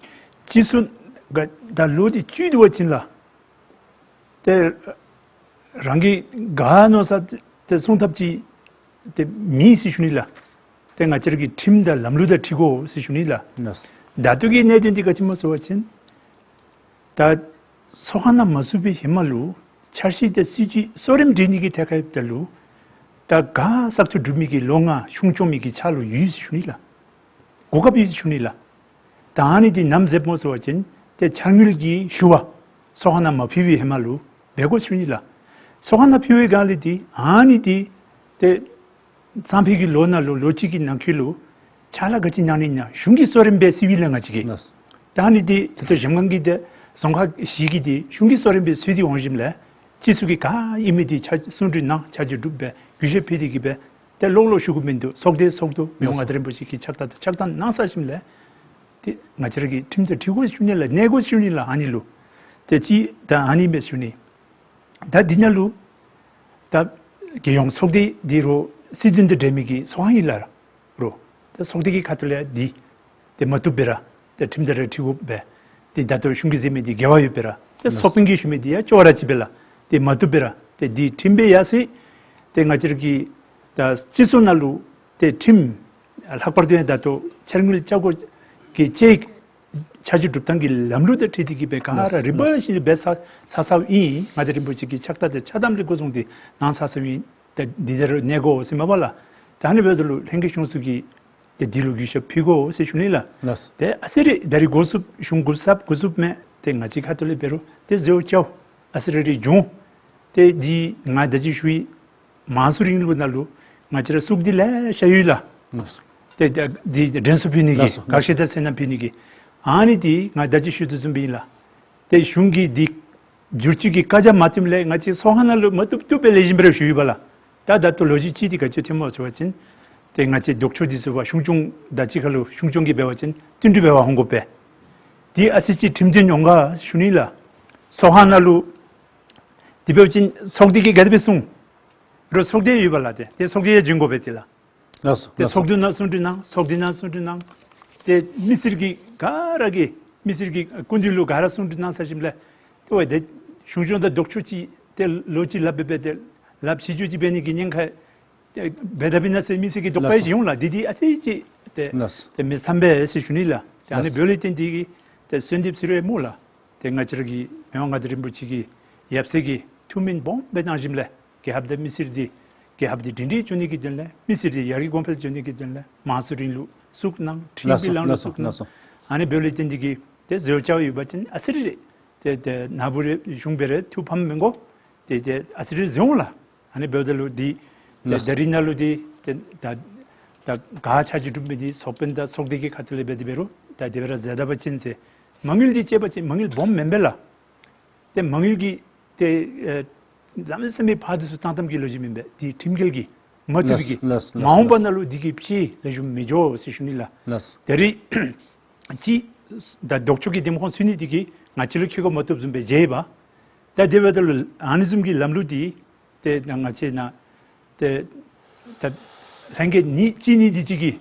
སྤྱི་ཚོགས་ག་ད་ལོ་འདི་བཅུ་འདུག་པ་ཅིན་ལགས། ཏེ་རང་གིས་ག་མནོ་ས་ཏེ་གསུང་ཐབས་ཅིག་ཏེ་མེད་ཟེར་ཞུ་ནི་ལགས། ཏེ་ང་བཅས་ར་གི་ཁྲིམས་དང་ལམ་ལུགས་དང་འཁྲིལ་དགོ་ཟེར་ཞུ་ནི་ལགས། ལགས། ད་ལྟོ་གི་གནད་དོན་འདི་ག་ཅི་སྨོ་ཟེར་བ་ཅིན་ད་ཚོགས་ཁང་ནང་མ་ཚུད་པའི་ཧེ་མ་ལུ་འཆར་གཞི་དང་སྲིད་བྱུས་གསོ་རིམ་སྒྲིག་ནི་གི་ཐད་ཁར་འབདཝ་ད་ལུ་ད་ག་བསགས་ཚུགས་གྲུབ་མི་གི་ལོ་ལྔ་གཞུང་སྐྱོང་མི་གི་ཕྱག་ལུ་ཡོད་ཟེར་ཞུ་ནི་ལགས། གོ་སྐབས་ཡོད་ཟེར་ཞུ་ནི་ལགས། ད་ཨ་ནི་འདི་ནམ་ཟེརཝ་སྨོ་ཟེར་བ་ཅིན་ཏེ་འཆར་དངུལ་གྱི་ཞུ་བ་ཚོགས་ཁང་ནང་མ་ཕུལ་བའི་ཧེ་མ་ལུ་འབད་དགོ་ཟེར་ཞུ་ནི་ལགས། ཚོགས་ཁང་ནང་ཕུལ་བའི་སྒང་ལས་འདི་ཨ་ནི་འདི་ཏེ་གཙང་འཕེལ་གྱི་ལོ་ནང་ལུ་ལོ་གཅིག་གི་ནང་འཁོད་ལུ་ཕྱག་ལཱ་ག་ཅི་གནང་ནི་ཨིན་ན་གཞུང་གིས་གསོ་རིམ་སྦེ་ཟེར་བའི་ལས་ང་བཅས་ཀྱིས། ལགས། ད་ཨ་ནི་འདི་ད་ལྟོ་གཞལམ་སྒང་གི་འདི་རྫོང་ཁག་བཞི་གི་འདི་གཞུང་གིས་གསོ་རིམ་སྦེ་ཟེར་ཏེ་འོང་ཞིནམ་ལས་སྤྱི་ཚོགས་ཀྱིས་ག་ཨིན་མི་འདི་ཆ་གསུང་གྲོས་གནང་ཆ་འཇོག་གྲུབ་སྦེ་གུས་ཞབས་ཕུལ་ཏེ་གི་སྦེ་ཏེ་ལོག་ལོག་ཞུ་དགོཔ་མིན་འདུག། ཚོགས་སྡེ་ཚོགས་འདུ་མི་དབང་མངའ་བདག་རིན་པོ་ཆེ་གི་ཕྱག་རྟགས་དང་ཕྱག་རྟགས་གནང་ཚར་ཞིནམ་ལས་ཏེ་ང་བཅས་ར་གི་ཁྲིམས་དང་འཁྲིལ་དགོ་ཞུ་ནི་ལགས། གནས་དགོ་ཞུ་ནི་ལགས། ཨ་ནི་ལུ་ཏེ་ཅིག་ད་ཨ་ནི་མས་ཞུ་ནི། ད་འདི་ནང་ལུ་ད་རྒྱལ་ཡོངས་ཚོགས་སྡེ་འདི་རུང་སྲིད་དོན་དང་འབྲེལ་མི་གི་ཚོགས་ཁང་ཨིན་ལགས། རུང་ད་ཚོགས་སྡེ་གི་ཁ་ཐུག་ལས་འདི་ཏེ་མ་བཏུབ་པར་ཏེ་ཁྲིམས་དང་ར་འཁྲིལ་དགོ་པས། ཏེ་ད་ལྟོ་གཞུང་གིས་ཟེར་མི་འདི་འགལ་བ་ཡོད་པས་ར། ཏེ་ཚོགས་དཔོན་གྱིས་ཞུ་མི་འདི་ཡང་ཅོག་ར་གཅིག་པས་ལགས། ཏེ་མ་བཏུབ་པར་ཏེ་འདི་ཁྲིམས་སྦེ་ཡར་སོང་། ཏེ་ང་བཅས་ར་གི་ད་སྤྱི་ཚོགས་ནང་ལུ་ཏེ་ཁྲིམས་ལྷག་པར་དུ་ཡང་ད་ལྟོ་འཆར་དངུལ་བཅའ་སྒོ་གི་དཔྱད་ཡིག་ཆ་འཇོག་གྲུབ་ཐངས་ཀྱི་ལམ་ལུགས་དང་འཁྲིལ་ཏེ་གི་སྦེ་ག་ར་རིམ་པ་བཞིན་སྦེ་ཚར་ཚརཝ་ཨིན། མངའ་བདག་རིན་པོ་ཆེ་གི་ཕྱག་རྟགས་དང་ཕྱག་དམ་ལས་འགོ་བཟུང་སྟེ་གནང་ཚརཝ་ཨིན། ཏེ་འདི་ལྟར་གནས་དགོ་ཟེར་མ་པ་ལགས། ད་ཨ་ནི་འབདཝ་ད་ལུ་ལྷན་རྒྱས་གཞུང་ཚོགས་ཀྱི་ ཏེ་འདི་ལུ་གུས་ཞབས་ཕུལ་དགོ་ཟེར་ཞུ་ནི་ལགས། ལགས། ཏེ་ཨ་ཙི་རེ་ད་རིས་འགོ་བཙུགས་གཞུང་འགོ་གསརཔ་འགོ་བཙུགསཔ་མས། ཏེ་ང་བཅས་ཁ་ཐུག་ལས་འབད་རུང་ཏེ་ཟེརཝ་ཅིག་ཨ་ཙི་རེ་རེ་བྱུང་། ཏེ་འདི་ང་ད་ཅི་ཞུ་ཡི། མང་སུ་རིང་ལུགས་ནང་ལུ་ང་བཅས་ར་སུག་འདི་ལེ་ཤ་ཡོད་ལགས། ལགས་སོ། ཏེ་ད་འདི་དྲན་གསོ་ཕུལ་ནི་གི། ལགས་སོ། ལགས་སོ། བཀག་ཆ་དང་ཚེར་སྣོན་ཕུལ་ནི་གི། ཨ་ནི་འདི་ང་ད་ཅི་ཞུ་དོ་བཟུམ་སྦེ་ཨིན་ལགས། ཏེ་གཞུང་གིས་འདི་བསྒྱུར་བཅོས་ཀྱི་བཀའ་རྒྱ་མ་བཏོནམ་ལས་ང་བཅས་ཚོགས་ཁང་ནང་ལུ་མ་བཏུབ་བཏུབ་སྦེ་ལེགས་ཤོམ་སྦེ་ར་ཞུ་ཡི་པ་ལགས། ད་ད་ལྟོ་ལོ་རྒྱུས་ཅིག་འདི་ག་ཅི་ཐོནམ་སྨོ་ཟེར་བ་ཅིན་ཏེ་ང་བཅས་ལྡོག་ཕྱོགས་འདི་ཚུ་བ་གཞུང་སྐྱོང་ད་ཅི་ཁ་ལུ་གཞུང་སྐྱོང་གིས་འབད་བ་ཅིན་བསྟུན་གྲོས་འབད་བར་འོང་དགོ་པས། འདི་ཨ་ཙི་ཅིག་ཁྲིམས་དོན་ཡོང་ག་ཞུ་ནི་ལགས། ཚོགས་ཁང་ནང་ལུ་དེ་འབད་བ་ཅིན་ཚོགས་སྡེ་གིས་ག་དེ་སྦེ་གསུངས་རུང་ཚོགས་སྡེ་ཡོད་པ་ལགས། ཏེ་ཏེ་ཚོགས་སྡེ་ཡང་བྱིན་དགོ་པས་ཏེ་ལགས། ལགས་སོ། ཏེ་ལགས་སོ། ཚོགས་འདུ་ནང་གསུང་གྲོས་གནང་། ཚོགས་སྡེ་ནང་གསུང་གྲོས་གནང་། ཏེ་མི་སེར་གྱིས་ག་ར་གིས་མི་སེར་གྱི་སྐུ་མདུན་ལུ་ག་ར་གསུང་གྲོས་གནང་ཚར་ཞིནམ་ལས་ཏེ་འབདཝ་ད་གཞུང་སྐྱོང་དང་ལྡོག་ཕྱོགས་ཅིག་ཏེ་ལོ་གཅིག་ལཱ་འབད་འབད་ཏེ་ལཱ་ཕྱི་འགྱུར་ཅིག་འབད་ནི་གི་ཉེན་ཁ་ཏེ་འབད་དཔ་ཨིན་ན་ཟེར་མི་སེར་གྱི་དོགས་པ་ལགས་སོ། ཅིག་འོང་ལགས། འདི་འདི་ཨ་ཙི་ཅིག་ཏེ་ལགས་སོ། ཏེ་མི་བསམ་པས་ཟེར་ཞུ་ནི་ལགས། ཏེ་ཨ་ནི་ལགས་སོ། འབདཝ་ལས་བརྟེན་འདི་གིས་ཏེ་གསོལ་འདེབས་ཟེར་རུང་སྨོ་ལགས། ཏེ་ང་བཅས་ར་གི་མི་དབང་མངའ་བདག་རིན་པོ་ཆེ་གི་ཡབ་སྲས་ཀྱིས་ཐུགས་སྨོན་སྦོམ་སྦེ་གནང་ཞིནམ་ལས་རྒྱལ་ཁབ་དང་མི་སེར་འདི་རྒྱལ་ཁབ་འདི་སྒྲིང་སྒྲིང་བཅོ་ནི་གི་དོན་ལས་མི་སེར་འདི་ཡར་རྒྱས་གོང་འཕེལ་བཅོ་ནི་གི་དོན་ལས་མང་སུ་རིང་ལུགས་སུག་གནང་། ཁྲིམས་ལགས་ཀྱི་སོ། ལམ་ལུགས་ལགས་སོ། སུག་གནང་། ལགས་སོ། ཨ་ནི་འབདཝ་ལས་བརྟེན་འདི་གིས་ཏེ་ཟེརཝ་ཅིག་ཡོད་པ་ཅིན་ཨ་ཙི་རེ་ཏེ་ཏེ་ན་བུ་རེ་གཞུང་འབད་རུང་ཐུགས་ཕམ་མི་དགོ། ཏེ་ཏེ་ཨ་ཙི་རེ་ཟེར་འོང་ལགས། ཨ་ནི་འབདཝ་ད་ལུ་འདི་ཏེ་ལགས་སོ། ད་རིས་ནང་ལུ་འདི་ཏེ་ད་ད་ག་ཆ་འཇོག་གྲུབ་མི་འདི་ཚོགས་དཔོན་དང་ཚོགས་སྡེ་གི་ཁ་ཐུག་ལས་འབད་དེ་འབད་རུང་ད་དེ་སྦེ་ར་མཛད་ད་པ་ཅིན་ཟེར་མ་དངུལ་འདི་ཅིག་འབད་བ་ཅིན་མ་དངུལ་སྦོམ་མེན་པས་ལགས། ཏེ་མ་དངུལ་གྱི་ཏེ་ཨེ་གནམ་མེད་ས་མེད་ཕར་འདི་ཚུ་བཏང་བཏངམ་གི་ལོ་རྒྱུས་མེན་པས། འདི་ཁྲིམས་འགལ་གྱི་མ་བཏུབ་པའི་གི། ལགས་སོ། ལགས་སོ། མ་འོངས་པ་ནང་ལུ་འདི་གི་ཕྱེ་ལེགས་ཤོམ་མི་འགྱོ་ཟེར་ཞུ་ནི་ལགས། ལགས་སོ། ད་རིས་ཅིག་ད་ལྡོག་ཕྱོགས་ཀྱི་འདེམས་ཁོངས་ཚུད་ནི་འདི་གིས་ང་བཅས་ལུ་ཁེ་གོ་མ་ཐོབ་བཟུམ་སྦེ་མཇལ་བ། ད་དེ་འབདཝ་ད་ལུ་ཨ་ནི་བཟུམ་གྱི་ལམ་ལུགས་འདི་ཏེ་ད་ང་བཅས་ནཱ་ཏེ་ད་ལྷན་རྒྱས་ནི་གཅིག་ནི་འདི་གཅིག་གིས་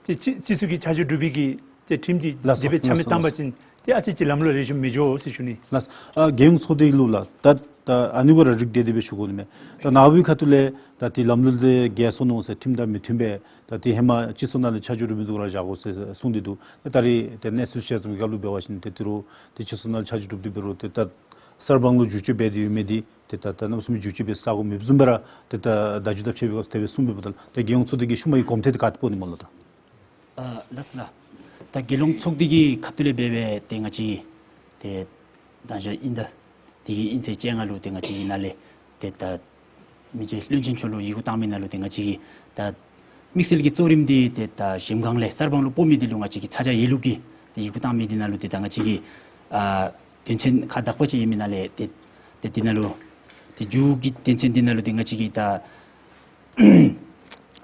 ཏེ་སྤྱི་སྤྱི་ཚོགས་ཀྱི་ཆ་འཇོག་གྲུབ་པའི་གི་ཏེ་ཁྲིམས་འདི་ལགས་སོ། དེ་སྦེ་ཆ་མེད་ལགས་སོ། བཏང་པ་ཅིན་ཏེ་ཨ་ཙི་ཅིག་ལམ་ལུགས་ལེགས་ཤོམ་མི་འགྱོ་ཟེར་ཞུ་ནི། ལགས་སོ། ཨ་རྒྱལ་ཡོངས་ཚོགས་སྡེ་ལུ་ལགས། ད་ད་ཨ་ནི་གུ་ར་རིགས་འགྲེ་དེ་སྦེ་ཞུ་དགོ་ནི་མས། ད་ནཱ་བུའི་ཁ་ཐུག་ལས་ད་འདི་ལམ་ལུགས་འདི་འགལ་སོ་ནུག་ཟེར་ཁྲིམས་དང་མི་མཐུན་པས། ད་འདི་ཧེ་མ་སྤྱི་ཚོགས་ནང་ལས་ཆ་འཇོག་གྲུབ་མི་འདུག་ར་བཞག་དགོ་ཟེར་གསུངས་ཏེ་འདུག། ད་ད་རིས་ཏེ་གནས་ཚུལ་བཤད་ཙམ་གྱི་སྐབས་ལུ་འབད་བ་ཅིན་ཏེ་ད་རུང་ཏེ་སྤྱི་ཚོགས་ནང་ལས་ཆ་འཇོག་གྲུབ་སྟེ་འབད་རུང་ཏེ་ད་གསར་སྤང་ལུ་བསྒྱུར་བཅོས་འབད་དེ་ཡོད་མི་འདི་ཏེ་ད་ད་གནམ་མེད་ས་མེད་བསྒྱུར་བཅོས་འབད་ས་གོ་མེདཔ་བཟུམ་སྦེ་ར་ཏེ་ད་བརྡ་བརྒྱུད་དང་ཕྱད་པའི་སྐབས་སུ་དེ་སྦེ་གསུངས་པས་པ། ད་ད་རྒྱལ་ཡོངས་ཚོགས་སྡེ་གི་ཤུལ་མ་གི་གོམ་ཐེངས་དེ་ག་ཏེ་སྤོ་ནི་སྨོ་ལགས། ད་ཨ་ལགས་སོ་ལགས། ད་རྒྱལ་ཡོངས་ཚོགས་སྡེ་གི་ཁ་ཐུག་ལས་འབད་འབད་ཏེ་ང་བཅས་ཏེ་ད་ཞག་ཨིན་ད་དེ་གི་ཨིན་ཚེས་བཅོ་ལྔ་ལུ་ཏེ་ང་བཅས་ནཱ་ལས་ཏེ་ད་མི་རྗེ་བློན་ཆེན་མཆོག་ལུ་ཡི་གུ་བཏང་མི་ནང་ལུ་ཏེ་ང་བཅས་ཀྱི་ད་དམིགས་བསལ་གྱི་གཙོ་རིམ་འདི་ཏེ་ད་གཞལམ་སྒང་ལས་གསར་སྤང་ལུ་སྤོ་མི་འདི་ལུ་ང་བཅས་ཀྱི་ཚ་གྱང་ཡོད་ལུགས་ཀྱི་ཏེ་ཡི་གུ་བཏང་མི་འདི་ནང་ལུ་ཏེ་ད་ང་བཅས་ཀྱི་ཨ་དོན་ཚན་ཁག་དག་པ་ཅིག་ཡོད་མི་ནང་ལས་ཏེ་ཏེ་འདི་ནང་ལུ་ཏེ་མཇུག་གི་དོན་ཚན་འདི་ནང་ལུ་ཏེ་ང་བཅས་ཀྱི་ད་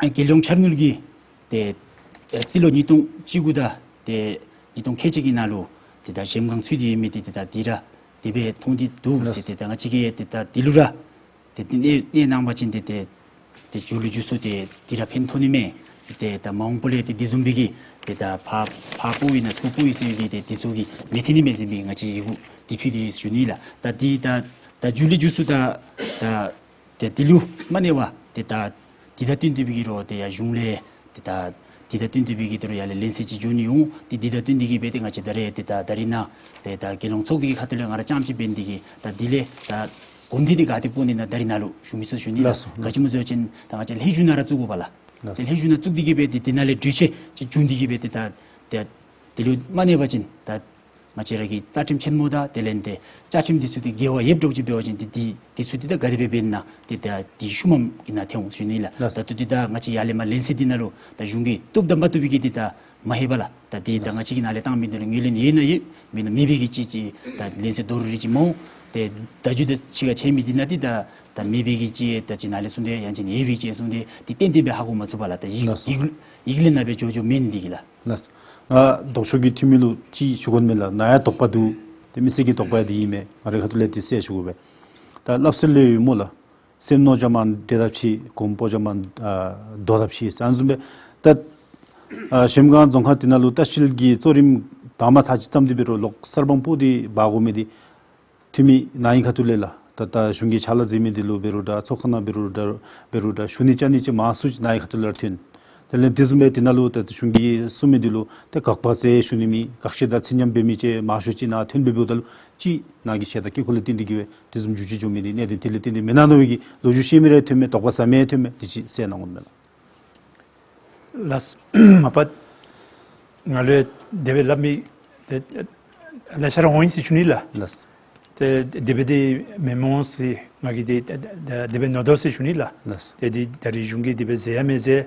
རྒྱལ་ཡོངས་འཆར་དངུལ་གྱི་ཏེ་རྩིས་ལོ་ཉིས་སྟོང་བཅུ་དགུ་དང་ཏེ་ཉིས་སྟོང་ཁལ་གཅིག་གི་ནང་ལུ་ཏེ་ད་གཞལམ་སྒང་ཚུད་དེ་ཡོད་མི་འདི་ཏེ་ད་འདི་ར་དེ་སྦེ་མཐོང་སྟེ་འདུག་ཟེར། ཏེ་ད་ང་བཅས་ཀྱིས་ཏེ་ད་འདི་ལུ་ར་ཏེ་འདི་གནས་གནས་གནང་པ་ཅིན་ཏེ་ཏེ་ཏེ་མཇུག་ལུ་མཇུག་སུ་ཏེ་འདི་ར་ཕན་ཐོགས་ནི་མས་ཟེར། ཏེ་ད་མ་འོངས་པ་ལས་ཏེ་འདི་བཟུམ་སྦེ་གི་ཏེ་ད་ཕར་ཕར་སྤོ་ཡི་ན་ཚུར་སྤོ་ཡི་ཟེར་གི་ཏེ་འདི་ཚུ་གི་མི་འཐོན་ནི་མས་ཟེར་སྦེ་ང་བཅས་ཡི་གུ་འདི་ཕུལ་ཏེ་ཞུ་ནི་ལགས། ད་འདི་ད་ད་མཇུག་ལུ་མཇུག་སུ་ད་ད་ཏེ་འདི་ལུ་མ་གནས་པར་ཏེ་ད་འདི་དང་བསྟུན་ཏེ་སྦེ་གི་རོགས་ཏེ་ཡར་གཞུང་ལས་ཏེ་ད་འདི་དང་བསྟུན་ཏེ་སྦེ་གི་ཏེ་རོགས་ཡར་ལས་ལན་གསལ་ཅིག་འབྱོན་ནི་འོང་། ཏེ་འདི་དང་བསྟུན་ཏེ་གི་སྦེ་ཏེ་ང་བཅས་ད་རེས་ཏེ་ད་ད་རིས་ནཱ་ཏེ་ད་རྒྱལ་ཡོངས་ཚོགས་སྡེ་གི་ཁ་ཐུག་ལས་ང་ར་རྐྱངམ་ཅིག་འབད་ནི་འདི་གིས་ད་འདི་ལས་ད་གོམ་འདི་འདི་ག་ཏེ་སྤོ་ནི་ན་ད་རིས་ནཱ་ལུ་ཞུ་མི་ཚུགས་ཞུ་ནི་ལགས། ལགས་སོ། ག་ཅི་སྨོ་ཟེར་བ་ཅིན་ད་ང་བཅས་ལྷན་བཞུགས་ནང་ར་བཙུགས་དགོ་པས་ལགས། ལགས། ཏེ་ལྷན་བཞུགས་ནང་བཙུགས་ཏེ་གི་སྦེ་ཏེ་འདི་ནང་ལས་གྲོས་ཆོད་ཅིག་བྱུང་སྟེ་གི་སྦེ་ཏེ་ད་ཏེ་འདི་ལུ་མ་གནས་པ་ཅིན་ད་ང་བཅས་ར་གི་རྩ་ཁྲིམས་ཆེན་མོ་དང་དེ་ལས་ཏེ་བཅའ་ཁྲིམས་འདི་ཚུ་ཏེ་འགལ་བ་ཡོདཔ་འདྲཝ་ཅིག་འབད་བ་ཅིན་ཏེ་འདི་འདི་ཚུ་ཏེ་ད་ག་དེ་སྦེ་འབད་ན་ཏེ་ད་འདི་ཤུལ་མམ་གྱི་ནང་ཐོན་འོང་ཞུ་ནི་ལགས། ལགས། ད་ལྟོ་འདི་ད་ང་བཅས་ཡར་ལས་མར་ལན་གསལ་འདི་ནང་ལུ་ད་གཞུང་གིས་བཏུབ་དང་མ་བཏུབ་པའི་གི་འདི་ད་མ་ཧེ་བ་ལགས། ད་འདི་ད་ང་བཅས་ཀྱིས་ནཱ་ལས་བཏང་མི་འདི་ལུ་ངོས་ལེན་ཡོད་ན་ཡོད། མེད་ན་མེད་པའི་གི་ཅིག་ཅིག་ད་ལན་གསལ་དོ་རུང་རེ་ཅིག་སྨོ། ཏེ་བརྡ་བརྒྱུད་དང་གཅིག་ཁར་ཕྱད་མི་འདི་ནང་འདི་ད་ད་མེད་པའི་གི་ཅིག་ད་ཅིག་ནཱ་ལས་གསུངས་ཏེ་ཡང་ཅིན་ཡོད་པའི་ཅིག་གསུངས་ཏེ་འདི་ཏན་ཏན་སྦེ་ཧ་གོ་མ་ཚུགས་པས་ལགས། ད་ཡིག་ལགས་སོ། ཡིག་ཡིག་ལན་ནང་སྦེ་འགྱོ་འགྱོཝ་མེན་ནི་འདི་གིས་ལགས། ལགས། ཨ་ལྡོག་ཕྱོགས་ཀྱི་འཐུས་མི་ལུ་ཅིག་ཞུ་དགོ་མས་ལགས། ནཱ་ཡང་དོགས་པ་འདུག། ཏེ་མི་སེར་གྱི་དོགས་པ་འདི་ཨིན་མས། ང་རའི་ཁ་ཐུག་ལས་འདི་གསལ་ཞུ་དགོ་པས། ད་སླབ་སྲོལ་ལས་ཡོད་སྨོ་ལགས། སེམས་རྣོ་བྱ་མང་འདྲེ་དང་ཕྱད། གོམ་སྤོ་བྱ་མང་ཨ་རྡོ་དང་ཕྱད་ཟེར་ཨ་ནི་བཟུམ་སྦེ། ད་ཨ་གཞལམ་སྒང་རྫོང་ཁག་འདི་ནང་ལུ་ལྟ་བཤལ་གྱི་གཙོ་རིམ་དང་པ་ཚར་ཅིག་བརྩམས་ཏེ་འབད་རུང་ལོག་གསར་སྤང་སྤོ་སྟེ་འབག་དགོ་མི་འདི་འཐུས་མི་ནཱ་ཡི་ཁ་ཐུག་ལས་ལགས། ད་ད་གཞུང་གི་ཕྱག་ལཱ་མཛད་མི་འདི་ལུ་འབད་རུང་འདྲ་ཚོགས་ཁང་ནང་འབད་རུང་འདྲ་འབད་རུང་འདྲ་ཞུ་ནི་བཅར་ནི་ཅིག་མང་སུ་ཅིག་ནཱ་ཡི་ཁ་ཐུག་ལས་ཐོན། དེ་ལས་དེ་བཟུམ་སྦེ་འདི་ནང་ལུ་ད་གཞུང་གིས་གསུངས་མི་འདི་ལུ་ད་དགག་པ་མཛད་ཞུ་ནི་མེད། བཀག་ཆ་དང་ཚེར་སྣོན་འབད་མི་ཅིག་མང་ཤོས་ཅིག་ནཱ་ཐོན་འབདཝ་ད་ལུ་ཅིག་ནཱ་གི་ཤེས་དང་དཀྱིལ་འཁོར་ལས་བརྟེན་ཏེ་གི་སྦེ་དེ་བཟུམ་འགྱུར་བཅོས་འགྱོ་མི་འདི་གནད་དོན་དེ་ལས་བརྟེན་ཏེ་མེན་ན་མནོ་བའི་གི་ལོ་རྒྱུས་བཤད་མི་རེ་ཐོན་མས། དོགས་པ་ཟ་མི་ཐོན་མས། དེ་ཅིག་གསལ་གནང་དགོ་མས་ལགས། ལགས། མ་པ་ང་ལུ་དེ་སྦེ་སླབ་མི་དེ་ལེ་ཤ་ར་འོང་ཡི་ཟེར་ཞུ་ནི་ལགས། ལགས། ཏེ་དེ་སྦེ་དེ་མེན་སྨོ་ཟེར་ང་གིས་དེ་དེ་དེ་སྦེ་མནོ་དོ་ཟེར་ཞུ་ནི་ལགས། ལགས། ཏེ་དེ་ད་རིས་གཞུང་གིས་དེ་སྦེ་ཟེར་ཡང་མི་ཟེར།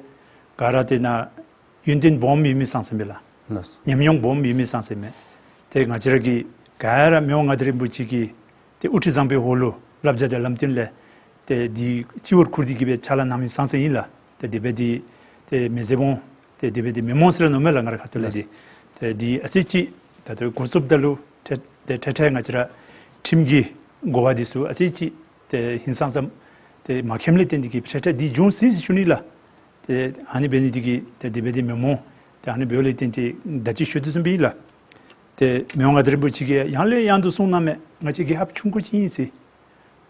ག་ར་དེ་ནང་ཡོན་ཏན་སྦོམ་ཡོད་མི་ཙང་ཙ་མས་ལགས། ལགས། ཉམས་མྱོང་སྦོམ་ཡོད་མི་ཙང་ཙ་མས། ཏེ་ང་བཅས་ར་གི་ག་ར་མི་དབང་མངའ་བདག་རིན་པོ་ཆེ་གི་ཏེ་དབུ་ཁྲིད་བཟང་པོའི་འོག་ལུ་བསླབ་བྱ་དང་ལམ་སྟོན་ལས་ཏེ་དེ་སྤྱི་བོར་ཁུར་ཏེ་གི་སྦེ་ཕྱག་ལཱ་གནང་མི་ཙང་ཙ་ཨིན་ལགས། ཏེ་དེ་སྦེ་དེ་ཏེ་མི་ཟེར་སྨོ། ཏེ་དེ་སྦེ་དེ་མེན་སྨོ་ཟེར་ར་མནོཝ་མས་ལགས་ང་རའི་ཁ་ཐུག་ལས། ལགས། དེ་ཏེ་དེ་ཨ་ཙི་ཅིག་ད་ལྟོ་འགོ་བཙུགསཔ་ད་ལུ་ཏེ་ཏེ་ཏེ་ཏེ་ང་བཅས་ར་ཁྲིམས་ཀྱི་གོ་བ་འདི་ཚུ་ཨ་ཙི་ཅིག་ཏེ་ཧིང་སངས་ས་ཏེ་མ་མཁྱེནམ་ལས་བརྟེན་ཏེ་གི་ཏེ་ཏེ་འདི་བྱུང་ཡི་ཟེར་ཞུ་ནི་ལགས། ཏེ་ཨ་ནི་འབད་ནི་འདི་གིས་ཏེ་དེ་སྦེ་དེ་མེན་སྨོ། ཏེ་ཨ་ནི་འབདཝ་ལས་བརྟེན་ཏེ་ད་ཅི་ཞུ་དོ་བཟུམ་སྦེ་ཨིན་ལགས། ཏེ་མི་དབང་མངའ་བདག་རིན་པོ་ཆེ་གིས་ཡང་ལས་ཡང་དུ་གསུངས་གནངམ་མས། ང་བཅས་རྒྱལ་ཁབ་ཆུང་ཀུ་ཅིག་ཨིན་ཟེར།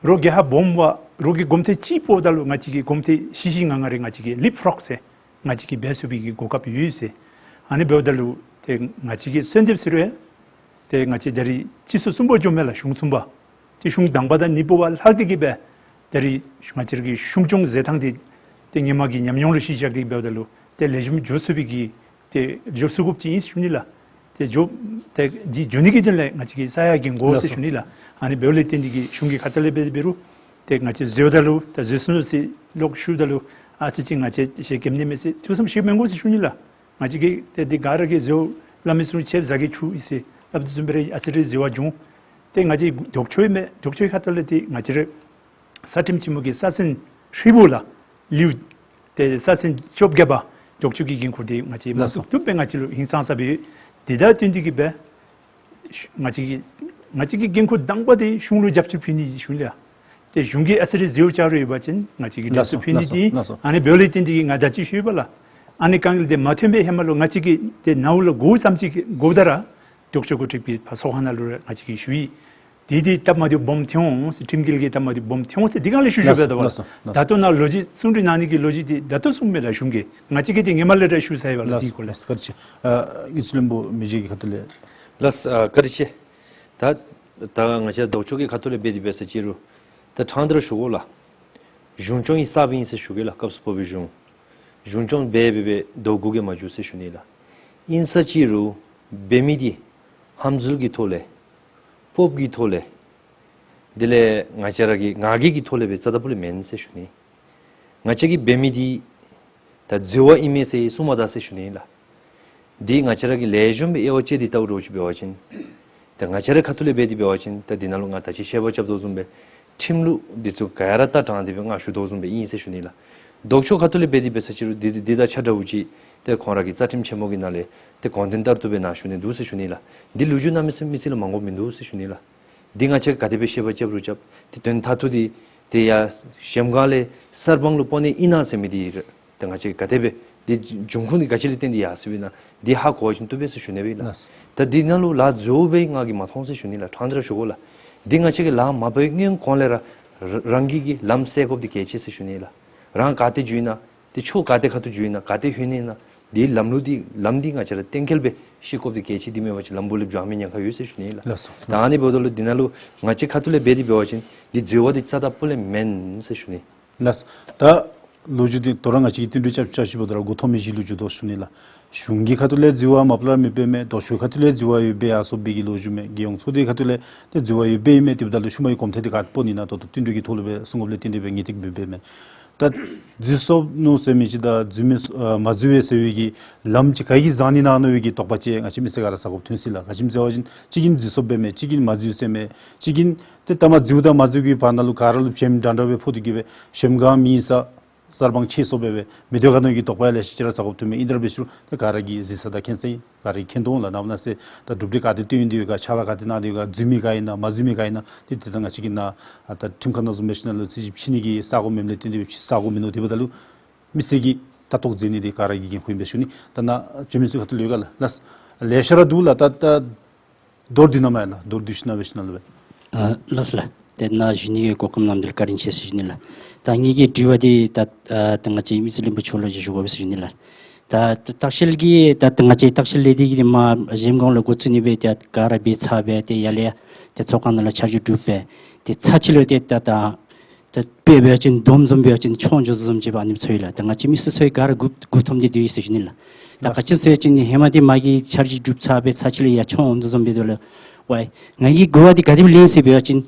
རོགས་རྒྱལ་ཁབ་སྦོམ་པ་རོགས་ཀྱི་སྒོམ་ཐེངས་གཅིག་འབདཝ་ད་ལུ་ང་བཅས་ཀྱིས་སྒོམ་ཐེངས་བཞི་བཞི་ལྔ་ལྔ་རེ་ང་བཅས་ཀྱིས་ལིབ་ཕ་རོག་ཟེར་ང་བཅས་ཀྱིས་འབད་ཚུགས་པའི་གི་གོ་སྐབས་ཡོད་ཟེར། ཨ་ནི་འབདཝ་ད་ལུ་ཏེ་ང་བཅས་ཀྱིས་གསོལ་འདེབས་ཟེར་རུང་ཏེ་ང་བཅས་ད་རིས་སྤྱི་ཚོགས་གསུམ་པ་འགྱོཝ་མས་ལགས། གཞུང་གསུམ་པ། ཏེ་གཞུང་དང་པ་དང་གཉིས་པ་བ་ལྷག་སྟེ་གི་སྦེ་ད་རིས་ང་བཅས་ར་གི་གཞུང་སྐྱོང་མཛད་ཐངས་འདི་ཏེ་ཧེ་མ་གི་ཉམས་མྱོང་ལུ་གཞི་བཞག་སྟེ་འབདཝ་ད་ལུ་ཏེ་ལེགས་ཤོམ་འགྱོ་ཚུགས་པའི་གི་ཏེ་འགྱོ་ཚུགས་དགོཔ་ཅིག་ཨིན་ཟེར་ཞུ་ནི་ལགས། ཏེ་འགྱོ་ཏེ་འདི་འགྱོ་ནི་གི་དོན་ལས་ང་བཅས་ཀྱིས་ས་ཡ་འགན་དགོ་ཟེར་ཞུ་ནི་ལགས། ཨ་ནི་འབདཝ་ལས་བརྟེན་ཏེ་གི་གཞུང་གི་ཁ་ཐུག་ལས་འབད་འབད་རུང་ཏེ་ང་བཅས་འཛོལཝ་ད་ལུ་ད་འཛོལ་སོང་ཟེར་ལོག་ཞུཝ་ད་ལུ་ཨ་ཙི་ཅིག་ང་བཅས་ཤེས་མཁྱེན་ནི་མས་ཟེར་ཐུགས་བསམ་བཞེས་མི་དགོ་ཟེར་ཞུ་ནི་ལགས། ང་བཅས་ཀྱིས་ཏེ་འདི་ག་ར་གིས་འཛོལ་སླབ་མི་ཚུ་ཆད་ཟ་གི་ཆུ་ཨིན་ཟེར་སླབ་དོ་བཟུམ་སྦེ་ར་ཨ་ཙི་རེ་འཛོལ་བ་འབྱུང་། ཏེ་ང་བཅས་ལྡོག་ཕྱོགས་ཨིན་མས། ལྡོག་ཕྱོགས་ཁ་ཐུག་ལས་ཏེ་ང་བཅས་ར་རྩ་ཁྲིམས་ཆེན་མོ་གི་ས་ཚན་ཧྲིལ་བུ་ལ་ལེའུ་ཏེ་ས་ཚན་བཅོ་བརྒྱད་པ་ལྡོག་ཕྱོགས་ཀྱི་འགན་ཁུར་འདི་ང་བཅས་མ་ལགས་སོ། ཚུགས་བཏུབ་སྦེ་ང་བཅས་ལུ་ཧིང་སངས་ས་སྦེ་ཡོད། འདི་དང་བསྟུན་ཏེ་གི་སྦེ་ང་བཅས་ཀྱི་ང་བཅས་ཀྱི་འགན་ཁུར་དང་པ་འདི་གཞུང་ལུ་རྒྱབ་སྐྱོར་ཕུལ་ནི་ཨིན་ཟེར་ཞུ་ནི་ལགས། ཏེ་གཞུང་གིས་ཨ་ཙི་རེ་འཛོལ་བཅར་རུང་ཡོད་པ་ཅིན་ང་བཅས་ཀྱིས་རྒྱབ་ལགས་སོ། སྐྱོར་ཕུལ་ནི་ལགས་སོ། འདི་ལགས་སོ། ཨ་ནི་འབདཝ་ལས་བརྟེན་ཏེ་གི་ང་ད་ཅི་ཞུ་ཡོདཔ་ལགས། ཨ་ནི་དཀའ་ངལ་འདི་མ་ཐོན་པའི་ཧེ་མ་ལུ་ང་བཅས་ཀྱིས་ཏེ་ནཝ་ལུ་གོཝ་ཙམ་ཅིག་གོཝ་ད་ར་ལྡོག་ཕྱོགས་འགོ་ཁྲིདཔ་གི་ཕར་ཚོགས་ཁང་ནང་ལུ་ར་ང་བཅས་ཀྱིས་ཞུ་ཡི། འདི་འདི་སྟབས་མ་བདེཝ་སྦོམ་ཐོན་འོང་ཟེར། ཁྲིམས་འགལ་གྱི་སྟབས་མ་བདེཝ་སྦོམ་ཐོན་འོང་ཟེར་འདི་སྒང་ལས་ཞུ་ཞུ་ལགས་སོ། སྦེ་ད་བ་ལགས་སོ། ལགས་སོ། ད་ལྟོ་ནཱ་ལོ་རྒྱུས་བརྩོན་འགྲུས་གནང་ནི་གི་ལོ་རྒྱུས་འདི་ད་ལྟོ་གསུངམ་མས་ལགས་གཞུང་གིས། ང་བཅས་ཀྱིས་འདི་ཧེ་མ་ལས་ར་ཞུ་ཚར་ཡི་བ་ལགས། ལགས་འདི་སྐོར་ལས། ལགས་སོ། ཨ་དངུལ་རྩིས་བློན་པོ་མི་རྗེ་གི་ཁ་ཐུག་ལས། ལགས་སོ། ཨ་བཀའ་དྲིན་ཆེ། ད་ད་ང་བཅས་ལྡོག་ཕྱོགས་ཀྱི་ཁ་ཐུག་ལས་འབད་དེ་འབད་ས་ཅིག་རུང་ད་ཕྲང་སྟེ་ར་ཞུ་དགོ་ལགས། གཞུང་སྐྱོང་གི་གསརཔ་ཨིན་ཟེར་ཞུ་གེ་ལགས། སྐབས་སུ་བབས་པའི་གཞུང་གཞུང་སྐྱོང་འབད་འབད་འབད་ལྡོག་དགོ་གི་མ་བྱུང་ཟེར་ཞུ་ནི་ལགས། ཨིན་ས་ཅིག་རུང་འབད་མི་འདི་ཧམ་འཛུལ་གྱི་ཐོག་ལས་སྤོབས་པ་གི་ཐོག་ལས་དེ་ལས་ང་བཅས་ར་གི་ང་རྒྱལ་གྱི་ཐོག་ལས་འབད་རྩ་དང་སྤུ་ལས་མེན་ཟེར་ཞུ་ནི། ང་བཅས་ཀྱིས་འབད་མི་འདི་ད་འཛོལ་བ་ཨིན་མས་ཟེར་གསུང་མ་ད་ཟེར་ཞུ་ནི་ལགས། འདི་ང་བཅས་ར་གིས་ལེགས་ཤོམ་སྦེ་དབྱེ་བ་དཔྱད་དེ་བལྟཝ་འདྲཝ་ཅིག་འབད་བ་ཅིན་ད་ང་བཅས་ར་ཁ་ཐུག་ལས་འབད་དེ་འབད་བ་ཅིན་ད་འདི་ནང་ལུ་ང་ད་ཅི་བཤད་པ་རྐྱབ་དོ་བཟུམ་སྦེ་ཁྲིམས་ལུགས་འདི་ཚུ་ག་ར་ལྟ་དྲང་སྟེ་སྦེ་ང་ཞུ་དོ་བཟུམ་སྦེ་ཨིན་ཟེར་ཞུ་ནི་ལགས། ལྡོག་ཕྱོགས་ཁ་ཐུག་ལས་འབད་དེ་འབད་ས་ཅིག་རུང་འདི་འདི་འདི་དང་ཆ་འདྲཝ་ཅིག་ཏེ་ཁོང་ར་གི་རྩ་ཁྲིམས་ཆེན་མོ་གི་ནང་ལས་ཏེ་དགོངས་དོན་ལྟར་དུ་སྦེ་ནཱ་ཞུ་ནི་འདུག་ཟེར་ཞུ་ནི་ལགས། འདི་ལོ་རྒྱུས་གནམ་མེད་ས་མེད་ཅིག་ལས་མ་གོཝ་མིན་འདུག་ཟེར་ཞུ་ནི་ལགས། འདི་ང་བཅས་ག་དེ་སྦེ་བཤད་པ་རྐྱབ་རུང་རྐྱབ་ཏེ་དོན་མཐར་ཐུག་འདི་ཏེ་ཡར་གཞལམ་སྒང་ལས་གསར་སྤང་ལུ་སྤོ་ནི་ཨིན་ན་ཟེར་མི་འདི་ར་ཏེ་ང་བཅས་ག་དེ་སྦེ་འདི་འབྱུང་ཁུངས་འདི་ག་ཅི་ལས་བརྟེན་ཏེ་ཡར་སོང་ཡི་ན་འདི་ཧ་གོ་བ་ཅིན་བཏུབ་པས་ཟེར་ཞུ་ནི་སྦེ་ལགས། ལགས། ད་འདི་ནང་ལུ་ལཱ་འཛོལ་སྦེ་ང་གིས་མ་མཐོང་ཟེར་ཞུ་ནི་ལགས། ཕྲང་སྟེ་ར་ཞུ་དགོ་ལགས། འདི་ང་བཅས་ཀྱིས་ལཱ་མ་འབད་བའི་སྔོན་གོང་ལས་ར་ར་རང་གི་གི་ལམ་སེལ་དགོཔ་འདི་གལ་ཆེ་ཟེར་ཞུ་ནི་ལགས། རང་ག་ཏེ་འགྱོ་ཡི་ན་ཏེ་ཕྱོགས་ག་ཏེ་ཁ་ཐུག་འགྱོ་ཡི་ན་ག་ཏེ་ལྷོད་ནི་ཨིན་ན་འདི་ལམ་ལུགས་འདི་ལམ་འདི་ང་བཅས་ར་གཏན་འཁེལ་སྦེ་ཤེས་དགོཔ་འདི་གལ་ཆེ། འདི་མེན་པ་ཅིན་ལམ་བུ་ལེབ་འགྱོ་མི་ཉེན་ཁ་ཡོད་ཟེར་ཞུ་ནི་ལགས། ལགས་སོ། ད་ཨ་ནི་འབདཝ་ད་ལུ་འདི་ནང་ལུ་ང་བཅས་ཁ་ཐུག་ལས་འབད་དེ་འབད་བ་ཅིན་འདི་འཛོལ་བ་འདི་རྩ་དང་སྤུ་ལས་མེན་ཟེར་ཞུ་ནི། ལགས། ད་ལོ་རྒྱུས་འདི་དོ་རུང་ང་བཅས་ཀྱིས་བསྟུན་གྲོས་རྐྱབ་རྐྱབ་ཞིནམ་ད་ར་འགོ་ཐོག་མའི་གཞི་ལུ་འགྱོ་དོ་ཞུ་ནི་ལགས། གཞུང་གི་ཁ་ཐུག་ལས་འཛོལ་བ་མ་པ་ལས་མེདཔ་མས། ལྡོག་ཕྱོགས་ཁ་ཐུག་ལས་འཛོལ་བ་ཡོདཔ་སྦེ་ཡར་སོང་བའི་གི་ལོ་རྒྱུས་མས། རྒྱལ་ཡོངས་ཚོགས་སྡེའི་ཁ་ཐུག་ལས་ཏེ་འཛོལ་བ་ཡོདཔ་སྦེ་ཨིན་མས། དེ་འབདཝ་ད་ལུ་ཤུལ་མའི་གོམ་ཐེངས་འདི་ག་ཏེ་སྤོ་ནི་ཨིན་ན་ད་ལྟོ་བསྟུན་གྲོས་ཀྱི་ཐོག་ལུ་སྦེ་གསུང་དགོཔ་ལས་བརྟེན་ཏེ་སྦེ་ངེས་ཏིག་སྦེ་འབདཝ་མས། ད་འཛོལ་སོངམ་མནོ་ཟེར་མི་ཅིག་དང་འཛོལ་མི་ཨ་མ་འཛོལ་བས་ཟེར་བའི་གི་ལམ་ཅིག་ག་གིས་བཟང་ནི་ཨིན་ན་མནོ་བའི་གི་དོགས་པ་ཅིག་ང་བཅས་མི་སེར་ག་ར་ཟ་དགོཔ་ཐོན་སོ་ཡི་ལགས། ག་ཅི་སྨོ་ཟེར་བ་ཅིན་གཅིག་གིས་འཛོལ་སོངམ་འབདཝ་མས། གཅིག་གིས་མ་འཛོལ་ཟེརཝ་མས། གཅིག་གིས་ཏེ་ད་མ་འཛོལཝ་དང་མ་འཛོལ་བའི་བར་ན་ལུ་ག་ར་ལུ་བྱེམ་འདྲ་འདྲ་སྦེ་ཕོག་སྟེ་གི་སྦེ་གཞལམ་སྒང་མེད་ས་གསར་སྤང་ཆད་སོངམ་འབདཝ་མས། མི་སྡོད་ག་མནོ་བའི་གི་དོགས་པ་ཡང་ལེ་ཤ་ཅིག་ར་ཟ་དགོཔ་ཐོནམ་མས། ཨིན་ཏེ་ར་འབད་ཞུ་རུང་ད་ག་ར་གིས་གཟིགས་ས་དང་མཁྱེན་ས་ཨིན། ག་ར་གིས་མཁྱེན་དོ་འོང་ལགས། ནངས་པ་གནངས་ཚེ་ད་གྲུབ་འབྲས་ག་ཏེ་ཐོན་ཡོད་དེ་ཡོད་ག་ཕྱག་ལཱ་ག་ཏེ་གནང་དེ་ཡོད་ག་འཛོལ་མི་ག་ཨིན་ན་མ་འཛོལ་མི་ག་ཨིན་ན་ཏེ་དེ་ད་ང་བཅས་ཀྱིས་ནཱ་ཨ་ད་ཁྲིམས་ཁང་ནང་བཟུམ་འབད་ཞིནམ་ལས་རྩོད་གཞི་ཕྱེ་ནི་གི་ས་གོ་མེདཔ་ལས་བརྟེན་ཏེ་སྦེ་ཕྱེ་ས་གོ་མིན་ནུག། དེ་འབདཝ་ད་ལུ་མི་སེར་གྱིས་ལྟ་རྟོག་མཛད་ནི་འདི་ག་ར་གི་འགན་ཁུར་ཨིན་པས་ཞུ་ནི། ད་ནཱ་འབྱོན་མི་ཚུ་ཁ་ཐུག་ལུ་ཡོད་ག་ལགས། ལགས། ལེ་ཤ་ར་འདུག་ལགས། ད་ད་མདོར་བསྡུས་གནངམ་ཡ་ལགས། མདོར་བསྡུས་ཞིནམ་ལས་འབད་ཞིནམ་ལས་འབད། ཨ་ལགས་ལགས། ཏེ་ནཱ་ཞུ་ནི་གི་གོ་སྐབས་གནང་མི་འདི་ལུ་བཀའ་དྲིན་ཆེ་ཟེར་ཞུ་ནི་ལགས། ད་ངེ་གི་དྲི་བ་འདི་ད་ཨ་ད་ང་བཅས་དམིགས་བསལ་བློན་པོ་མཆོག་ལུ་ཅིག་ཞུ་དགོ་པས་ཟེར་ཞུ་ནི་ལགས། ད་ད་ལྟ་བཤལ་གྱི་ད་ད་ང་བཅས་ལྟ་བཤལ་ལས་སྡེ་གི་མར་གཞལམ་སྒང་ལས་འགོ་བཙུགས་ནི་སྦེ་ཏེ་ག་ར་འབད་ཚར་སྦེ་ཏེ་ཡར་ལས་ཡར་ཏེ་ཚོགས་ཁང་ནང་ལུ་ཆ་འཇོག་གྲུབ་སྦེ་ཏེ་ཚར་ཅིག་ལུ་ཏེ་ད་ད་ དཔེ་འབད་བ་ཅིན་དོམ་བཟུམ་འབད་བ་ཅིན་མཆོང་འགྱོ་ས་བཟུམ་ཅིག་ཨ་ནི་ཚོར་ཡི་ལགས། ད་ང་བཅས་མི་སེར་ཚུ་ག་ར་མགུ་མགུ་འཐོམས་ཏེ་སྡོད་ཡི་ཟེར་ཞུ་ནི་ལགས། ད་ག་ཅི་ཟེར་བ་ཅིན་ཧེ་མ་འདི་མ་གི་འཆར་གཞི་གྲུབ་ཚར་སྦེ་ཚར་གཅིག་ལས་ཡར་མཆོང་འོང་དོ་བཟུམ་འབད་དོ་ལགས། ཝའི་ང་གིས་གོ་བ་འདི་ག་དེ་སྦེ་ལེན་ཟེར་འབད་བ་ཅིན་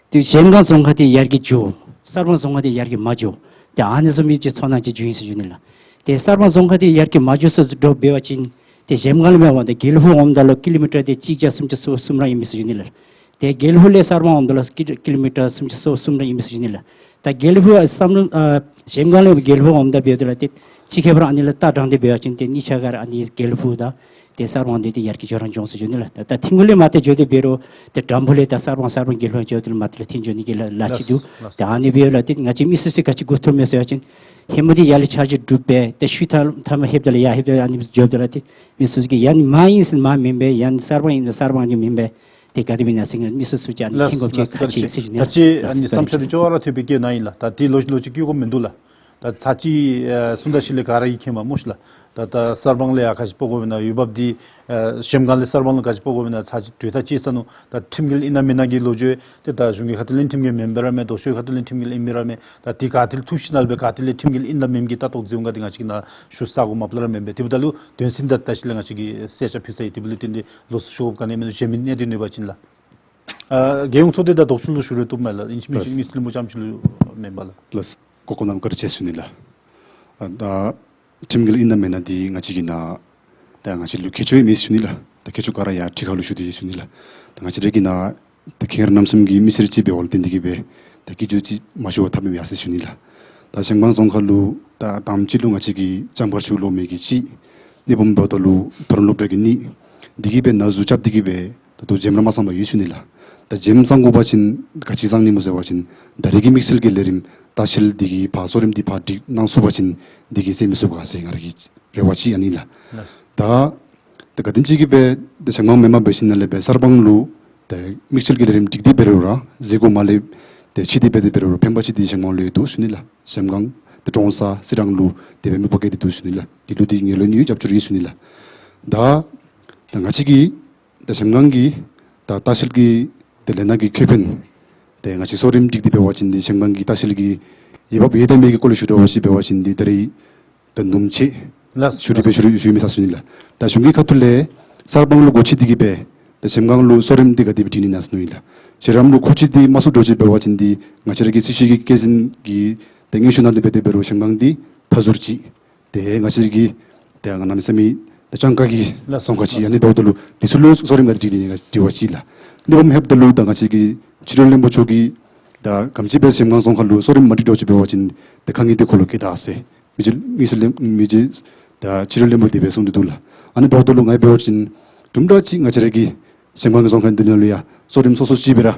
ཏེ་གཞལམ་སྒང་རྫོང་ཁག་འདི་ཡར་རྒྱས་འགྱོ། གསར་སྤང་རྫོང་ཁག་འདི་ཡར་རྒྱས་མ་འགྱོ། ཏེ་ཨ་ནི་བཟུམ་མའི་ཅིག་ཚོར་སྣང་ཅིག་བྱུང་ཡི་ཟེར་ཞུ་ནི་ལགས། ཏེ་གསར་སྤང་རྫོང་ཁག་འདི་ཡར་རྒྱས་མ་འགྱོ་ས་འདྲཝ་འབད་བ་ཅིན་ཏེ་གཞལམ་སྒང་ལས་མེན་པར་ཏེ་དགེ་ལེགས་ཕུག་འོངམ་ད་ལུ་ཀི་ལོ་མི་ཊར་འདི་གཅིག་བརྒྱ་སུམ་ཅུ་སོ་གསུམ་ར་ཨིན་མས་ཟེར་ཞུ་ནི་ལགས། ཏེ་དགེ་ལེགས་ཕུག་ལས་གསར་སྤང་འོངམ་ད་ལུ་ཀི་ཀི་ལོ་མི་ཊར་སུམ་ཅུ་སོ་གསུམ་ར་ཨིན་མས་ཟེར་ཞུ་ནི་ལགས། ད་དགེ་ལེགས་ཕུག་བསམ་བློ་ཨ་གཞལམ་སྒང་ལས་དགེ་ལེགས་ཕུག་འོངམ་ད་འབདཝ་ད་ལུ་ཏེ་གཅིག་ཁྱད་པར་ཨ་ནི་ལུ་ལྟ་དྲངས་ཏེ་འབད་བ་ཅིན་ཏེ་གཉིས་ཆ་ག་ར་ཨ་ནི་དགེ་ལེགས་ཕུག་དང་ཏེ་གསར་སྤང་འདི་ཏེ་ཡར་རྒྱས་འགྱོ་ར་འགྱོ་འོང་ཟེར་ཞུ་ནི་ལགས། ད་ད་ཐིམ་ཕུག་ལས་མར་ཏེ་འགྱོ་སྟེ་འབད་རུང་ཏེ་དྲམ་ཕུག་ལས་ད་གསར་སྤང་གསར་སྤང་དགེ་ལེགས་ཕུག་འགྱོ་སྟེ་མར་ཏེ་ལགས་ཐིམ་འགྱོ་ནི་གི་ལ་ལ་ཅིག་འདུག། ལགས། ད་ཨ་ནི་འབདཝ་ད་ཏེ་ང་བཅས་མི་སེར་ཚུ་ག་ཅི་མགུ་འཐོམ་མས་ཟེར་བ་ཅིན་ཧེ་མ་འདི་ཡར་ལས་འཆར་གཞི་གྲུབ་སྦེ་ཏེ་ཤུལ་མཐའ་མ་ལྷོདཔ་ད་ལུ་ཡར་ལྷོདཔ་ད་ལུ་ཨ་ནི་འགྱོཝ་ད་ལུ་ཏེ་མི་སེར་ཚུ་གིས་ཡང་མར་ཨིན་ཟེར་མར་མེན་པས། ཡང་གསར་སྤང་ཨིན་ཟེར་གསར་སྤང་འདི་མེན་པས། ཏེ་ག་དེ་སྦེ་ཨིན་ན་ཟེར་མི་སེར་ཚུ་ཅིག་ཨ་ནི་ལགས། མཁྱེན་དགོཔ་ཅིག་ལགས། ཁག་ཆེ་ཟེར་ཞུ་ནི་ལགས། ད་ཅི་ཨ་ནི་བསམ་འཆར་འདི་ཅོག་ར་འཐད་སྦེ་བཀོད་གནང་ཡི་ལགས། ད་འདི་ལོག་ལོག་ཅིག་བཀོད་དགོཔ་མིན་འདུག་ལགས། ད་ཚར་གཅིག་ཨ་གསུང་བརྡ་ཞུ་ལས་ག་ར་གིས་མཁྱེན་པ་སྨོ་ཤིག་ལགས། ད་ད་གསར་སྤང་ལས་ཡར་ག་ཅི་སྤོ་དགོཔ་ཨིན་ན་འོས་འབབ་འདི་ཨ་གཞལམ་སྒང་ལས་གསར་སྤང་ལུ་ག་ཅི་སྤོ་དགོཔ་ཨིན་ན་ཚར་གཅིག་གྲོས་ཐག་བཅད་ས་ནུག། ད་ཁྲིམས་འགལ་ཨིན་ན་མེན་ན་གི་ལོ་རྒྱུས་ཏེ་ད་གཞུང་གི་ཁ་ཐུག་ལས་ཁྲིམས་འགལ་མེན་པས་ར་མས། ལྡོག་ཕྱོགས་ཁ་ཐུག་ལས་ཁྲིམས་འགལ་ཨིན་མས་ར་མས། ད་འདི་ག་ཏེ་ལས་ཐུག་ཞིནམ་ལས་སྦེ་ག་ཏེ་ལས་ཁྲིམས་འགལ་ཨིན་ན་མེན་གྱི་ལྟ་རྟོག་འཛིན་འོང་ག་འདི་ང་བཅས་ཀྱིས་ནཱ་ཞུ་ས་གོ་མ་པ་ལས་ར་མེན་པས། དེ་འབདཝ་ད་ལུ་དོན་ཚན་ད་ད་ཅི་ལས་ང་བཅས་ཀྱིས་གསལ་ཆ་ཕུལ་ཚར་ཡི། དེ་འབདཝ་ལས་བརྟེན་ཏེ་ལོགས་སུ་ཞུ་དགོཔ་ག་ནི་མིན་འདུག། གཞན་མི་གནད་དོན་ཡོད་པ་ཅིན་ལགས། ཨ་རྒྱལ་ཡོངས་ཚོགས་སྡེ་དང་ལྡོག་ཕྱོགས་ལུ་ཞུ་རུང་བཏུབ་མས་ལགས། ཨིན་ཅི་མིན་ཅི་དངུལ་རྩིས་བློན་པོ་རྐྱངམ་ཅིག་ལུ་མེན་པས་ལགས། ལགས། གོ་སྐབས་གནངམ་བཀའ་དྲིན་ཆེ་ཞུ་ནི་ལགས། ཨ་ད་ཁྲིམས་འགལ་ཨིན་ན་མེན་ན་འདི་ང་བཅས་ཀྱིས་ནཱ་ད་ང་བཅས་ལུ་ཁྱད་ཆོས་ཡང་མེད་ཞུ་ནི་ལགས། ད་ཁྱད་ཆོས་ག་ར་ཡར་ཁྲི་ཁ་ལུ་ཞུ་སྟེ་ཡོད་ཞུ་ནི་ལགས། ད་ང་བཅས་ར་གིས་ནཱ་ད་ཁེ་ངར་རྣམ་གསུམ་གྱི་མི་སེར་ཅིག་འབདཝ་ལས་བརྟེན་ཏེ་གིས་སྦེ་ད་སྐད་ཆ་ཅིག་མ་ཞུ་བར་ཐབས་མེདཔ་ཡར་སོང་ཡི་ཞུ་ནི་ལགས། ད་གཞལམ་སྒང་རྫོང་ཁག་ལུ་ད་དང་པ་ཅིག་ལུ་ང་བཅས་ཀྱིས་ལྕང་འབར་ཆུ་གློག་མེ་གི་གཅིག། གཉིས་པ་འབདཝ་ད་ལུ་མཐོ་རིམ་སློབ་གྲྭ་གི་གཉིས། འདི་གིས་སྦེ་ནཱ་འཛུལ་རྐྱབ་སྟེ་གིས་སྦེ་ད་ལྟོ་འཇམ་ར་མ་བསངས་པར་ཡོད་ཞུ་ནི་ལགས། ད་འཇམ་བསངས་དགོ་པ་ཅིན་ག་ཅི་བསངས་ནི་སྨོ་ཟེར་བ་ཅིན་ད་རེས་ཀྱི་དམིགས་བསལ་གྱི་ལས་རིམ་ལྟ་བཤལ་འདི་གིས་ཕར་གསོ་རིམ་འདི་ཕར་སྒྲིག་གནང་ཚུགས་པ་ཅིན་འདི་གིས་སེལ་མི་ཚུགས་ག་ཟེར་ང་ར་གི་རེ་བ་ཅིག་ཨ་ནི་ལགས། ལགས། ད་ད་ག་དེམ་ཅིག་གིས་སྦེ་ད་གཞལམ་སྒང་མེནམ་འབད་ཞིནམ་ལས་སྦེ་གསར་སྤང་ལུ་ད་དམིགས་བསལ་གྱི་ལས་རིམ་སྒྲིག་སྟེ་འབད་རུང་ར་མཛད་སྒོ་མ་ལས་ཏེ་ཕྱི་འདི་འབད་དེ་འབད་རུང་ར་ཕན་པ་ཅིག་འདི་གཞལམ་སྒང་ལུ་ཡོད་འདུག་ཞུ་ནི་ལགས། གཞལམ་སྒང་ཏེ་ཀྲོང་གསར་སེ་རང་ལུ་དེ་སྦེ་མི་སྤོ་བཀལ་ཏེ་འདུག་ཞུ་ནི་ལགས། འདི་ལུ་འདི་ངེས་ལེགས་ཡོད་རྒྱབ་སྐྱོར་ཡོད་ཞུ་ནི་ལགས། ད་ད་ང་བཅས་ཀྱིས་ད་གཞལམ་སྒང་གི་ད་ལྟ་བཤལ་གྱི་ད་ལས་སྣ་གི་ཁེ་ཕན་ཏེ་ང་བཅས་གསོ་རིམ་སྒྲིག་སྟེ་འབད་བ་ཅིན་འདི་གཞལམ་སྒང་གི་ལྟ་བཤལ་གྱི་འོས་འབབ་ཡོད་དང་མེད་ཀྱི་སྐོར་ལས་ཞུ་དོ་བ་ཅིན་འབད་བ་ཅིན་འདི་ད་རེས་ད་ནུམ་ཅིག་ལགས། ཞུ་སྟེ་སྦེ་ཞུ་ཞུ་མི་ས་ཞུ་ནི་ལགས། ད་གཞུང་གི་ཁ་ཐུག་ལས་གསར་སྤང་ལུ་སྒོ་ཕྱེ་སྟེ་གིས་སྦེ་ད་གཞལམ་སྒང་ལུ་གསོ་རིམ་འདི་ག་དེ་སྦེ་སྒྲིག་ནི་ཨིན་ན་ཟེར་མནོ་ཡི་ལགས། ཤེས་རམ་ལུ་ཁུངས་ཅིག་འདི་མ་ཚུད་འདྲཝ་ཅིག་འབད་བ་ཅིན་འདི་ང་བཅས་ར་གི་སྲིད་བྱུས་ཀྱི་སྐད་འཛིན་གྱི་ཏེ་སྙན་ཞུ་ནང་ལུ་འབད་དེ་འབད་རུང་གཞལམ་སྒང་འདི་མཐའ་ཟུར་ཅིག་ཏེ་ང་བཅས་ར་གི་ཏེ་གནམ་མེད་ས་མེད་ཏེ་སྤྱང་ཀ་གི་ལགས་རྫོང་ཁག་ཅིག་ལགས། ཨ་ནི་འབདཝ་ད་ལུ་འདི་ཚུ་ལུ་གསོ་རིམ་ག་དེ་སྒྲིག་ནི་ཨིན་ན་དྲི་བ་ཅིག་ལགས། ཨ་ནི་འབདཝ་ད་ལུ་ད་ང་བཅས་ཀྱི་ཕྱི་དྲིལ་བློན་པོ་མཆོག་གིས་ད་ག་དེམ་ཅིག་སྦེ་གཞལམ་སྒང་རྫོང་ཁག་ལུ་གསོ་རིམ་མ་སྒྲིག་འདྲཝ་ཅིག་འབད་བ་ཅིན་ཏེ་དཀའ་ངལ་འདི་ཁོ་ལུ་བཀལ་ད་ཟེར་མི་རྗེ་མི་རྗེ་མི་རྗེ་ད་ཕྱི་དྲིལ་བློན་པོ་དེ་སྦེ་གསུངས་ཏེ་འདུག་ལགས། ཨ་ནི་འབདཝ་ད་ལུ་ང་འབད་བ་ཅིན་དུམ་གྲ་ཅིག་ང་བཅས་ར་གི་གཞལམ་སྒང་རྫོང་ཁག་འདི་ནང་ལུ་ཡང་གསོ་རིམ་སོ་སོ་ཅིག་སྦེ་ར་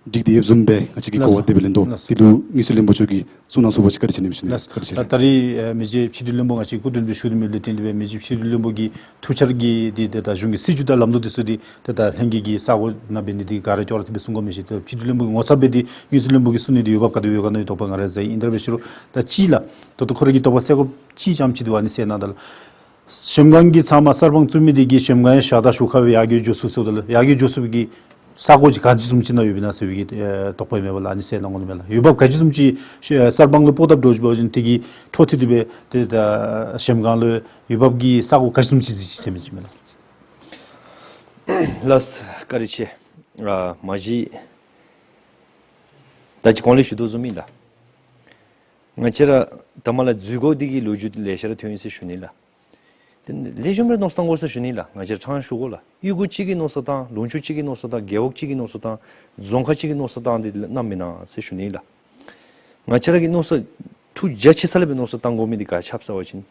སྒྲིག་སྟེ་ཡོདཔ་བཟུམ་སྦེ་ང་བཅས་ཀྱིས་གོ་བ་དེ་སྦེ་ལེན་དོ། ལགས། དེ་ལུ་དངུལ་རྩིས་བློན་པོ་མཆོག་གིས་གསུང་གནང་ཚུགས་པ་ཅིན་བཀའ་དྲིན་ཆེ་ནི་ཨིན་ཞུ་ནི། ལགས། བཀའ་དྲིན་ཆེ། ད་ད་རེས་ཨེ་མི་རྗེ་ཕྱི་དྲིལ་བློན་པོ་ང་བཅས་སྐུ་མགྲོན་སྦེ་ཞུ་དོ་མི་ལུ་བརྟེན་ཏེ་སྦེ་མི་རྗེ་ཕྱི་དྲིལ་བློན་པོ་གི་ཐུགས་འཆར་གྱི་འདི་ཏེ་ད་གཞུང་གི་སྲིད་བྱུས་དང་ལམ་ལུགས་འདི་ཚུ་འདི་ཏེ་ད་ལྷན་རྒྱས་ཀྱི་ས་གོ་ནང་འབད་ནི་འདི་ག་ར་ཅོག་ར་འཐད་སྦེ་གསུང་དགོ་མི་ཅིག། ད་ཕྱི་དྲིལ་བློན་པོ་གི་ངོ་ཚབ་སྦེ་འདི་དངུལ་རྩིས་བློན་པོ་གིས་གསུང་ནི་འདི་འོས་འབབ་ག་དེ་ཡོད་ག་མནོ་བའི་དོགས་པ་ང་ར་ཟ་ཡི། ཨིན་ཏེ་ར་སྦེ་ཞུ་རུང་ད་ཅིག་ལགས། ད་ལྟོ་ཁོ་ར་གི་དོགས་པ་སེལ་དགོཔ་ཅིག་ཙམ་ཅིག་འདུག། ཨ་ནི་ཟེར་གནང་ད་ལགས། གཞལམ་སྒང་གི་ཚབ་མ་གསར་སྤང་བཙུགས་མི་འདི་གིས་གཞལམ་སྒང་ཡང་ཞག་དང་ཞོར་ཁར་སྦེ་ཡར་རྒྱས་འགྱོ་ཚུགས་ཟེརཝ་ད་ལུ་ཡར་རྒྱས་འགྱོ་ཚུགས་པའི་གི་ས་གོ་ཅིག་ག་ཅི་བཟུམ་ཅིག་ནང་ཡོདཔ་ཨིན་ན་ཟེར་བའི་གི་ཨེ་དོགས་པ་ཨིན་མས་པ་ལགས། ཨ་ནི་ཟེར་གནང་དགོ་ནི་མས་ལགས། འོས་འབབ་ག་ཅི་བཟུམ་ཅིག་ཨེ་གསར་སྤང་ལུ་སྤོ་དཔ་འདྲཝ་ཅིག་འབད་བ་ཅིན་དེ་གིས་འཕྲོ་མཐུད་དེ་སྦེ་ཏེ་ད་གཞལམ་སྒང་ལུ་འོས་འབབ་ཀྱི་ས་གོ་ག་ཅི་བཟུམ་ཅིག་གཟིགས་ཅི་ཟེར་མི་ཅིག་མས་ལགས། ལགས་བཀའ་དྲིན་ཆེ། ཨ་མ་གཞི་ད་ཅི་གོང་ལས་ཞུ་དོ་བཟུམ་ཨིན་ལགས། ང་བཅས་ར་ད་མ་ལས་འཛུལ་སྒོ་འདི་གི་ལོ་རྒྱུས་ལེ་ཤ་ར་ཐོན་ཡི་ཟེར་ཞུ་ནི་ལགས། དེ་ལེགས་ཤོམ་ར་མནོ་བསམ་བཏང་དགོ་ཟེར་ཞུ་ནི་ལགས། ང་བཅས་ར་ཕྲང་ཞུ་དགོ་ལགས། གཡུས་སྒོ་གཅིག་གི་མནོ་བསམ་བཏང་ལུང་ཕྱོགས་གཅིག་གི་མནོ་བསམ་བཏང་རྒེད་འོག་གཅིག་གི་མནོ་བསམ་བཏང་རྫོང་ཁག་གཅིག་གི་མནོ་བསམ་བཏང་འདི་གནམ་མེད་ན་ཟེར་ཞུ་ནི་ལགས། ང་བཅས་ར་གི་མནོ་བསམ་ཐུགས་རྒྱ་ཆེ་ས་ལས་སྦེ་མནོ་བསམ་བཏང་དགོ་མི་འདི་ག་ཅི་སྨོ་ཟེར་བ་ཅིན་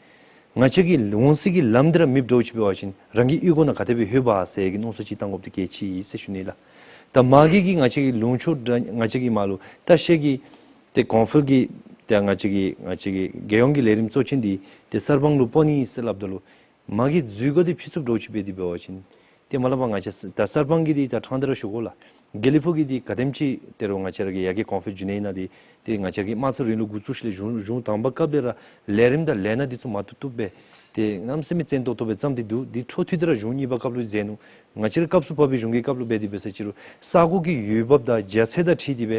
ང་བཅས་ཀྱི་འོང་སྲིད་ཀྱི་ལམ་འདི་ར་མེདཔ་འདྲཝ་ཅིག་འབད་བ་ཅིན་རང་གི་གཡུས་སྒོ་ནང་ག་དེ་སྦེ་ལྷོད་པ་ཟེར་གྱི་མནོ་བསམ་ཅིག་བཏང་དགོཔ་འདི་གལ་ཆེ་ཟེར་ཞུ་ནི་ལགས། ད་མ་གི་གི་ང་བཅས་ཀྱི་ལུང་ཕྱོགས་འདྲ་ང་བཅས་ཀྱི་མ་ལུ་ལྟ་བཤལ་གྱི་ཏེ་ཀོང་ཕུལ་གྱི་ཏེ་ང་བཅས་ཀྱི་ང་བཅས་ཀྱི་རྒྱལ་ཡོངས་ཀྱི་ལས་རིམ་གཙོ་ཅན་འདི་ཏེ་གསར་སྤང་ལུ་སྤོ་ནི་ཟེར་སླབ་ད་ལུ་མ་གི་འཛུལ་སྒོ་འདི་ཕྱེ་ཚུགསཔ་འདྲཝ་ཅིག་འབད་དེ་འབད་བ་ཅིན་ཏེ་མ་ལས་ཕར་ང་བཅས་ད་གསར་སྤང་གི་འདི་ད་ཕྲང་སྟེ་ར་ཞུ་དགོ་ལགས། དགེ་ལེགས་ཕུག་གི་འདི་ག་དེམ་ཅིག་ཏེ་རུང་ང་བཅས་ར་གི་ཡར་རྒྱས་གོང་འཕེལ་འགྱོ་ནི་ཨིན་ན་འདི་ཏེ་ང་བཅས་ར་གི་དམངས་གཙོའི་རིང་ལུགས་འགོ་བཙུགས་ཞིནམ་ལས་གཞུང་གཞུང་དང་པ་སྐབས་ལས་ར་ལས་རིམ་དང་ལས་སྣ་འདི་ཚུ་མ་བཏུབ་བཏུབ་སྦེ་ ཏེ་གནམ་མེད་ས་མེད་བཙན་ཏོག་ཏོ་སྦེ་བརྩམས་ཏེ་འདུག། འདི་འཕྲོ་མཐུད་དེ་ར་གཞུང་གཉིས་པ་སྐབས་ལུ་མཛད་ནུག། ང་བཅས་ར་སྐབས་སུ་བབས་པའི་གཞུང་གི་སྐབས་ལུ་འབད་དེ་འབད་ས་ཅིག་རུང་ས་གོ་གི་འོས་འབབ་དང་རྒྱ་ཚད་དང་འཁྲིལ་ཏེ་སྦེ་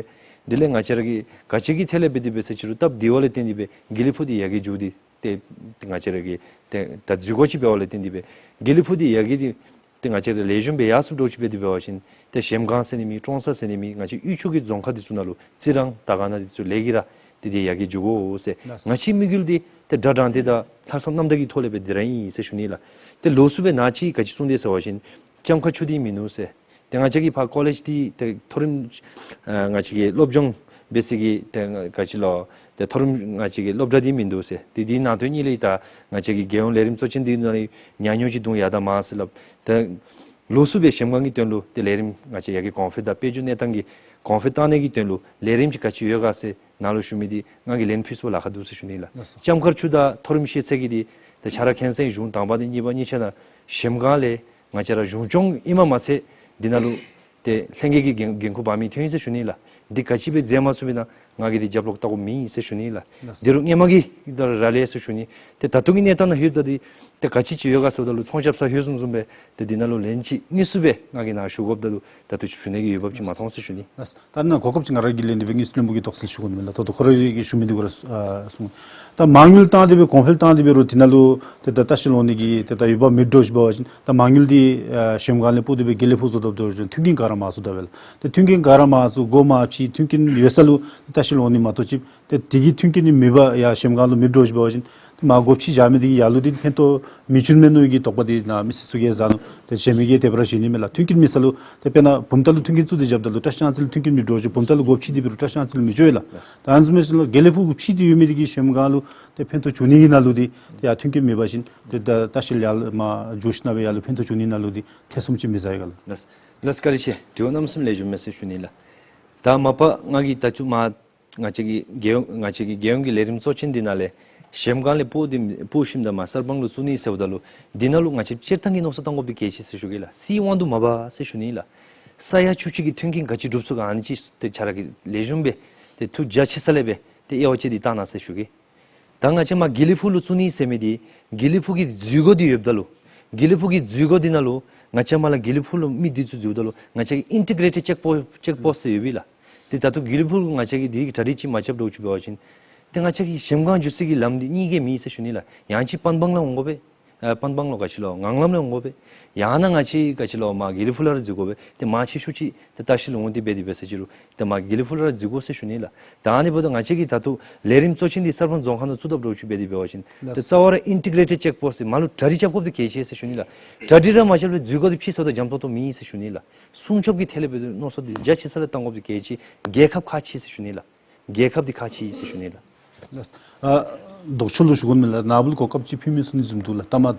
དེ་ལས་ང་བཅས་ར་གི་ག་ཅི་གི་ཐད་ལས་འབད་དེ་འབད་ས་ཅིག་རུང་སྟབས་བདེ་བ་ལས་བརྟེན་ཏེ་སྦེ་དགེ་ལེགས་ཕུག་འདི་ཡར་རྒྱས་འགྱོ་སྟེ་ཏེ་ང་བཅས་ར་གི་ཏེ་ད་འཛུལ་སྒོ་ཅིག་འབད་བ་ལས་བརྟེན་ཏེ་སྦེ་དགེ་ལེགས་ཕུག་འདི་ཡར་རྒྱས་ཏེ་ཏེ་ང་བཅས་ར་ལེགས་ཤོམ་སྦེ་ཡར་སོངམ་འདྲཝ་ཅིག་འབད་དེ་འབད་བ་ཅིན་ཏེ་གཞལམ་སྒང་ཟེར་ནི་མེད། ཀྲོང་གསར་ཟེར་ནི་མེད། ང་བཅས་དབུས་ཕྱོགས་ཀྱི་རྫོང་ཁག་འདི་ཚུ་ནང་ལུ་རྩི་རང་དར་དཀར་ན་འདི་ཚུ་ལས་ཀྱི་ར་ཏེ་དེ་ཡར་རྒྱས་འགྱོ་དགོ་ཟེར། ལགས། ང་བཅས་དམིགས་ཡུལ་འདི་ཏེ་དགྲ་དྲང་ཐད་དང་ལྷག་བསམ་རྣམ་དག་གི་ཐོག་ལས་སྦེ་འདི་ར་ཨིན་ཟེར་ཞུ་ནི་ལགས། ཏེ་ལོགས་སུ་སྦེ་ནཱ་ཅིག་ག་ཅི་གསུངས་དེས་ཟེར་བ་ཅིན་ལྕམ་མཁར་ཆུ་འདི་མིན་ནུག་ཟེར། ཏེ་ང་བཅས་ཀྱི་ཕར་ཀོ་ལེཇ་འདི་ཏེ་མཐོ་རིམ་ཨ་ང་བཅས་ཀྱི་སློབ་སྦྱོང་འབད་ས་གི་ཏེ་ག་ཅི་ལོ་ཏེ་མཐོ་རིམ་ང་བཅས་ཀྱི་སློབ་གྲྭ་འདི་མིན་འདུག་ཟེར། ཏེ་འདི་ནང་དོན་གཉིས་ལས་ད་ང་བཅས་ཀྱི་རྒྱལ་ཡོངས་ལས་རིམ་གཙོ་ཆེན་འདི་ནང་ལས་ཉག་ཉོག་ཅིག་བརྡུང་ཡར་ད་མར་ཟེར་སླབ། ཏེ་ལོགས་སུ་སྦེ་གཞལམ་སྒང་གི་དོན་ལུ་ཏེ་ལས་རིམ་ང་བཅས་ཡར་རྒྱས་གོང་འཕེལ་དང་དཔལ་འབྱོར་གནས་སྟངས་ཀྱི་གོང་འཕེལ་བཏང་ནི་གི་དོན་ལུ་ལས་རིམ་ཅིག་ག་ཅི་ཡོད་ག་ཟེར་ནཱ་ལུ་ཞུ་མི་འདི་ང་གིས་ལན་ཕུལ་ཚུགསཔ་ལཱ་ཁག་འདུག་ཟེར་ཞུ་ནི་ལགས། ལགས་སོ། ལྕམ་མཁར་ཆུ་དང་མཐོ་རིམ་ཤེས་ཚད་ཀྱི་འདི་ཏེ་ཆ་ར་མཁྱེན་གསལ་གཞུང་དང་པ་འདི་གཉིས་པ་གཉིས་ཆ་ནང་གཞལམ་སྒང་ལས་ང་བཅས་ར་གཞུང་སྐྱོང་ཨིནམ་མ་ཚད་འདི་ནང་ལུ་ཏེ་ལྷན་རྒྱས་ཀྱི་འགན་འགན་ཁུར་འབག་མི་ཐོན་ཡི་ཟེར་ཞུ་ནི་ལགས། འདི་ག་ཅི་སྦེ་མཛད་མ་ཚུགས་པས་ན་ང་གིས་འདི་རྒྱབ་ལོག་བལྟ་དགོཔ་མེད་ཟེར་ཞུ་ནི་ལགས། ལགས་སོ། འདི་རུང་སྔོན་མ་གི་ད་ར་ལས་ཟེར་ཞུ་ནི། ཏེ་ད་ལྟོ་གི་གནས་སྟངས་ནང་ལྷོདཔ་ད་འདི་ཏེ་ག་ཅི་ཅིག་ཡོད་ག་ཟེརཝ་ད་ལུ་ཚོང་རྐྱབ་ས་ལྷོད་སོངམ་བཟུམ་སྦེ་ཏེ་འདི་ནང་ལུ་ལན་ཅིག་དངོས་སུ་སྦེ་ང་གིས་ནཱ་ཞུ་དགོཔ་ད་ལུ་ད་ལྟོ་ཞུ་ནི་གི་འོས་འབབ་ཅིག་མ་མཐོང་ཟེར་ཞུ་ནི། ལགས་སོ། ད་ནཱ་གོ་སྐབས་ཅིག་ང་ར་གིས་ལེན་ཏེ་སྦེ་དངུལ་རྩིས་བློན་པོ་གི་དོགས་སེལ་ཞུ་དགོ་ནི་མས་ལགས། ད་ལྟོ་ཁོ་ར་གིས་ཞུ་མི་འདི་གུ་ར་ཨ་གསུངས། ད་མ་དངུལ་བཏང་སྟེ་སྦེ་གོང་འཕེལ་བཏང་སྟེ་འབད་རུང་དེ་ནང་ལུ་ཏེ་ད་ལྟ་བཤལ་འོང་ནི་གི་ཏེ་ད་འོས་འབབ་མེདཔ་འདྲཝ་ཅིག་འབད་བ་ཅིན་ད་མ་དངུལ་འདི་ཨ་གཞལམ་སྒང་ལས་སྤོ་སྟེ་སྦེ་དགེ་ལེགས་ཕུག་བཟོ་དོ་བཟོ་ཅིག་མཐུན་རྐྱེན་ག་ར་མ་བཟོ་དོ་བས་ལགས། ཏེ་མཐུན་རྐྱེན་ག་ར་མ་བཟོ་སྒོ་མ་ཕྱེ་མཐུན་རྐྱེན་ཡོད་ས་ལུ་ད་ལྟ་བཤལ་འོང་ནི་མ་གཏོགས་ཅིག་ཏེ་དེ་གི་མཐུན་རྐྱེན་ནི་མེད་པར་ཡར་གཞལམ་སྒང་ལུ་མེདཔ་འདྲཝ་ཅིག་འབད་བ་ཅིན་ཏེ་མར་སྒོ་ཕྱེ་བཞག་མི་འདི་གིས་ཡར་ལུ་འདི་ཕན་ཐོགས་མི་འབྱུང་མས་མནོ་བའི་གི་དོགས་པ་འདི་ནཱ་མི་སེར་ཚུ་གིས་ཟ་ནུག། ཏེ་གཞལ་མི་གིས་དེ་སྦེ་ར་ཞུ་ནི་མས་ལགས། མཐུན་རྐྱེན་མེད་ས་ལུ་ཏེ་དཔེར་ན་བུམ་ཐང་ལུ་མཐུན་རྐྱེན་བཙུགས་ཏེ་བཞགཔ་ད་ལུ་བཀྲིས་གཡང་རྩེ་ལུ་མཐུན་རྐྱེན་མེདཔ་འདྲཝ་ཅིག་བུམ་ཐང་ལུ་སྒོ་ཕྱེ་སྟེ་འབད་རུང་བཀྲིས་གཡང་རྩེ་ལུ་མི་འགྱོ་བས་ལགས། ད་ཨ་ནི་བཟུམ་སྦེ་ཞིནམ་ལས་དགེ་ལེགས་ཕུག་ཕྱེ་སྟེ་ཡོད་མི་འདི་གིས་གཞལམ་སྒང་ལུ་ཏེ་ཕན་ཐོགས་འབྱུང་ནི་གི་ནང་ལུ་འདི་ཏེ་ཡར་མཐུན་རྐྱེན་མེད་པ་ཅིན་ཏེ་ད་ལྟ་བཤལ་ཡར་ལུ་མར་འགྱོ་ཞིནམ་སྦེ་ཡར་ལུ་ཕན་ཐོགས་འབྱུང་ནི་ནང་ལུ་འདི་ཐེ་ཚོམ་ཅིག་མི་ཟ་ཡི་ག་ལགས། ལགས་ལགས་བཀའ་དྲིན་ཆེ། དྲི་བ་གནམ་མེད་ས་མེད་ལེགས་ཤོམ་མས་ཟེར་ཞུ་ནི་ལགས། ད་མ་པ་ང་གིས་ད་ཅི་མ་ང་བཅས་ཀྱི་རྒྱལ་ཡོངས་ང་བཅས་ཀྱི་རྒྱལ་ཡོངས་ཀྱི་ལས་རིམ་གཙོ་ཆེན་འདི་ནང་ལས་གཞལམ་སྒང་ལས་སྤོ་སྟེ་སྤོ་ཞིནམ་ད་མར་གསར་སྤང་ལུ་བཙུགས་ནི་ཟེརཝ་ད་ལུ་འདི་ནང་ལུ་ང་བཅས་སྤྱིར་བཏང་གི་མནོ་བསམ་བཏང་དགོཔ་འདི་གལ་ཆེ་ཟེར་ཞུ་གེ་ལགས། སྲིད་དབང་དུ་མ་བབས་ཟེར་ཞུ་ནི་ལགས། ས་ཡ་བཅུ་གཅིག་གི་མཐུན་རྐྱེན་ག་ཅི་སྒྲུབ་ཚུགས་ག་ཨ་ནི་ཅིག་ཏེ་ཆ་ར་གིས་ལེགས་ཤོམ་སྦེ་ཏེ་ཐུགས་རྒྱ་ཆེ་ས་ལས་སྦེ་ཏེ་དབྱེ་བ་དཔྱད་དེ་བལྟ་གནང་ཟེར་ཞུ་གེ། ད་ང་བཅས་མར་དགེ་ལེགས་ཕུག་ལུ་བཙུགས་ནི་ཟེར་མི་འདི་དགེ་ལེགས་ཕུག་གི་འཛུལ་སྒོ་འདི་ཡོདཔ་ད་ལུ་དགེ་ལེགས་ཕུག་གི་འཛུལ་སྒོ་འདི་ནང་ལུ་ང་བཅས་མར་ལས་དགེ་ལེགས་ཕུག་ལུ་མི་འདི་ཚུ་འཛུལཝ་ད་ལུ་ང་བཅས་ཀྱི་ཨིན་ཊི་གྲེ་ཊེཌ་ཅེཀ་པོ་ཅེཀ་པོསཊ་ཟེར་ཡོད་པས་ལགས། ཏེ་ད་ལྟོ་དགེ་ལེགས་ཕུག་ལུ་ང་བཅས་ཀྱིས་འདི་གྲ་སྒྲིག་ཅིག་མ་རྐྱབ་འདྲཝ་ཅིག་འབད་བ་ཅིན་ཏེ་ང་བཅས་ཀྱི་གཞལམ་སྒང་འགྱོ་སའི་གི་ལམ་འདི་གཉིས་ཀ་མེད་ཟེར་ཞུ་ནི་ལགས། ཡང་ཅིན་པན་སྦང་ལས་འོང་དགོ་པས། ཨ་པན་སྦང་ལོ་ག་ཅི་ལོ་ངང་ལམ་ལས་འོང་དགོ་པས། ཡང་ན་ང་བཅས་ག་ཅི་ལོ་མར་དགེ་ལེགས་ཕུག་ལས་ར་འཛུལ་དགོ་པས། ཏེ་མར་ཕྱི་ཤུལ་ཅིག་ཏེ་ལྟ་བཤལ་འོང་སྟེ་འབད་དེ་འབད་ས་ཅིག་རུང་ཏེ་མར་དགེ་ལེགས་ཕུག་ལས་ར་འཛུལ་དགོ་ཟེར་ཞུ་ནི་ལགས། ད་ཨ་ནི་འབདཝ་ད་ང་བཅས་ཀྱིས་ད་ལྟོ་ལས་རིམ་གཙོ་ཆེན་འདི་གསར་སྤང་རྫོང་ཁག་ནང་བཙུགས་དཔ་འདྲཝ་ཅིག་འབད་དེ་འབད་བ་ཅིན་ཏེ་རྩ་བ་ར་ཨིན་ཊི་གྲེ་ཊེཌ་ཅེཀ་པོསཊ་ཟེར་མར་ལུ་གྲ་སྒྲིག་རྐྱབ་དགོཔ་འདི་གལ་ཆེ་ཟེར་ཞུ་ནི་ལགས། གྲ་སྒྲིག་ར་མ་རྐྱབ་པར་འཛུལ་སྒོ་འདི་ཕྱེ་སོངམ་ད་འཇམ་ཏོང་ཏོ་མེད་ཟེར་ཞུ་ནི་ལགས། སྲུང་སྐྱོབ་ཀྱི་ཐད་ལས་འབད་མནོ་བསམ་འདི་རྒྱ་ཆེ་ས་ལས་བཏང་དགོཔ་འདི་གལ་ཆེ། རྒྱལ་ཁབ་ཁག་ཆེ་ཟེར་ཞུ་ནི་ལགས། རྒྱལ་ཁབ་འདི་ཁག་ཆེ་ཟེར་ཞུ་ནི་ལགས། ལགས། ཨ་ལྡོག་ཕྱོགས་ལུ་ཞུ་དགོ་མི་ལགས། ནཱ་བུ་ལུ་གོ་སྐབས་ཅིག་ཕུལ་མི་ཚུགས་ནི་བཟུམ་འདུག་ལགས། ལྟ་མ་ཨ་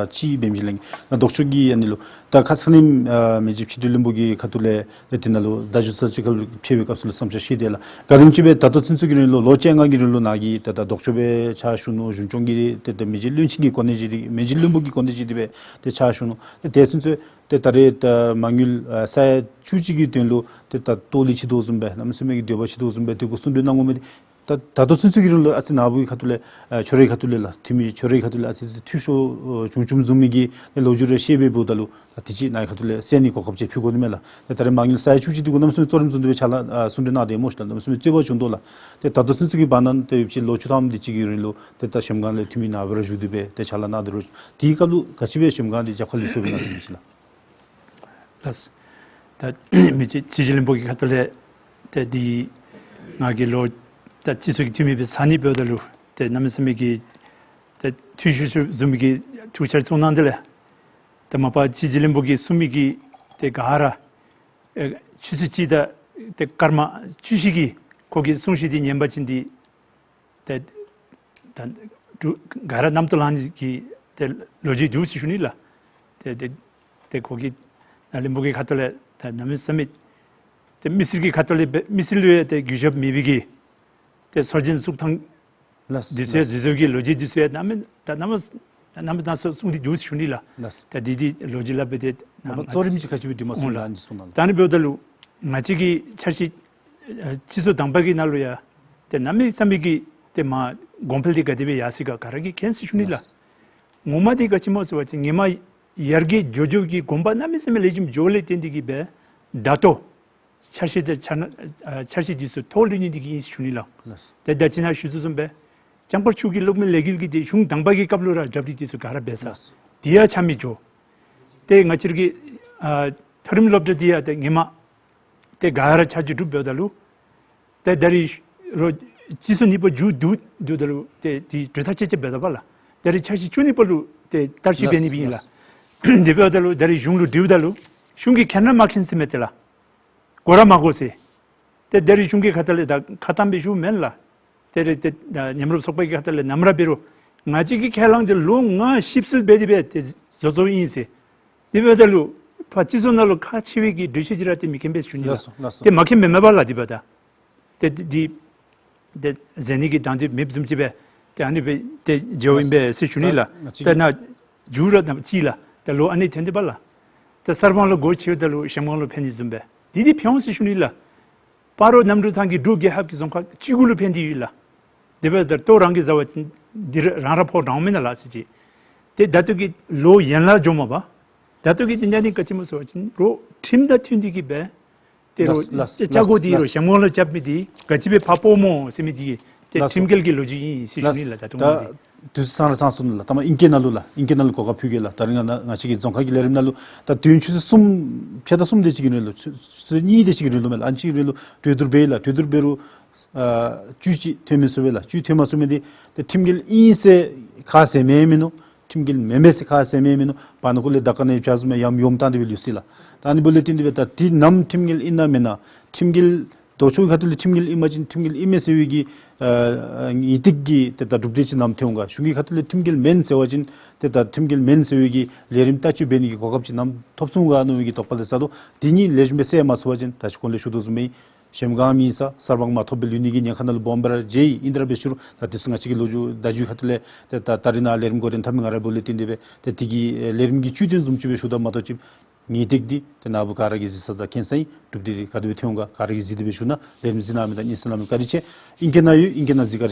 ཨ་ཅིག་འབད་མི་ཅིག་ལགས། ཨ་ལྡོག་ཕྱོགས་ཀྱི་ཨ་ནི་ལུ་ད་ཁ་ཙ་ནི་ཨ་མི་རྗེ་ཕྱི་དྲིལ་བློན་པོ་གི་ཁ་ཐུག་ལས་ཏེ་དེ་ནང་ལུ་བརྡ་བརྒྱུད་ས་ཅིག་ཁ་ལུ་ཕེབས་པའི་སྐབས་སུ་ལུ་བསམ་འཆར་བཤད་དེས་ལགས། ག་དེམ་ཅིག་སྦེ་ད་ལྟོ་ཚུན་ཚོད་ཀྱི་རིང་ལུ་ལོ་བཅོ་ལྔ་གི་རིང་ལུ་ནཱ་གིས་ཏེ་ད་ལྡོག་ཕྱོགས་སྦེ་ཕྱག་ཞུ་ནུག། གཞུང་སྐྱོང་གི་ཏེ་ད་མི་རྗེ་བློན་ཆེན་གྱི་གོ་གནས་བཞེས་ཏེ་མི་རྗེ་བློན་པོ་གི་གོ་གནས་བཞེས་ཏེ་སྦེ་ཏེ་ཕྱག་ཞུ་ནུག། ཏེ་དེ་ཚུན་ཚོད་ཏེ་ད་རེས་ད་མ་དངུལ་ཨ་ས་ཡ་བཅུ་གཅིག་གི་དོན་ལུ་ཏེ་ད་ལྟོ་ལི་ཅིག་དོ་བཟུམ་སྦེ་གནམ་མེད་ས་མེད་ཀྱི་འདོད་པ་ཅིག་དོ་བཟུམ་སྦེ་ཏེ་གུ་གསུང་གྲོས་གནང་དགོ་མི་འདི་ད་ད་ལྟོ་ཚུན་ཚོད་ཀྱི་རིང་ལུ་ཨ་ཙི་ནཱ་བུའི་ཁ་ཐུག་ལས་ཨ་ཁྱོད་རའི་ཁ་ཐུག་ལས་ལགས། འཐུས་མི་ཁྱོད་རའི་ཁ་ཐུག་ལས་ཨ་ཙི་ཙི་འཐུས་ཤོར་ཨ་བྱུང་བྱུངམ་བཟུམ་མའི་གི་ལོ་རྒྱུས་རེ་བཤད་པའི་འབདཝ་ད་ལུ་ད་དེ་ཅིག་ནཱ་གི་ཁ་ཐུག་ལས་གསན་ནི་གོ་སྐབས་ཅིག་ཕུལ་དགོ་ནི་མས་ལགས། ཏེ་ད་རེས་མ་དངུལ་ས་ཡ་བཅུ་གཅིག་འདི་གུ་གནམ་མེད་ས་མེད་གཙོ་རིམ་བཟུང་སྟེ་སྦེ་ཕྱག་ལཱ་ཨ་གསུང་གྲོས་གནང་སྟེ་སྨོ་ཤིག་ལགས། གནམ་མེད་ས་མེད་རྩོད་པ་བྱུང་དོ་ལགས། ཏེ་ད་ལྟོ་ཚུན་ཚོད་ཀྱི་བར་ན་ཏེ་ཡོད་པ་ཅིན་ལོ་བཅུ་ཐམ་དེ་ཅིག་གི་རིང་ལུ་ཏེ་ད་གཞལམ་སྒང་ལས་འཐུས་མི་ནཱ་བུ་ར་བཞུགས་ཏེ་སྦེ་ཏེ་ཕྱག་ལཱ་གནང་སྟེ་ར་དེའི་སྐབས་ལུ་ག་ཅི་སྦེ་གཞལམ་སྒང་འདི་རྒྱབ་ཁ་ལུས་སོང་པས་ན་ཟེར་མི་ཅིག་ལགས། ལགས། ད་མི་རྗེ་ཕྱི་དྲིལ་བློན་པོ་གི་ཁ་ཐུག་ལས་ཏེ་འདི་ང་གིས་ལོ་ད་སྤྱི་ཚོགས་ཀྱི་འཐུས་མི་སྦེ་ཟ་ནི་འབདཝ་ད་ལུ་ཏེ་གནམ་མེད་ས་མེད་ཀྱི་ཏེ་འཐུས་ཤོར་ཤོརཝ་བཟུམ་གྱི་ཐུགས་འཆར་གསུངས་གནང་དེས་ལགས། ཏེ་མ་པ་ཕྱི་དྲིལ་བློན་པོ་གིས་གསུངས་མི་གི་ཏེ་ག་ར་ཨེ་ཆུ་ཚོད་གཅིག་དང་ཏེ་སྐར་མ་བཅུ་བཞི་གི་ཁོ་གི་གསུང་བཤད་འདི་ཉན་པ་ཅིན་འདི་ཏེ་ད་ག་ར་རྣམ་རྟོག་ལང་ནི་གི་ཏེ་ལོ་རྒྱུས་འདུག་ཟེར་ཞུ་ནི་ལགས། ཏེ་ཏེ་ཏེ་ཁོ་གིས་ནཱ་བློན་པོ་གི་ཁ་ཐུག་ལས་ད་གནམ་མེད་ས་མེད་ཏེ་མི་སེར་གྱི་ཁ་ཐུག་ལས་འབད་མི་སེར་ལུ་ཡང་ཏེ་གུས་ཞབས་མེད་པའི་གི་ཏེ་སྲོལ་རྒྱུན་ཚུགས་ཐངས་ལགས། འདི་ཚུ་ཡང་ལགས། འདི་ཚུ་གི་ལོ་རྒྱུས་འདི་ཚུ་ཡང་གནམ་མེད་ད་གནམ་མེད་གནམ་མེད་ད་གསུང་སྟེ་འདུག་ཟེར་ཞུ་ནི་ལགས། ལགས། ད་འདི་འདི་ལོ་རྒྱུས་སླབ་སྦེ་ཏེ་ད་གཙོ་རིམ་ཅིག་ག་ཅི་སྦེ་འདུག་མ་གསུངས་ལགས། ཨ་ནི་གསུང་གནང་ལགས། ད་ཨ་ནི་འབདཝ་ད་ལུ་ང་བཅས་ཀྱི་འཆར་གཞི་ཨ་སྤྱི་ཚོགས་དང་པ་གི་ནང་ལུ་ཡང་ཏེ་གནམ་མེད་ས་མེད་ཀྱི་ཏེ་མར་གོང་འཕེལ་འདི་ག་དེ་སྦེ་ཡར་སོང་ཡི་ག་ག་ར་གིས་མཁྱེན་ཟེར་ཞུ་ནི་ལགས། ལགས། ངོ་མ་འདི་ག་ཅི་སྨོ་ཟེར་བ་ཅིན་ཧེ་མ་ཡར་རྒྱས་འགྱོ་འགྱོཝ་གི་གོམ་པ་གནམ་མེད་ས་མེད་ལེགས་ཤོམ་འགྱོཝ་ལས་བརྟེན་ཏེ་གིས་སྦེ་ད་ལྟོ་འཆར་གཞི་དང་འཆར་སྣང་ཨ་འཆར་གཞི་འདི་ཚུ་ཐོག་ལུ་ཉན་ཏེ་གིས་ཨིན་ཟེར་ཞུ་ནི་ལགས། ལགས། ཏེ་ད་ཅི་ནཱ་ཞུ་དོ་བཟུམ་སྦེ་ལྕང་པར་ཆུ་གི་གློག་མེ་ལས་འགུལ་གྱི་འདི་གཞུང་དང་པ་གི་སྐབས་ལུ་ར་གྲ་སྒྲིག་འདི་ཚུ་ག་ར་འབད་ས། ལགས། དེ་ཡང་ཆ་མེད་འགྱོ། ཏེ་ང་བཅས་ར་གི་ཨ་མཐོ་རིམ་སློབ་གྲྭ་འདི་ཡང་ཏེ་ཧེ་མ་ཏེ་ག་ར་ཆ་འཇོག་གྲུབ་འབདཝ་ད་ལུ་ཏེ་ད་རིས་རོགས་སྤྱི་ཚོགས་གཉིས་པ་མཇུག་བསྡུ་བསྡུཝ་ད་ལུ་ཏེ་འདི་གྲོས་ཐག་བཅད་བཅདཔ་འབདཝ་ད་ལགས། ད་རིས་འཆར་གཞི་བཅུ་གཉིས་པ་ལུ་ཏེ་བསྟར་སྤྱོད་འབད་ནི་སྦེ་ཨིན་ལགས། ལགས། དེ་འབདཝ་ད་ལུ་ད་རིས་གཞུང་ལུ་དྲིཝ་ད་ལུ་གཞུང་གིས་མཁྱེན་ར་མ་མཁྱེན་ཟེར་མས། ཏེ་ལགས་གོ་ར་མ་གོ་ཟེར། ཏེ་ད་རིས་གཞུང་གི་ཁ་ཐུག་ལས་ད་ཁ་བཏང་སྦེ་ཞུཝ་མེན་ལགས། ཏེ་རེ་ཏེ་ཨ་མཉམ་རུབ་ཚོགས་པ་གི་ཁ་ཐུག་ལས་ནམ་ར་འབད་རུང་ང་བཅས་ཀྱི་ཁས་བླངས་འདི་ལོ་ལྔ་ཞིབ་འཚོལ་འབད་དེ་སྦེ་ཏེ་བཟོ་བཟོཝ་ཨིན་ཟེར། དེ་འབདཝ་ད་ལུ་ཕར་སྤྱི་ཚོགས་ནང་ལུ་ཁག་ཆེ་བའི་གི་གྲོས་ཆོད་འདི་ར་ཏེ་མི་མཁྱེན་པས་ཟེར་ཞུ་ནི་ལགས། ལགས་སོ། ལགས་སོ། ཏེ་མ་མཁྱེན་མེན་མས་པ་ལགས། དེ་འབདཝ་ད་ཏེ་འདི་ཏེ་ཟེར་ནི་གི་དང་འདོད་མེདཔ་བཟུམ་ཅིག་སྦེ་ཏེ་ཨ་ནི་སྦེ་ཏེ་མཇལཝ་ཨིན་པས་ཟེར་ཞུ་ནི་ལགས། ད་ལགས། ད་ང་བཅས་ཏེ་མཇུག་ར་ད་ཅི་ལགས། ད་ལོ་ཨ་ནི་ཐོན་ཏེ་པ་ལགས། ད་གསར་སྤང་ལུ་སྒོ་ཕྱེཝ་ད་ལུ་གཞལམ་སྒང་ལུ་ཕན་ནི་བཟུམ་སྦེ་འདི་འདི་ཕན་འོང་ཟེར་ཞུ་ནི་ལགས། སྤ་རོ་གནམ་གྲུ་ཐང་གི་འབྲུག་རྒྱལ་ཁབ་ཀྱི་རྫོང་ཁག་བཅུ་དགུ་ལུ་ཕན་ཏེ་ཡོད་ལགས། དེ་འབདཝ་ད་ལྟོ་རང་གིས་བཟའ་བ་ཅིན་འདི་ར་རང་ར་ཕོག་འགྲོཝ་མེན་ན་ལགས་ཟེར་ཅིག། ཏེ་ད་ལྟོ་གི་ལོ་ཡན་ལག་འགྱོཝ་མས་པ། ད་ལྟོ་གི་འདི་ནང་ནི་ག་ཅི་སྨོ་ཟེར་བ་ཅིན་རོགས་ཁྲིམས་དང་མཐུན་ཏེ་གིས་སྦེ་ཏེ་རོགས་ལགས། ལགས། ལྕགས་སྒོ་འདི་ལགས། རོགས་གཞལམ་སྒང་ལུ་རྐྱབ་མི་འདི་ག་ཅི་སྦེ་ཕར་སྤོཝ་སྨོ་ཟེར་མི་འདི་ཏེ་ལགས་སོ། ཁྲིམས་འགལ་གྱི་ལོ་རྒྱུས་ཨིན་ཟེར་ཞུ་ལགས། ནི་ལགས། ད་ལྟོ་ད་ང་འདི་དུས་ཚོད་ཚང་ར་ཚང་སོ་ནུག་ལགས། ད་མ་ཨིང་སྐད་ནང་ལུ་ལགས། ཨིང་སྐད་ནང་ལུ་གོ་སྐབས་ཕུལ་གེ་ལགས། ད་རིས་ང་ང་བཅས་ཀྱི་རྫོང་ཁག་གི་ལས་རིམ་ནང་ལུ་ད་དུས་ཡུན་ཆུ་ཚོད་གསུམ་ཕྱེད་དང་གསུམ་དེ་ཅིག་གི་རིང་ལུ་ཆུ་ཆུ་ཚོད་གཉིས་དེ་ཅིག་གི་རིང་ལུ་མས་ལགས། ཨ་ནི་ཅིག་གི་རིང་ལུ་གྲོས་བསྡུར་འབད་ཡི་ལགས། གྲོས་བསྡུར་འབད་རུང་ཨ་བཅུད་ཅིག་ཐོན་མི་ཚུགས་པས་ལགས། བཅུད་ཐོན་མ་ཚུགས་མི་འདི་ཏེ་ཁྲིམས་འགལ་ཨིན་ཟེར་ཁ་གསལ་མེད་མི་ནུག། ཁྲིམས་འགལ་མེན་མས་ཟེར་ཁ་གསལ་མེད་མི་ནུག། བར་ན་ཁོ་ལས་ད་ག་ནི་བྱ་བཟུམ་ཡང་ཡོམ་བཏང་སྟེ་སྦེ་ལུས་སོ་ཡི་ལགས། ད་ཨ་ནི་འབདཝ་ལས་བརྟེན་ཏེ་སྦེ་ད་འདི་ནམ་ཁྲིམས་འགལ་ཨིན་ན་མེན་ན། ཁྲིམས་འགལ་ལྡོག་ཕྱོགས་ཁ་ཐུག་ལས་ཁྲིམས་འགལ་ཨིན་པ་ཅིན་ཁྲིམས་འགལ་ཨིན་མས་ཟེར་བའི་གི་ཨ་ངེས་ཏིག་གི་ཏེ་ད་གྲུབ་འབྲས་ཅིག་ནམ་ཐོན་འོང་ག། གཞུང་གི་ཁ་ཐུག་ལས་ཁྲིམས་འགལ་མེན་ཟེར་བ་ཅིན་ཏེ་ད་ཁྲིམས་འགལ་མེན་ཟེར་བའི་གི་ལས་རིམ་བསྟར་སྤྱོད་འབད་ནི་གི་གོ་སྐབས་ཅིག་ནམ་ཐོབ་ཚུགས་འོང་ག་མནོ་བའི་གི་དོགས་པ་ལས་ས་དོ། འདི་གཉིས་ལེགས་ཤོམ་སྦེ་སེལ་མ་ཚུགས་པ་ཅིན་ད་ཅི་གོང་ལས་ཞུ་དོ་བཟུམ་སྦེ་གཞལམ་སྒང་མེད་ས་གསར་སྤང་མ་ཐོབ་པའི་ལུས་ནི་གི་ཉེན་ཁ་ནང་ལུ་སྦོམ་སྦེ་ར་མཇལ་ཡི། ཨིན་ཏེ་ར་འབད་ཞུ་རུང་ད་འདི་ཚུ་ང་བཅས་ཀྱི་ལོ་རྒྱུས་བརྡ་བརྒྱུད་ཁ་ཐུག་ལས་ཏེ་ད་ད་རིས་ནཱ་ལས་རིམ་འགོ་འདྲེན་འཐབ་མི་ང་ར་འབདཝ་ལས་བརྟེན་ཏེ་སྦེ་ཏེ་འདི་གི་ལས་རིམ་གྱི་བཅུད་དོན་བཟུམ་ཅིག་སྦེ་ཞུཝ་ད་མ་གཏོགས་ཅིག་ངེས་ཏིག་འདི་ཏེ་ནཱ་བུ་ག་ར་གིས་གཟིགས་ས་དང་མཁྱེན་ས་ཨིན། གྲུབ་འབྲས་ག་དེ་སྦེ་ཐོན་འོང་ག་ག་ར་གིས་གཟིགས་ཏེ་སྦེ་ཞུ་ན་ལས་རིམ་གཟིགས་གནང་མི་དང་སྙན་གསན་གནང་མི་བཀའ་དྲིན་ཆེ། ཨིང་སྐད་ནང་ཡོད། ཨིང་སྐད་ནང་གཟིགས། བཀའ་དྲིན་ཆེ།